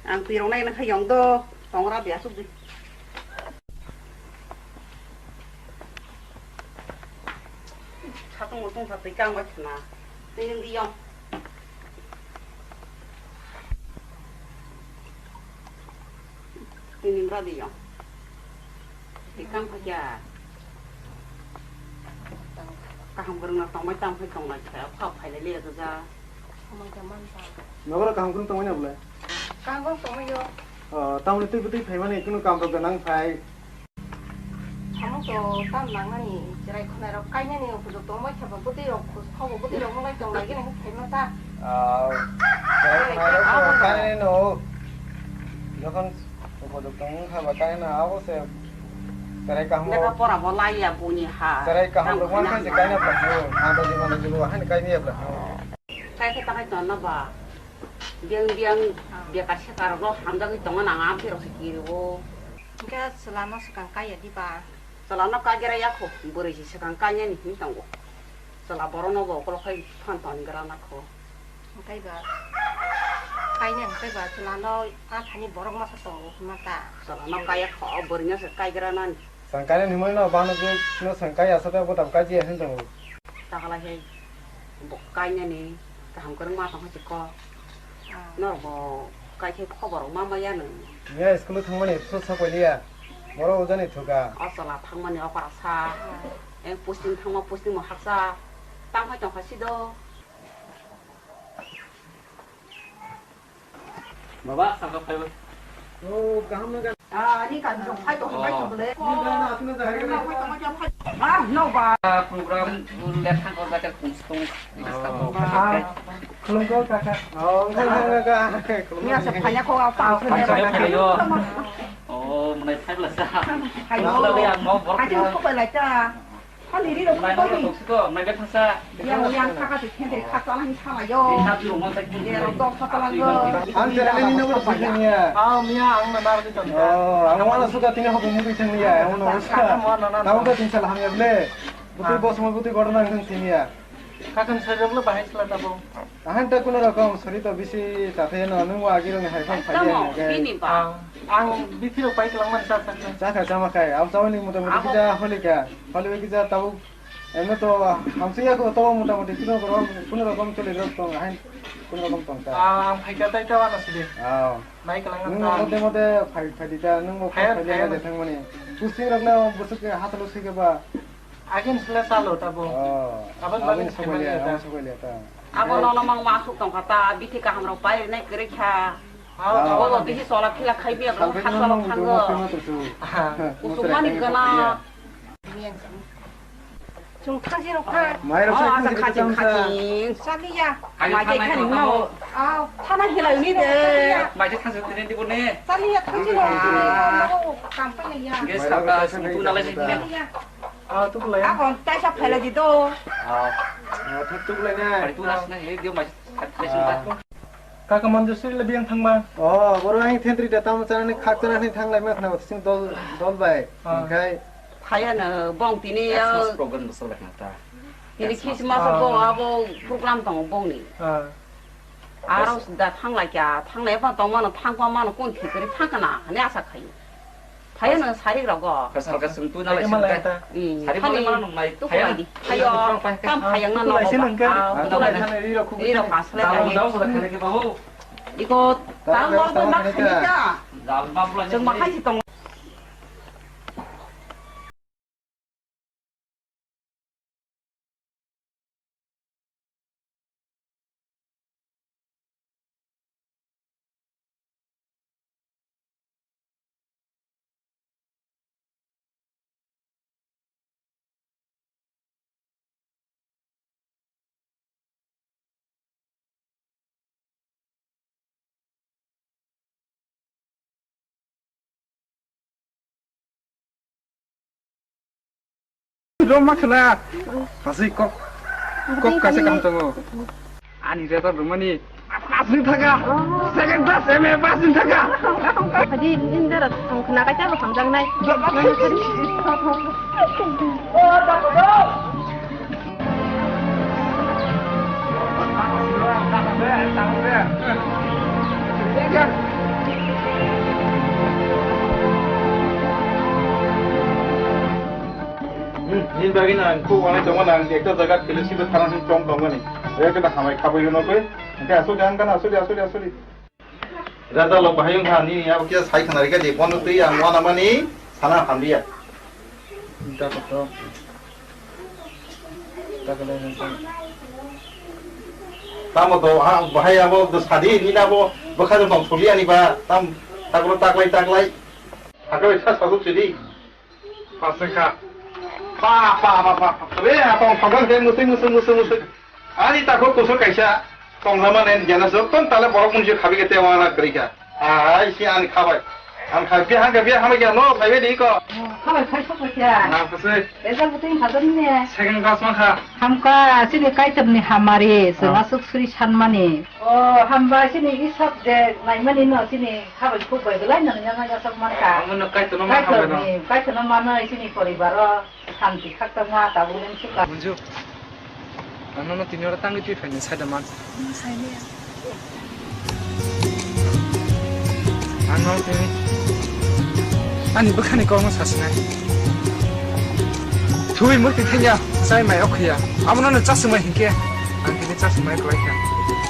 Ang tiro nai na kha yong do. Tong ra bya suk di. Satung mutung sa twi kang ba khna. Twi ning di yong. Twi ning ra di yong. Twi kang ba kya. Kaham kwrwng no tongbai tang phai tong lai kha. Kha phai lai le ga ja. Nogoro kaham kwrwng tongmani obolai? Kaham kwrwng tongmani o. O, tamoni twi bwtwi phaimani kunu kam rok gwnang phai. Samung to tam nangnani, chwrai khwnai rok kainani, o kujuk tongbai khe ba bwtwi rok khus khobo bwtwi rok nolai tong lai gini khe phaima ta. Ah, chwrai khwnai rok kainani no. Jokhon o kujuk tong wngkha ba kainani abo se chwrai kaham rok. Lepha pora bo lai ya buni ha. Chwrai kaham rok man khe se kaina bwlai no. Ang to jibon jibon haino kaini ya bwlai no. Kaitor takhai tonna ba. Biang biang bekar sekar rok hamjagwi tongo nang amtwi rok se kiri o. Hingke chwla no swkang kaiya diba? Chwla no kaigra ya kho, bwrwi se swkang kainani hwnwi tongo. Chwla borok no bo ukolok khai phan ton gra na kho. Hingke ba kainani hingke ba chwla no a thani borok masa tongo hwnma ta. Chwla no kaiya kho, bwrwi no se kaigra nani. Swkang kainani hwnmani no bano je no swkang kaiya sa tei bo tam kaiya hwnwi tongo. Tahalai hai bo kainani kaham kwrwng ma tong hai se kok. Ah. Norok bo kai khai khobor rok ma maya nw. Miya school o thangmani bwswk sok pai liya. Borok ojani thuka. O chwla thangmani okra sa. Ah. Eng posting thangma posting mo haksa. Tang hai tong kha si do. Baba, saka phaibo. Oh, kaham na ga. Ah, ni kan jong phai to, phai to bole. Ni ga na, asuna jahar ga. Ah, no ba. Program le thang ko ga ter pung stung. Ah, khulum ko kaka. Oh, khulum ko kaka. Ni asa phai ko apa? Phai ko. Oh, mane phai la sa. Phai ko. Phai ko. Phai ko. Hali ri rok ko ni. Yang yang kaka tu khen deri kha chala ni thala yo. Ye rok dok kha chala yo. Ang tera ni no ko ni ya. Ah, miya ang na nar di ton. Oh, ang wala suka tini hobo mugwi thang ya. Ang no suka. Tamo ka tin sala hamya ble. Buti bos mo buti godona ang thang sini ya. Kakan sajak lo bahai sala tabo. Ahan ta kuno rokom sori to bisi ta the no nung wa agi rong hai phang phai ya. Tamo bini ba. Ang bithi rok pai kelang man sa sa. Cha kha chama khai. Am chawani motamoti kisa holi kha. Holi kisa tabo. Emno to hamsui ya ko to motamoti kuno rokom, kuno rokom choli rok tong, ahain kuno rokom tong ta. Ah, ang phaika tai ta wana sidi. Ah. Nai kalang nung ta. Mote mote phai, phai di ta, nung mo phai, phai phai di ta thang mani. Kusing rok na busuk ke hath lo sike ba. Agin sila salo tabo. Oh. Abon bagin sabai liya ta. Abon bagin sabai liya ta. Abo nono mang masuk tong kha ta, bithi kaham rok pai nai kwrwi kha. Ah. Abo bithi sola phila khai biya rok hasalo thango. Kusuk mani gana. Chung thangsi rok kha. Mai rok sa khajing khajing. Saliya. Mai de khani mau. Aw, thana hilai ni de. Mai de thangsi tini di bone. Saliya thangsi rok. Kam pai ya. Ges ka ka sung tu nalai sini. Saliya. Ah, tukulai. Ako, taisa phailai di do. Ah. Ah, thak tukulai na. Pari tu nas na, eh, dia mai. Kaka Manjusri le biyang thangma. Oh, boro ang thentri da tamo chana ni khak chana ni thanglai ma khna sing dol, dol bai. Ah. Khai. Phaya no bong tini ya. Christmas program bosol khna ta. Tini Christmas. Christmas bo abo program tongo bongni. Ah. Aro da thanglai kya, thanglai pha tongmano, thangpa mano, kun thikri thangkana hwnwi asa khaio. Phaio no sarik rogo. Salka sung tu nalai sung ta. Hmm. Sari bole mana nung nai. Tu phaio. Phaio. Tam phayang na no. Lai sing nung ka. Ah, tu lai sing nung. Ri rok khuk. Ri rok khuk. Dal dal sa khale ke babu. Iko tam bor ko mak khani ta. Dal ma bula. Sung ma khai si tong. Roma khna. Hasi kok. Kok kaisa kam tongo. Ani result rwmani pass wng thaka. Second class M A pass wng thaka. Hadi indara ang khna kaisa bo hamjaknai. Hmm, nini bagwi no ang kuk wanai tongo, nang ekta jaga philosophy tharang hin chong tongmani. Ekta hamai khabwi rwno koi. Hwnkhe aswk de, ang gana aswk de, aswk de, aswk de. Raja lok bahai wngkha, nini abo kisa sai khna rikha de, bono twi ang wanamani sana hamliya. Hinta kotor. Takle hinta. Tamo to, ha, bahai abo do sadi, nini abo bwkha do tong suli ani ba, tam, taklo taklai taklai. Hakhe bai sa sajwk sidi. Pasengkha. Pa, pa, pa, pa, pa. Re, ha, tong, tong, tong, musui, musui, musui, musui. Ani takhuk kusuk kaisa tongthama nen gena joktoni tale borok mungsi khabi kete wana kwrwi kha. Ai, si ani khabai. Ang kha, biya hangkha, biya hamai kha, no phaibai di ko. Khabai phai sok kha. Na, pasai. Result bwtwi hajani ne. Second class ma kha. Hamkha, chini kaitorni hamari, chwng aswk suri sanmani. O, hambai, chini i subject naimani no, chini khabai khuk bai belai no nang nang sok man kha. Amo no kaitor no ma hambai no. Kaitor ni, kaitor no manwi chini poribar o santi khakchangma tabuk nang sukha. Monju, ang nono tini oro tangwi twi phaini saida man. Ang nono tini ani bwkhani kokno sasinai. Thwi mukti thengya, chai mai okhiya. Amo nono chasumai hinkhe, ang tini chasumai kwlai kha.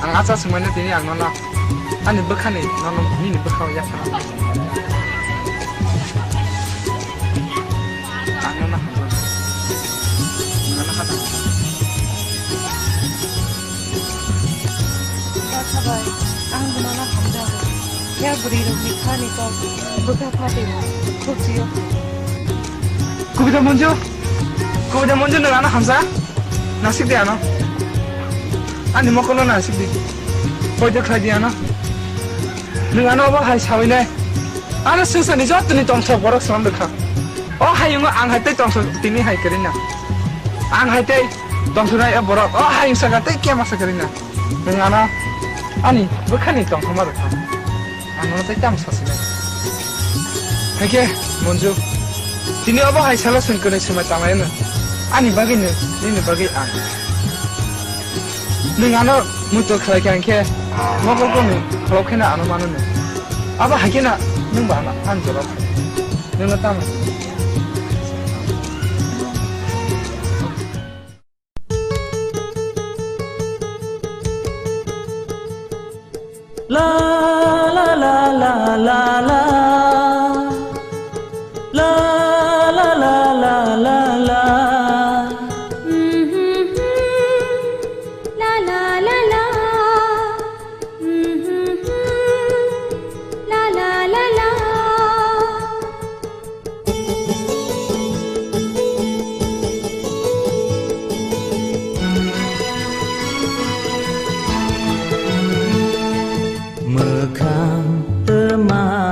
Ang a chasumai no tini ang nono ani bwkhani, nono nini bwkhao yaphana. Ang nono hamjakgo. Ang nono hata. Ba khabai, ang bono no hamjakgo. Ya bwrwi rokni khani kok bwkha phatwi thupsio. Kubita Monju, Kubita Monju, nwng ano hamsa? Nasik di ano. Ani mokolo nasik di. Poito khlai di ano. Nwng ano obo hai sawi nai. Ano swngcharni jotoni tongthok borok swnam rwkha. O hayungo ang hai tei tongthok tini hai kwrwi na. Ang hai tei tongthok nai o borok. O hayung saka tei kema sa kwrwi na. Nwng ano ani bwkhani tongthokma rwkha. Ang nono tei tamo sasinai. Haikhe, Monju, tini obo hai salo chwng kwnwi swmai tanglaino. Ani bagwino, nini bagwi ang. Nwng ano muitu khlai kha hinkhe, mokol kokni kholok kheno ano mano no. Abo hai kheno nwng bo ano ani jora khlai. Nwngno tamo. La, la, la, la, la, la. La, la, la, la, la, la. La, la, la, la. La, la, la, la. Mwkhang twma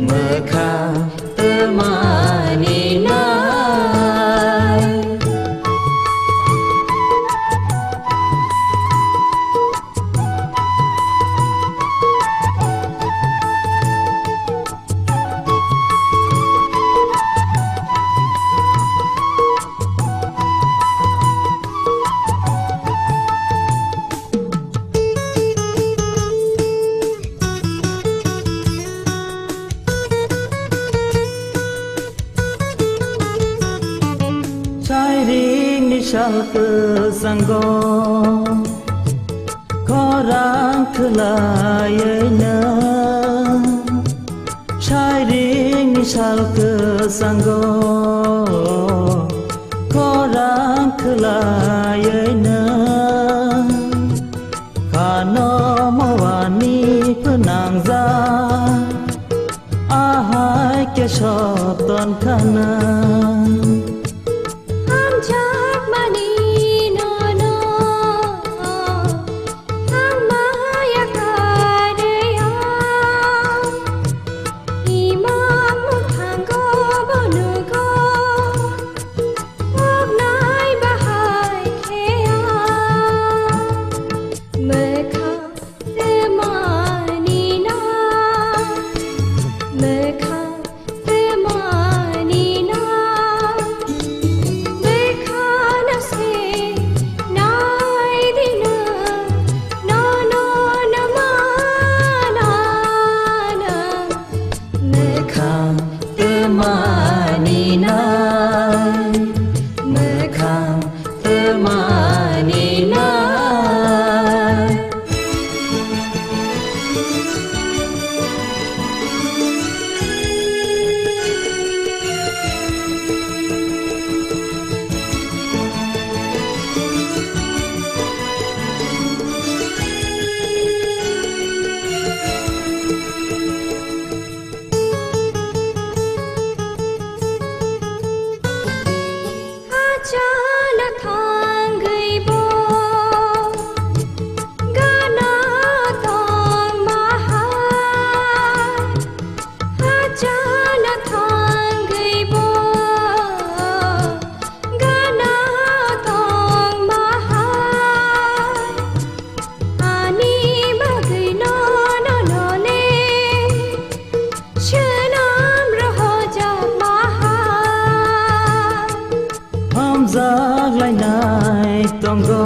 Mwkhang twmani nai. Sairing ni sal kwchango khorang khwlaiwi nwng. Sairing ni sal kwchango khorang khwlaiwi nwng. Khano mowani phnangjak, ahai khe soton khana. Hamjakmani nono hamya karwi ang, imang mwkhango bonugo oknai bahai khe ang. Mwkhang twmani nai, mwkhang twmani nai, bwkhano se nai dino, nono no mana na. Mwkhang twmani nai, mwkhang twmani nai. Hachal thangwi bo gana tong maha. Hachal thangwi bo gana tong maha. Ani bagwi no, no, no le. Swnam rohorjak maha. Hamjak lainai tongo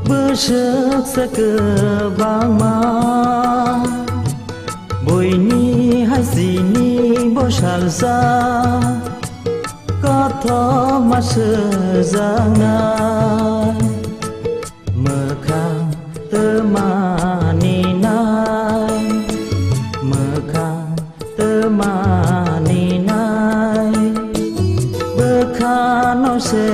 bwswk se kwbangma. Buini hai sini bo salsa kothoma swjaknai. Mwkhang twmani nai, mwkhang twmani nai, bwkhano se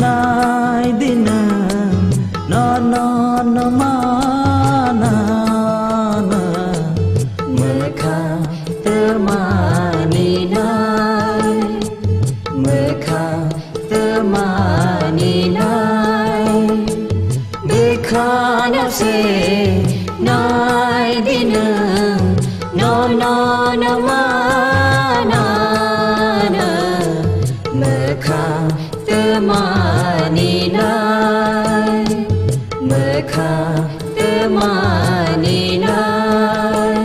nai di nwng, nono no mana nwng. Mwkhang twmani nai, mwkhang twmani nai, bwkhano se nai di nwng, nono no mana nwng. Mwkhang twmani nai, mwkhang twmani nai,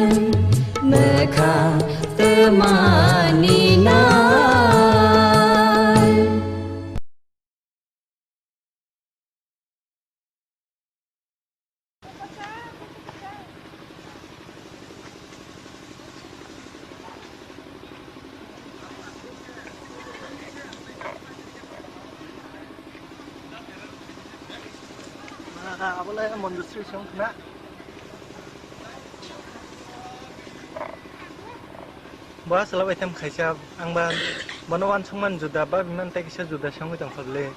mwkhang twmani nai. Ah, abo le Manjusri song khna. Bo aswk bai tham khaisa, ang ba bono uansukmani juda, ba bini tei kisa juda songwi tongkha le.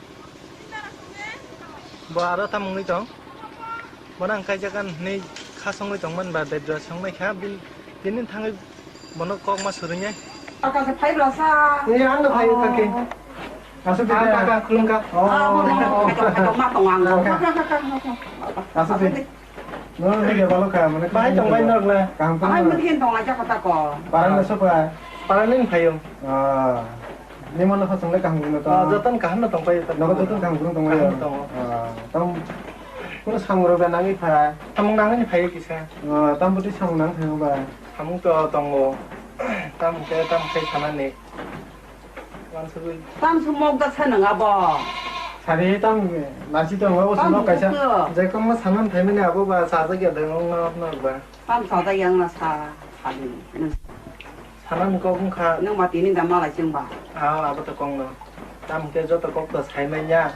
Bo aro tamo wngwi tong? Bono ang kaijak an hwnwi kha songwi tongmani ba debra songmai kha, bin-, bini thangwi bono kok ma swrwngya. Kaka se phai rwsa. Ni ang no phai kake. Aswk de. Kaka khulum kha. Oh. Ah, bo, bo, bo, bo, bo, ma tong ang. Kaka. Aswk de. No, no, ya balo ka, mane Bahai tong bai norok na. Kaham Bahai tong mungkin tong aja kota ko. Parang na sopa. Parang ning phayo. Ah, ni mana khosong le kaham guna to. Ah, joton kaham na tong phayo to. Nogo joton kaham guna tong Kaham phayo. tong. Ah, tam, kuno samung rok da nangwi pha. Samung nangwi phayo kisa. Ah, tam boti samung nang phayo ba. Samung to tongo. Tam ke, tam ke sanani. Wansugwi. Tam sumok da sa nang abo. Sari tam nasi tongo, o Tam sumok kaisa. mukto. Jai kong ma saman phaimani abo ba sajak ya dengong na na ba. Tam sajak yang na sa, sali. Nang Sana ni kok wngkha. Nang ma tini da malai chwng ba. Ah, abo to kong no. Tam ke joto kok to sai manya.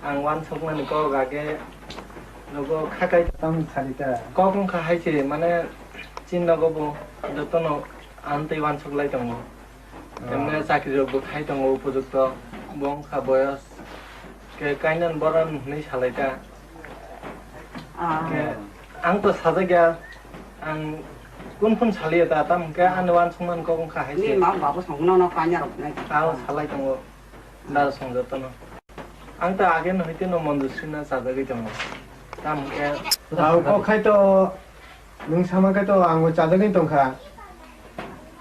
Ang wansukmani kok age. Logo khakai. Tam sari ta. Kok wngkha hai se, mane chin nogo bo joto no ang tei wansuklai tongo. Kemne chakri rok bo khai tongo upojukto, bo wngkha boyos, ke kainan boron hinwi salai ta. Ah. Ke ang to sajak ya, ang kun phun saliya ta, tam hwnkhe ani wansukmani kok wngkha hai se. Ni ma babu songno no kanya rok nai. Ang salai tongo, da song joto no. Ang ta age no hwite no Monjusri no chajagwi tongo. Tam hwnkhe Rao kok khai to, nwng sama khe to ang bo chajagwi tongkha.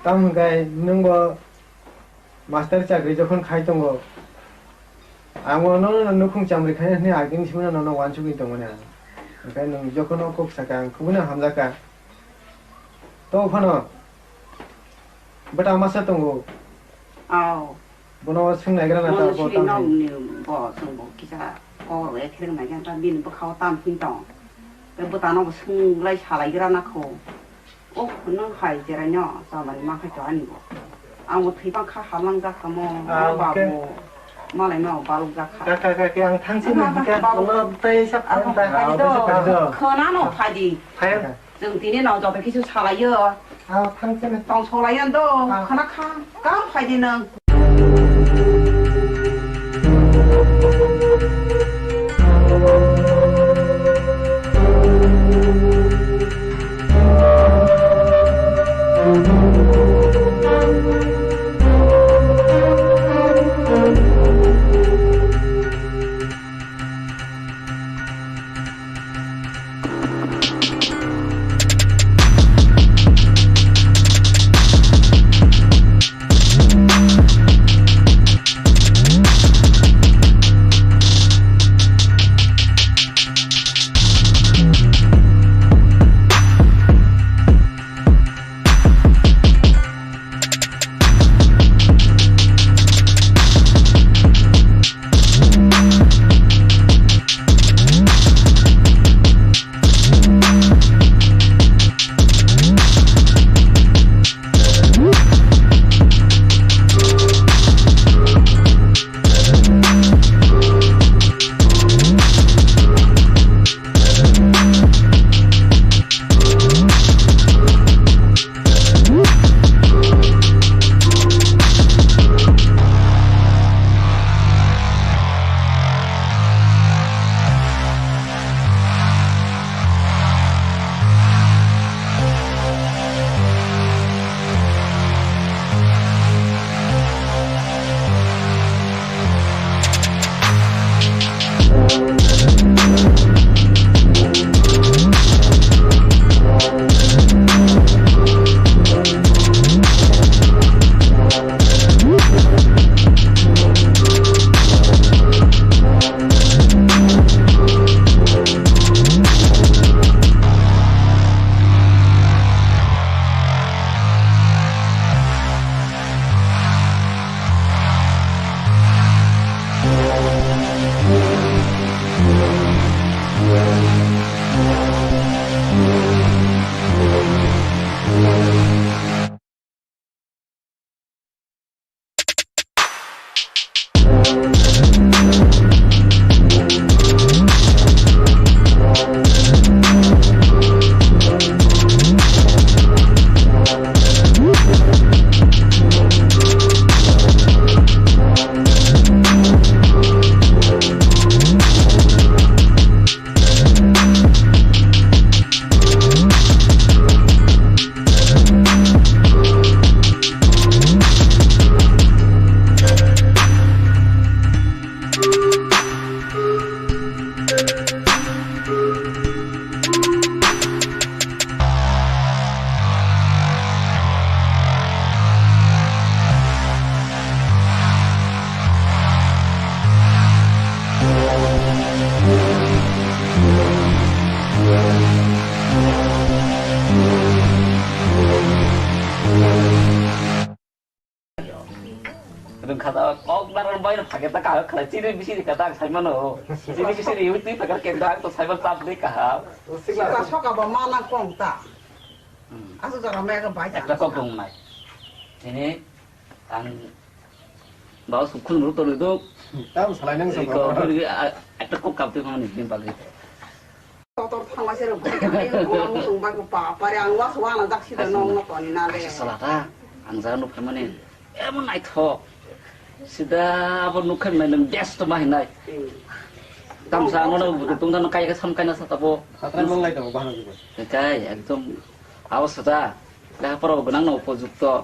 Tam hwnkhe nwng bo master chakri jokhon khai tongo. Ang bo nono nukhung chamri khai hwnwi agini simi nono wansugwi tongmani ang. Hwnkhe nwng jokhon o kok saka ang kubui no hamjakha. To phano bwta masa tongo. Ao. Bono swng naigra na ta Mono bo siri tam nok hai. Ni bo chwng bo kisa kok rw ekhe rw naigra ta bini bwkha o tam phin tong. Tei bwta no bo swng lai salai gra na kho. Oh, nwng hai cherai no chamani ma khai to ani bo. Ang bo thwi bang kha halang jak kha mo, Ah, ba okay. bo. Malai ma balok jak kha. Kaka, kaka, ang thang sini Kaka, hingke, kaka, babu. Bono tei sa Ako phai ta. phai do. Ah, phai do. Khwna no phai di. Phai. Chwng tini no joto kisu salai yo. Ah, thang sini. Tong salai yo do. Ah. Khwna kha. Kam phai di nwng. Kata kaham khlai chini bisi ni kata ang sai mano. Chini bisi ni YouTube pagar kenda ang to sai man tap ni kaham. Sika soka ba mana kong ta. Hmm. Asu jora me ka bai. Ekta kok dong nai. Ini ang bawa sukhun mulu to do. Tam salai nang sa. Iko beri a-, ekta kok kap tu mana ni bagri. Kotor thangma se rok bai ka, ayo, ko ang sung bai ko pa, pare ang was wana jak sida nong no toni na le. Aisa sala ta, ang jaga nuk phaimani, emon naithok. Sida abo nuk khaimani nang best ma hinai. Hmm. Tamsa ano no budu tungda no kai ka sam kai na sa tabo. Hatra mang lai tabo bahana jibo. Kai, ekdom, abo sata, leha pora bo gwnang no upojukto,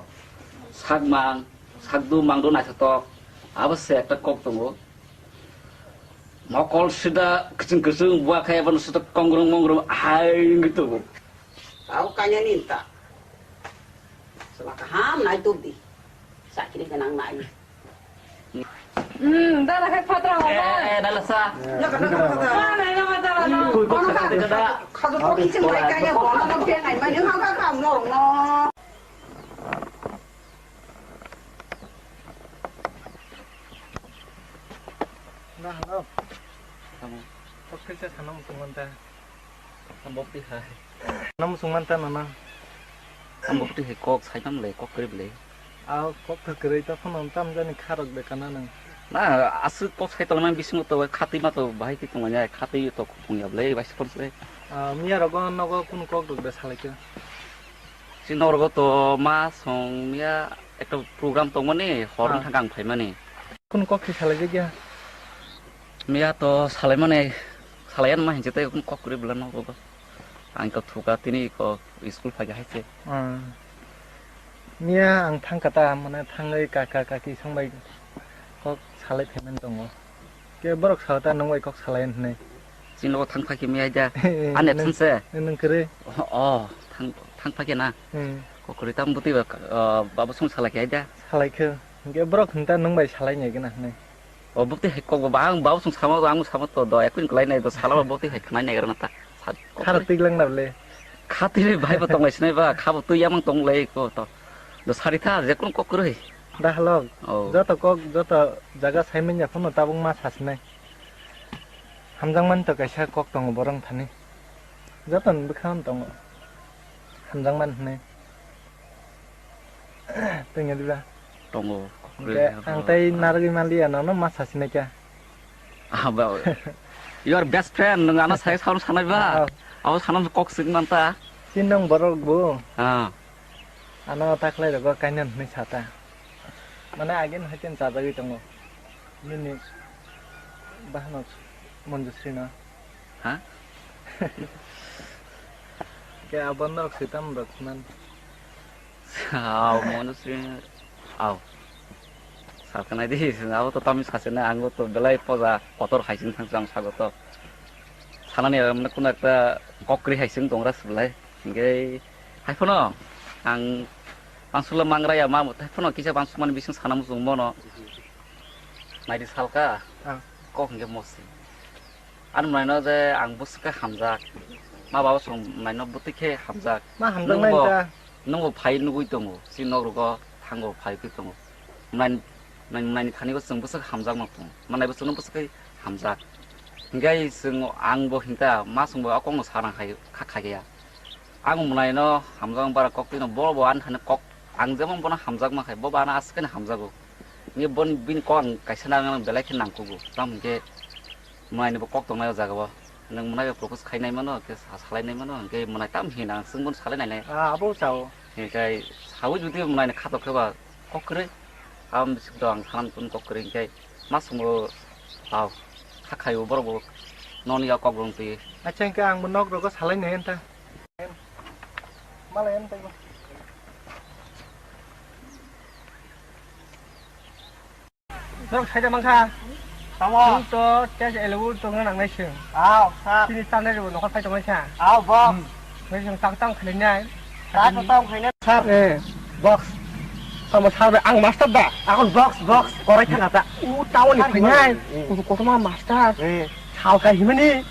sak mang, sak du mang du naithotok, abo se ekta kok tongo. Mokol sida kiching kiching bua khai abono sida kongrong mongrong hai wngwi tongo. Tao kanya ninta. Sela kaham nai tubdi. Sakiri kenang nai. Hmm, dala khai patra ho. Eh, eh, dala sa. Ya kana patra. Mana ina matala no. Kui kok sa kada. Khadu to kiching bai kanya bono no pe nai mani ha ka kam no no. Na, hello. Tamo. Kok kisa sana musung manta. Ambok ti hai. Sana musung manta nana. Ambok ti hai kok sai tam le, kok krip le. Aw, kok to kwrwi to phano tam jani kharok de kana nang. Na, aswk kok sai tong nang bisingo to khatwi ma to bahai ti tong ya, khatwi to khupung ya ble, bai se khon se. Ah, miya rogo nogo kun kok dok de salai khe. Chini norok to ma song miya ekta program tongmani hor wng thangkha ang phaimani. Kunu kok se salai jakya? Miya to salaimani, salaiya ma hinse tei kunu kok kwrwi bwla norok. Ang to thuka tini ko school phaikha hai se. Ah. Miya ang thangkha ta, mane thangwi kaka kaki songbai kok salai phaimani tongo. Ke borok sao ta nwng bai kok salai hinwi. Chini logo thang phai khe miya da. Ani absent se. Nwng kwrwi. Oh, oh, thang, thang phai khe na. Hmm. Kok kwrwi tam bwtwi ba, ah, babu song salai khe da. Salai khe. Hwnkhe borok hwn ta nwng bai salai nai gana hinwi. O bwtwi hai kok ba ang babu song sama ang sama to do ekoi kwlai nai do sala bwtwi hai khnai nai gana ta. Kharok twi lang na le. Kha twi bai ba tong lai sinai ba kha bo twi yamang tong lai ko to. Do sari tha je kun kok kwrwi. Da halok. Oh. Joto kok, joto jaga saimanya phano tabuk ma sasinai. Hamjakmani to kaisa kok tongo borok thani. Jotoni bwkhano tongo. Hamjakmani hinwi. Tongya diba? Tongo. Hwnkhe ang tei narwgwi manliya nono ma sasinai kha. Ah, ba. You are best friend, nwng ano sai saono sanai ba? Ah. Abo sanam kok swk manta. Chini nang borok bo. Ah. Ano ta khlai rogo kainwi hinwi sata. Mane agin haitin chajagwi tongo. Nini bahano Manjusri no. Ha? Ke abo norok switam rok man. Aw, Manjusri. Aw. Saknai di, abo to tamni sase na, ang to belai poja kotor hai sing thang jang sago to. Sanani mane kuno ekta kokri hai sing tongra se belai. Hingke hai phano ang pangsukla mangra ya ma, hai phano kisa pangsukmani bising sana muchung mono. Naidi salka, ah, kok hingke mosi. Ani mwnaino je ang bwswk khe hamjak, ma baba song mwnaino bwtwi khe hamjak. Ma hamjak nai ta. Nwngbo phai nugwi tongo, chini nok rogo thango phai khe tongo. Mwnaini, mwnaini, mwnaini thani bo chwng bwswk hamjakma tongo, manai bo chwngno bwswk khe hamjak. Hingke chwng ang bo hinta ma chwngbo a kokno sana khai, kha khai ya. Ang mwnaino hamjakma bara kok twino bo bo ani thani kok ang jemon bono hamjakma khai bo bo ano aswk khe hamjago. Hingke boni bini kok ang kaisa nang belai khe nangkugo. Tamo hingke mwnaini bo kok tongnai o jaga o. Nwng mwnaino propose khai nai mano, hingke sa-, salai nai mano, hingke mwnai tam hina ang chwng bono salai nai nai. Ah, abo sao. Hingke saui jodi mwnaino khatok khe ba kok kwrwi. Abo bising to ang sanam tun kok kwrwi hingke ma chwngbo tao kha khaio borok bo noni ya kok rong twi. Acha hingke ang bo nok rogo salai nai enta. Malai enta bo. Norok saida mankha. Tamo. Chwng to test eligible tongna nangnai chwng. Aw, sir. Chini tanai rw nokhor phai tongnai sa. Aw, box. Hmm. Bai chwng tak tang khlainai. Tak tang khlainai. Sir. Eh. Box. Tamo sir bai ang master da. Akon box, box. Korai thanga ta. U town ni khlainai. Hmm. Kutu kotoma master. Eh. Salka himani.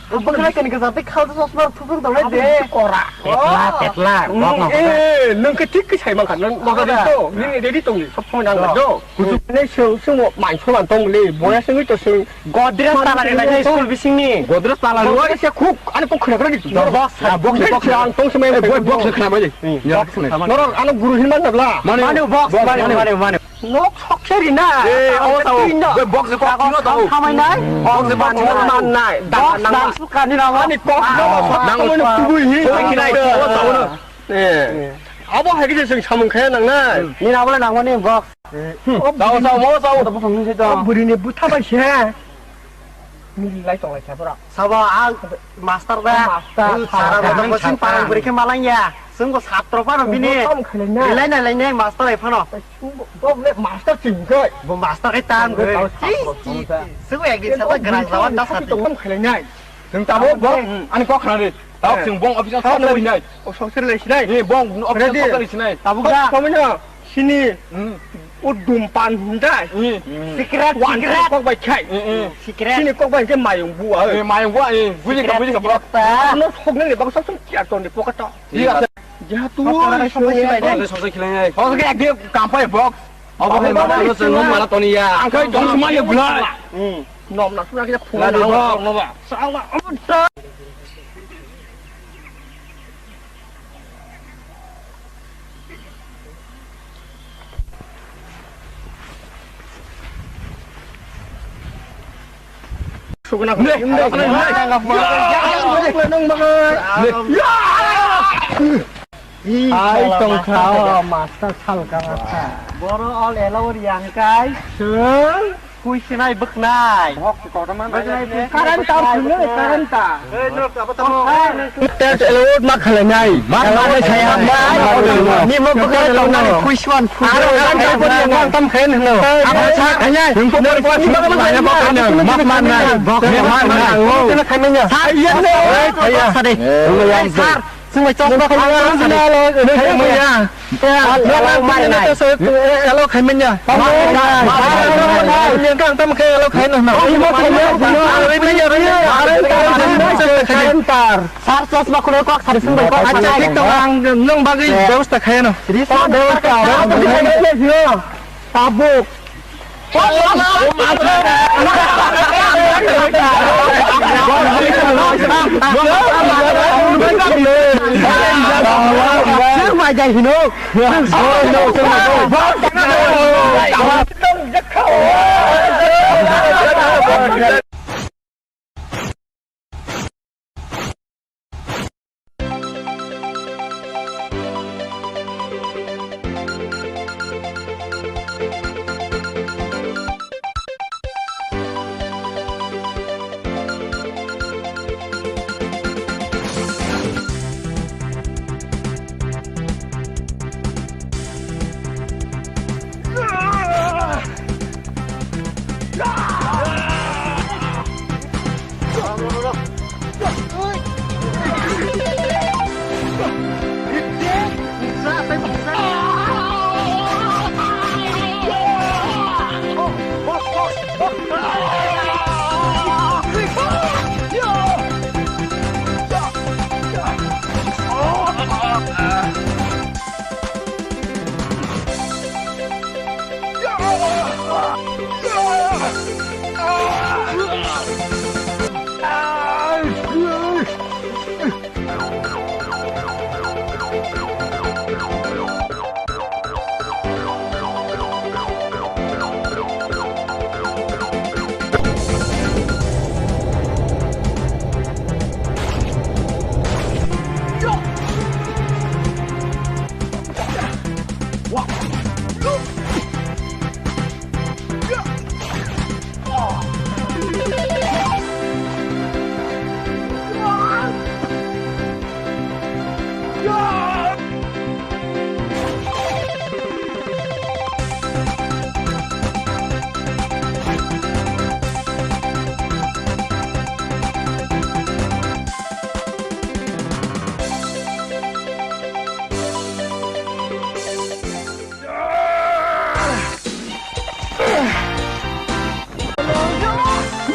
Bwkhwlai kani kwchar tei khalsa chosma rok thupuk tongnai de. Kora. Petla, petla, bok no. Eh, nwng khe thik khe sai mankha, nwng bok ready to, nini ready tongni, sob somoi nang do. Kuchukni swng, swng mai soman tong le, boya swngwi to swng. Godrej tala rwnai school bisingni. Godrej tala rwnai. Godrej se khuk, ani kok khna khna di. Box, box, box, ang tong se mai. Box khna mai di. Box khna. Norok ano guru hin man nabla. Mane, box, mane, mane, mane. Nok sok se ri na. Eh, o sao. Bai box ko kino to. Khamai nai. Box ko kino man nai. Box nang su kani na mani kok no sok nang mo kubui hi. Koi kinai o sao no. Eh. Abo hai khe se samung khaya nang nai. Ni na bole nang mani box. Sao, sao, mo sao. Abo phang ni se to. Buri ni butha bai se. Milai tonglai kha pura. Sabo ang master da. Master, sara sara, da ko sin sara. Parang beri khe malai ya. Sengko satro phano bini. Bo tom khlai na. Rilai na lai nai master ai phano. Bo le master ching kai. Bo master ai tam kai. Bo chi, chi, chi. Sengko ek din sata gerang lawan da sati. Tom khlai nai. Seng tabo bo ani kok khna ri. Tao seng bong office thok na ri nai. O sok sir lai sinai. Ni bong office thok na ri sinai. Tabo ga. Kami na. Sini, hmm, o dum pan hundai. Hmm. Secret, wan secret. Kok bai khai. Hmm, hmm. Secret. Sini kok bai ke mayung bua. Eh, mayung bua, eh, buji ka, buji ka, bro. Secret, secret ta. Ano sok nang ni bang sok sok kiar ton di poka to. Iya. Jatuh. Sok sok khilai nai. Sok sok khilai nai. Sok sok ek dia kampai box. Abo hai mana to sing mana to ni ya. Ang khai jong semua ya bulai. Hmm. Nom na sura kita phone. Ladu na box. Nom na ba. Sawa. Ai tongkha o master salka master. Boro all allow yang kai. Sir. Kuisinai bwkhnai. Bwkhnai kuisinai. Current tar thwngwi, current tar. Tet elewot ma khlainai. Ma khlainai saya. Ni mo bwkha tongnani kuisuan phu. Aro current tar pori yang tam khain hno. Abo sa khainai. Nung pori pori ma khlainai. Ma khlainai. Bok ma khlainai. Kena khainai. Sa iya. Sa iya. Sade. Sar. Sumai chok ba khainai. Khainai. Alo khaimanya. Kang tam khe alo khaino na. Sar chosma khulai kok sari sung bai kok. Acha thik tong ang nwng bagwi bebosta khaino. Risa bebosta. Tabuk.